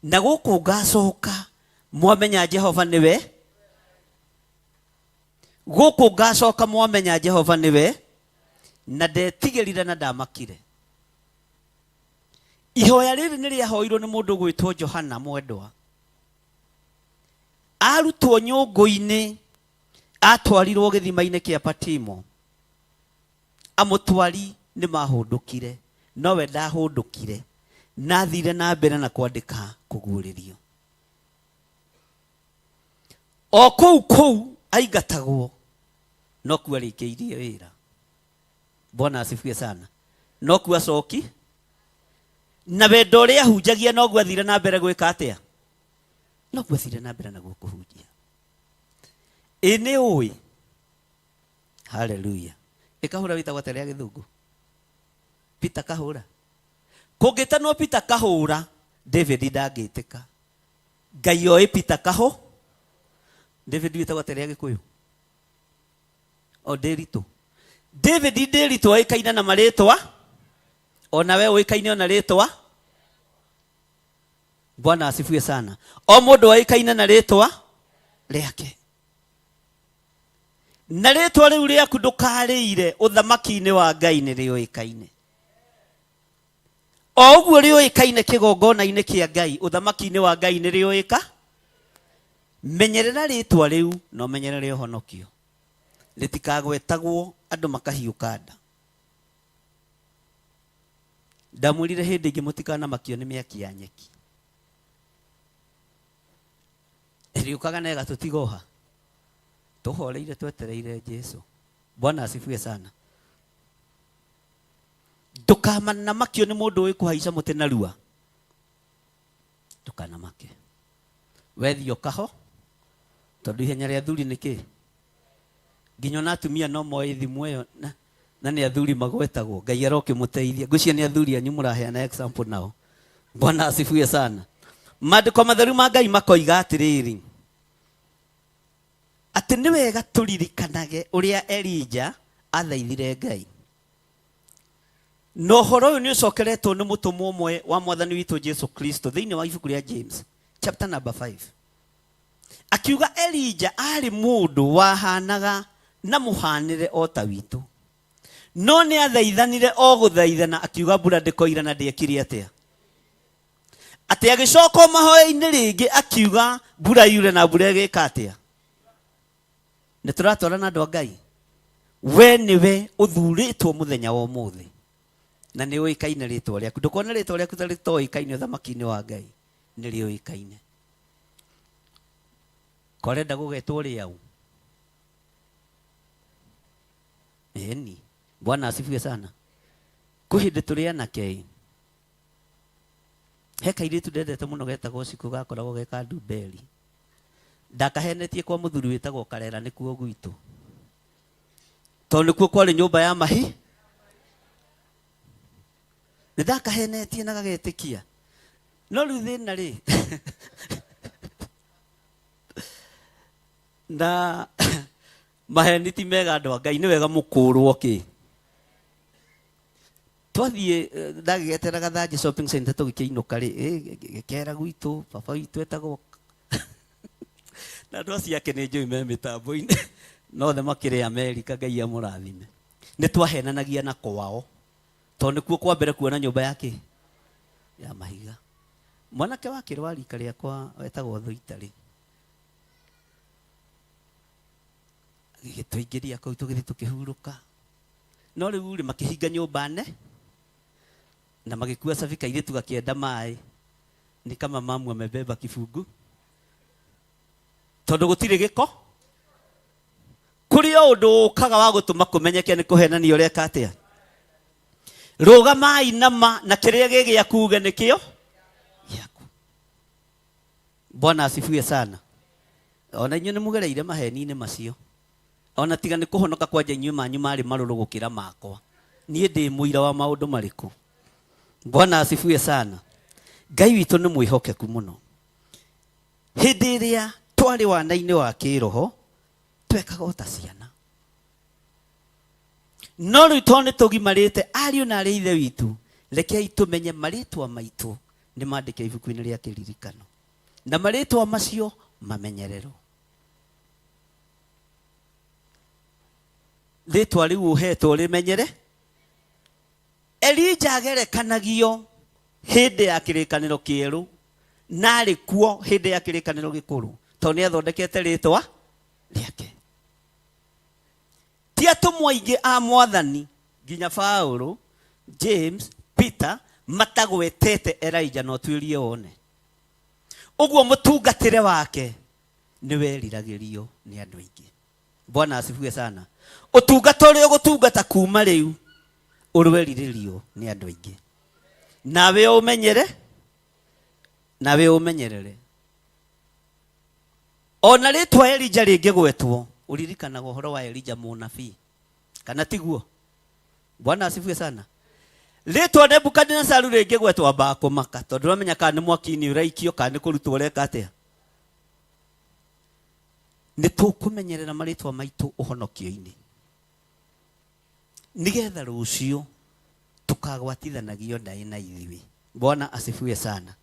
na gũkũ ngacoka mwamenya Jehova nĩwe, gũkũ ngacoka mwamenya Jehova nĩwe, na ndetigĩrire na ndamakire. Ihoya rĩrĩ nĩ rĩahoirwo nĩ mũndũ gwĩtwo Johana mwendwa. Arutwo nyũngũ-inĩ, atwarirwo gĩthima-inĩ kĩa Patimo. Amũtwari nĩ mahũndũkire, nowe ndahũndũkire, na athire na mbere na kwandĩka kũguũrĩrio. O kũu kũu aingatagwo, no kuo arĩkĩirie wĩra. Bwana asifiwe sana. No kuo acoki na wendo ũrĩa ahunjagia noguo athire na mbere gwĩka atĩa? Noguo athire na mbere naguo kũhunjia. Ĩ nĩ ũĩ? Haleluya. Ĩkahũra wĩtagwo atĩa rĩa gĩthũngũ? Peter Kahũra. Kũngĩtanwo Peter Kahũra, David ndangĩtĩka. Ngai oĩ Peter Kahũ. David wĩtagwo atĩa rĩa gĩkũyũ? O Ndĩritũ. David Ndĩritũ oĩkaine na marĩtwa, ona we ũĩkaine ona rĩtwa. Bwana asifiwe sana. O mũndũ oĩkaine na rĩtwa rĩake. Na rĩtwa rĩu rĩaku ndũkarĩire ũthamaki-inĩ wa Ngai nĩ rĩũĩkaine. O ũguo rĩũĩkaine kĩgongona-inĩ kĩa Ngai, ũthamaki-inĩ wa Ngai nĩ rĩũĩka. Menyerera rĩtwa rĩu na ũmenyerere ũhonokio. Rĩtikagwetagwo andũ makahiũka nda. Ndamwĩrire hĩndĩ ĩngĩ mũtikanamakio nĩ mĩaki ya nyeki. Ĩrĩũkaga na ĩgatũtiga Tũhoreire twetereire Jesu. Bwana asifiwe sana. Ndũkanamakio nĩ mũndũ ũĩ kũhaica mũtĩ narua. Ndũkanamake. Wethiĩ ũkaho, tondũ ihenya rĩa athuri nĩ kĩ? Nginya ona atumia no moĩ thimũ ĩyo na nĩ athuri magwetagwo. Ngai arokĩmũteithia. Ngwĩciria nĩ athuri anyu mũraheana example nao. Bwana asifiwe sana. Maandĩko matheru ma Ngai makoiga atĩrĩrĩ, atĩ nĩ wega tũririkanage ũrĩa Elija athaithire Ngai. Na ũhoro ũyũ nĩ ũcokeretwo nĩ mũtũmwo ũmwe wa Mwathani witũ Jesu Kristo thĩinĩ wa ibuku rĩa James chapter number 5. Akiuga Elija arĩ mũndũ wahanaga na mũhanĩre o ta witũ. No nĩ athaithanire o gũthaithana akiuga mbura ndĩkoira na ndĩekire atĩa? Atĩ agĩcoka mahoya-inĩ rĩngĩ akiuga mbura yure na mbura ĩgĩka atĩa? Nĩ tũratwarana andũ a Ngai. We nĩwe ũthurĩtwo mũthenya wa ũmũthĩ na nĩ ũĩkaine rĩtwa rĩaku. Ndũkone rĩtwa rĩaku ta rĩtoĩkaine ũthamaki-inĩ wa Ngai, nĩ rĩũĩkaine. Korenda gũgetwo rĩau? Ĩni. Bwana asifiwe sana. Kwĩ hĩndĩ tũrĩ anake ĩ, he kairĩtu ndendete mũno getagwo Cikũ, gakoragwo ge ka ndumberi. Ndakahenetie kwa mũthuri wĩtagwo Karera, nĩkuo gwitũ, tondũ nĩkuo kwarĩ nyũmba ya mahi. Nĩ ndakahenetie na gagetĩkia. No rĩu thĩna rĩ, na maheni ti mega andũ a Ngai, nĩ wega mũkũrwo kĩ. Twathiĩ ndagĩgetera Gathanjĩ shopping center tũgĩkĩinũka rĩ, gĩkera gwitũ, baba witũ etagwo na andũ acio ake nĩ njũĩ me mĩtambo-inĩ, no othe makĩrĩ Amerika, Ngai amũrathime. Nĩ twahenanagia na kwao, tondũ nĩkuo kwa mbere kuona nyũmba ya kĩ? Ya mahiga. Mwanake wa kĩrĩ wa rika rĩakwa wetagwo Thũitarĩ gĩgĩtũingĩria kũu tũgĩthiĩ tũkĩhurũka. No rĩu rĩ, makĩhinga nyũmba ne na magĩkua cabi kairĩtu gakĩenda maĩ ni kama mamu amebeba kifungu tondũ gũtirĩ gĩko kũrĩ o ũndũ ũkaga wa gũtũma kũmenyeke nĩ kũhenania ũreka atĩa. Rũgamai na ma na kĩrĩa gĩ gĩaku uge nĩkĩo gĩaku. Bwana asifiwe sana. Ona inyuĩ nĩ mũgereire maheni-inĩ macio. Ona tiga nĩ kũhonoka kwanja inyuĩ manyu marĩ marũrũ gũkĩra makwa. Niĩ ndĩ mũira wa maũndũ marĩkũ. Bwana asifiwe sana. Ngai witũ nĩ mwĩhokeku mũno. Hĩndĩ ĩrĩa twarĩ wana-inĩ wa kĩroho twekaga o ta ciana. No rĩu tondũ nĩ tũgimarĩte ariũ na arĩ ithe witũ, rekei tũmenye marĩtwa maitũ nĩ mandĩke ibuku-inĩ rĩa kĩririkano. Na marĩtwa macio mamenyererwo. Rĩtwa rĩu ũhetwo rĩmenyere. Elija agerekanagio hĩndĩ ya kĩrĩkanĩro kĩerũ na arĩ kuo hĩndĩ ya kĩrĩkanĩro gĩkũrũ tondũ nĩ athondekete rĩtwa rĩake. Ti atũmwo aingĩ a mwathani nginya Paulo, James, Peter matagwetete Elijah no tuĩrie wone. Ũguo mũtungatĩre wake nĩ weriragĩrio nĩ andũ aingĩ. Bwana asifiwe sana. Ũtungata ũrĩa ũgũtungata kuma rĩu ũrwerirĩrio nĩ andũ aingĩ. Nawe ũmenyere, nawe ũmenyerere. Ona rĩtwa Elija rĩngĩgwetwo ũririkanaga ũhoro wa Elija mũnabii, kana tiguo? Bwana asifiwe sana. Rĩtwa Nebukadinezaru rĩngĩgwetwo ambaga kũmaka tondũ ndũramenya kana nĩ mwaki-inĩ ũraikio kana nĩ kũrutwo ũreka atĩa. Nĩ tũkũmenyerera marĩtwa maitũ ũhonokio-inĩ nĩgetha rũciũ tũkagwatithanagio ndaĩ na ithuĩ. Bwana asifiwe sana.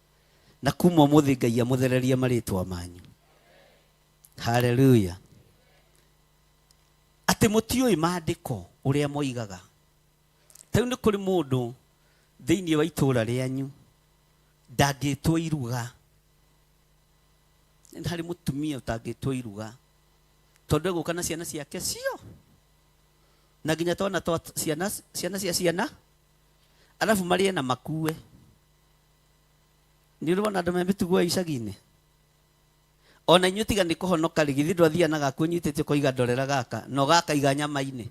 Na kuma ũmũthĩ Ngai amũthererie marĩtwa manyu. Haleluya. Atĩ mũtiũĩ maandĩko ũrĩa moigaga. Ta rĩu nĩ kũrĩ mũndũ thĩinĩ wa itũũra rĩanyu ndangĩtwo iruga. Nĩ harĩ mũtumia ũtangĩtwo iruga tondũ egũka na ciana ciake cio na nginya twana twa ciana, ciana cia ciana alafu marĩe na makue. Nĩ ũrĩ wona andũ me mĩtugo ya icagi-inĩ? Ona inyuĩ tiga nĩ kũhonoka rĩ, githĩ ndwathiaga na gaku ũnyitĩte ũkoiga ndorera gaka na ũgakaiga nyama-inĩ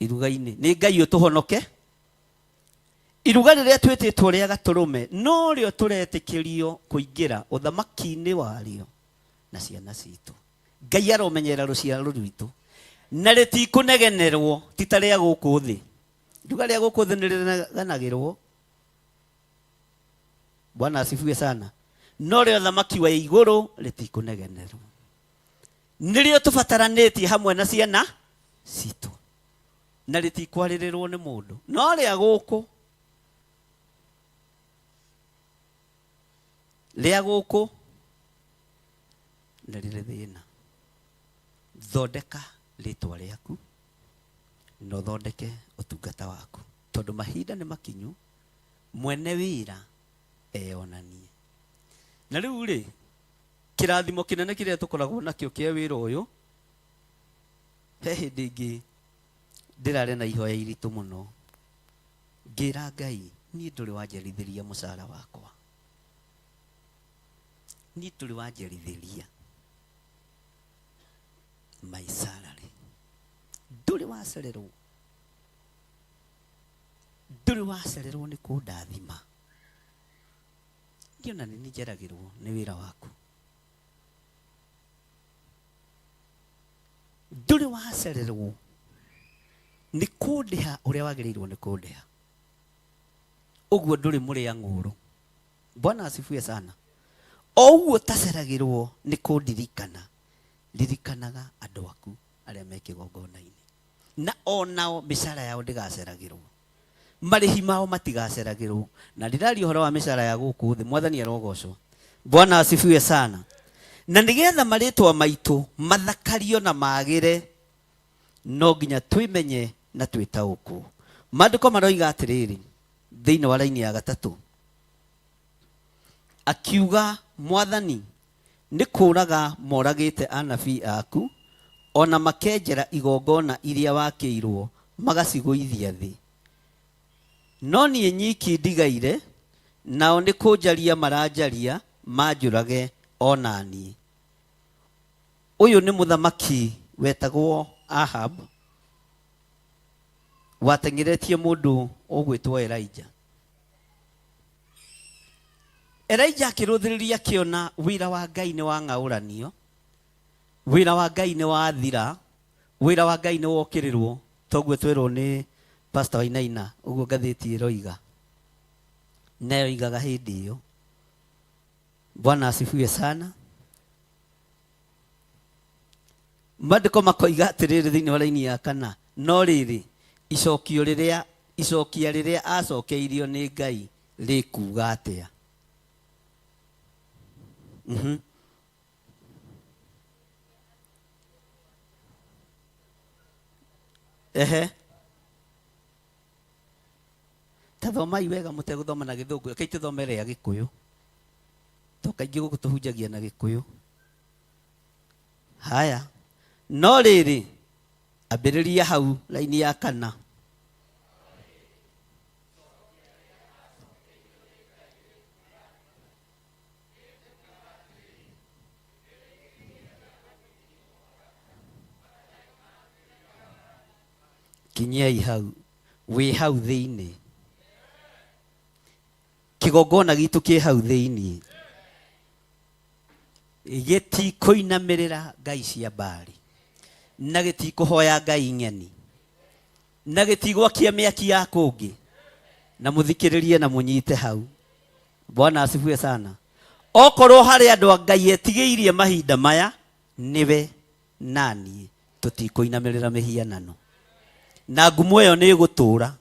iruga-inĩ. Nĩ Ngai ũtũhonoke. Iruga rĩrĩa twĩtĩtwo rĩa gatũrũme no rĩo tũretĩkĩrio kũingĩra ũthamaki-inĩ warĩo na ciana citũ. Ngai aromenyerera rũciaro rwitũ na rĩtikũnegenerwo ti ta rĩa gũkũ thĩ. Iruga rĩa gũkũ thĩ nĩ rĩnegenagĩrwo. Bwana asifiwe sana. No rĩa ũthamaki wa igũrũ rĩtikũnegenerwo. Nĩrĩo tũbataranĩtie hamwe na ciana citũ na rĩtikwarĩrĩrwo nĩ mũndũ. No rĩa gũkũ, rĩa gũkũ nĩ rĩrĩ thĩna. Thondeka rĩtwa rĩaku na ũthondeke ũtungata waku tondũ mahinda nĩ makinyu mwene wĩra eyonanie. Na rĩu rĩ, kĩrathimo kĩnene kĩrĩa tũkoragwo nakĩo kĩa wĩra ũyũ, he hĩndĩ ĩngĩ ndĩrarĩ na ihoya iritũ mũno ngĩra Ngai, niĩ ndũrĩ wanjerithĩria mũcara wakwa, niĩ ndũrĩ wanjerithĩria my salary, ndũrĩ wacererwo, ndũrĩ wacererwo nĩ kũndathima. Niĩ ona nĩ njeragĩrwo nĩ wĩra waku. Ndũrĩ wacererwo nĩ kũndĩha ũrĩa wagĩrĩirwo nĩ kũndĩha. Ũguo ndũrĩ mũrĩa ng'ũrũ. Bwana asifiwe sana. O ũguo ũtaceragĩrwo nĩ kũndirikana, ririkanaga andũ aku arĩa me kĩgongona-inĩ. Na onao mĩcara yao ndĩgaceragĩrwo. Marĩhi mao matigaceragĩrwo. Na ndĩraria ũhoro wa mĩcara ya gũkũ thĩ, Mwathani arogocwo. Bwana asifiwe sana. Na nĩgetha marĩtwa maitũ mathakario na magĩre, no nginya twĩmenye na twĩtaũkwo. Maandĩko maroiga atĩrĩrĩ, thĩinĩ wa raini ya gatatũ. Akiuga, Mwathani, nĩ kũũraga moragĩte anabii aku, o na makenjera igongona iria wakĩirwo magacigũithia thĩ. No niĩ nyiki ndigaire, nao nĩ kũnjaria maranjaria manjũrage o na niĩ. Ũyũ nĩ mũthamaki wetagwo Ahab, wateng'eretie mũndũ ũgwĩtwo Elijah. Elijah akĩrũthĩrĩria akĩona wĩra wa Ngai nĩ wang'aũranio, wĩra wa Ngai nĩ wathira, wĩra wa Ngai nĩ wokĩrĩrwo, toguo twerwo nĩ Pastor Wainaina, ũguo ngathĩti ĩroiga. Nayo igaga hĩndĩ ĩyo. Bwana asifiwe sana. Maandĩko makoiga atĩrĩrĩ thĩinĩ wa raini ya kana, no rĩrĩ, icokio rĩrĩa icokia rĩrĩa acokeirio nĩ Ngai rĩkuuga atĩa? Ehe. Ta thomai wega mũtegũthoma na gĩthũngũ, rekei tũthome rĩa gĩkũyũ. To kaingĩ gũkũ tũhunjagia na gĩkũyũ. Haya. No rĩrĩ, ambĩrĩria hau raini ya kana. Kinyiai hau, wĩ hau thĩinĩ. Kĩgongona gitũ kĩ hau thĩinĩ. Gĩtikũinamĩrĩra ngai cia Baali, na gĩtikũhoya ngai ng'eni, na gĩtigwakia mĩaki ya kũngĩ. Na mũthikĩrĩrie na mũnyite hau. Bwana asifiwe sana. Okorwo harĩ andũ a Ngai etigĩirie mahinda maya, nĩwe na niĩ tũtikũinamĩrĩra mĩhianano. Na ngumo ĩyo nĩ ĩgũtũũra.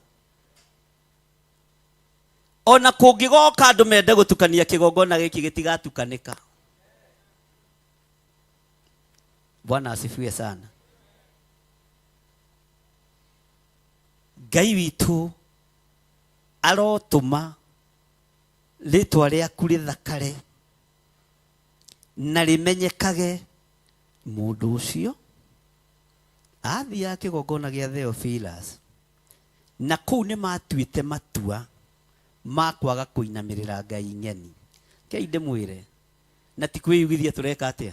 Ona kũngĩgoka andũ mende gũtukania kĩgongona gĩkĩ gĩtigatukanĩka. Bwana asifiwe sana. Ngai witũ arotũma rĩtwa rĩaku rĩthakare na rĩmenyekage. Mũndũ ũcio athiaga kĩgongona gĩa Theophilus, na kũu nĩ matuĩte matua ma kwaga kũinamĩrĩra ngai ng'eni. Kei ndĩmwĩre, na ti kwĩyugithia tũreka atĩa?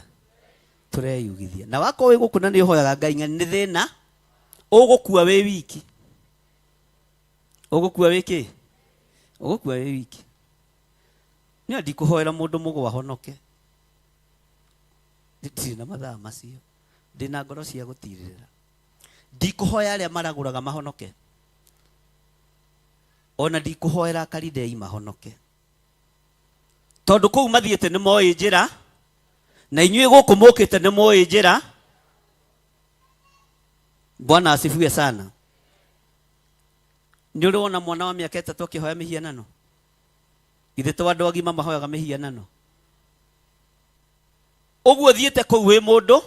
Tũreyugithia. Na wakorwo wĩ gũkũ na nĩ ũhoyaga ngai ng'eni, nĩ thĩna ũgũkua wĩ wiki. Ũgũkua wĩ kĩ? Ũgũkua wĩ wiki. Niĩ ndikũhoera mũndũ mũgũ ahonoke. Ndirĩ na mathaa macio. Ndĩna ngoro cia gũtirĩrĩra. Ndikũhoya arĩa maragũraga mahonoke. Ona ndikũhoera akaridei mahonoke. Tondũ kũu mathiĩte nĩ moĩ njĩra, na inyuĩ gũkũ mũkĩte nĩ moĩ njĩra. Bwana asifiwe sana. Nĩ ũrĩ wona mwana wa mĩaka 3 akĩhoya mĩhianano? Ithe to andũ agima mahoyaga mĩhianano. Ũguo thiĩte kũu wĩ mũndũ,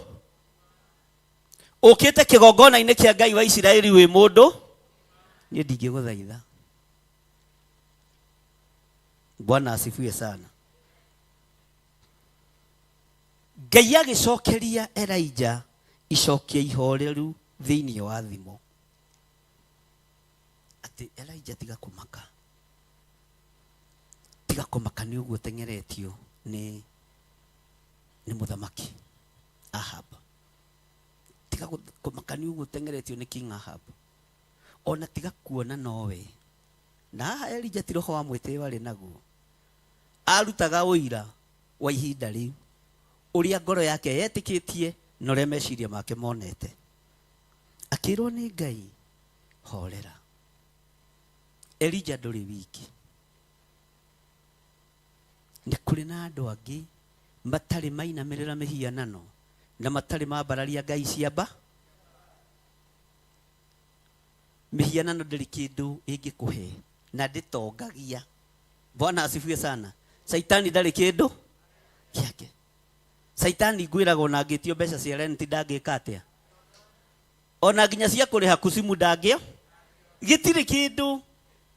ũkĩte kĩgongona-inĩ kĩa Ngai wa Isiraeli wĩ mũndũ, niĩ ndingĩgũthaitha. Bwana asifiwe sana. Ngai agĩcokeria Elijah icokia ihoreru thĩinĩ wa thimo. Atĩ Elijah tiga kũmaka. Tiga kũmaka nĩ ũguo ũteng'eretio nĩ mũthamaki Ahab. Tiga kũmaka nĩ ũguo ũteng'eretio nĩ King Ahab. Ona tiga kuona nowe. Na haha Elijah ti roho wa mwĩtĩo arĩ naguo. Arutaga ũira wa ihinda rĩu, ũrĩa ngoro yake yetĩkĩtie na ũrĩa meciria make monete. Akĩrwo nĩ Ngai, horera. Elijah ndũrĩ wiki. Nĩ kũrĩ na andũ angĩ matarĩ mainamĩrĩra mĩhianano na matarĩ mambararia ngai ciamba. Mĩhianano ndĩrĩ kĩndũ ĩngĩkũhe na ndĩtongagia. Bwana asifiwe sana. Saitani ndarĩ kĩndũ gĩake. Saitani ngwĩraga ona angĩtio mbeca cia rent ndangĩka atĩa? Ona nginya cia kũrĩha kusimu ndangĩo. Gĩtirĩ kĩndũ.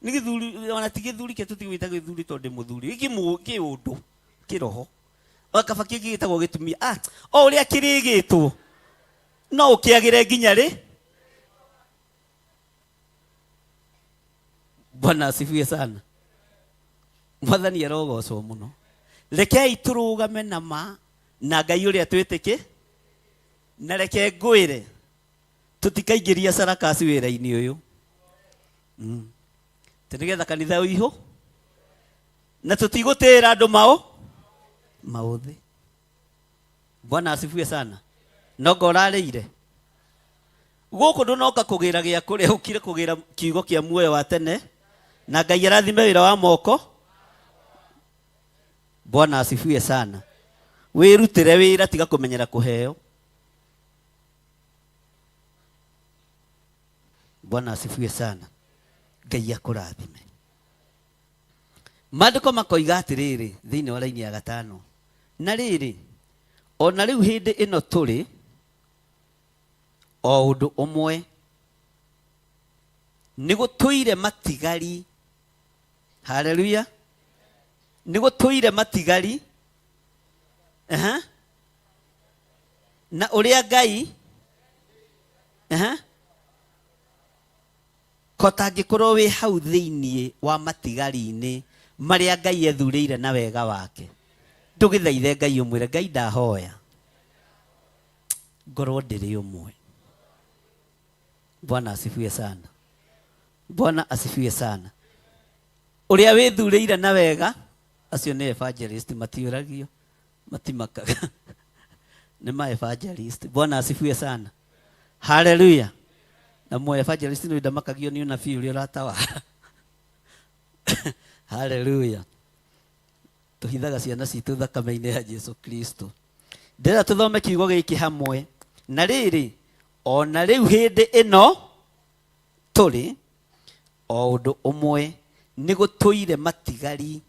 Nĩ gĩthuri, ona ti gĩthuri kĩ tũtigwĩta gĩthuri tondũ ndĩ mũthuri. Gĩkĩ kĩũndũ. kĩroho kaba kĩngĩ gĩtagwo gĩtumia o ũrĩa kĩrĩgĩtwo no ũkĩagĩre nginya rĩ. Bwana asifiwe sana. Mwathani arogocwo mũno. Rekei tũrũgame na ma na Ngai ũrĩa twĩtĩkĩ, na reke ngwĩre tũtikaingĩria sarakasi wĩra-inĩ ũyũ. Tĩ nĩgetha kanitha ũihũ na tũtigũtĩĩra andũ maũthĩ. Bwana asifiwe sana. Nonga ũrarĩire gũkũ ndũnoka kũgĩra gĩa kũrĩa, ũkire kũgĩra kiugo kĩa muoyo wa tene, na Ngai arathime wĩra wa moko. Bwana asifiwe sana. Wĩrutĩre wĩra, tiga kũmenyera kũheo. Bwana asifiwe sana. Ngai akũrathime. Maandĩko makoiga atĩrĩrĩ thĩinĩ wa raini ya gatano, na rĩrĩ ona rĩu hĩndĩ ĩno tũrĩ o ũndũ ũmwe nĩ gũtũire matigari. Haleluya. Nĩ gũtũire matigari. Na ũrĩa Ngai kotangĩkorwo wĩ hau thĩinĩ wa matigari-inĩ marĩa Ngai ethurĩire na wega wake, ndũgĩthaithe Ngai ũmwĩre Ngai ndahoya ngorwo ndĩrĩ ũmwe. Bwana asifiwe sana. Bwana asifiwe sana. Ũrĩa wĩthurĩire na wega, acio nĩ evangelist, matiũragio, matimakaga. Nĩ ma evangelist. Bwana asifiwe sana. Haleluya. Na mwe evangelist nĩ ndamakagio nĩ unabii ũrĩa ũratawara. Haleluya. Tũhithaga ciana citũ thakame-inĩ ya Jesu Kristo. Ndĩrenda tũthome kiugo gĩkĩ hamwe. Na rĩrĩ ona rĩu hĩndĩ ĩno tũrĩ o ũndũ ũmwe nĩ gũtũire matigari.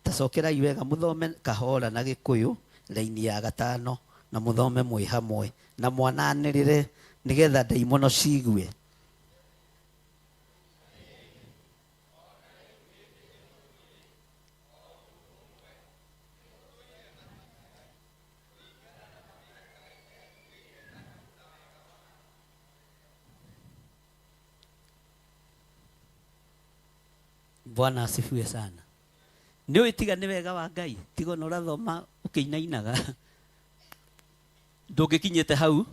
Tacokerai wega mũthome kahora na Gĩkũyũ raini ya gatano, na mũthome mwĩ hamwe na mwananĩrĩre nĩgetha ndaimono ciigue. Bwana asifiwe sana. Nĩ ũĩ tiga nĩ wega wa Ngai, tiga ona ũrathoma ũkĩinainaga ndũngĩkinyĩte hau.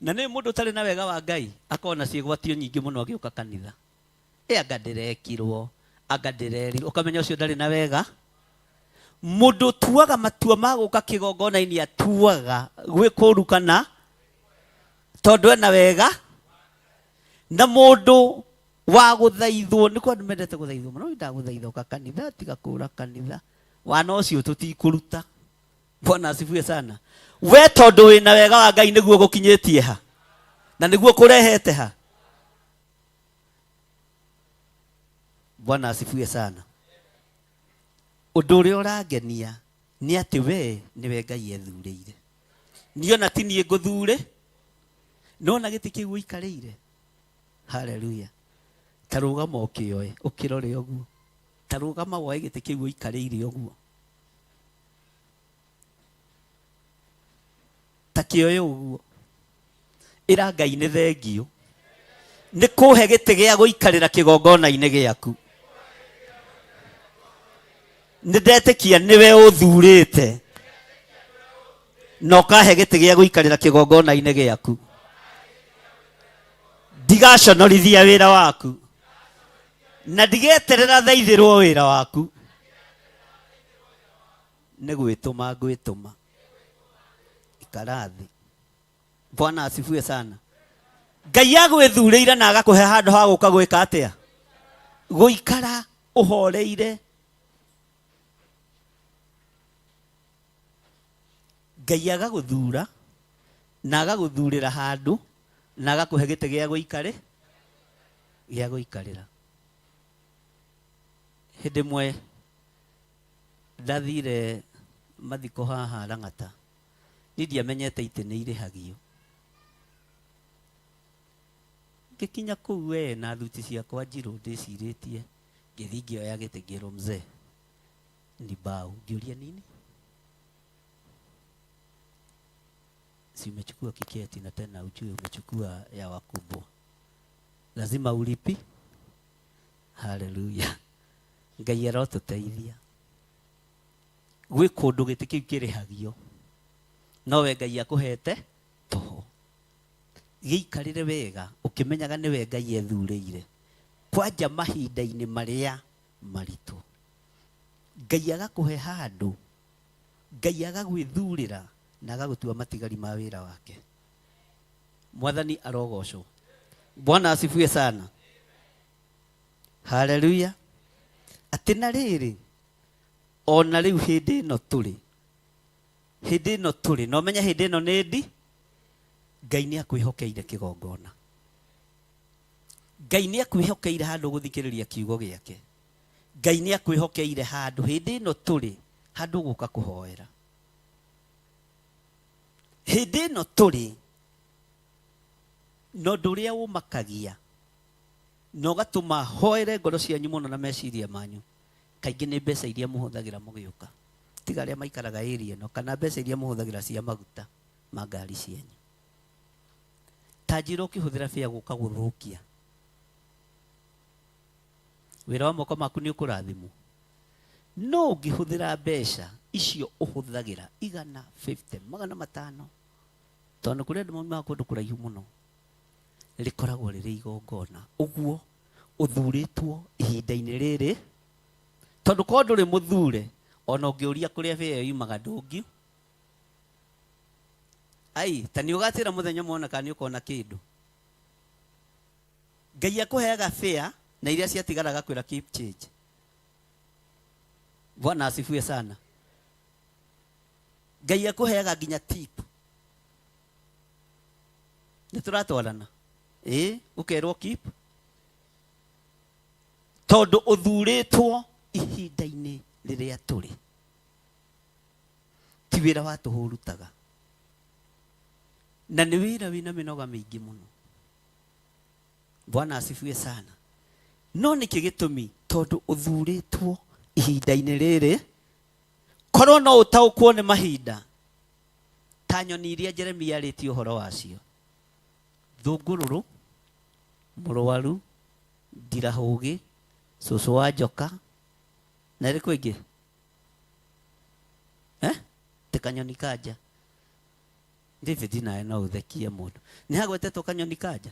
Na nĩ mũndũ ũtarĩ na wega wa Ngai akona ciĩgwatio nyingĩ mũno agĩũka kanitha. Anga ndĩrekirwo, anga ndĩrerirwo, ũkamenya ũcio ndarĩ na wega. Mũndũ ũtuaga matua ma gũka kĩgongona-inĩ atuaga gwĩ kũũru kana tondũ ena wega. Na mũndũ wa gũthaithwo, nĩ kwa andũ mendete gũthaithwo mũno, ndagũthaitha ũka kanitha, tiga kũũra kanitha. Wana ũcio tũtikũruta. Bwana asifiwe sana. We tondũ wĩna wega wa Ngai nĩguo gũkinyĩtie ha, na nĩguo kũrehete ha. Bwana asifiwe sana. Ũndũ ũrĩa ũrangenia nĩ atĩ we nĩwe Ngai ethurĩire. Niĩ ona ti niĩ ngũthure, nona gĩtĩ kĩu ũikarĩire. Haleluya. Ta rũgama ũkĩoe, ũkĩrore ũguo. Ta rũgama woe gĩtĩ kĩu ũikarĩire ũguo. Ta kĩoe ũguo. Ĩra Ngai nĩ thengio. Nĩ kũhe gĩtĩ gĩa gũikarĩra kĩgongona-inĩ gĩaku. Nĩ ndetĩkia nĩwe ũthurĩte na ũkahe gĩtĩ gĩa gũikarĩra kĩgongona-inĩ gĩaku. Ndigaconorithia wĩra waku na ndigeterera thaithĩrwo wĩra waku. Nĩ gwĩtũma ngwĩtũma. Ikara thĩ. Bwana asifiwe sana. Ngai agwĩthurĩire na agakũhe handũ ha gũka gwĩka atĩa? Gũikara ũhoreire. Ngai agagũthura na agagũthurĩra handũ na agakũhe gĩtĩ gĩa gũikare, gĩa gũikarĩra. Hĩndĩ ĩmwe ndathire mathiko haha Lang'ata, niĩ ndiamenyete itĩ nĩ irĩhagio. Ngĩkinya kũu we na thuti ciakwa njirũ ndĩcirĩtie, ngĩthiĩ ngĩoya gĩtĩ ngĩrwo mzee ni bao. Ngĩũria nini? Si umechukua kiketi na tena ujue umechukua ya wakubwa, lazima ulipi. Haleluya. Ngai arotũteithia. Gwĩ kũndũ gĩtĩ kĩu kĩrĩhagio, no we Ngai akũhete tũhũ. Gĩikarĩre wega ũkĩmenyaga nĩwe Ngai ethurĩire kwanja mahinda-inĩ marĩa maritũ. Ngai agakũhe handũ, Ngai agagwĩthurĩra na agagũtua matigari ma wĩra wake. Mwathani arogocwo. Bwana asifiwe sana. Haleluya. Atĩ na rĩrĩ, ona rĩu hĩndĩ ĩno tũrĩ, hĩndĩ ĩno tũrĩ, na ũmenye hĩndĩ ĩno nĩ ndi, Ngai nĩ akwĩhokeire kĩgongona. Ngai nĩ akwĩhokeire handũ gũthikĩrĩria kiugo gĩake. Ngai nĩ akwĩhokeire handũ hĩndĩ ĩno tũrĩ, handũ gũka kũhoera. Hĩndĩ ĩno tũrĩ, na ũndũ ũrĩa ũmakagia na ũgatũma hoere ngoro cianyu mũno na meciria manyu, kaingĩ nĩ mbeca iria mũhũthagĩra mũgĩũka. Tiga arĩa maikaraga area ĩno, kana mbeca iria mũhũthagĩra cia maguta ma ngari cianyu. Ta njĩra ũkĩhũthĩra bĩa gũka gũthũkia. Wĩra wa moko maku nĩ ũkũrathimwo. No ũngĩhũthĩra mbeca icio ũhũthagĩra igana, 50, 500, tondũ kũrĩ andũ maumaga kũndũ kũraihu mũno, rĩkoragwo rĩrĩ igongona. Ũguo ũthurĩtwo ihinda-inĩ rĩrĩ, tondũ korwo ndũrĩ mũthure, ona ũngĩũria kũrĩa bĩa ĩyo yumaga ndũngi. Ai, ta nĩ ũgatĩra mũthenya ũmwe ona kana nĩ ũkona kĩndũ. Ngai akũheaga bĩa na iria ciatigara agakwĩra keep change. Bwana asifiwe sana. Ngai akũheaga nginya tip. Nĩ tũratwarana? Ĩĩ, ũkerwo keep. Tondũ ũthurĩtwo ihinda-inĩ rĩrĩa tũrĩ. Ti wĩra wa tũhũ ũrutaga. Na nĩ wĩra wĩna mĩnoga mĩingĩ mũno. Bwana asifiwe sana. No nĩkĩ gĩtũmi? Tondũ ũthurĩtwo ihinda-inĩ rĩrĩ, korwo no ũtaũkwo nĩ mahinda, ta nyoni iria Jeremia arĩtie ũhoro wacio. Thũngũrũrũ, mũrwaru, ndirahũgĩ, cũcũ wa njoka, na ĩrĩkũ ĩngĩ? Te kanyoni kanja. David nawe no ũthekie mũndũ. Nĩ hagwetetwo kanyoni kanja?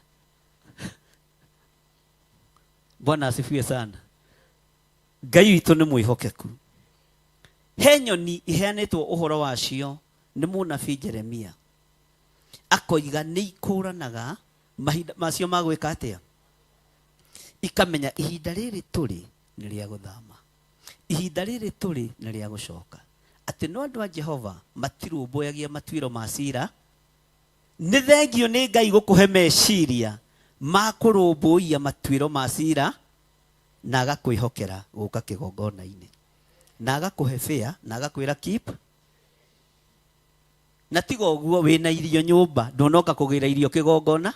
Bwana asifiwe sana. Ngai witũ nĩ mwĩhokeku. He nyoni iheanĩtwo ũhoro wacio nĩ mũnabii Jeremia. Akoiga nĩ ikũranaga mahinda macio ma gwĩka atĩa? Ikamenya ihinda rĩrĩ tũrĩ nĩ rĩa gũthama. Ihinda rĩrĩ tũrĩ nĩ rĩa gũcoka. Atĩ no andũ a Jehova matirũmbũyagia matuĩro ma cira. Nĩ thengio nĩ Ngai gũkũhe meciria ma kũrũmbũiya matuĩro ma cira na agakwĩhokera gũka kĩgongona-inĩ. Na agakũhe fare, na agakwĩra keep. Na tiga ũguo wĩna irio nyũmba, ndũnoka kũgĩra irio kĩgongona.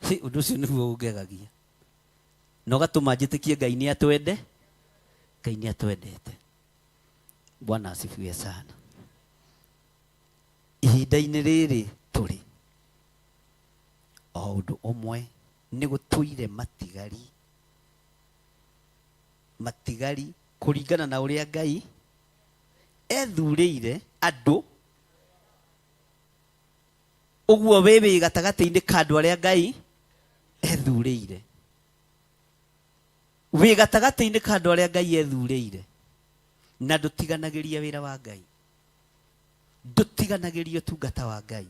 Hĩ, ũndũ ũcio nĩguo ũngegagia. Na ũgatũma njĩtĩkie Ngai nĩ atwende, Ngai nĩ atwendete. Bwana asifiwe sana. Ihinda-inĩ rĩrĩ tũrĩ, o ũndũ ũmwe nĩ gũtũire matigari, matigari kũringana na ũrĩa Ngai ethurĩire andũ. Ũguo wĩ wĩ gatagatĩ-inĩ ka andũ arĩa Ngai ethurĩire. Wĩ gatagatĩ-inĩ ka andũ arĩa Ngai ethurĩire. Na ndũtiganagĩria wĩra wa Ngai. Ndũtiganagĩria ũtungata wa Ngai.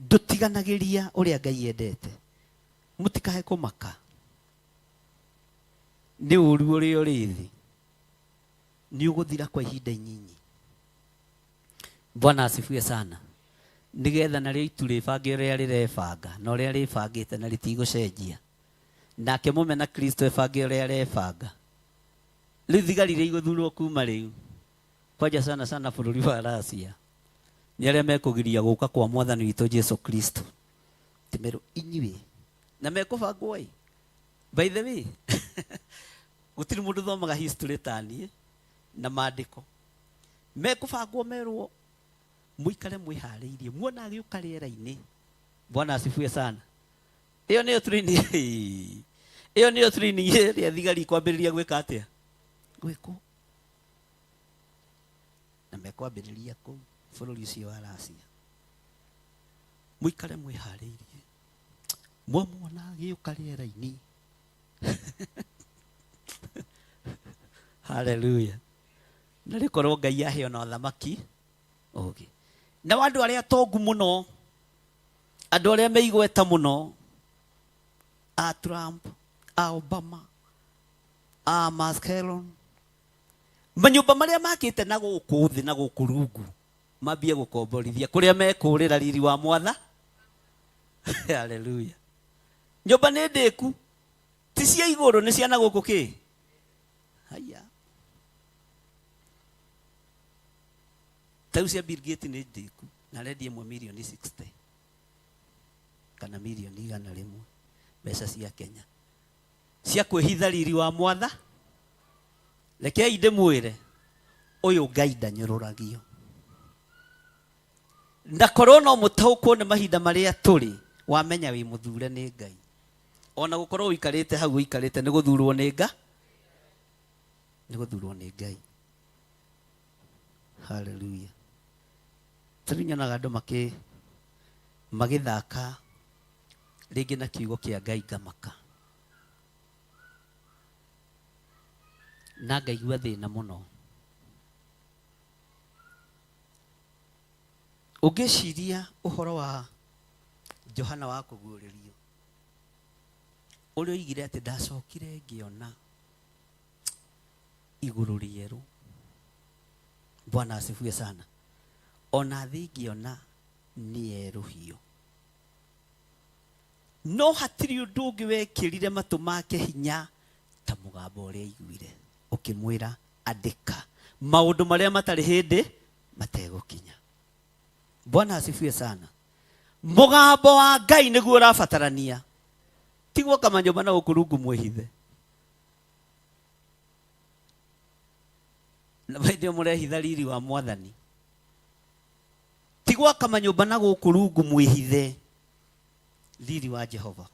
Ndũtiganagĩria ũrĩa Ngai endete. Mũtikae kũmaka nĩ ũru ũrĩa ũrĩ thĩ. Nĩ ũgũthira kwa ihinda inyinyi. Bwana asifiwe sana. Nĩgetha narĩo itu rĩbange ũrĩa rĩrebanga, na ũrĩa rĩbangĩte na rĩtigũcenjia. Nake mũmena Kristo ebange ũrĩa arebanga. Rĩu thigari iria igũthurwo kuma rĩu, kwanja sana sana bũrũri wa Russia, Nĩ arĩa mekũgiria gũka kwa mwathani witũ Jesu Kristo. Tĩmerwo inyuĩ na mekũbangwo ĩ. By the way, gũtirĩ mũndũ thomaga history ta niĩ na maandĩko. Mekũbangwo merwo mũikare mwĩharĩirie muona agĩũka rĩera-inĩ. Bwana asifiwe sana. Ĩyo nĩyo training ĩyo nĩyo training ĩrĩa thigari ikwambĩrĩria gwĩka atĩa? Gwĩkwo. Na mekwambĩrĩria kũu bũrũri ũcio wa Racia. Mũikare mwĩharĩirie mwamuona agĩũka rĩera-inĩ. Haleluya. Na rĩkorwo Ngai aheo na ũthamaki ũngĩ. Nao andũ arĩa atongu mũno, andũ arĩa me igweta mũno, a Trump, a Obama, a Musk Elon, manyũmba marĩa makĩte na gũkũ thĩ na gũkũ rungu mambie gũkomborithia kũrĩa mekũrĩra riri wa mwatha. Haleluya. Nyũmba nĩ ndĩku, ti cia igũrũ, nĩ cia na gũkũ kĩ. Haya. Ta rĩu cia Bill Gates nĩ ndĩku na arendia ĩmwe mirioni 60 kana mirioni 100 mbeca cia Kenya cia kwĩhitha riri wa mwatha. Rekei ndĩmwĩre ũyũ Ngai ndanyũrũragio. Na korwo no mũtaũkwo nĩ mahinda marĩa tũrĩ, wamenya wĩ mũthure nĩ Ngai. Ona gũkorwo ũikarĩte hau ũikarĩte nĩ gũthurwo nĩ Ngai. Nĩ gũthurwo nĩ Ngai. Haleluya. Tũrĩ nyonaga andũ magĩthaka rĩngĩ na kiugo kĩa Ngai ngamaka. Na ngaigua thĩna mũno. Ũngĩciria ũhoro wa Johana wa kũguũrĩrio, ũrĩa oigire atĩ ndacokire ngĩona igũrũ rĩerũ. Bwana asifiwe sana. Ona thĩ ngĩona nĩ yerũhio. No hatirĩ ũndũ ũngĩ wekĩrire matũ make hinya ta mũgambo ũrĩa aiguire ũkĩmwĩra andĩka maũndũ marĩa matarĩ hĩndĩ mategũkinya. Bwana asifiwe sana. Mũgambo wa Ngai nĩguo ũrabatarania. Ti gwaka manyũmba na gũkũ rungu mwĩhithe. Na hĩndĩ ĩyo mũrehitha riri wa mwathani. Ti gwaka manyũmba na gũkũ rungu mwĩhithe riri wa Jehova.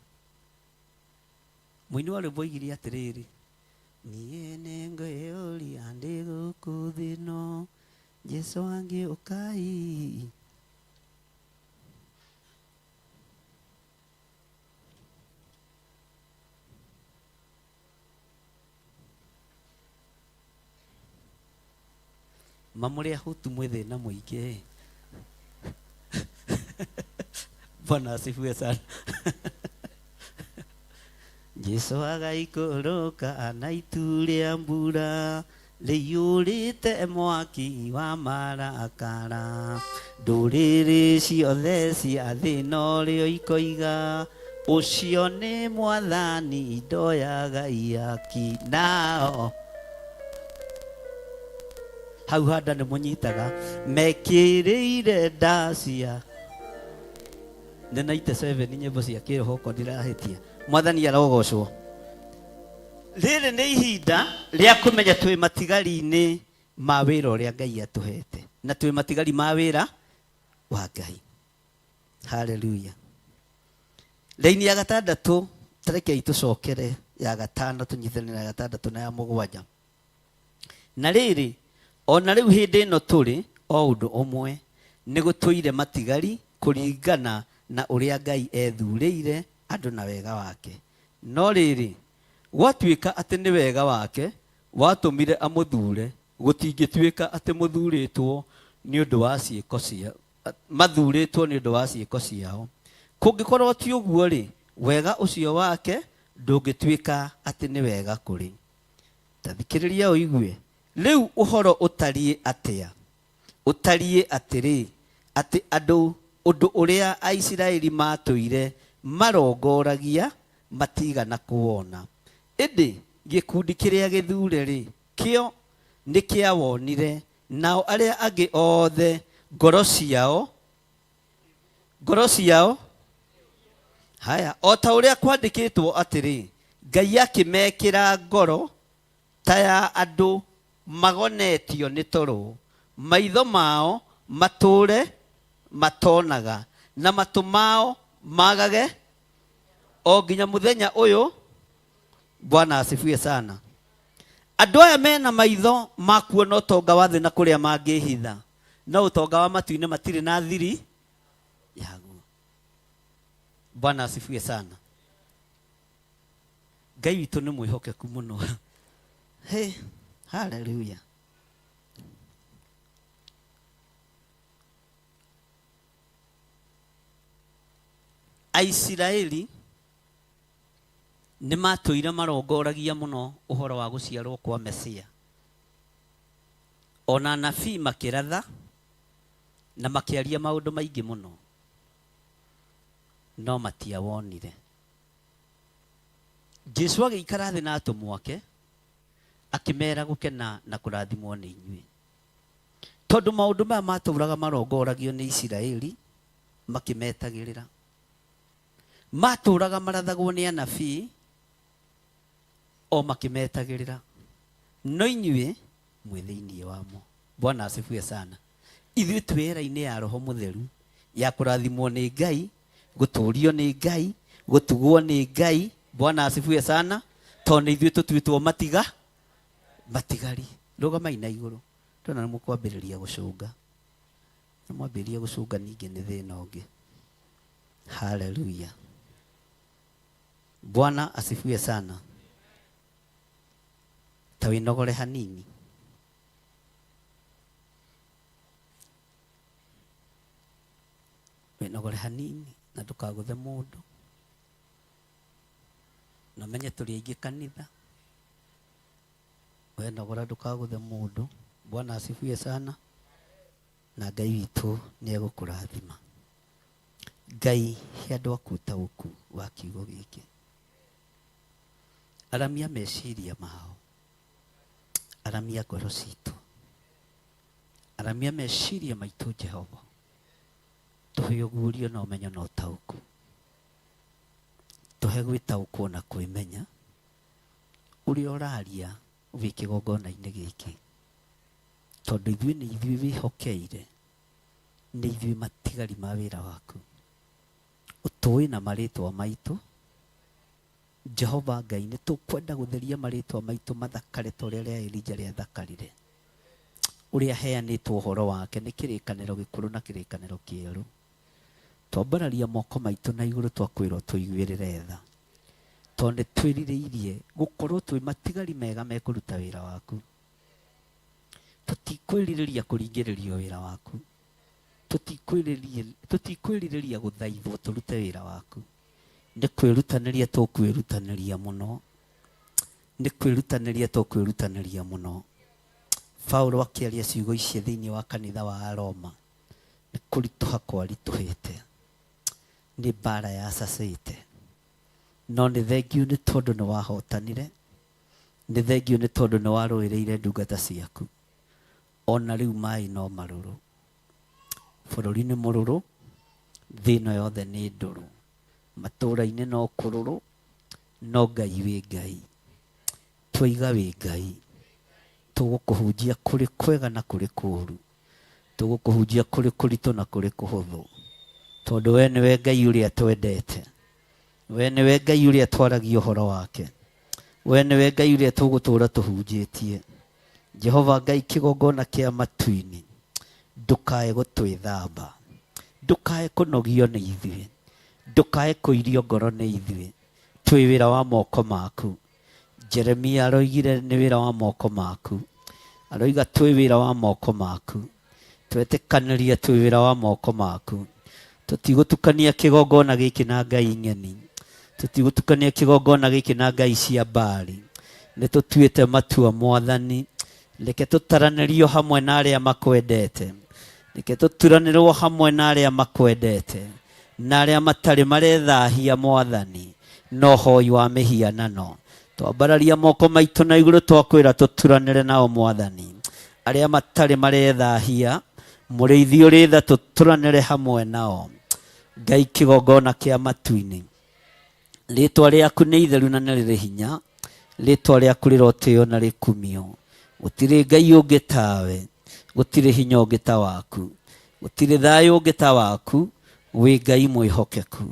Mũini wa rwĩmbo oigire atĩrĩrĩ, niĩ nĩngwĩyũria ndĩ gũkũ thĩ ĩno, Jesũ angĩũka-ĩ. Mamũrĩ ahutu mwĩ thĩna mũingĩ. Bwana asifiwe sana. Jesu agaikũrũka na itu rĩa mbura rĩiyũrĩte mwaki wa marakara. Ndũrĩrĩ ciothe cia thĩ norĩo ikoiga ũcio nĩ mwathani ndoyaga ihaki nao. Hau handa nĩ mũnyitaga mekĩrĩire ndacia. Nĩ 97 nyĩmbo cia kĩroho okorwo ndirahĩtia. Mwathani arogocwo. Rĩrĩ nĩ ihinda rĩa kũmenya twĩ matigari-inĩ ma wĩra ũrĩa Ngai atũhete, na twĩ matigari ma wĩra wa Ngai. Haleluya. Raini ya gatandatũ, tarekei tũcokere ya gatano, tũnyitane na ya gatandatũ na ya mũgwanja. Na rĩrĩ, ona rĩu hĩndĩ ĩno tũrĩ o ũndũ ũmwe, nĩ gũtũire matigari kũringana na ũrĩa Ngai ethurĩire andũ na wega wake. No rĩrĩ, gwatuĩka atĩ nĩ wega wake watũmire amũthure, gũtingĩtuĩka atĩ mũthurĩtwo nĩ ũndũ wa ciĩko cia, mathurĩtwo nĩ ũndũ wa ciĩko ciao. Kũngĩkorwo ti ũguo rĩ, wega ũcio wake ndũngĩtuĩka atĩ nĩ wega kũrĩ. Ta thikĩrĩria ũigue, rĩu ũhoro ũtariĩ atĩa? Ũtariĩ atĩrĩ, atĩ andũ ũndũ ũrĩa Aisiraeli matũire marongoragia matigana kuwona. Ĩndĩ gĩkundi kĩrĩa gĩthure rĩ, kĩo nĩ kĩawonire, nao arĩa angĩ othe Ngoro ciao, ngoro ciao haya, o ta ũrĩa kwandĩkĩtwo atĩrĩ, Ngai akĩmekĩra ngoro ta ya andũ magonetio nĩ toro, maitho mao matũũre matonaga, na matũ mao magage o nginya mũthenya ũyũ. Bwana asifiwe sana. Andũ aya mena maitho ma kuona ũtonga wa thĩ na kũrĩa mangĩhitha, no ũtonga wa matu-inĩ matirĩ na thiri yaguo. Bwana asifiwe sana. Ngai witũ nĩ mwĩhokeku mũno. Hey, haleluya. Aisiraeli nĩ matũire marongoragia mũno ũhoro wa gũciarwo kwa Mesia. Ona anabii makĩratha na makĩaria maũndũ maingĩ mũno, no matiawonire. Jesu agĩikara thĩ na atũmwo ake akĩmera gũkena na kũrathimwo nĩ inyuĩ, tondũ maũndũ maya matũraga marongoragio nĩ Isiraeli makĩmetagĩrĩra, matũraga marathagwo nĩ anabii o makĩmetagĩrĩra, no inyuĩ mwĩ thĩinĩ wamo. Bwana asifiwe sana. Ithuĩ twĩ era-inĩ ya Roho Mũtheru ya kũrathimwo nĩ Ngai, gũtũũrio nĩ Ngai, gũtugwo nĩ Ngai. Bwana asifiwe sana. Tondũ nĩ ithuĩ tũtuĩtwo matiga matigari. Rũgamai na igũrũ, ndona nĩ mũkwambĩrĩria gũcũnga, na mwambĩrĩria gũcũnga ningĩ nĩ thĩna ũngĩ. Haleluya. Bwana asifiwe sana. Ta wĩnogore hanini. Wĩnogore hanini na ndũkagũthe mũndũ, na ũmenye tũrĩ aingĩ kanitha. Wenogora ndũkagũthe mũndũ. Bwana asifiwe sana. Na Ngai witũ nĩ egũkũrathima. Ngai he andũ aku ũtaũku wa kiugo gĩkĩ, aramia meciria mao, aramia ngoro citũ, aramia meciria maitũ. Jehova, tũhe ũguũrio na ũmenyo na ũtaũku, tũhe gwĩtaũkwo na kwĩmenya ũrĩa ũraria wĩ kĩgongona-inĩ gĩkĩ, tondũ ithuĩ nĩ ithuĩ wĩhokeire, nĩ ithuĩ matigari ma wĩra waku. Ũtũĩ na marĩtwa maitũ. Jehova Ngai, nĩ tũkwenda gũtheria marĩtwa maitũ mathakare ta ũrĩa rĩa Elija rĩathakarire, ũrĩa heanĩtwo ũhoro wake nĩ kĩrĩkanĩro gĩkũrũ na kĩrĩkanĩro kĩerũ. Twambararia moko maitũ na igũrũ, twakwĩrwo tũiguĩrĩre tha, tondũ nĩ twĩrirĩirie gũkorwo twĩ matigari mega mekũruta wĩra waku. Tũtikwĩrirĩria kũringĩrĩrio wĩra waku, tũtikwĩrirĩria gũthaithwo tũrute wĩra waku. Nĩ kwĩrutanĩria tũkwĩrutanĩria mũno, nĩ kwĩrutanĩria tũkwĩrutanĩria mũno. Paulo akĩaria ciugo ici thĩinĩ wa kanitha wa Roma, nĩ kũritũha kwaritũhĩte, nĩ mbara yacacĩte, no nĩ thengiũ nĩ tondũ nĩ wahotanire, nĩ thengiũ nĩ tondũ nĩ warũĩrĩire ndungata ciaku. Ona rĩu maĩ no marũrũ, bũrũri nĩ mũrũrũ, thĩ ĩno yothe nĩ ndũrũ, matũũra-inĩ no kũrũrũ, no Ngai wĩ Ngai. Twaiga wĩ Ngai, tũgũkũhunjia kũrĩ kwega na kũrĩ kũũru, tũgũkũhunjia kũrĩ kũritũ na kũrĩ kũhũthũ, tondũ we nĩwe Ngai ũrĩa twendete, we nĩwe Ngai ũrĩa twaragia ũhoro wake, we nĩwe Ngai ũrĩa tũgũtũũra tũhunjĩtie. Jehova Ngai, kĩgongona kĩa matu-inĩ, ndũkae gũtwĩthamba, ndũkae kũnogio nĩ ithuĩ, ndũkae kũirio ngoro nĩ ithuĩ. Twĩ wĩra wa moko maku. Jeremia aroigire nĩ wĩra wa moko maku, aroiga twĩ wĩra wa moko maku. Twetĩkanĩria twĩ wĩra wa moko maku. Tũtigũtukania kĩgongona gĩkĩ na ngai ng'eni, tũtigũtukania kĩgongona gĩkĩ na ngai cia Baali. Nĩ tũtuĩte matua, Mwathani, reke tũtaranĩrio hamwe na arĩa makwendete, reke tũturanĩrwo hamwe na arĩa makwendete, na arĩa matarĩ marethahia, Mwathani, no hoi wa mĩhianano. Twambararia moko maitũ na igũrũ, twakwĩra tũturanĩre nao, Mwathani, arĩa matarĩ marethahia Mũrĩithi ũrĩ tha tũtũranĩre hamwe nao. Ngai kĩgongona kĩa matu-inĩ. Rĩtwa rĩaku nĩ itheru na nĩ rĩrĩ hinya. Rĩtwa rĩaku rĩrotĩo na rĩkumio. Gũtirĩ Ngai ũngĩ tawe. Gũtirĩ hinya ũngĩ ta waku. Gũtirĩ thayũ ũngĩ ta waku. Wĩ Ngai mwĩhokeku.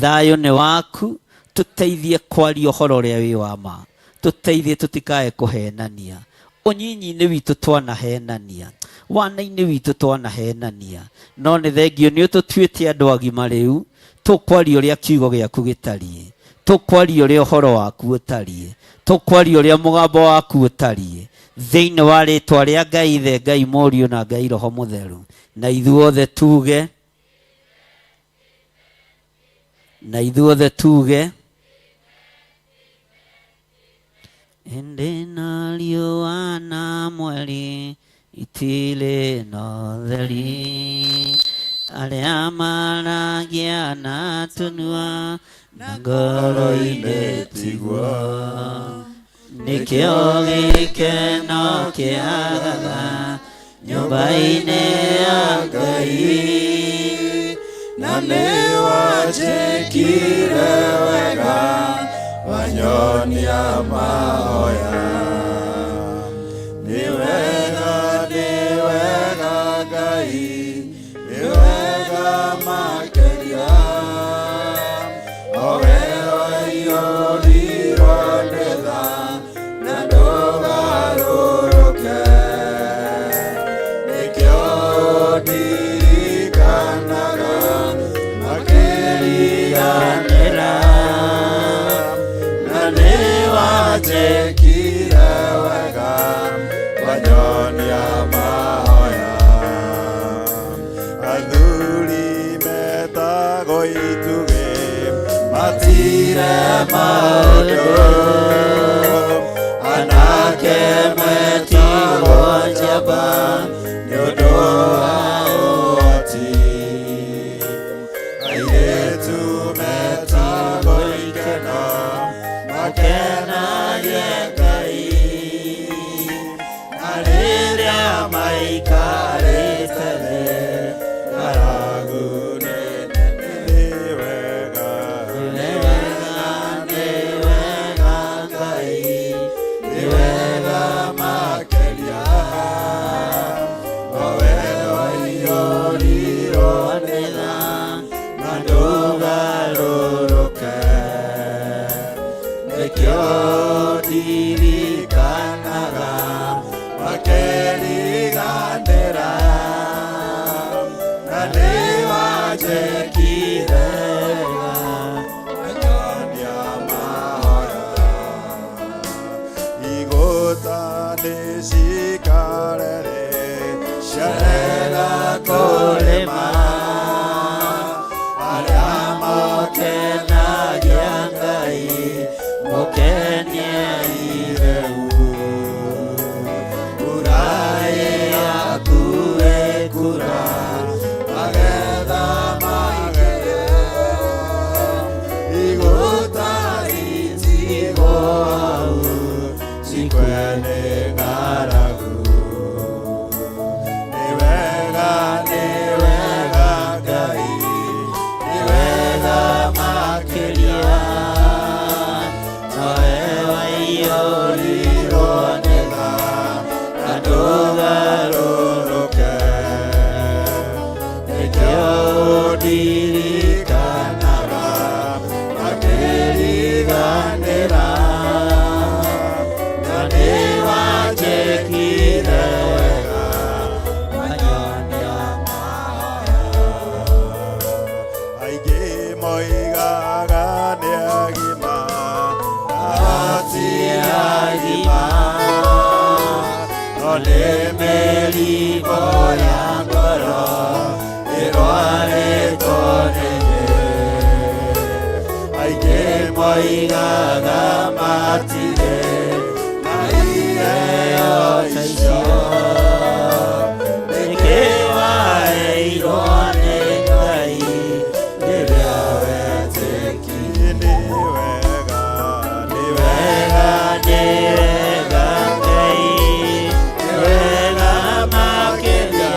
Thayũ nĩ waku. Tũteithie kwaria ũhoro ũrĩa wĩ wa ma. Tũteithie tũtikae kũhenania. Ũnyinyi-inĩ witũ twanahenania. Wana-inĩ witũ twanahenania. No nĩ thengio nĩ ũtũtuĩte andũ agima rĩu. Tũkwaria ũrĩa kiugo gĩaku gĩtariĩ. Tũkwaria ũrĩa ũhoro waku ũtariĩ. Tũkwaria ũrĩa mũgambo waku ũtariĩ. Thĩinĩ wa rĩtwa rĩa Ngai Ithe, Ngai Mũriũ na Ngai Roho Mũtheru. Na ithuothe tuge. Na ithuothe tuge. Ĩndĩ na riũa na mweri itirĩ na ũtheri. Arĩa maragia na tũnua na ngoro-inĩ tiguo. Nĩkĩo gĩkeno kĩagaga nyũmba-inĩ ya Ngai. Na nĩ wanjĩkire wega wanyonia mahoya. Nĩ wega, nĩ wega Ngai, nĩ wega makĩria. O we waiyũrirwo nĩ tha na ndũgarũrũke. Nĩkĩo ndirikanaga makĩriganĩra. Na nĩ wanjĩkire wega wanyonia mahoya. Athuri metagwo itugĩ matire maũndũ. Anake metagwo njamba nĩ ũndũ wa ũhoti. Airĩtu metagwo ikeno makenagie Ngai. Na rĩrĩa maikarĩte thĩ ng'aragu nĩ nene. Nĩ wega, nĩ wega, nĩ wega Ngai, nĩ wega makĩria. O we waiyũrirwo nĩ tha na ndũgarũrũke. Nĩkĩo ndirikanaga makĩriganĩra. Na nĩ wanjĩkire wega wanyonia mahoya. Igũta nĩ cikare thĩ ciarega kũrĩma. Arĩa makenagia Ngai mũkeniei rĩu. Mbura yaku ĩkura magetha maingĩhe. Igũta itigwo hau cikue nĩ ng'aragu. Nĩ wega, nĩ wega Ngai, nĩ wega makĩria. Nowe waiyũrirwo nĩ tha na ndũgarũrũke. Nĩkĩo ndirikanaga makĩriganĩra. Na nĩ wanjĩkire wega wanyonia mahoya. Aingĩ moigaga nĩ agima na ti agima. No nĩ mĩrimũ ya ngoro ĩrwarĩtwo nĩ thĩ. Aingĩ moigaga matirĩ na iheo icio. Nĩkĩ waheirwo nĩ Ngai rĩrĩa wetĩkirie? Nĩ wega, nĩ wega, nĩ wega Ngai, nĩ wega makĩria.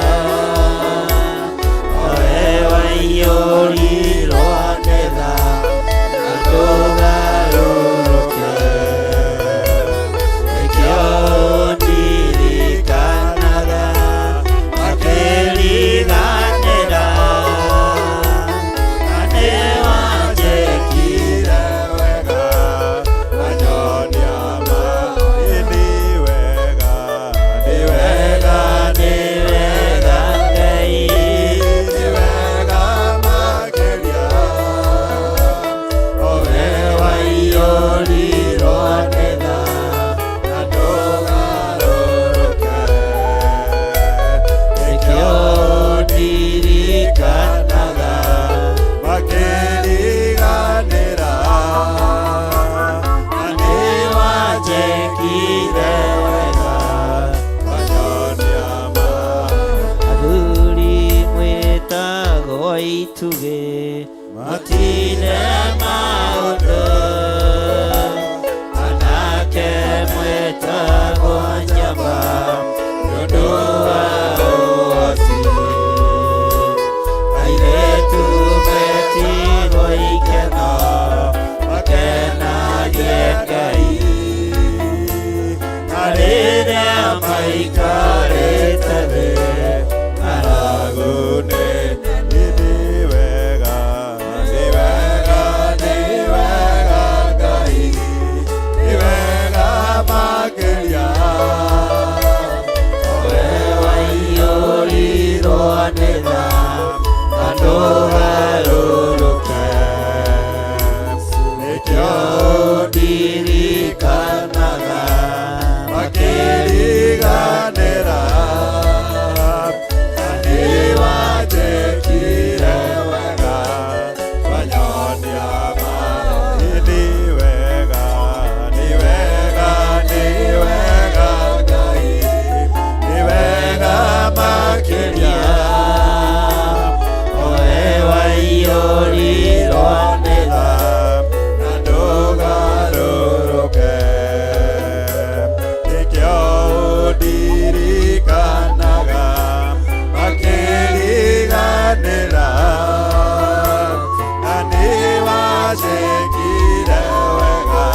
Matire maũndũ anake mwĩtagwo njamba nĩũndũ wa ũhoti airĩtu metirwo ikeno makenagie Ngai na rĩrĩa maikarĩte thĩ ng'aragu-inĩ. Nĩ wega, nĩ wega, nĩ wega Ngai, nĩ wega makĩria. We waiyũrirwo nĩ tha na ndũgarũrũke Nĩkĩo ndirikanaga makĩriganĩra na nĩwanjĩkire wega wanyonia ma. Nĩ wega, nĩ wega, nĩ wega Ngai, nĩ wega makĩria. We waiyũrirwo nĩ tha na ndũgarũrũke nĩkĩo ndirikanaga makĩriganĩra na nĩwanjĩkire wega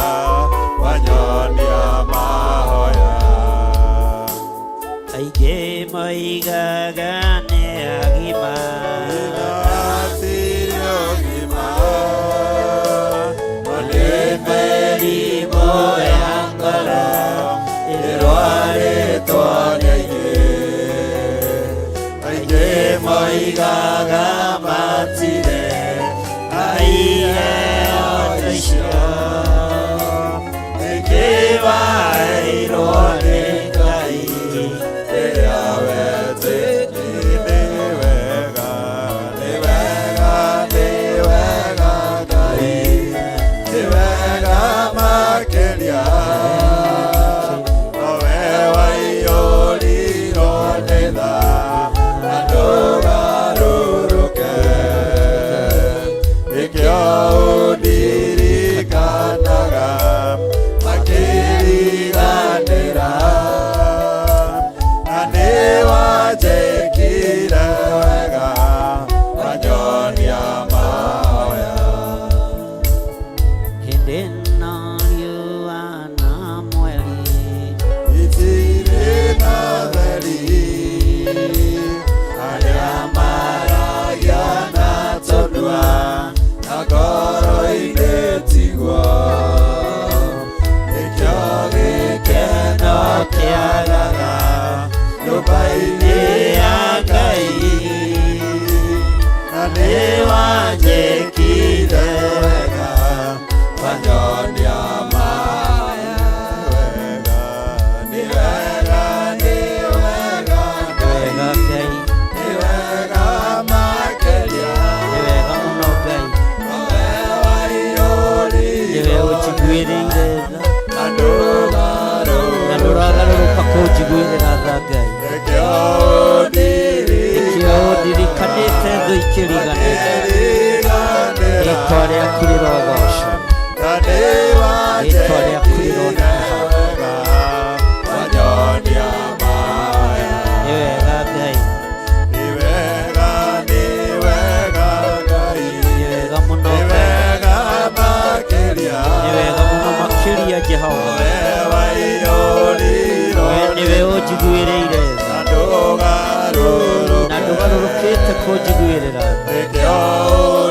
wanyonia mahoya. Aingĩ moigaga nĩ agima Matirĩ ũgima nĩ mĩrimũ ya ngoro ĩrwarĩtwo nĩ aingĩ aingĩ moigaga matirĩ na iheo ta icio aingĩ maheirwo nĩ Ngai rĩrĩa wetĩkirie. Nĩ wega, nĩ wega, nĩ wega Ngai, nĩ wega makĩria. Nowe waiyũrirwo nĩ tha na ndũgarũrũke nĩkĩo ndirikanaga makĩriganĩra na nĩwanjĩkire wega wanyonia mahoya. Hĩndĩ ĩno riũa na mweri Itirĩ na theri arĩa maragia na tũnua na ngoro-inĩ tiguo nĩkĩo gĩkeno kĩagaga nyũmba-inĩ ya Ngai na nĩwanjĩkire wega wanyonia mahoya. Nĩ wega, nĩ wega wega Ngai nĩ wega makĩria. Nĩ wega mũno Ngai Nowe waiyũrirwo nĩwe ũnjiguĩrĩire tha na ndũgarũrũke na ndũragarũrũka kũnjiguĩrĩra tha Ngai nĩkĩo nĩkĩo ndirikanĩte thũ ikĩriganĩra ndirikanaga rĩtwa rĩaku rĩrogocwo na rĩtwa rĩaku nĩwanjĩkire rĩroneneha wega wanyonia mahoya. Nĩ wega Ngai Nĩ wega, nĩ wega Ngai, nĩ wega mũno nĩ Ngai wega makĩria. Nĩ wega mũno makĩria Jehova Nowe waiyũrirwo we nĩwe ũnjiguĩrĩire tha na ndũgarũrũke na ndũgarũrũkĩte kũnjiguĩrĩra tha nĩkĩo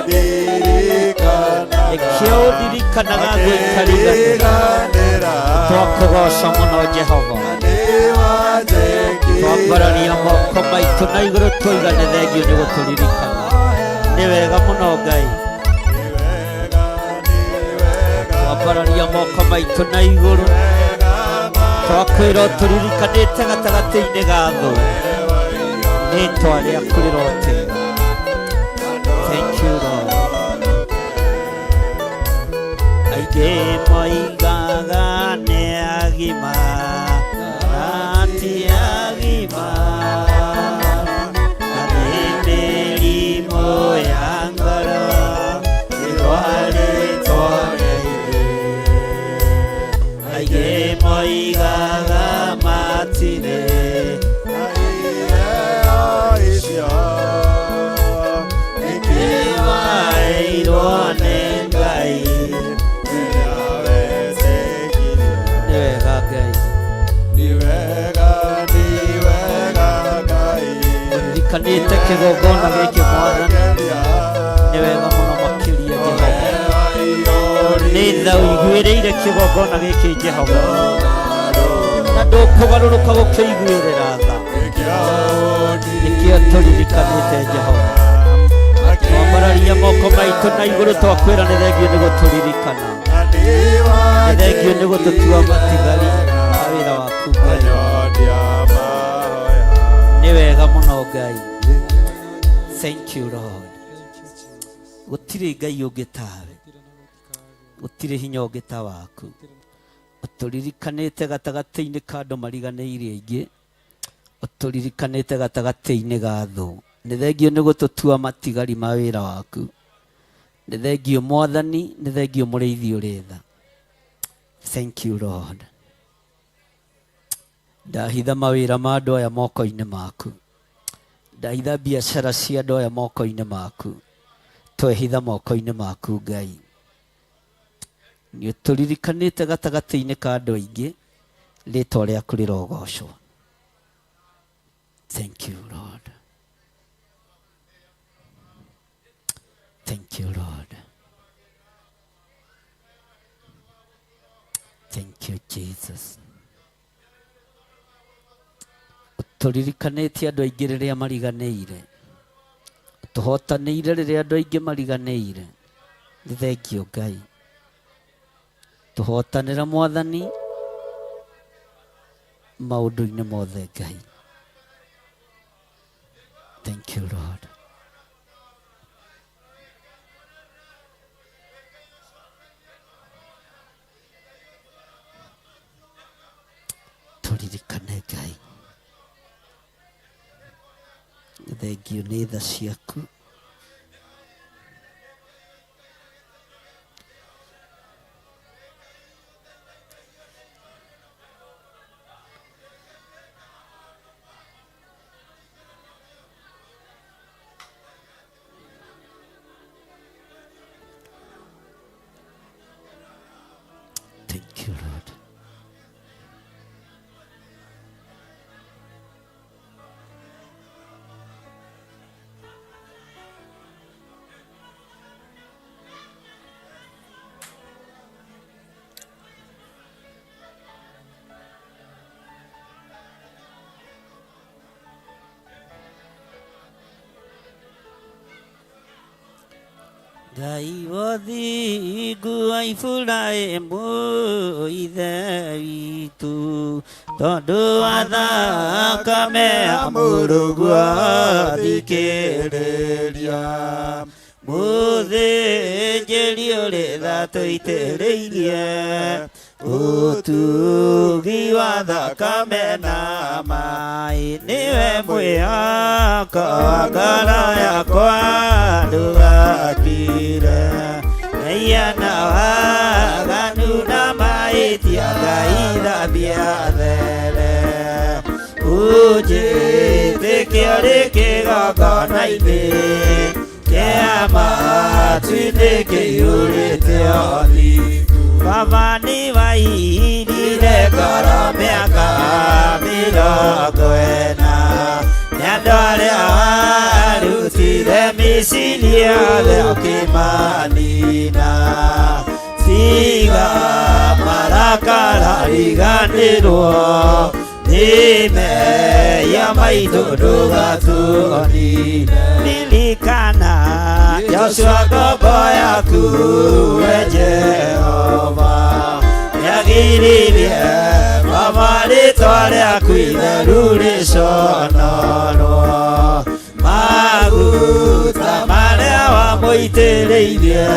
ndirikanaga nĩkĩo ndirikanaga thũ ikariganĩra makĩriganĩra twakũgoca mũno Jehova nĩwanjĩkire twambararia moko maitũ na igũrũ tũigane thengio nĩ gũtũririkana nĩ wega mũno Ngai twambararia moko maitũ na igũrũ twakwĩra ũtũririkanĩte gatagatĩ-inĩ ga thũ rĩtwa rĩaku rĩrotĩo. Thank you Lord. Aingĩ moigaga nĩ agima na ti agima na nĩ mĩrimũ ya ngoro Waheirwo nĩ Ngai Nĩ wega Ngai. Nĩ wega, nĩ wega Ngai. Ũririkanĩte kĩgongona gĩkĩ Mwathani. Nĩ wega mũno makĩria Jehova. Nĩ tha ũiguĩrĩire kĩgongona gĩkĩ Jehova. Na ndũkũgarũrũka gũkĩiguĩrĩra tha. Nĩkĩo tũririkanĩte Jehova. Twambararia moko maitũ na igũrũ twakwĩra nĩ thengio nĩ gũtũririkana. Nĩ thengio nĩ gũtũtua matigari ma wĩra waku Ngai. Nĩ wega mũno Ngai. Thank you Lord. Gũtirĩ Ngai ũngĩ tawe. Gũtirĩ hinya ũngĩ ta waku. Ũtũririkanĩte gatagatĩ-inĩ ka andũ mariganĩire aingĩ. Ũtũririkanĩte gatagatĩ-inĩ ga thũ. Nĩ thengio nĩ gũtũtua matigari ma wĩra waku. Nĩ thengio Mwathani, nĩ thengio mũrĩithi ũrĩ tha. Thank you Lord. Ndahitha mawĩra ma andũ aya moko-inĩ maku. Ndahitha biacara cia andũ aya moko-inĩ maku. Twehitha moko-inĩ maku Ngai. Nĩ ũtũririkanĩte gatagatĩ-inĩ ka andũ aingĩ, rĩtwa rĩaku rĩrogocwo. Thank you Lord. Thank you Lord. Thank you Jesus. Ũtũririkanĩtie andũ aingĩ rĩrĩa mariganĩire. Ũtũhotanĩire rĩrĩa andũ aingĩ mariganĩire. Nĩ thengio Ngai. Tũhotanĩra Mwathani maũndũ-inĩ mothe Ngai. Thank you Lord. Tũririkane Ngai. Nĩ thengio nĩ tha ciaku. Thank you Lord. Ngai wothingu wa Iburahĩmu ithe witũ tondũ wa thakame ya mũrũguo thikĩrĩria mũthĩnjĩri ũrĩ tha tũitĩrĩirie ũtugi wa thakame na maĩ nĩwe mwĩhoko wa ngoro yakwa ndũgakire Ngai na waganu na mahĩtia Ngai thambia there ũnjĩtĩkie ũrĩ kĩgongona-inĩ kĩa matu-inĩ kĩiyũrĩte ũthingu Baba nĩ wairire ngoro mĩaka mĩrongo ĩna nĩ andũ arĩa warutire Misiri othe ũkĩmanina tiga marakara riganĩrwo nĩ mehia maitũ ndũgatũnine ririkana Joshua ngombo yaku we Jehova nĩagiririe Baba rĩtwa rĩaku itheru rĩconorwo maguta marĩa wamũitĩrĩirie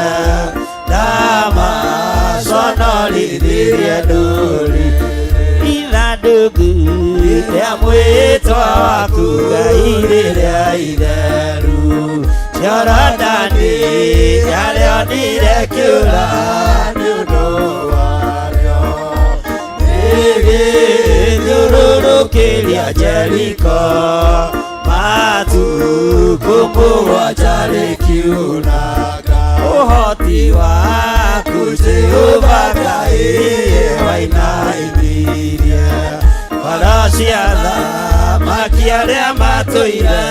ndamaconorithirie ndũrĩrĩ ithandũku rĩa mwĩtwa waku Ngai rĩrĩa itheru Jorodani yarĩonire kĩũra nĩ ũndũ warĩo rĩgĩthiũrũrũkĩria Jeriko matukũ mũgwanja rĩkiunanga Ũhoti waku Jehova Ngai wainainirie ngoro cia athamaki arĩa matũire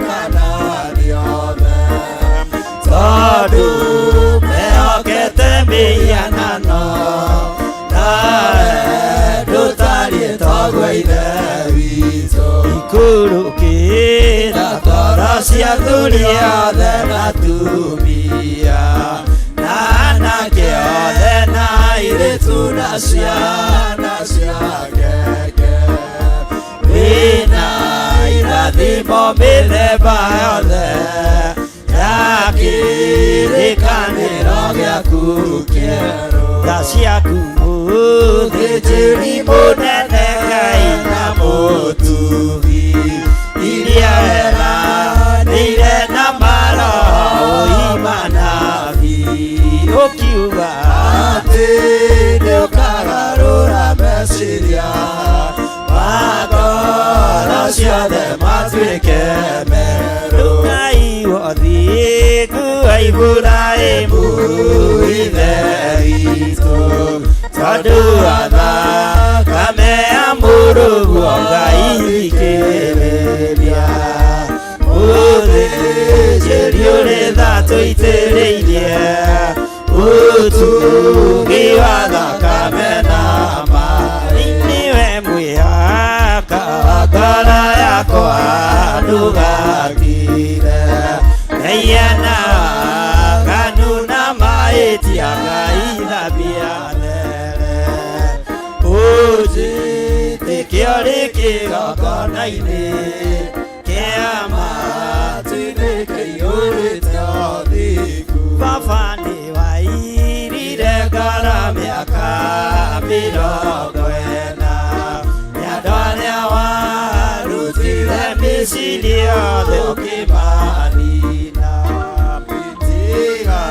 Kanaani othe tondũ mehokete mĩhianano nawe ndũtariĩ toguo Ithe witũ. Ikũrũkĩra ngoro cia athuri othe na atumia na anake othe na airĩtu na ciana cia ngenge wĩna irathimo mĩthemba yothe ya kĩrĩkanĩro gĩaku kĩerũ. Tha ciaku mũthĩnjĩri mũnene Ngai na mũtugi iria weranĩire na maroho manabii ũkiuga atĩ nĩũkagarũra meciria ma ngoro ciothe matuĩke merũ. Ngai wothingu wa Iburahĩmu Ithe witũ tondũ wa thakame ya mũrũguo Ngai thikĩrĩria mũthĩnjĩri ũrĩ tha tũitĩrĩirie ũtugi wa thakame na maĩ nĩwe mwĩhaka wa ngoro yakwa ndũgakire Ngai na waganu na mahĩtia Ngai thambia there ũnjĩtĩkie ũrĩ kĩgongona-inĩ kĩa matu-inĩ kĩiyũrĩte ũthingu. Baba nĩwairire ngoro mĩaka 40 nĩ andũ arĩa warutire Misiri othe ũkĩmanina. Tiga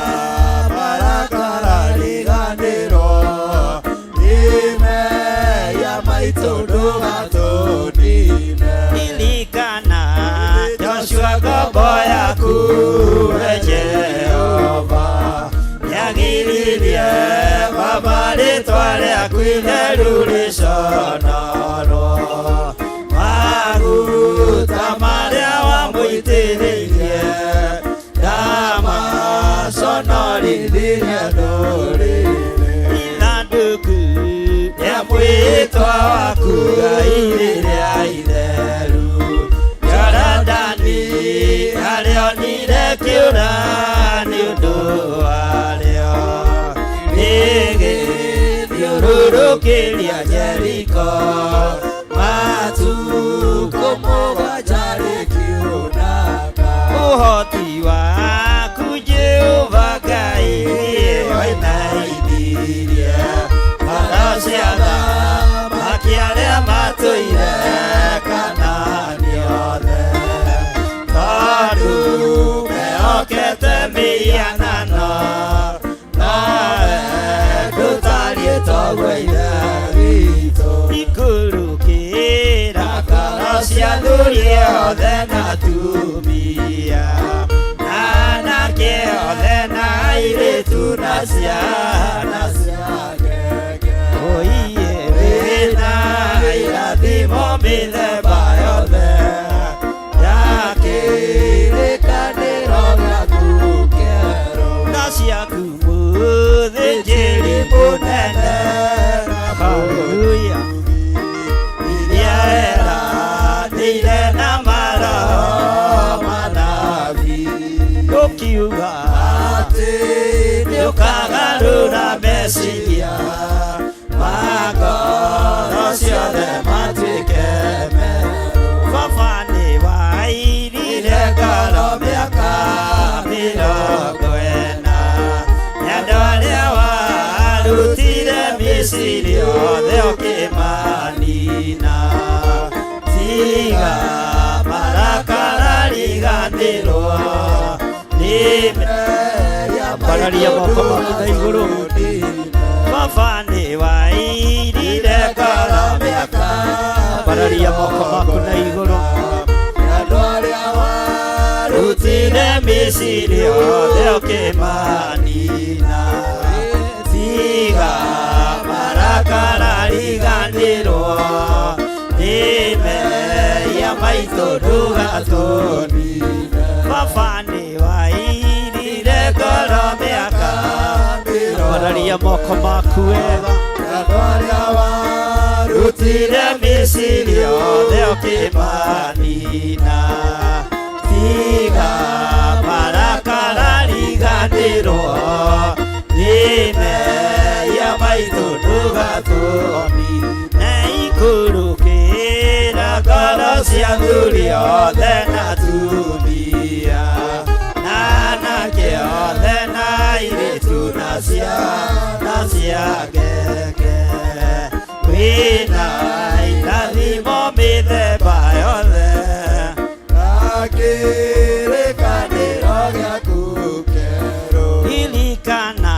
marakara riganĩrwo nĩ mehia maitũ ndũgatũnine. Ririkana Joshua ngombo yaku we Jehova nĩagiririe Baba rĩtwa rĩaku itheru rĩconorwo maguta marĩa wamũitĩrĩirie ndamaconorithirie ndũrĩrĩ. Ithandũku rĩa mwĩtwa waku Ngai rĩrĩa itheru Jorodani arĩonire kĩũra nĩ ũndũ warĩo rĩgĩthiũrũrũkĩria Jeriko matukũ 7 rĩkiunanga. Ũhoti waku Jehova Ngai wainainirie ngoro cia athamaki arĩa matũire Kanaani othe tondũ mehokete mĩhianano nawe ndũtariĩ toguo Ithe witũ. Ikũrũkĩra ngoro cia athuri othe na atumia na anake othe na airĩtu na ciana cia ngenge ũiye wĩna irathimo mĩthemba yothe ya kĩrĩkanĩro gĩaku kĩerũ. Tha ciaku mũthĩnjĩri mũnene Hallelujah iria weranĩire na maroho manabii ũkiuga atĩ nĩũkagarũra meciria ma ngoro ciothe matuĩke merũ. Baba nĩwairire ngoro mĩaka 40 nĩ andũ arĩa warutire Misiri othe ũkĩmanina. Tiga marakara riganĩrwo nĩ mehia Mbararia moko maku na igũrũ. Baba nĩwairire ngoro mĩaka Mbararia moko maku na igũrũ andũ arĩa warutire Misiri othe ũkĩmanina. maitũ ndũgatũnina. Baba nĩ wairire ngoro mĩaka. Ambararia moko maku wega. Andũ arĩa Rutire Misiri othe ũkĩmanina. Tiga marakara riganĩrwo nĩ mehia maitũ ndũgatũnina. Na ikũrũkĩra ngoro cia athuri othe na atumia, na anake othe na airĩtu na ciana cia ngenge. Wĩna irathimo mĩthemba yothe. Kĩrĩkanĩro gĩaku kĩerũ. Ririkana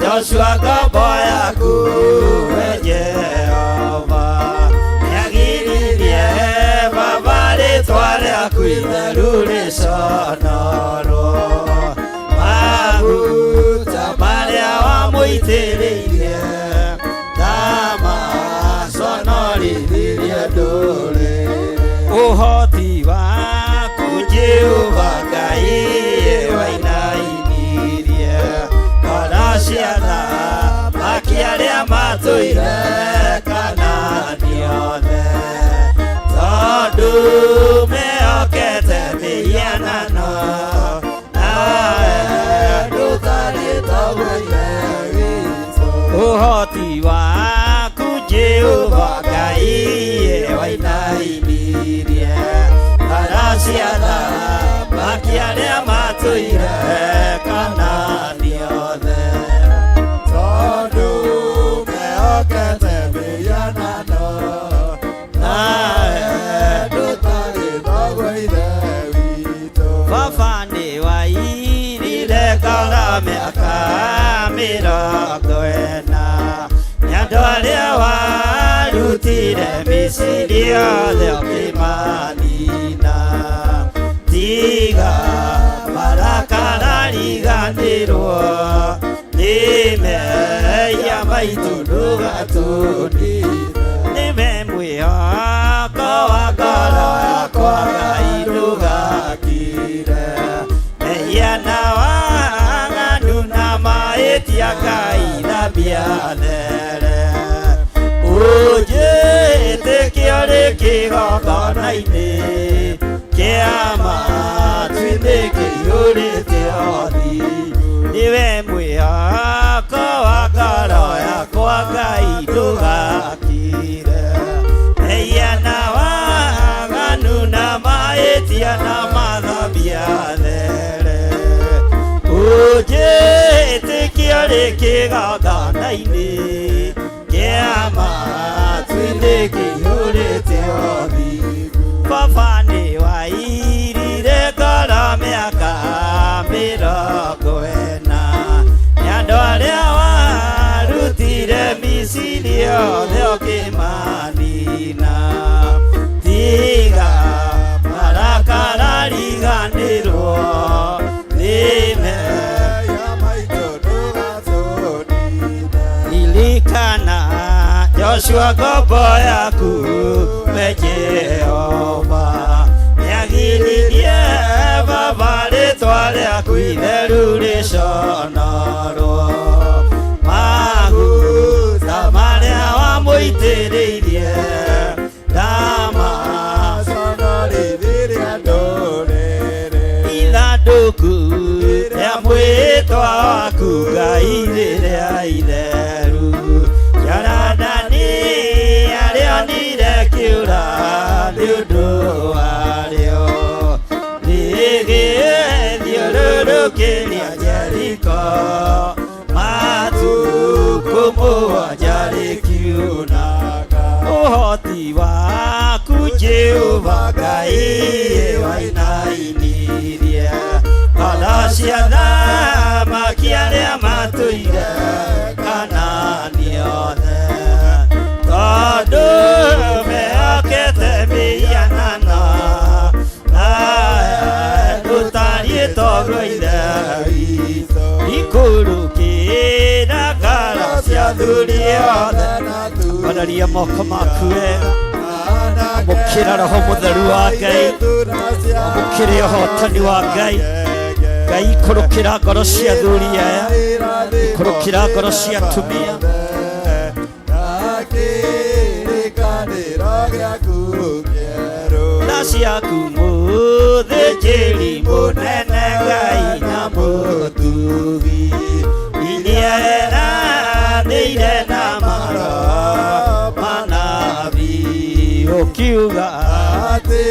Joshua ngombo yaku we Jehova, nĩagiririe Baba rĩtwa rĩaku itheru rĩconorwo. Maguta marĩa wamũitĩrĩirie ndamaconorithirie ndũrĩrĩ. Ũhoti waku Jehova Ngai wainainirie ngoro cia athamaki arĩa matũire Kanaani othe, tondũ mehokete mĩhianano nawe Ndũtariĩ taguo Ithe witũ. Ũhoti waku Jehova Ngai wainainirie ngoro cia athamaki arĩa matũire Kanaani othe, Tondũ mehokete mĩhianano nawe ndũtariĩ taguo Ithe witũ. Baba nĩ wairire ngoro mĩaka 40 nĩ andũ arĩa warutire Misiri othe ũkĩmanina. Tiga marakara riganĩrwo nĩ mehia maitũ ndũgatũnine. Nĩwe mwĩhoko wa ngoro yakwa Ngai ndũgakire. Mehia na waganu na mahĩtia Ngai thambia there. Ũnjĩtĩkie ũrĩ kĩgongona-inĩ kĩa matu-inĩ kĩiyũrĩte ũthingu. Nĩwe mwĩhoko wa ngoro yakwa Ngai ndũgakire. Mehia na waganu na mahĩtia na mathambia there. Ũnjĩtĩkie ũrĩ kĩgongona-inĩ kĩa matu-inĩ kĩiyũrĩte ũthingu. Baba nĩ wairire ngoro mĩaka 40 nĩ andũ arĩa warutire Misiri othe ũkĩmanina. Tiga marakara riganĩrwo nĩ Mehia maitũ ndũgatũnine. Ririkana Joshua ngombo yaku we Jehova, nĩagiririe Baba rĩtwa rĩaku itheru rĩconorwo. Maguta marĩa wamũitĩrĩirie Ndamaconorithirie ndũrĩrĩ. Ithandũku rĩa mwĩtwa waku Ngai rĩrĩa itheru. Jorodani arĩonire kĩũra nĩ ũndũ warĩo, rĩgĩthiũrũrũkĩria Jeriko matukũ mũgwanja rĩkiunaga. Ũhoti waku Jehova Ngai wainainirie ngoro cia athamaki arĩa matũire Kanaani othe, tondũ mehokete mĩhianano nawe ndũtariĩ taguo Ithe witũ. Ikũrũkĩra ngoro cia athuri othe. Ambararia moko maku wega. Anake Amũkĩra roho mũtheru wa Ngai, amũkĩre ũhotani wa Ngai. Ngai ikũrũkĩra ngoro cia athuri aya, ikũrũkĩra ngoro cia atumia. Tha ciaku mũthĩnjĩri mũnene Ngai na mũtugi, iria eranĩire na maroho manabii, ũkiuga atĩ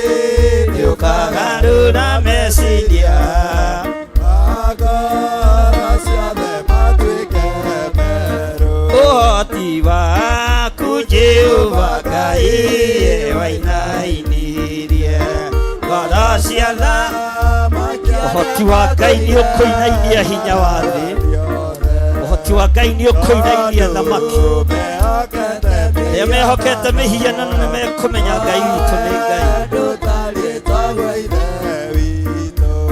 nĩũkagarũra meciria ngoro ciothe matuĩke merũ. Ũhoti waku Jehova Ngai wainainirie ngoro cia thamaki. Ũhoti wa Ngai nĩ ũkũinainia hinya wa thĩ, ũhoti wa Ngai nĩ ũkũinainia thamaki. Arĩa mehokete mĩhianano nĩ mekũmenya Ngai witũ nĩ Ngai.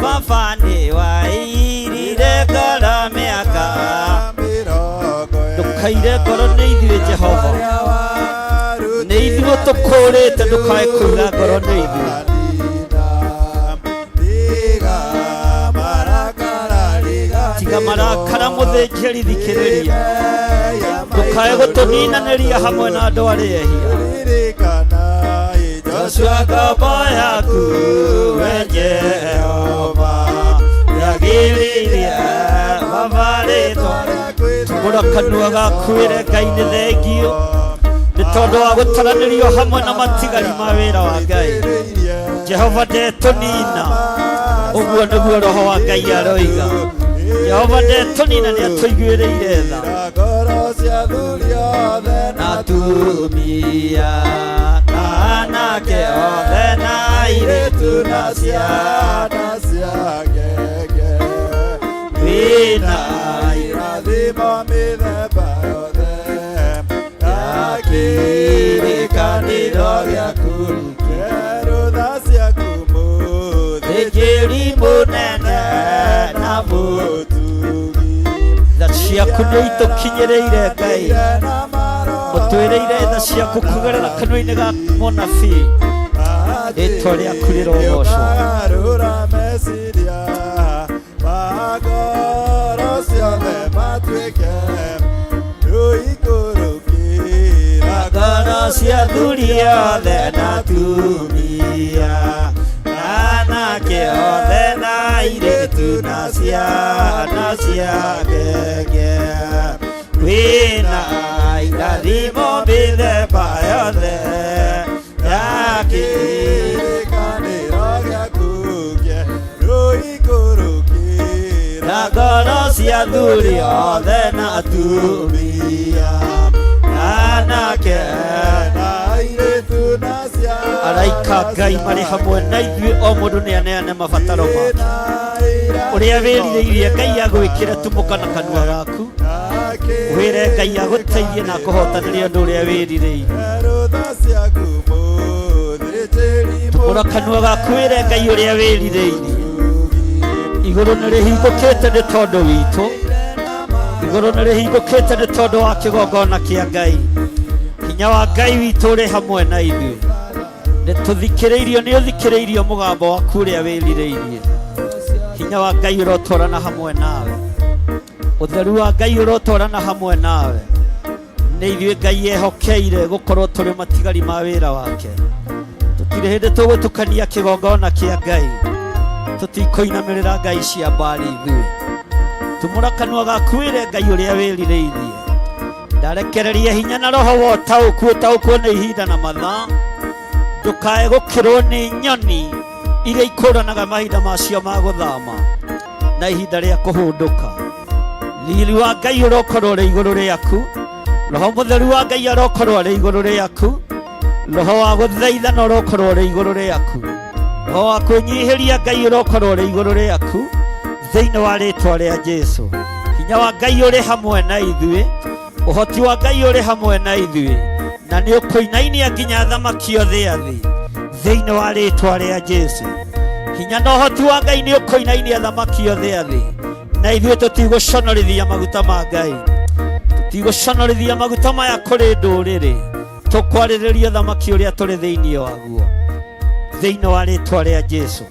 Baba nĩ wairire ngoro mĩaka, ndũkaire ngoro nĩ ithuĩ Jehova, nĩ ithuĩ tũkũrĩte, ndũkae kũira ngoro nĩ ithuĩ. Tiga marakara mũthĩnjĩri, thikĩrĩria, ndũkae gũtũninanĩria hamwe na andũ arĩa ehia. Joshua ngombo yaku we Jehova yagĩrĩire baba rĩtwa. Tumũra kanua gaku wĩre Ngai nĩ thengio nĩ tondũ wa gũtaranĩrio hamwe na matigari ma wĩra wa Ngai. Jehova ndetũnina, ũguo nĩguo roho wa Ngai aroiga. Jehova ndetũnina, nĩ atũiguĩrĩire tha. Ngoro cia athuri othe na atumia na anake othe na airĩtu na ciana cia ngenge, wĩna irathimo mĩthemba yothe ya kĩrĩkanĩro gĩaku kĩerũ. Tha ciaku mũthĩnjĩri mũnene na mũtugi, tha ciaku nĩ itũkinyĩrĩire Ngai. Ũtwĩrĩire tha ciaku kũgerera kanua-inĩ ga mũnabii, rĩtwa rĩaku rĩrogocwo. Nĩũkagarũra meciria ma ngoro ciothe matuĩke rũikũrũkĩra ngoro cia athuri othe na atumia na anake othe na airĩtu na ciana cia ngenge, wĩna irathimo mĩthemba yothe ya kĩrĩkanĩro gĩaku kĩerũ ikũrũkĩra na ngoro cia athuri othe na atumia na anake na airĩtu na ciana. Araika Ngai marĩ hamwe na ithuĩ, o mũndũ nĩ aneane mabataro make ũrĩa wĩrirĩirie Ngai agwĩkĩre. Tumũka na kanua gaku wĩre Ngai agũteithie na akũhotanĩrie ũndũ ũrĩa wĩrirĩirie. Tha ciaku mũthĩnjĩri Tumũra kanua gaku wĩre Ngai ũrĩa wĩrirĩirie. Igũrũ nĩ rĩhingũkĩte nĩ tondũ witũ, igũrũ nĩ rĩhingũkĩte nĩ tondũ wa kĩgongona kĩa Ngai. Hinya wa Ngai witũ ũrĩ hamwe na ithuĩ. Nĩ tũthikĩrĩirio, nĩ ũthikĩrĩirio mũgambo waku ũrĩa wĩrirĩirie. Hinya wa Ngai ũrotwarana hamwe nawe, ũtheru wa Ngai ũrotwarana hamwe nawe. Nĩ ithuĩ Ngai ehokeire gũkorwo tũrĩ matigari ma wĩra wake. Tũtirĩ hĩndĩ tũgũtukania kĩgongona kĩa Ngai, tũtikũinamĩrĩra ngai cia mbari ithuĩ. Tumũra kanua gaku wĩre Ngai ũrĩa wĩrirĩirie. Ndarekereria hinya na roho wa ũtaũku, ũtaũkwo nĩ ihinda na mathaa. Ndũkae gũkĩrwo nĩ nyoni iria ikũranaga mahinda macio ma gũthama na ihinda rĩa kũhũndũka. Riri wa Ngai ũrokorwo ũrĩ igũrũ rĩaku, roho mũtheru wa Ngai arokorwo arĩ igũrũ rĩaku, roho wa gũthaithana ũrokorwo ũrĩ igũrũ rĩaku, roho wa kwĩnyihĩria Ngai ũrokorwo ũrĩ igũrũ rĩaku thĩinĩ wa rĩtwa rĩa Jesu. Hinya wa Ngai ũrĩ hamwe na ithuĩ, ũhoti wa Ngai ũrĩ hamwe na ithuĩ, na nĩ ũkũinainia nginya thamaki othe a thĩ thĩinĩ wa rĩtwa rĩa Jesu. Hinya na ũhoti wa Ngai nĩ ũkũinainia thamaki othe a thĩ, na ithuĩ tũtigũconorithia maguta ma Ngai, tũtigũconorithia maguta maya kũrĩ ndũrĩrĩ. Tũkwarĩrĩria ũthamaki ũrĩa tũrĩ thĩinĩ waguo, thĩinĩ wa rĩtwa rĩa Jesu.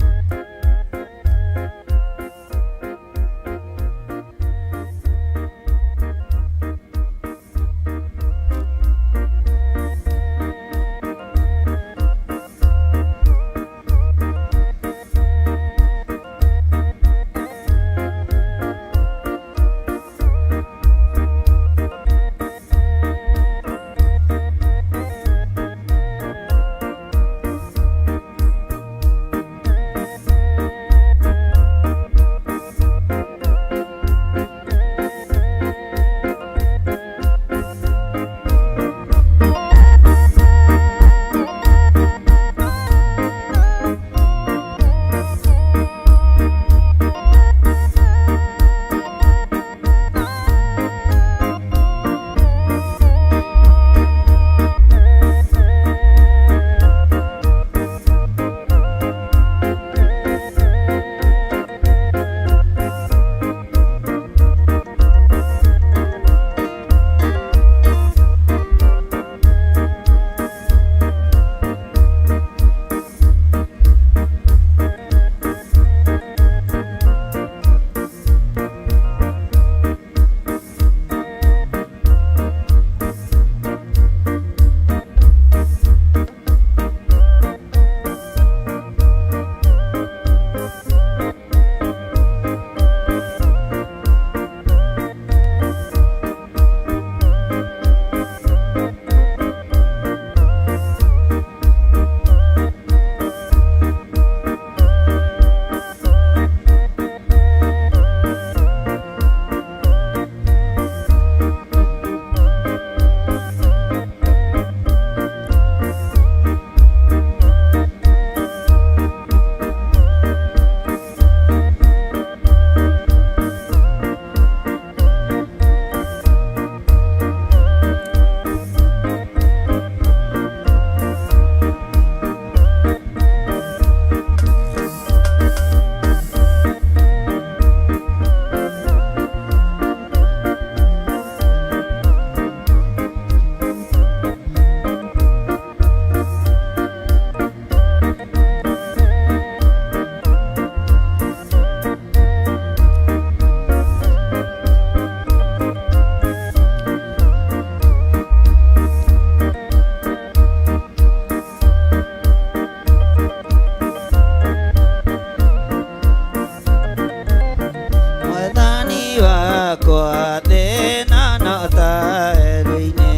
Mwathani wakwa thĩna no ta werũ-inĩ,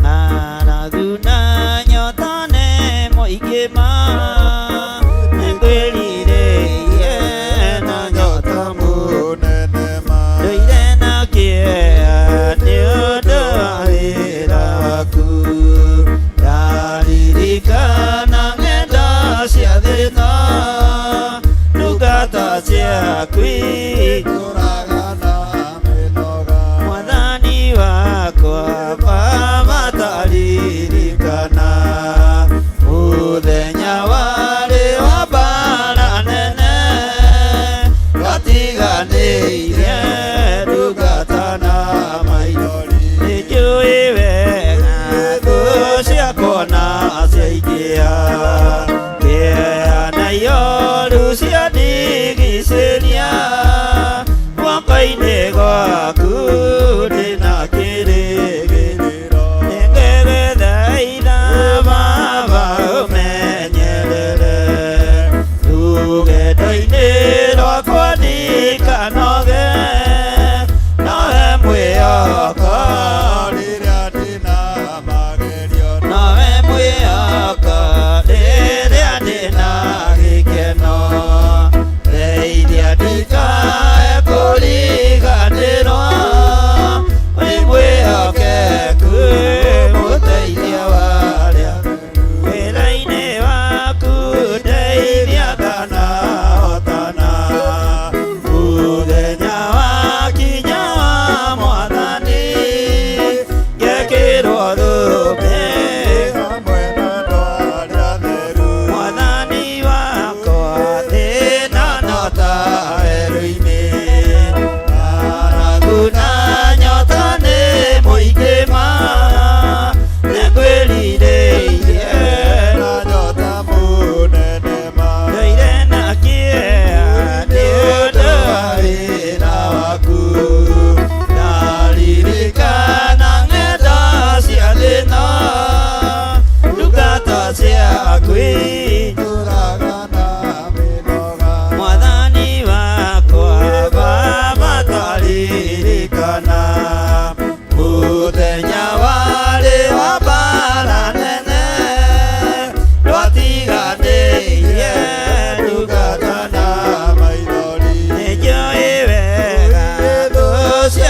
ng'aragu na nyota nĩ mũingĩ ma, nĩngwĩrirĩirie na nyota mũnene ma, ndũire na kĩeha nĩ ũndũ wa wĩra waku, ndaririkana ng'enda cia thĩna, ndungata ciaku Mwathani wakwa Baba taririkana mũthenya warĩ wa mbara nene, ndatiganĩirie ndungata na maithori, nĩnjũĩ wega thũ ciakwa na ciaingĩha, kĩeha na ioru ciandigicĩria,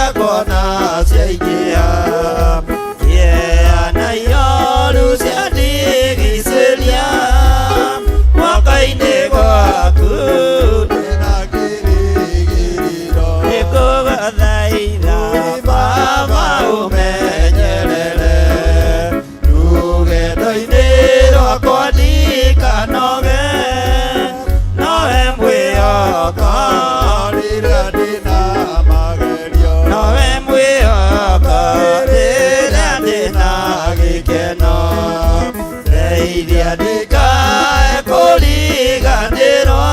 ciakwa na ciaingĩha kĩeha na ihoru ciandigicĩria mwaka-inĩ gwaku ndĩna kĩrĩgĩrĩro nĩngũgũthaitha baba ũmenyerere rũgendo-inĩ rwakwa ndikanoge nowe mwĩhoko rĩrĩa ndĩna magerio nowe mwĩhoko rĩrĩa ndĩna gĩkeno ndeithia ndikae kũriganĩrwo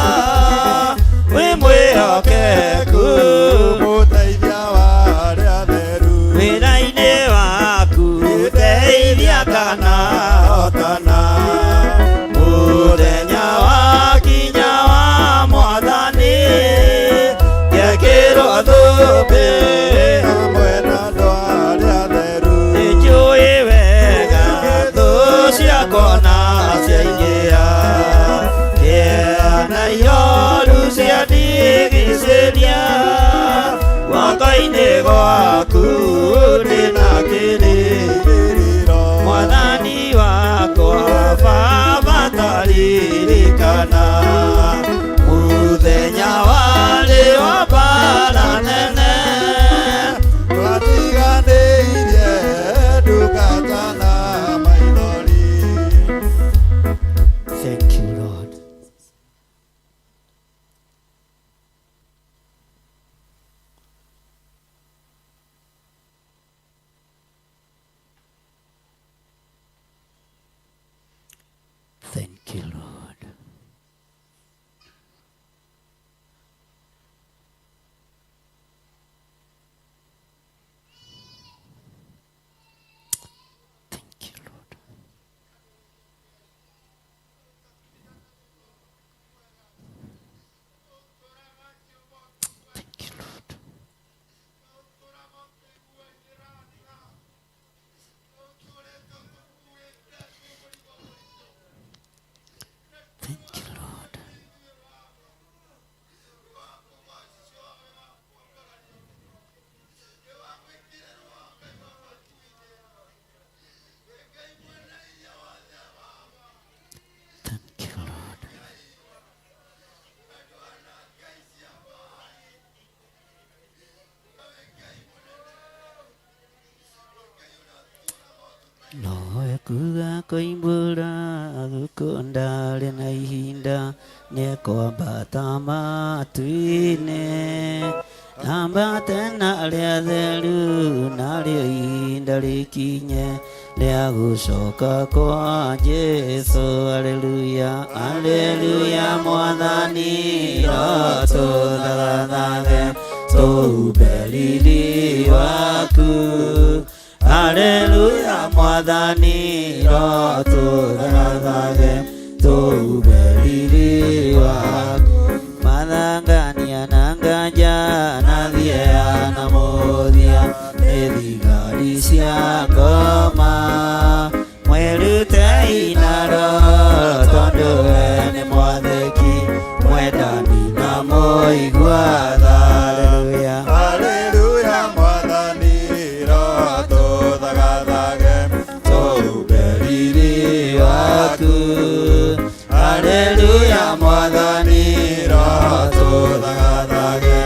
wĩ mwĩhokeku mũteithia wa arĩa atheru wĩra-inĩ waku ndeithia kana hotana mũthenya wakinya wa mwathani ngekĩrwo thũmbĩ hamwe na andũ arĩa atheru nĩnjũĩ wega thũ ciakwa na ciaingĩha kĩeha na ihoru ciandigicĩria guoko-inĩ gwaku ndĩna kĩrĩgĩrĩro mwathani wakwa baba taririkana mũthenya warĩ wa mbara nene twatiganĩirie ndungata na maithori. Thank you, Lord. Thank you, Lord. Thank you, Lord. Thank you, Lord. Thank you, Lord. Thank you, Lord. Nowe kuga koimbũra gũkũ ndarĩ na ihinda nĩekwambata matu-inĩ ambate na arĩa atheru narĩo ihinda rĩkinye rĩa gũcoka kwa Jesũ. Aleluya, aleluya, mwathani rotũthagathaga tũumbe riri waku. Aleluya, mwathani rotũthagathaga tũumbe riri waku. Mathangania na nganja na thieya na mũthia nĩ thigari cia ngoma mwĩrutei naro tondũ we nĩ mwathĩki mwendani na mũigua tha. Haleluya. Haleluya, mwathani rotũthagathage tũumbe riri waku. Haleluya, mwathani rotũthagathage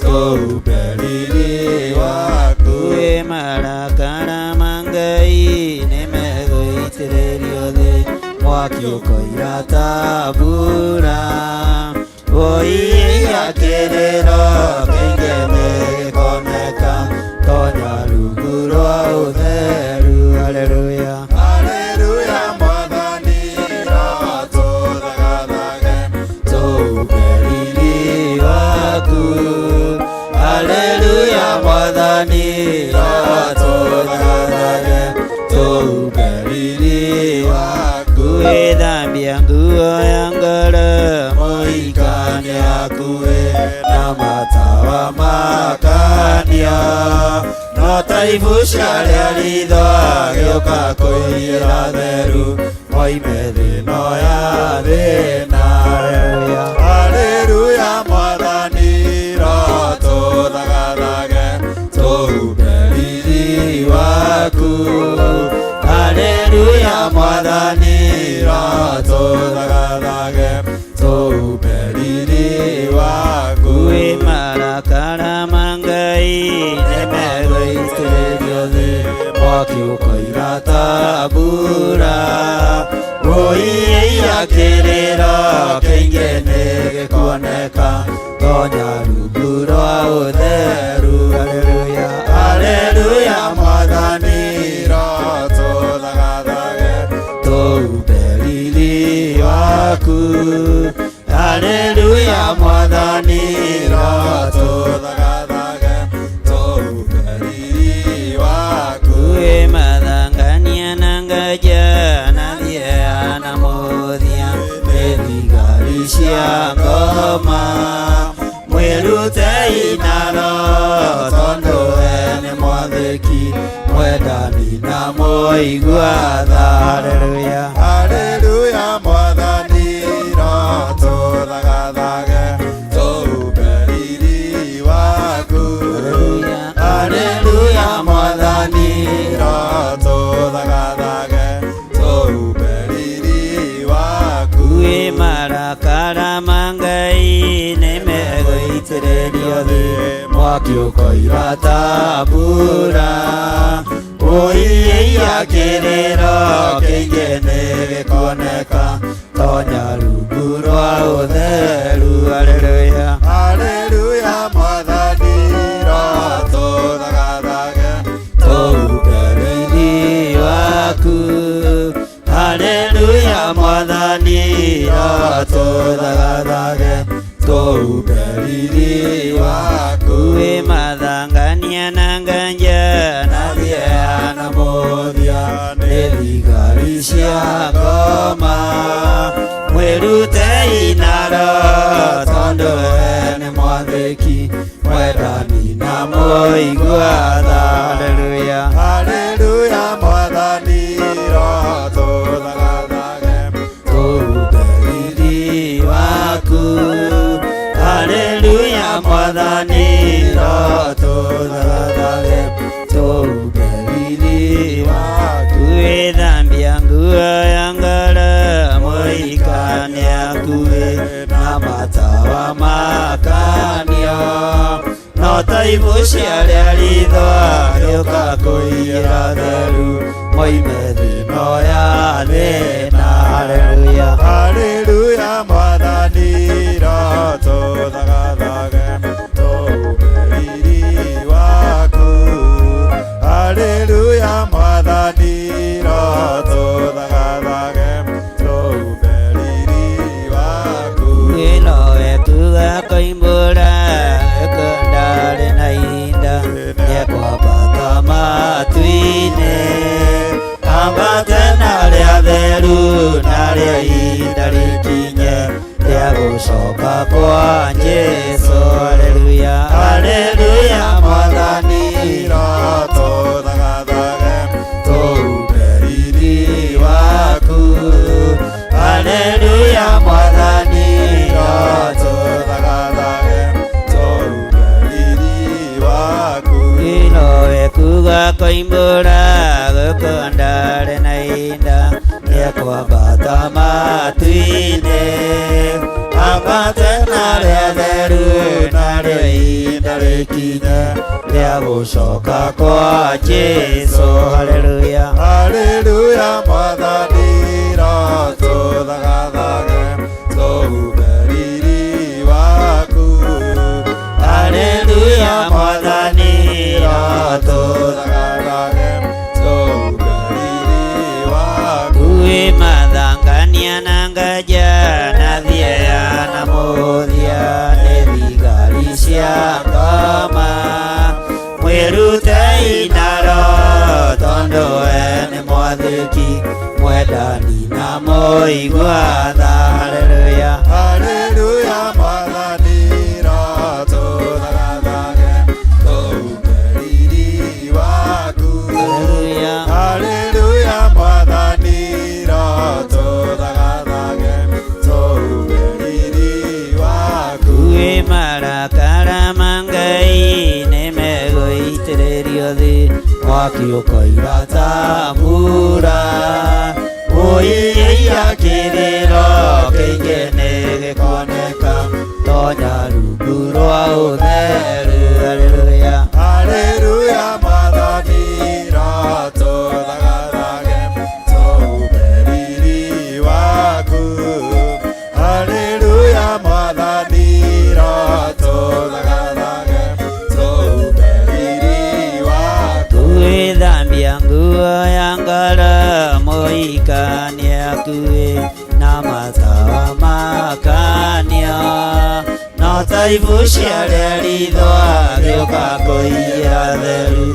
tũumbe riri waku. Wĩ marakara ma Ngai nĩmegũitĩrĩrio thĩ mwaki ũkoira ta mbura woiya kĩrĩro kĩingĩ nĩgĩkoneka tonya rungu rwa ũtheru. Haleluya. Haleluya, mwathani rotũthagathage tũumbe riri waku. Haleluya, mwathani rotũthagathaga tũumbe riri waku. Ĩthambia nguo ya ngoro mũhikania hakuhĩ na matawa makania no ta ibucia rĩa ritho agĩũka kũiyĩra theru moime thĩno ya thĩna. Haleluya. Haleluya, mwathani rotũthagathage tũumbe Tũhumbe riri waku. Haleluya mwathani rotũthagathage tũhumbe riri waku. Wĩ marakara ma Ngai nĩmegũitĩrĩrio thĩ, mwaki ũkoira ta mbura. Wũiya kĩrĩro kĩingĩ nĩgĩkuoneka, tonya rungu rwa ũtheru. Haleluya, haleluya mwathani rotũthagathage tũhumbe riri waku. Haleluya mwathani rotũthagathage tũhumbe riri waku. Wĩ mathangania na ngaja na thia na mũthia, nĩ thigari cia ngoma. Mwĩrutei naro tondũ we nĩ mwathĩki, mwendani na mũigua tha. Haleluya, haleluya mwathani rotũthagathage tũhumbe riri waku. Haleluya mwathani rotũthagathage tũhumbe riri waku. Wĩ marakara ma Ngai nĩmegũitĩrĩrio thĩ, mwaki ũkoira ta mbura. Ũiya kĩrĩro kĩingĩ nĩgĩkuoneka, tonya rungu rwa ũtheru. Haleluya, haleluya mwathani rotũthagathage tũhumbe riri waku. Haleluya mwathani rotũthagathage tũhumbe riri waku. Wĩ mathangania na nganja na thia na mũthia, nĩ thigari cia ngoma. Mwĩrutei naro tondũ we nĩ mwathĩki, mwendani na mũigua tha. Haleluya, haleluya mwathani rotũthagathage tũhumbe riri waku. Haleluya mwathani rotũthagathage tũhumbe riri waku. Wĩthambia nguo ya ngoro mũhikania akuĩ na matawa makanio, no ta ibu cia rĩa ritho rĩũka kũiyĩra theru, moime thĩno ya thĩna. Haleluya, haleluya mwathani rotũthagathage tũhumbe riri waku. Haleluya mwathani rotũthagathage tũhumbe riri waku. Wĩnowe kuga koimbũra ndarĩ na ihinda, nĩekwambata matu-inĩ, ambate na rĩa theru, na rĩo ihinda rĩkinye rĩa gũcoka kwa Jesũ. Haleluya, haleluya mwathani rotũthagathage tũhumbe riri waku. Haleluya mwathani rotũthagathage tũhumbe riri waku. Wĩnowe kuga koimbũra gũkũ ndarĩ na ihinda, nĩekwambata matu-inĩ, ambate na rĩa theru, na rĩo ihinda rĩkinye rĩa gũcoka kwa Jesũ. Haleluya, haleluya mwathani rotũthagathage tũhumbe riri waku. Haleluya mwathani rotũthagathage tũhumbe riri waku. Wĩ mathangania na ngaja na thia na mũthia, nĩ thigari cia ngoma. Mwĩrutei naro tondũ we nĩ mwathĩki, mwendani na mũigua tha. Haleluya, haleluya mwathani rotũthagathage tũhumbe riri waku. Haleluya, haleluya mwathani rotũthagathage tũhumbe riri waku. Wĩ marakara ma Ngai nĩmegũitĩrĩrio Gũitĩrĩrio thĩ mwaki ũkoira ta mbura ũiĩia kĩrĩro kĩingĩ nĩ gĩkoneka tonya rungu rwa ũtheru haleluya Haleluya mwathani rotũthagathage tũhume riri waku Haleluya mwathani rotũthagathage tũhume riri waku Gwĩthambia nguo ya ngoro mũhikania akuĩ na matawa makanio no ta ibu cia ritho agĩũka kũiya theru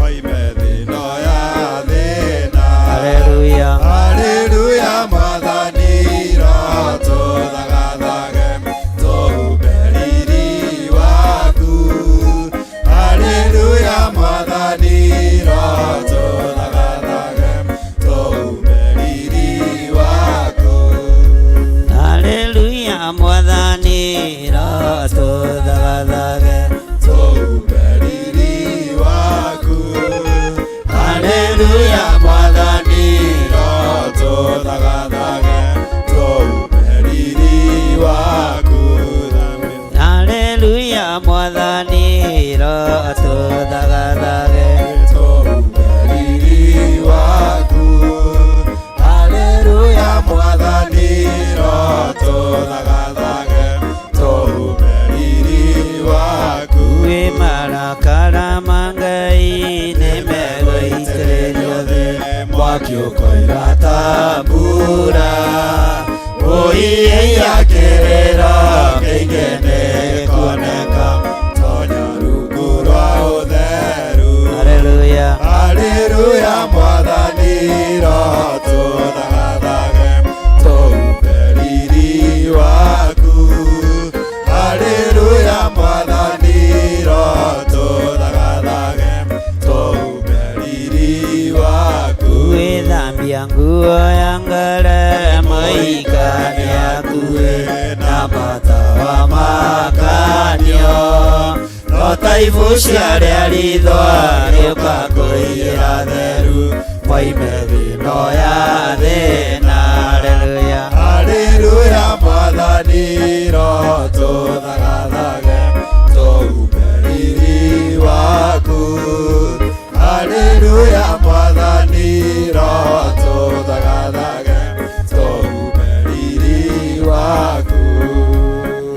Oime thĩno ya thĩna Haleluya Haleluya mwathani rotũthagathage tũhume riri waku Haleluya mwathani rotũthagathage tũhume riri waku Haleluya mwathani rotũthagathage tũhume riri waku Haleluya mwathani rotũthagathage tũhume riri waku Haleluya mwathani rotũthagathage tũhume riri waku Haleluya mwathani rotũthagathage tũhume riri waku Wĩ marakara ma Ngai nĩ megũitĩrĩrio thĩ mwaki ũkoira ta mbura ũiĩia kĩrĩro kĩingĩ nĩ gĩkoneka tonya rungu rwa ũtheru Haleluya Haleluya mwathani rotũthagathage tũhume riri waku Haleluya mwathani rotũthagathage tũhume riri waku Gwĩthambia nguo ya ngoro mũhikania akuĩ na matawa makanio no ta ibu cia ritho agĩũka kũiyĩra theru moime thĩno ya thĩna haleluya Haleluya mwathani rotũthagathage tũhume riri waku Haleluya mwathani rotũthagathage tũhume riri waku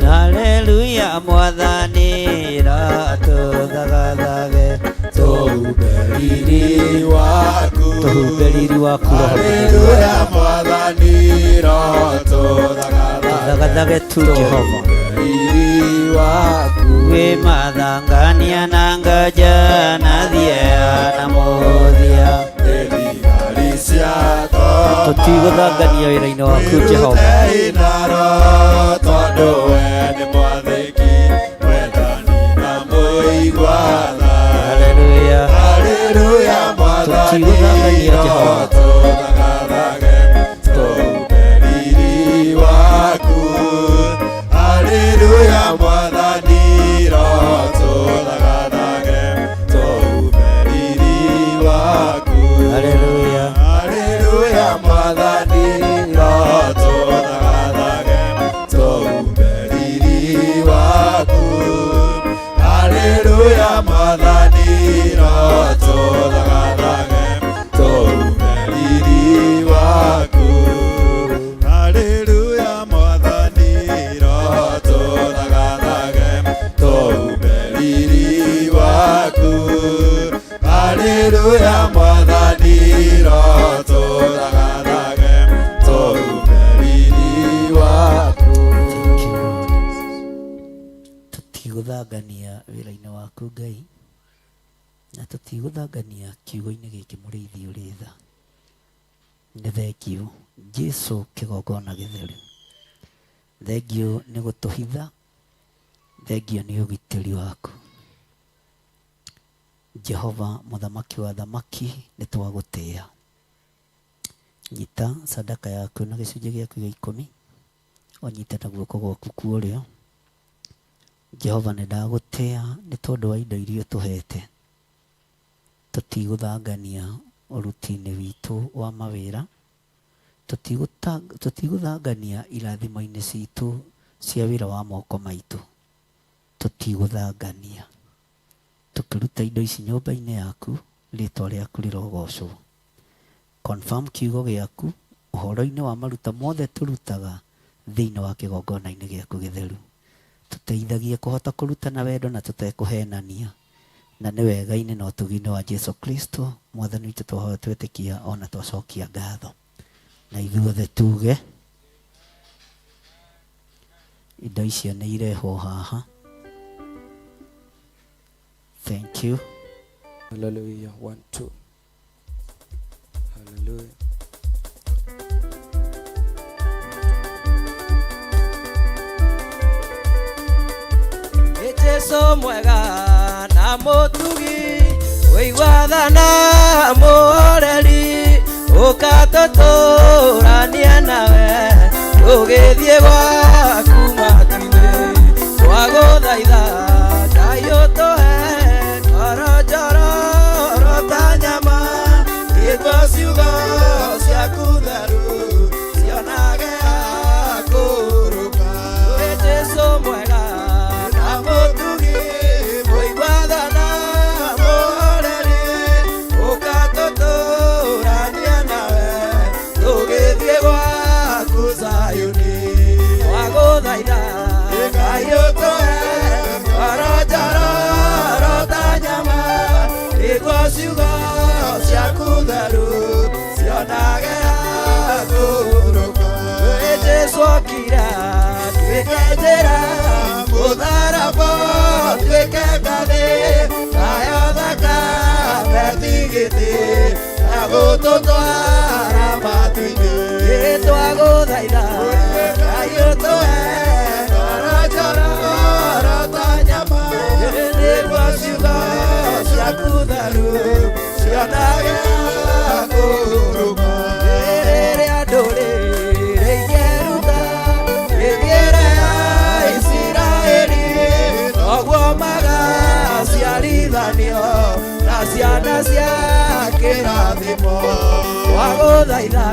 Haleluya mwathani rotũthagathage tũhume riri waku Tũhumbe riri waku Roho Haleluya mwathani rotũthagathage Thagathage tu Jehova riri waku wĩ mathangania na ngaja na thia na mũthia thigari ciakwa Tũtigũthangania wĩra-inĩ waku Jehova Wĩrutei naro tondũ we nĩ mwathĩki wendani na mũiguana Haleluya Haleluya mwathani Tũtigũthangania Jehova rotũthagathage tũhume riri waku Haleluya mwathani rotũthagathage tũhume riri waku Haleluya Haleluya mwathani rotũthagathage tũhume riri waku Haleluya mwathani rotũthagathage tũhume riri waku Haleluya mwathani rotũthagathage tũhume riri waku Haleluya mwathani rotũthagathage tũhume riri waku Tũtigũthangania wĩra-inĩ waku Ngai na tũtigũthangania kiugo-inĩ gĩkĩ mũrĩithi ũrĩ tha nĩ thengiũ Jesu kĩgongona gĩtheru thengiũ nĩ gũtũhitha thengiũ nĩ ũgitĩri waku Jehova mũthamaki wa thamaki nĩ twagũtĩĩa nyita sadaka yaku na gĩcunjĩ gĩaku gĩa ikũmi ũnyite na guoko gwaku kwa ũrĩo Jehova nĩ ndagũtĩĩa nĩ tondũ wa indo iria ũtũhete Tũtigũthangania ũruti-inĩ witũ wa mawĩra, tũtigũthangania irathimo-inĩ citũ cia wĩra wa moko maitũ, tũtigũthangania. Tũkĩruta indo ici nyũmba-inĩ yaku, rĩtwa rĩaku rĩrogocwo. Confirm kiugo gĩaku ũhoro-inĩ wa maruta mothe tũrutaga thĩinĩ wa kĩgongona-inĩ gĩaku gĩtheru. Tũteithagie kũhota kũruta na wendo na tũtekũhenania, na nĩ wega-inĩ na ũtugi-inĩ wa Jesu Kristo mwathani witũ twahoya twetĩkia ona twacokia ngatho. Na ithuothe tuge indo icio nĩ irehwo haha. Thank you. Hallelujah. 1, 2. Hallelujah. Nĩ Jesu mwega na mũtugi, ũigua na mũhoreri, ũkatũtũrania nawe, tũgĩthiĩ gwaku matu-inĩ. Twagũthaitha Ngai ũtũhe ngoro njororo ta nyama, nĩguo ciugo ciaku theru cionage akũrũka. Wĩ Jesu mwega na mũtugi, mũigua tha na mũhoreri, ũkatũtũrania nawe, tũgĩthiĩ gwaku Zayuni. Twagũthaitha Ngai ũtũhe ngoro njororo ta nyama, nĩguo ciugo ciaku theru cionage akũrũka. Wĩ Jesu okira tuĩke njĩra, mũtharaba tuĩke ngathĩ, nayo thakame tigiti ya gũtũtwara matu-inĩ. Twagũthaitha Ngai ũtũhe ngoro njororo ta nyama, nĩguo ciugo ciaku theru cionage akũrũka. Rĩrĩa ndũrĩrĩ ikĩruta mĩthiĩre ya Isiraeli, noguo magaciarithanio na ciana cia kĩrathimo. Twagũthaitha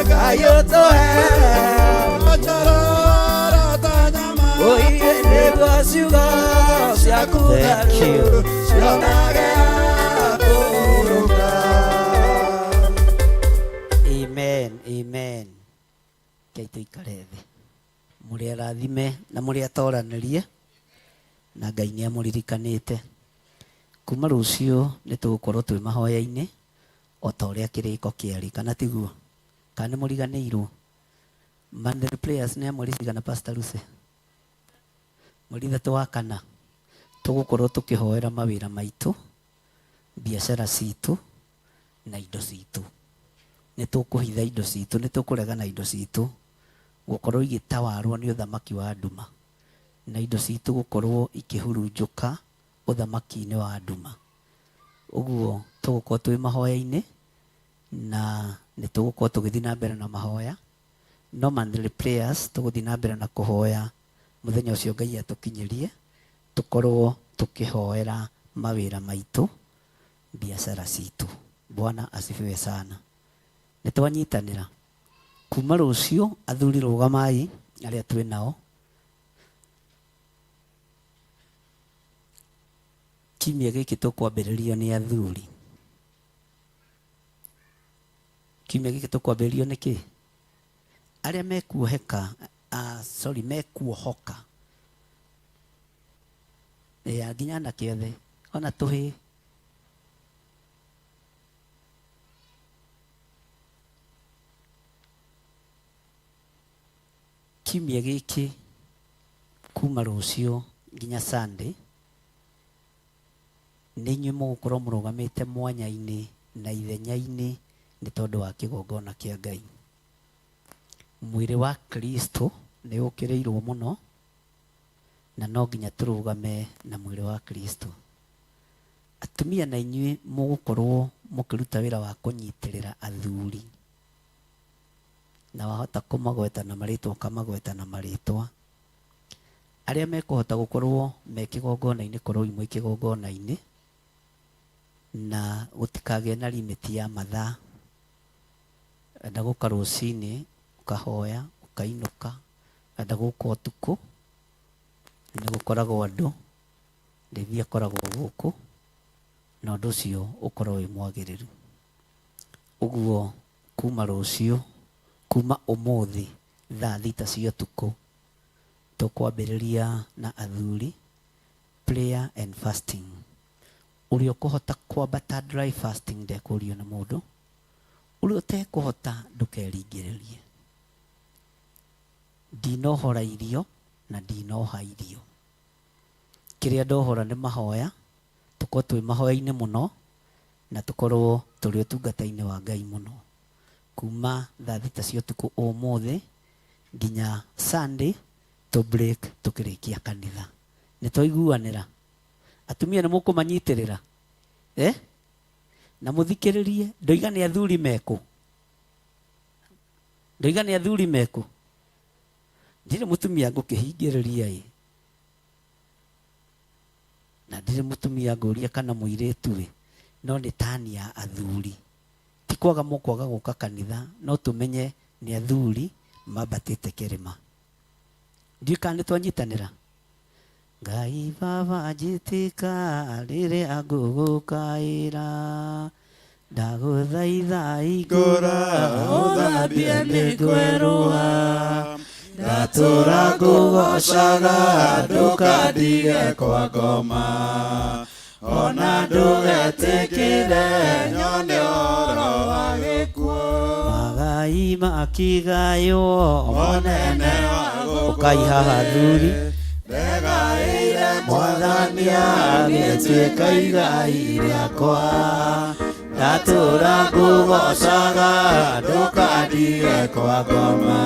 Ngai ũtũhe ũige nĩguo ciugo ciaku Thank theru you. cionage akũrũka. Amen, amen. Ngai tũikare thĩ. Mũrĩ arathime na mũrĩ atoranĩrie, na Ngai nĩ amũririkanĩte. Kuma rũciũ nĩ tũgũkorwo twĩ mahoya-inĩ o ta ũrĩa kĩrĩko kĩarĩ, kana tiguo? Kana nĩ mũriganĩirwo? Monthly prayers nĩ ya mweri cigana, Pastor Lucy? Mweri 3 wa kana tũgũkorwo tũkĩhoera mawĩra maitũ, biacara citũ na indo citũ. Nĩ tũkũhitha indo citũ, nĩ tũkũrega na indo citũ gũkorwo igĩtawarwo nĩ ũthamaki wa nduma, na indo citũ gũkorwo ikĩhurunjũka ũthamaki-inĩ wa nduma. Ũguo tũgũkorwo twĩ mahoya-inĩ na nĩ tũgũkorwo tũgĩthiĩ na mbere na mahoya. No monthly prayers tũgũthiĩ na mbere na kũhoya mũthenya ũcio Ngai atũkinyĩrie, tũkorwo tũkĩhoera mawĩra maitũ, biacara citũ. Bwana asifiwe sana. Nĩ twanyitanĩra kuma rũciũ, athuri rũgamai arĩa twĩ nao. Kiumia gĩkĩ tũkwambĩrĩrio nĩ athuri. Kiumia gĩkĩ tũkwambĩrĩrio nĩ kĩ? Arĩa mekuoheka, sorry, mekuohoka. Ya nginya anake othe, ona tũhĩĩ. Kiumia gĩkĩ kuma rũciũ nginya Sunday, nĩ inyuĩ mũgũkorwo mũrũgamĩte mwanya-inĩ na ithenya-inĩ nĩ tondũ wa kĩgongona kĩa Ngai. Mwĩrĩ wa Kristo nĩ ũkĩrĩirwo mũno, na no nginya tũrũgame na mwĩrĩ wa Kristo. Atumia na inyuĩ mũgũkorwo mũkĩruta wĩra wa kũnyitĩrĩra athuri, na wahota kũmagweta na marĩtwa ũkamagweta na marĩtwa. Arĩa mekũhota gũkorwo me kĩgongona-inĩ, korwo imwe kĩgongona-inĩ, Na gũtikagĩe na limit ya mathaa. Enda gũka rũcinĩ ũkahoya ũkainũka, enda gũka ũtukũ nĩ gũkoragwo andũ, ndĩthi akoragwo gũkũ, na ũndũ ũcio ũkorwo wĩ mwagĩrĩru. Ũguo kuma rũciũ, kuma ũmũthĩ thaa 6 cia ũtukũ, tũkwambĩrĩria na athuri prayer and fasting. Ũrĩa ũkũhota kwambata dry fasting ndekũrio nĩ mũndũ, ũrĩa ũtekũhota ndũkeringĩrĩrie. Ndinohora irio na ndinoha irio. Kĩrĩa ndohora nĩ mahoya, tũkorwo twĩ mahoya-inĩ mũno na tũkorwo tũrĩ ũtungata-inĩ wa Ngai mũno. Kuma thaa 6 cia ũtukũ ũmũthĩ nginya Sunday tũ break tũkĩrĩkia kanitha. Nĩ twaiguanĩra? Atumia nĩ mũkũmanyitĩrĩra? Eh? Na mũthikĩrĩrie, ndoiga nĩ athuri mekũ? Ndoiga nĩ athuri mekũ? Ndirĩ mũtumia ngũkĩhingĩrĩria ĩ. Na ndirĩ mũtumia ngũria kana mũirĩtu ĩ, no nĩ tani ya athuri. Ti kwaga mũkwaga gũka kanitha, no tũmenye nĩ athuri mambatĩte kĩrĩma. Ndiũĩ kana nĩ twanyitanĩra. Ngai baba njĩtĩka rĩrĩa ngũgũkaĩra, ndagũthaitha hingũra ũthambie nĩngwerũha, ndatũra ngũgocaga ndũkandige kwa ngoma, ona ndũgetĩkĩre nyone ũhoro wa gĩkuũ. Magai makĩgaywo Mũnene wa gũkũ ũkai haha athuri. Ndegaĩire Mwathani agĩtuĩka igai rĩakwa, ndatũra ngũgocaga ndũkandige kwa ngoma,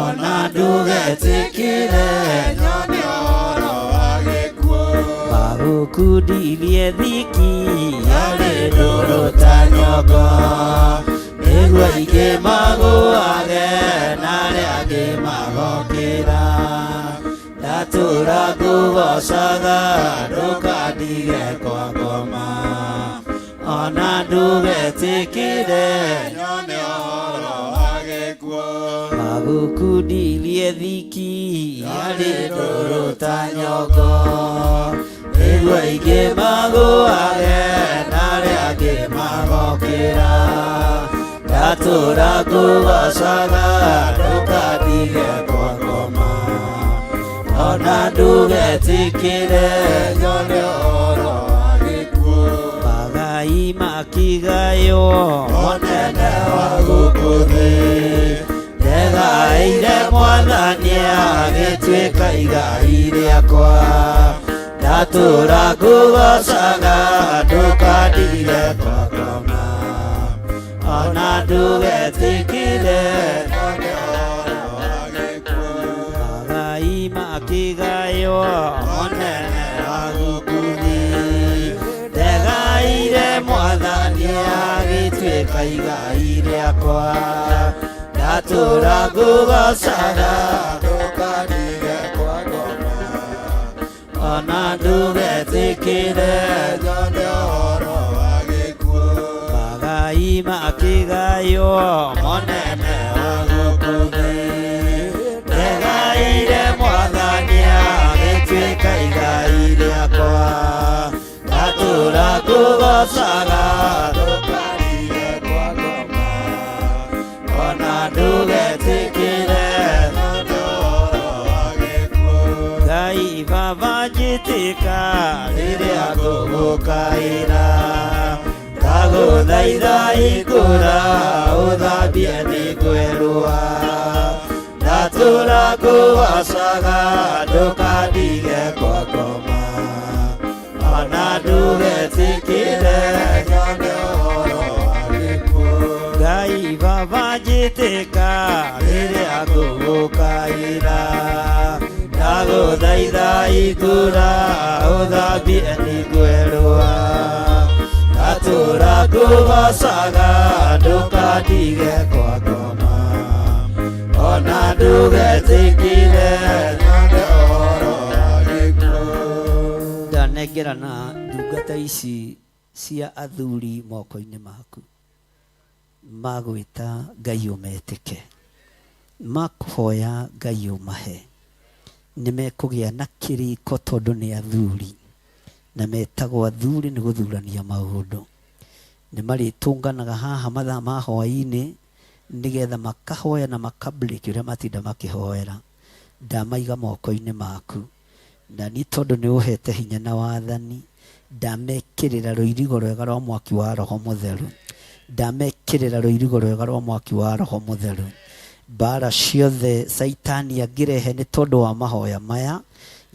ona ndũgetĩkĩre nyone ũhoro wa gĩkuũ. Magũkundirie thiki yarĩ ndũrũ ta nyongo, nĩguo aingĩ magũage na arĩa angĩ magokĩra. Ndatũra ngũgocaga ndũkandige kwa ngoma, ona ndũgetĩkĩre nyone ũhoro wa gĩkuũ. Magũkundirie thiki yarĩ ndũrũ ta nyongo, nĩguo aingĩ magũage na arĩa angĩ magokĩra. Ndatũra ngũgocaga ndũkandige kwa ngoma, ona ndũgetĩkĩre nyone ũhoro wa gĩkuũ. Magai makĩgaywo Mũnene wa gũkũ thĩ, ndegaĩire Mwathani agĩtuĩka igai rĩakwa, ndatũra ngũgocaga ndũkandige kwa ngoma, ona ndũgetĩkĩre nyone ũhoro wa gĩkuũ. Magai makĩgaywo Mũnene wa gũkũ thĩ, ndegaĩire Mwathani agĩtuĩka igai rĩakwa, ndatũra ngũgocaga ndũkandige kwa ngoma, ona ndũgetĩkĩre nyone ũhoro wa gĩkuũ. Magai makĩgaywo Mũnene wa gũkũ thĩ, ndegaĩire Mwathani agĩtuĩka igai rĩakwa, ndatũra ngũgocaga ndũkandige kwa ngoma, ona ndũgetĩkĩre nyone ũhoro wa gĩkuũ. Ngai baba njĩtĩka rĩrĩa ngũgũkaĩra, ndagũthaitha hingũra ũthambie nĩngwerũha, ndatũra ngũgocaga ndũkandige kwa ngoma, ona ndũgetĩkĩre nyone ũhoro wa gĩkuũ. Ngai baba njĩtĩka rĩrĩa ngũgũkaĩra, ndagũthaitha hingũra ũthambie nĩngwerũha, ndatũra ngũgocaga ndũkandige kwa ngoma, ona ndũgetĩkĩre nyone ũhoro wa gĩkuũ. Ndanengerana ndungata ici Cia athuri moko-inĩ maku. Magwĩta Ngai ũmetĩke, makũhoya Ngai ũmahe, nĩ mekũgĩa na kĩrĩko tondũ nĩ athuri, na metagwo athuri nĩ gũthurania maũndũ. Nĩ marĩtũnganaga haha mathaa ma hwaĩ-inĩ nĩgetha makahoya na maka break ũrĩa matinda makĩhoera. Ndamaiga moko-inĩ maku, na niĩ tondũ nĩ ũhete hinya na wathani, ndamekĩrĩra rũirigo rwega rwa mwaki wa Roho Mũtheru. Ndamekĩrĩra rũirigo rwega rwa mwaki wa Roho Mũtheru. Mbara ciothe Caitani angĩrehe nĩ tondũ wa mahoya maya,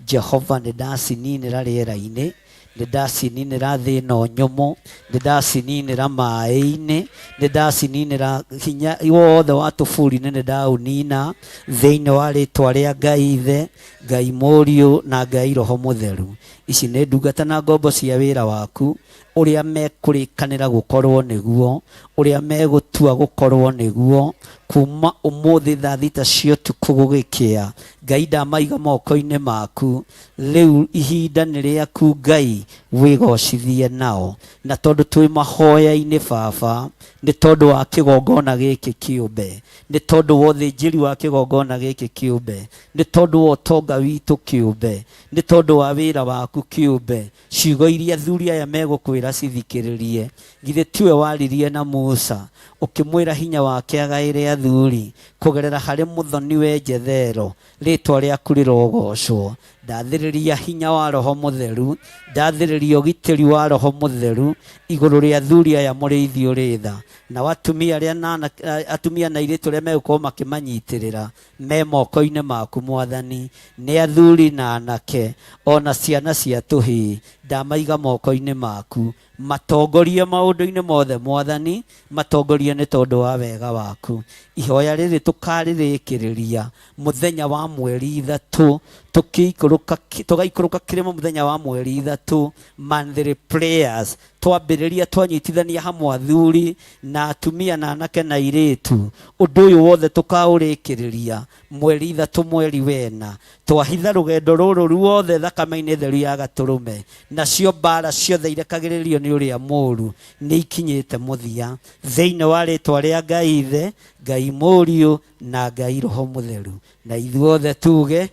Jehova, nĩ ndacininĩra rĩera-inĩ, nĩ ndacininĩra thĩ ĩno nyũmũ, nĩ ndacininĩra maĩ-inĩ, nĩ ndacininĩra hinya wothe wa tũburi-inĩ, nĩ ndaũnina thĩinĩ wa rĩtwa rĩa Ngai Ithe, Ngai Mũriũ na Ngai Roho Mũtheru. Ici nĩ ndungata na ngombo cia wĩra waku, ũrĩa mekũrĩkanĩra gũkorwo nĩguo, ũrĩa megũtua gũkorwo nĩguo, kuma ũmũthĩ thaa thita cia ũtukũ gũgĩkĩa. Ngai, ndamaiga moko-inĩ maku. Rĩu ihinda nĩ rĩaku Ngai, wĩgocithie nao. Na tondũ twĩ mahoya-inĩ Baba, nĩ tondũ wa kĩgongona gĩkĩ kĩũmbe, nĩ tondũ wa ũthĩnjĩri wa kĩgongona gĩkĩ kĩũmbe, nĩ tondũ wa ũtonga witũ kĩũmbe, nĩ tondũ wa wĩra waku kĩũmbe, ciugo iria athuri aya megũkwĩra cithikĩrĩrie. Githĩ tiwe waririe na Musa, ũkĩmwĩra hinya wake agaĩre athuri kũgerera harĩ mũthoni we Jethero? Rĩtwa rĩaku rĩrogocwo. Ndathĩrĩria hinya wa Roho Mũtheru, ndathĩrĩria ũgitĩri wa Roho Mũtheru igũrũ rĩa athuri aya mũrĩithi ũrĩ tha, nao atumia arĩa na atumia na airĩtu arĩa megũkorwo makĩmanyitĩrĩra me moko-inĩ maku Mwathani. Nĩ athuri na anake ona ciana cia tũhĩĩ, ndamaiga moko-inĩ maku. Matongorie maũndũ-inĩ mothe Mwathani, matongorie nĩ tondũ wa wega waku. Ihoya rĩrĩ tũkarĩrĩkĩrĩria mũthenya wa mweri ithatũ, tũkĩikũrũka, tũgaikũrũka kĩrĩma mũthenya wa mweri ithatũ, monthly prayers. Twambĩrĩria twanyitithania hamwe athuri na atumia na anake na airĩtu, ũndũ ũyũ wothe tũkaũrĩkĩrĩria mweri ithatũ mweri wena. Twahitha rũgendo rũrũ ruothe thakame-inĩ theru ya Gatũrũme, nacio mbara ciothe irekagĩrĩrio nĩ ũrĩa mũũru nĩ ikinyĩte mũthia, thĩinĩ wa rĩtwa rĩa Ngai Ithe, Ngai Mũriũ na Ngai Roho Mũtheru. Na ithuothe tuge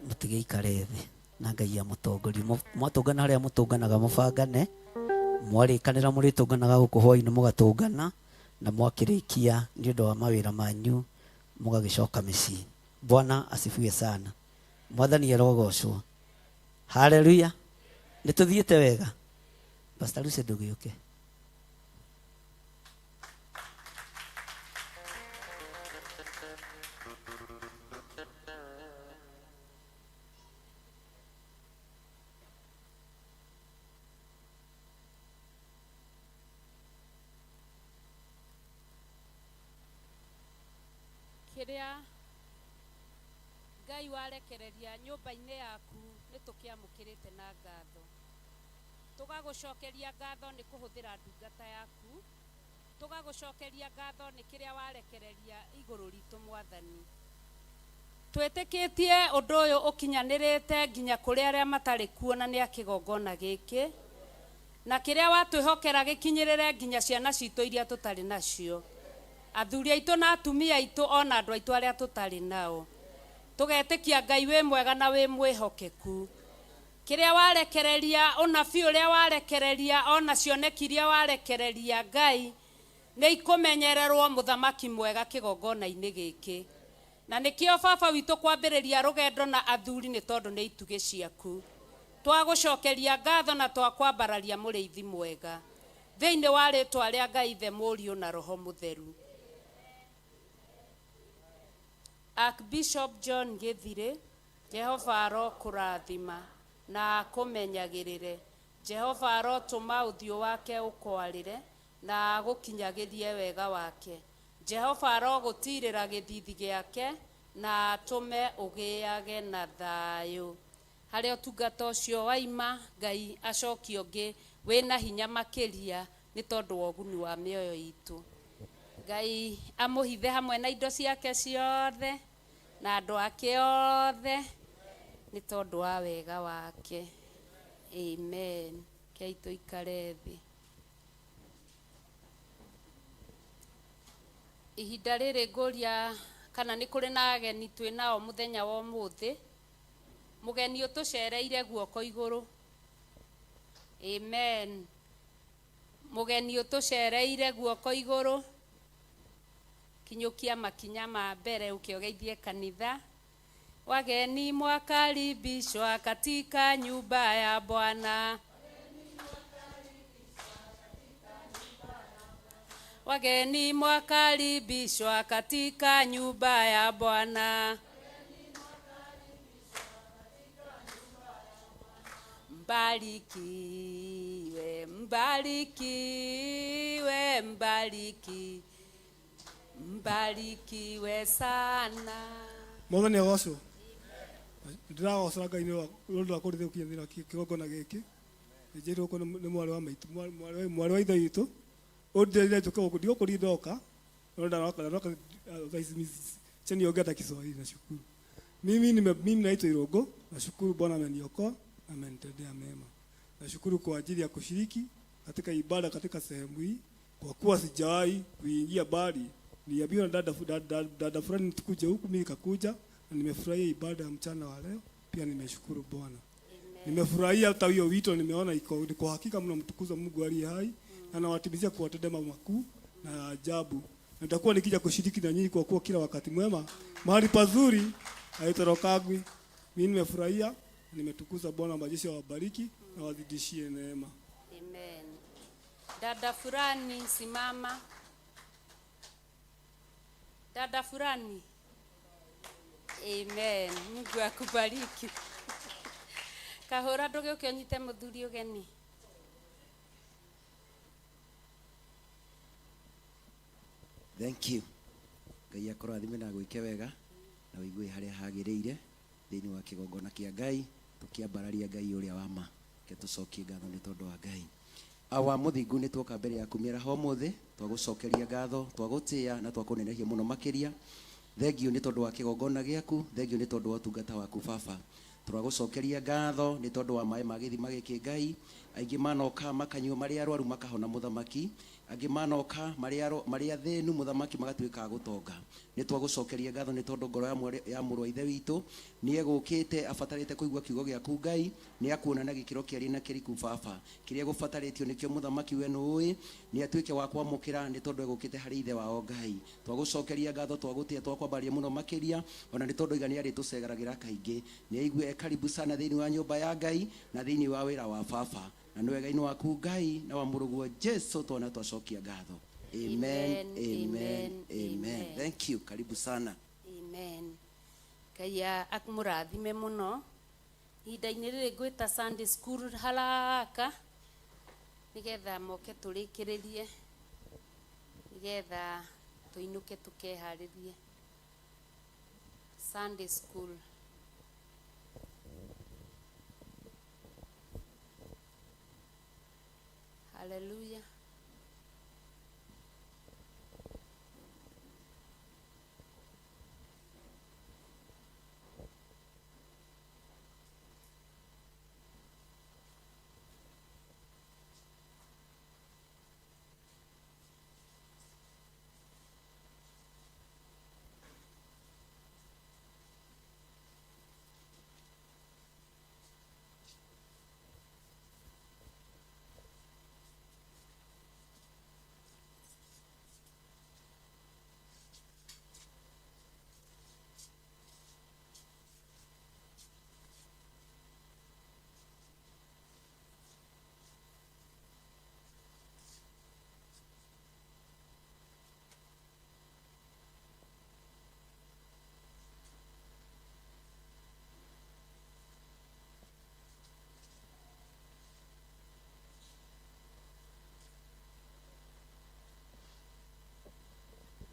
mũtigĩikare thĩ, na Ngai amũtongorie. Mwatũngana harĩa mũtũnganaga mũbangane, mwarĩkanĩra mũrĩtũnganaga gũkũ hwaĩ-inĩ mũgatũngana, na mwakĩrĩkia nĩ ũndũ wa mawĩra manyu mũgagĩcoka mĩciĩ. Bwana asifiwe sana. Mwathani arogocwo. Haleluya. Nĩ tũthiĩte wega. Pastor Lucy, ndũgĩũke. Kĩrĩa Ngai warekereria nyũmba-inĩ yaku nĩ tũkĩamũkĩrĩte na ngatho. Tũgagũcokeria ngatho nĩ kũhũthĩra ndungata yaku. Tũgagũcokeria ngatho nĩ kĩrĩa warekereria igũrũ ritũ Mwathani. Twĩtĩkĩtie ũndũ ũyũ ũkinyanĩrĩte nginya kũrĩ arĩa matarĩ kuo na nĩ a kĩgongona gĩkĩ. Na kĩrĩa watwĩhokera gĩkinyĩrĩre nginya ciana citũ iria tũtarĩ nacio. Athuri aitũ na atumia aitũ o na andũ aitũ arĩa tũtarĩ nao. Tũgetĩkia Ngai wĩ mwega na wĩ mwĩhokeku. Kĩrĩa warekereria, ũnabii ũrĩa warekereria, o na cioneki iria warekereria Ngai, nĩ ikũmenyererwo mũthamaki mwega kĩgongona-inĩ gĩkĩ. Na nĩkĩo baba witũ kwambĩrĩria rũgendo na athuri nĩ tondũ nĩ itugĩ ciaku. Twagũcokeria ngatho na twakwambararia mũrĩithi mwega. Thĩinĩ wa rĩtwa rĩa Ngai Ithe, Mũriũ na Roho Mũtheru. Archbishop John Gĩthirĩ, Jehova arokũrathima na akũmenyagĩrĩre. Jehova arotũma ũthiũ wake ũkwarĩre na agũkinyagĩrie wega wake. Jehova arogũtiirĩra gĩthithi gĩake na atũme ũgĩage na thayũ. Harĩa ũtungata ũcio waima, Ngai acokie ũngĩ wĩna hinya makĩria nĩ tondũ wa ũguni wa mĩoyo itũ. Ngai amũhithe hamwe na indo ciake ciothe na andũ ake othe nĩ tondũ wa wega wake. Amen. Kei tũikare thĩ. Ihinda rĩrĩ ngũria kana nĩ kũrĩ na ageni twĩ nao mũthenya wa ũmũthĩ. Mũgeni ũtũcereire guoko igũrũ. Amen. Mũgeni ũtũcereire guoko igũrũ. Kinyũkia makinya ma mbere ũkĩogeithie kanitha. Wageni mwakaribishwa katika nyumba ya Bwana. Wageni mwakaribishwa katika nyumba ya Bwana. Mbarikiwe, mbarikiwe, mbariki, mbarikiwe sana. Mwathani agocwo. Ndĩragocera Ngai nĩ ũndũ wa kũrĩthia gũkinyanĩra kĩgongona gĩkĩ. Njĩrwo gũkũ nĩ mwarĩ wa maitũ, mwarĩ wa ithe witũ. Ũndĩrire njũke gũkũ, ndigũkũria ndoka, no ndaroka, ndaroka thaa ici mimi acha niongee hata Kiswahili nashukuru. Mimi naitwa Irungu, nashukuru Bwana ameniokoa na amenitendea mema. Nashukuru kwa ajili ya kushiriki katika ibada katika sehemu hii, kwa kuwa sijawahi kuingia bali niliambiwa na dada fulani tukuje huku, mimi nikakuja na nimefurahia ibada ya mchana wa leo. Pia nimeshukuru Bwana. Nimefurahia hata hiyo wito nimeona iko ni kwa hakika mnamtukuza Mungu aliye hai na anawatimizia kuwatendea mambo makuu na ajabu. Na nitakuwa nikija kushiriki na nyinyi kwa kuwa kila wakati mwema mahali pazuri haitorokagwi. Mimi nimefurahia, nimetukuza Bwana, majeshi awabariki na wazidishie neema. Amen. Dada fulani simama. Dada fulani. Amen. Mungu akubariki. Kahũra ndũgĩũke ũnyite mũthuri ũgeni. Thank you. Ngai akũrathime na gwĩke wega na ũigue harĩa hagĩrĩire thĩinĩ wa kĩgongona kĩa Ngai, tũkĩambararia Ngai ũrĩa wa ma. Reke tũcokie ngatho nĩ tondũ wa Ngai. Awa mũthingu, nĩ tuoka mbere yaku mĩaraho ũmũthĩ, twagũcokeria ngatho, twagũtĩĩa na twakũnenehia mũno makĩria. Thengiũ nĩ tondũ wa kĩgongona gĩaku, thengiũ nĩ tondũ wa ũtungata waku baba. Tũragũcokeria ngatho nĩ tondũ wa maĩ ma gĩthima gĩkĩ Ngai. Aingĩ manoka makanyua, marĩa arwaru makahona mũthamaki, angĩ manoka marĩa athĩnu mũthamaki magatuĩka a gũtonga. Nĩ twagũcokeria ngatho nĩ tondũ ngoro ya mũrũ wa ithe witũ nĩ egũkĩte abatarĩte kũigua kiugo gĩaku Ngai, nĩ akuona na gĩkĩro kĩarĩ na kĩriku baba. Kĩrĩa gũbatarĩtio nĩkĩo mũthamaki we nĩũĩ, nĩ atuĩke wa kwamũkĩra nĩ tondũ egũkĩte harĩ ithe wao Ngai. Twagũcokeria ngatho, twagũtĩa, twakwambaria mũno makĩria, ona nĩ tondũ iga nĩ arĩtũcegeragĩra kaingĩ. Nĩ aigue e karibu sana thĩinĩ wa nyũmba ya Ngai na thĩinĩ wa wĩra wa baba. Na nĩ wega-inĩ waku Ngai na wa mũrũguo Jesu twana twacokia ngatho. Amen, Amen, amen, amen, amen. amen. Thank you. Karibu sana. Amen. Ngai akũmũrathime mũno. Ihinda-inĩ rĩrĩ ngwĩta Sunday school haraka nĩgetha moke tũrĩkĩrĩrie, nĩgetha tũinũke tũkeharĩrie. Sunday school. Hallelujah.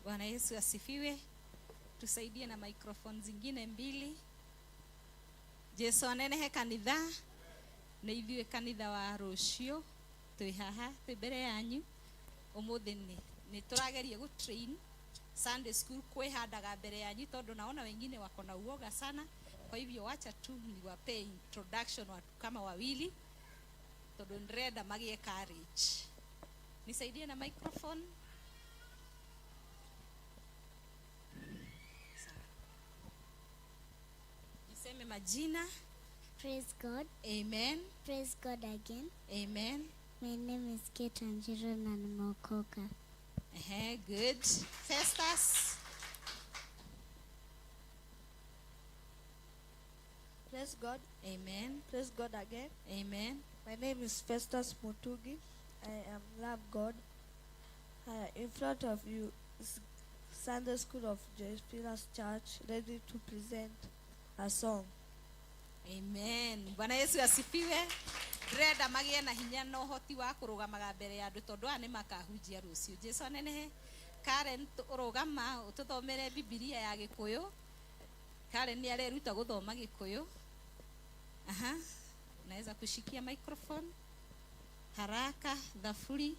Bwana Yesu asifiwe. Tusaidie na microphone zingine mbili. Jesu anenehe kanitha. Nĩ ithuĩ kanitha wa rũciũ. Twĩ haha, twĩ mbere yanyu. Ũmũthĩ nĩ tũrageria gũ train Sunday school kwĩhandaga mbere yanyu tondũ naona wengine wako na uoga sana. Kwa hivyo wacha tu niwape introduction watu kama wawili. Tondu ndĩrenda magĩe courage. Nisaidie na microphone. Jiseme majina. Praise God. Amen. Praise God again. Amen. My name is Kate Wanjiru na nimeokoka. Ehe, good. Festus. Praise God. Amen. Praise God again. Amen. My name is Festus Mutugi. I am love God. In front of you is Sunday School of Joyce Pillars Church, ready to present a song. Amen. Bwana Yesu asifiwe. Ndĩrenda magĩe na hinya na ũhoti wa kũrũgamaga mbere ya andũ tondũ aya nĩ makahunjia rũciũ. Jesu anenehe. Karen, ũrũgama ũtũthomere Bibilia ya Gĩkũyũ. Karen nĩ areruta gũthoma Gĩkũyũ. Aha. Unaweza kushikia microphone haraka. Dhafuri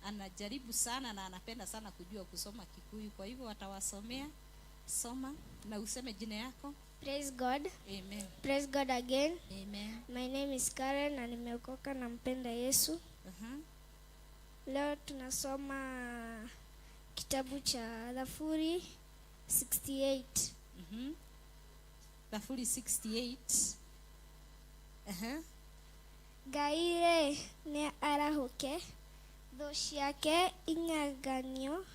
anajaribu sana na anapenda sana kujua kusoma Kikuyu, kwa hivyo atawasomea. Soma na useme jina yako. Praise God. Amen. Praise God again. Amen. My name is Karen na nimeokoka na mpenda Yesu. Leo tunasoma kitabu cha Dhafuri 68. Dhafuri 68. Ngai rĩ nĩ arahũke, thũ ciake inyaganio,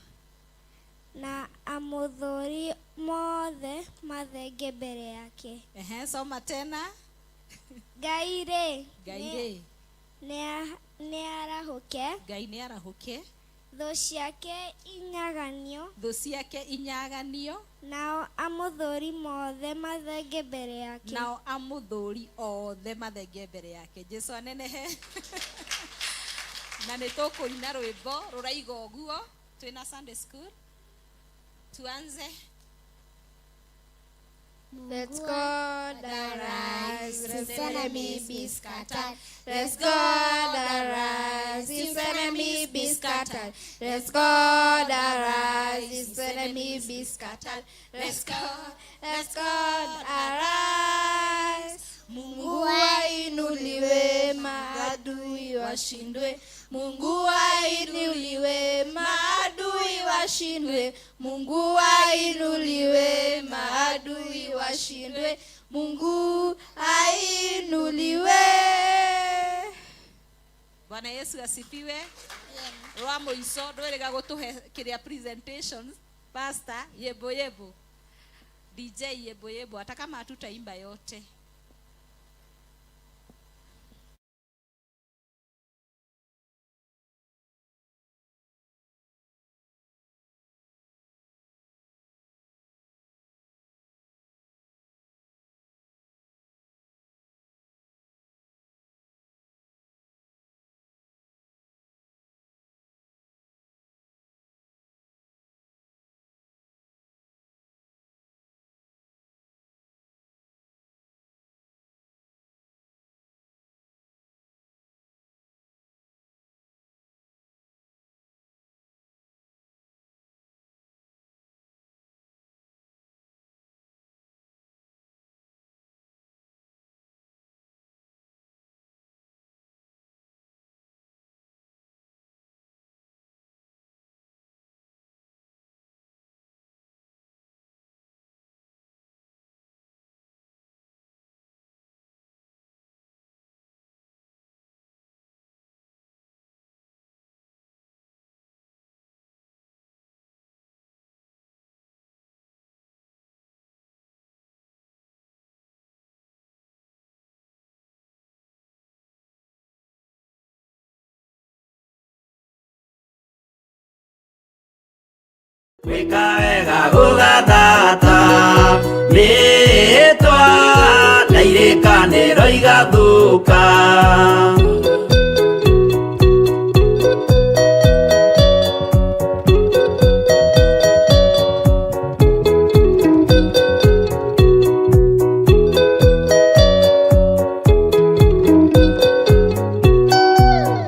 na amũthũri mothe mathenge mbere yake. Ehe, soma tena. Ngai rĩ Ngai rĩ nĩ arahũke. Ngai nĩ arahũke. Thũ ciake inyaganio. Thũ ciake inyaganio. Nao amũthũri mothe mathenge mbere yake. Nao amũthũri othe mathenge mbere yake. Jesu anenehe. Na nĩ tũkũina rwĩmbo rũraiga ũguo twĩna Sunday school. Tuanze. Let God arise, his enemy be scattered. Let God arise, his enemy be scattered. Let God arise, his enemy be scattered. Let God arise. Mungu ainuliwe, maadui washindwe. Mungu ainuliwe, maadui washindwe. Mungu ainuliwe, maadui washindwe. Mungu ainuliwe. Bwana Yesu asifiwe. Rwa mũico ndwĩrĩga gũtũhe kĩrĩa presentations. Pastor yebo yebo, DJ yebo yebo, hata kama hatutaimba yote. Gwĩka wega gũgathata mĩĩtwa na irĩkanĩro igathũka.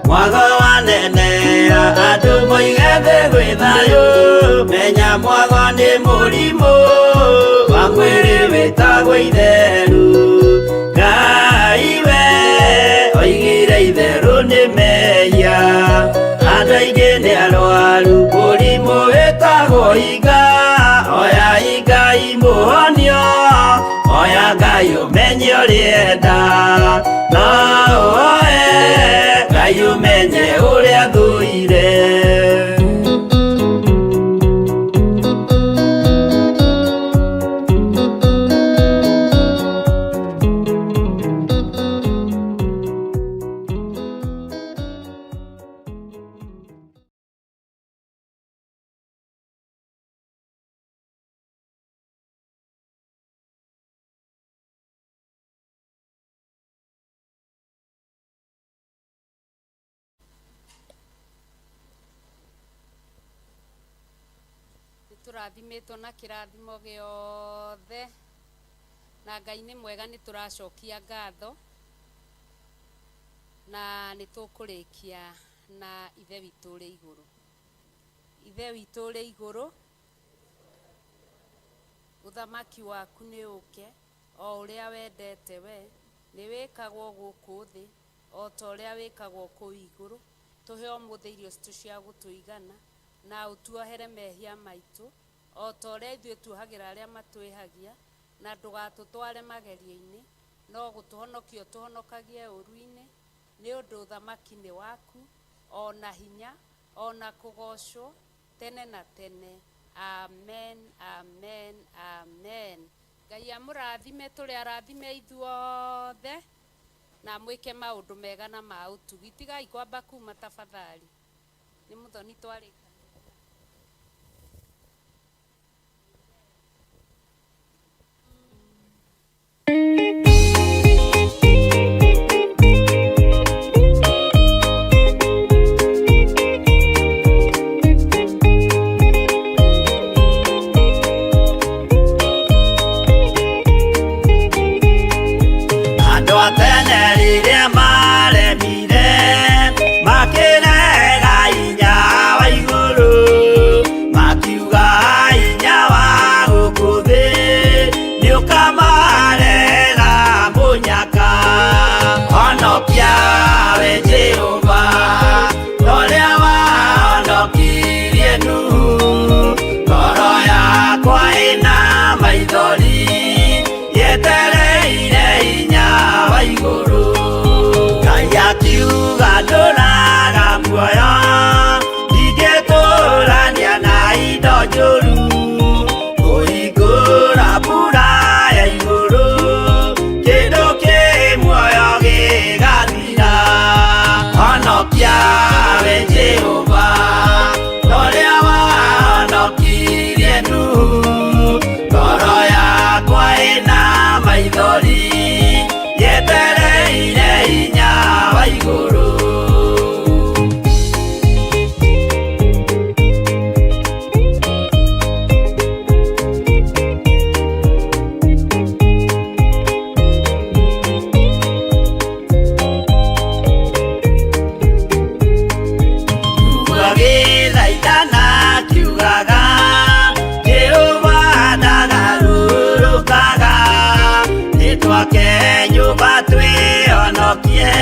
Mwago wanenea andũ moige thĩ gwĩ thayũ, menya mwago nĩ mũrimũ wa mwĩrĩ wĩtagwo itheru. Ngai we Aingĩ nĩ arwaru mũrimũ wĩtagwo iga. Oya Ngai mũhonio, oya Ngai ũmenye ũrĩenda. No ũhoe Ngai ũmenye ũrĩa thũire. Tũrathimĩtwo na kĩrathimo gĩothe na Ngai nĩ mwega, nĩ tũracokia ngatho na nĩ tũkũrĩkia na Ithe witũ ũrĩ igũrũ. Ithe witũ ũrĩ igũrũ, ũthamaki waku nĩ ũke, o ũrĩa wendete we nĩ wĩkagwo gũkũ thĩ o ta ũrĩa wĩkagwo kũu igũrũ. Tũhe ũmũthĩ irio citũ cia gũtũigana na ũtuohere mehia maitũ o ta ũrĩa ithuĩ tuohagĩra arĩa matwĩhagia, na ndũgatũtware magerio-inĩ, no gũtũhonokia ũtũhonokagie ũũru-inĩ, nĩ ũndũ ũthamaki nĩ waku, o na hinya, o na kũgoocwo tene na tene. Amen, amen, amen. Ngai amũrathime, tũrĩ arathime ithuothe, na mwĩke maũndũ mega na ma ũtugi. Tigai kwamba kuma tafadhali. Nĩ mũthoni twarĩka. Andũ a tene rĩrĩa maremire makĩrega hinya wa igũrũ, makiuga hinya wa gũkũ thĩ nĩũkamarega mũnyaka. Honokia we Jehova, ũrĩa wahonokirie Nuhu. Ngoro yakwa ĩna maithori yetereire hinya wa igũrũ. Ngai akiuga ndũraga muoyo, ndingĩtũrania na indo njũru. Kũhingũra mbura ya igũrũ, kĩndũ kĩ muoyo gĩgathira. Honokia we Jehova, ũrĩa wahonokirie Nuhu. Ngoro yakwa ĩna maithori yetereire hinya wa igũrũ. Agĩthaithana akiugaga, Jehova ndagarũrũkaga. Nĩtwake nyũmba twĩhonokie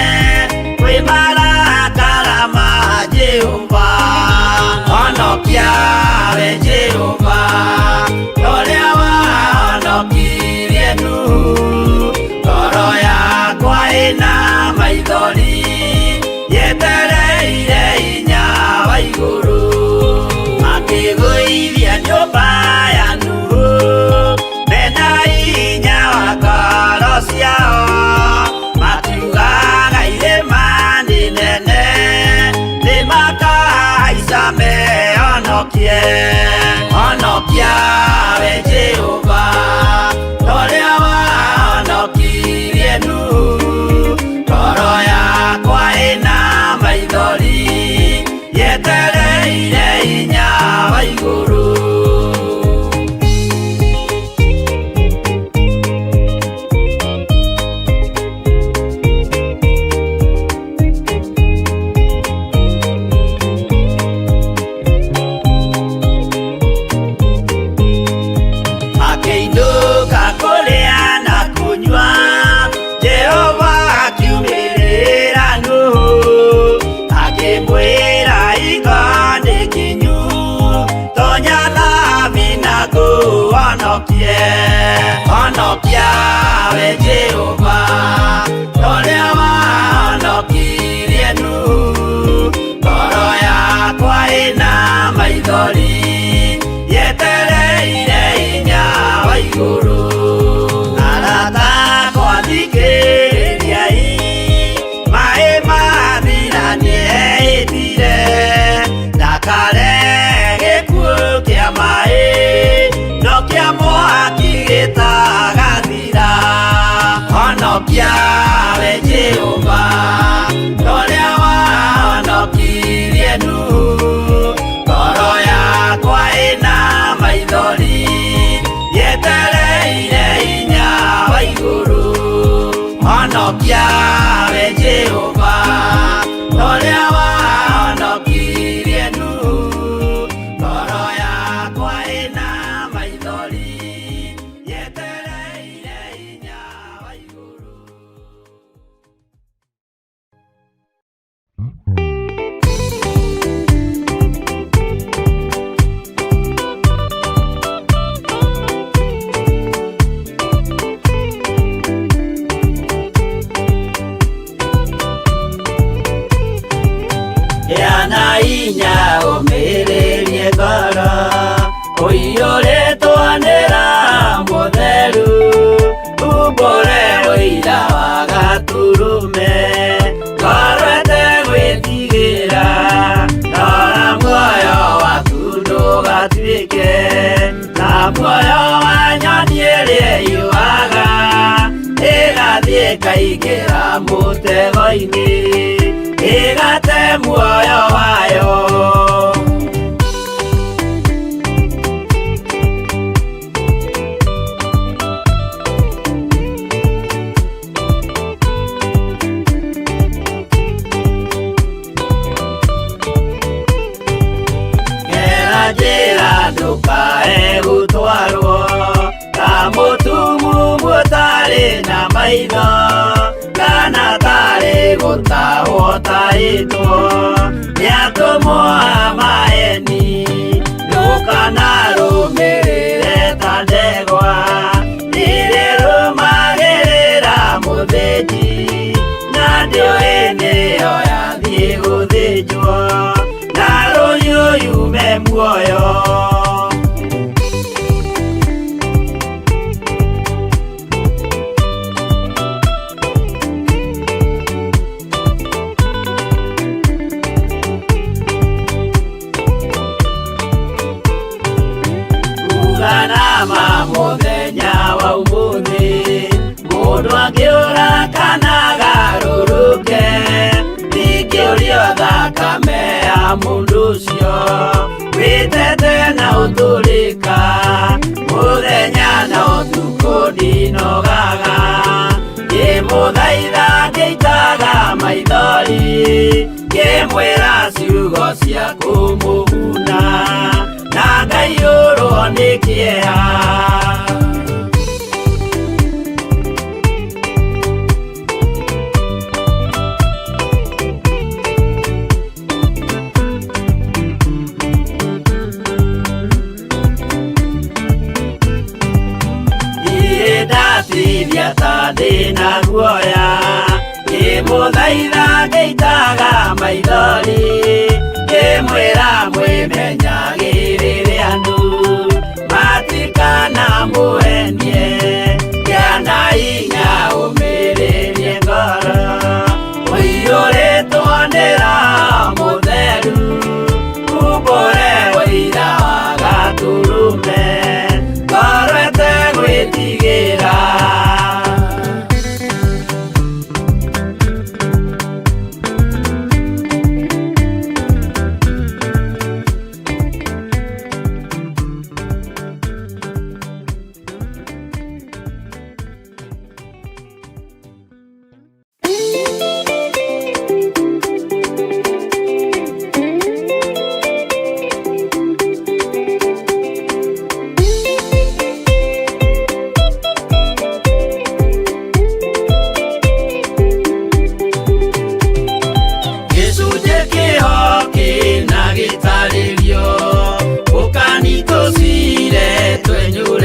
kwĩ marakara ma Jehova. Honokia we Jehova, ũrĩa wahonokirie Nuhu. Ngoro yakwa ĩna maithori yetereire hinya wa igũrũ. Makĩgũithia nyũmba ya Nuhu mena hinya wa ngoro ciao, makiugaga irĩma nĩ nene nĩmakahaica mehonokie. Honokia we Jehova, ũrĩa wahonokirie Nuhu. Ngoro yakwa ĩna maithori yetereire hinya wa igũrũ. Akĩinũka maithori yetereire hinya wa igũrũ. Arata akwa thikĩrĩriai, maĩ mathira nĩehĩtire ndakare gĩkuũ kĩa maĩ no kĩa mwaki gĩtagathira. Honokia we Jehova ũrĩa wahonokirie Nuhu, ngoro yakwa ĩna maithori yetereire hinya wa igũrũ. Honokia we Jehova ũrĩa wahonokirie Nuhu, ngoro yakwa ĩna maithori yetereire hinya wa igũrũ. Gĩa na hinya ũmĩrĩrie ngoro ũiyũrĩtwo nĩ Roho Mũtheru, umbũre ũira wa Gatũrũme, ngoro ĩtegwĩtigĩra, rora muoyo waku ndũgatuĩke ta muoyo wa nyoni ĩrĩa ĩyũaga ĩgathiĩ ĩkaingĩra mũtego-inĩ ĩgate muoyo wayo. Gera njĩra ndũkae gũtwarwo ta mũtumumu ũtarĩ na maitho kana tarĩ gũtahwo tahĩtwo nĩ atũmwo a maeni, ndũkanarũmĩrĩre ta ndegwa ĩrĩrũmagĩrĩra mũthĩnji na ndĩũĩ nĩyo yathiĩ gũthĩnjwo na rũhiũ yume muoyo. Uganama mũthenya wa ũmũthĩ, mũndũ angĩũra kana agarũrũke, ndingĩũrio thakame ya mũndũ ũcio wĩtete na ũtũrĩka, mũthenya na ũtukũ ndinogaga, ngĩmũthaitha ngĩitaga maithori, ngĩmwĩra ciugo cia kũmũguna na ngaiyũrwo nĩ kĩeha. Niĩ ndatithia ta ndĩna guoya, ngĩmũthaitha ngĩitaga maithori, ngĩmwĩra mwĩmenyagĩrĩre andũ matikanamũhenie, gĩa na hinya ũmĩrĩrie ngoro ũiyũrĩtwo nĩ Roho Mũtheru, umbũre ũira wa Gatũrũme, ngoro ĩtegwĩtigĩra. Gĩcunjĩ kĩho kĩna gĩtarĩrio, ũkani tũcire twenyũranie.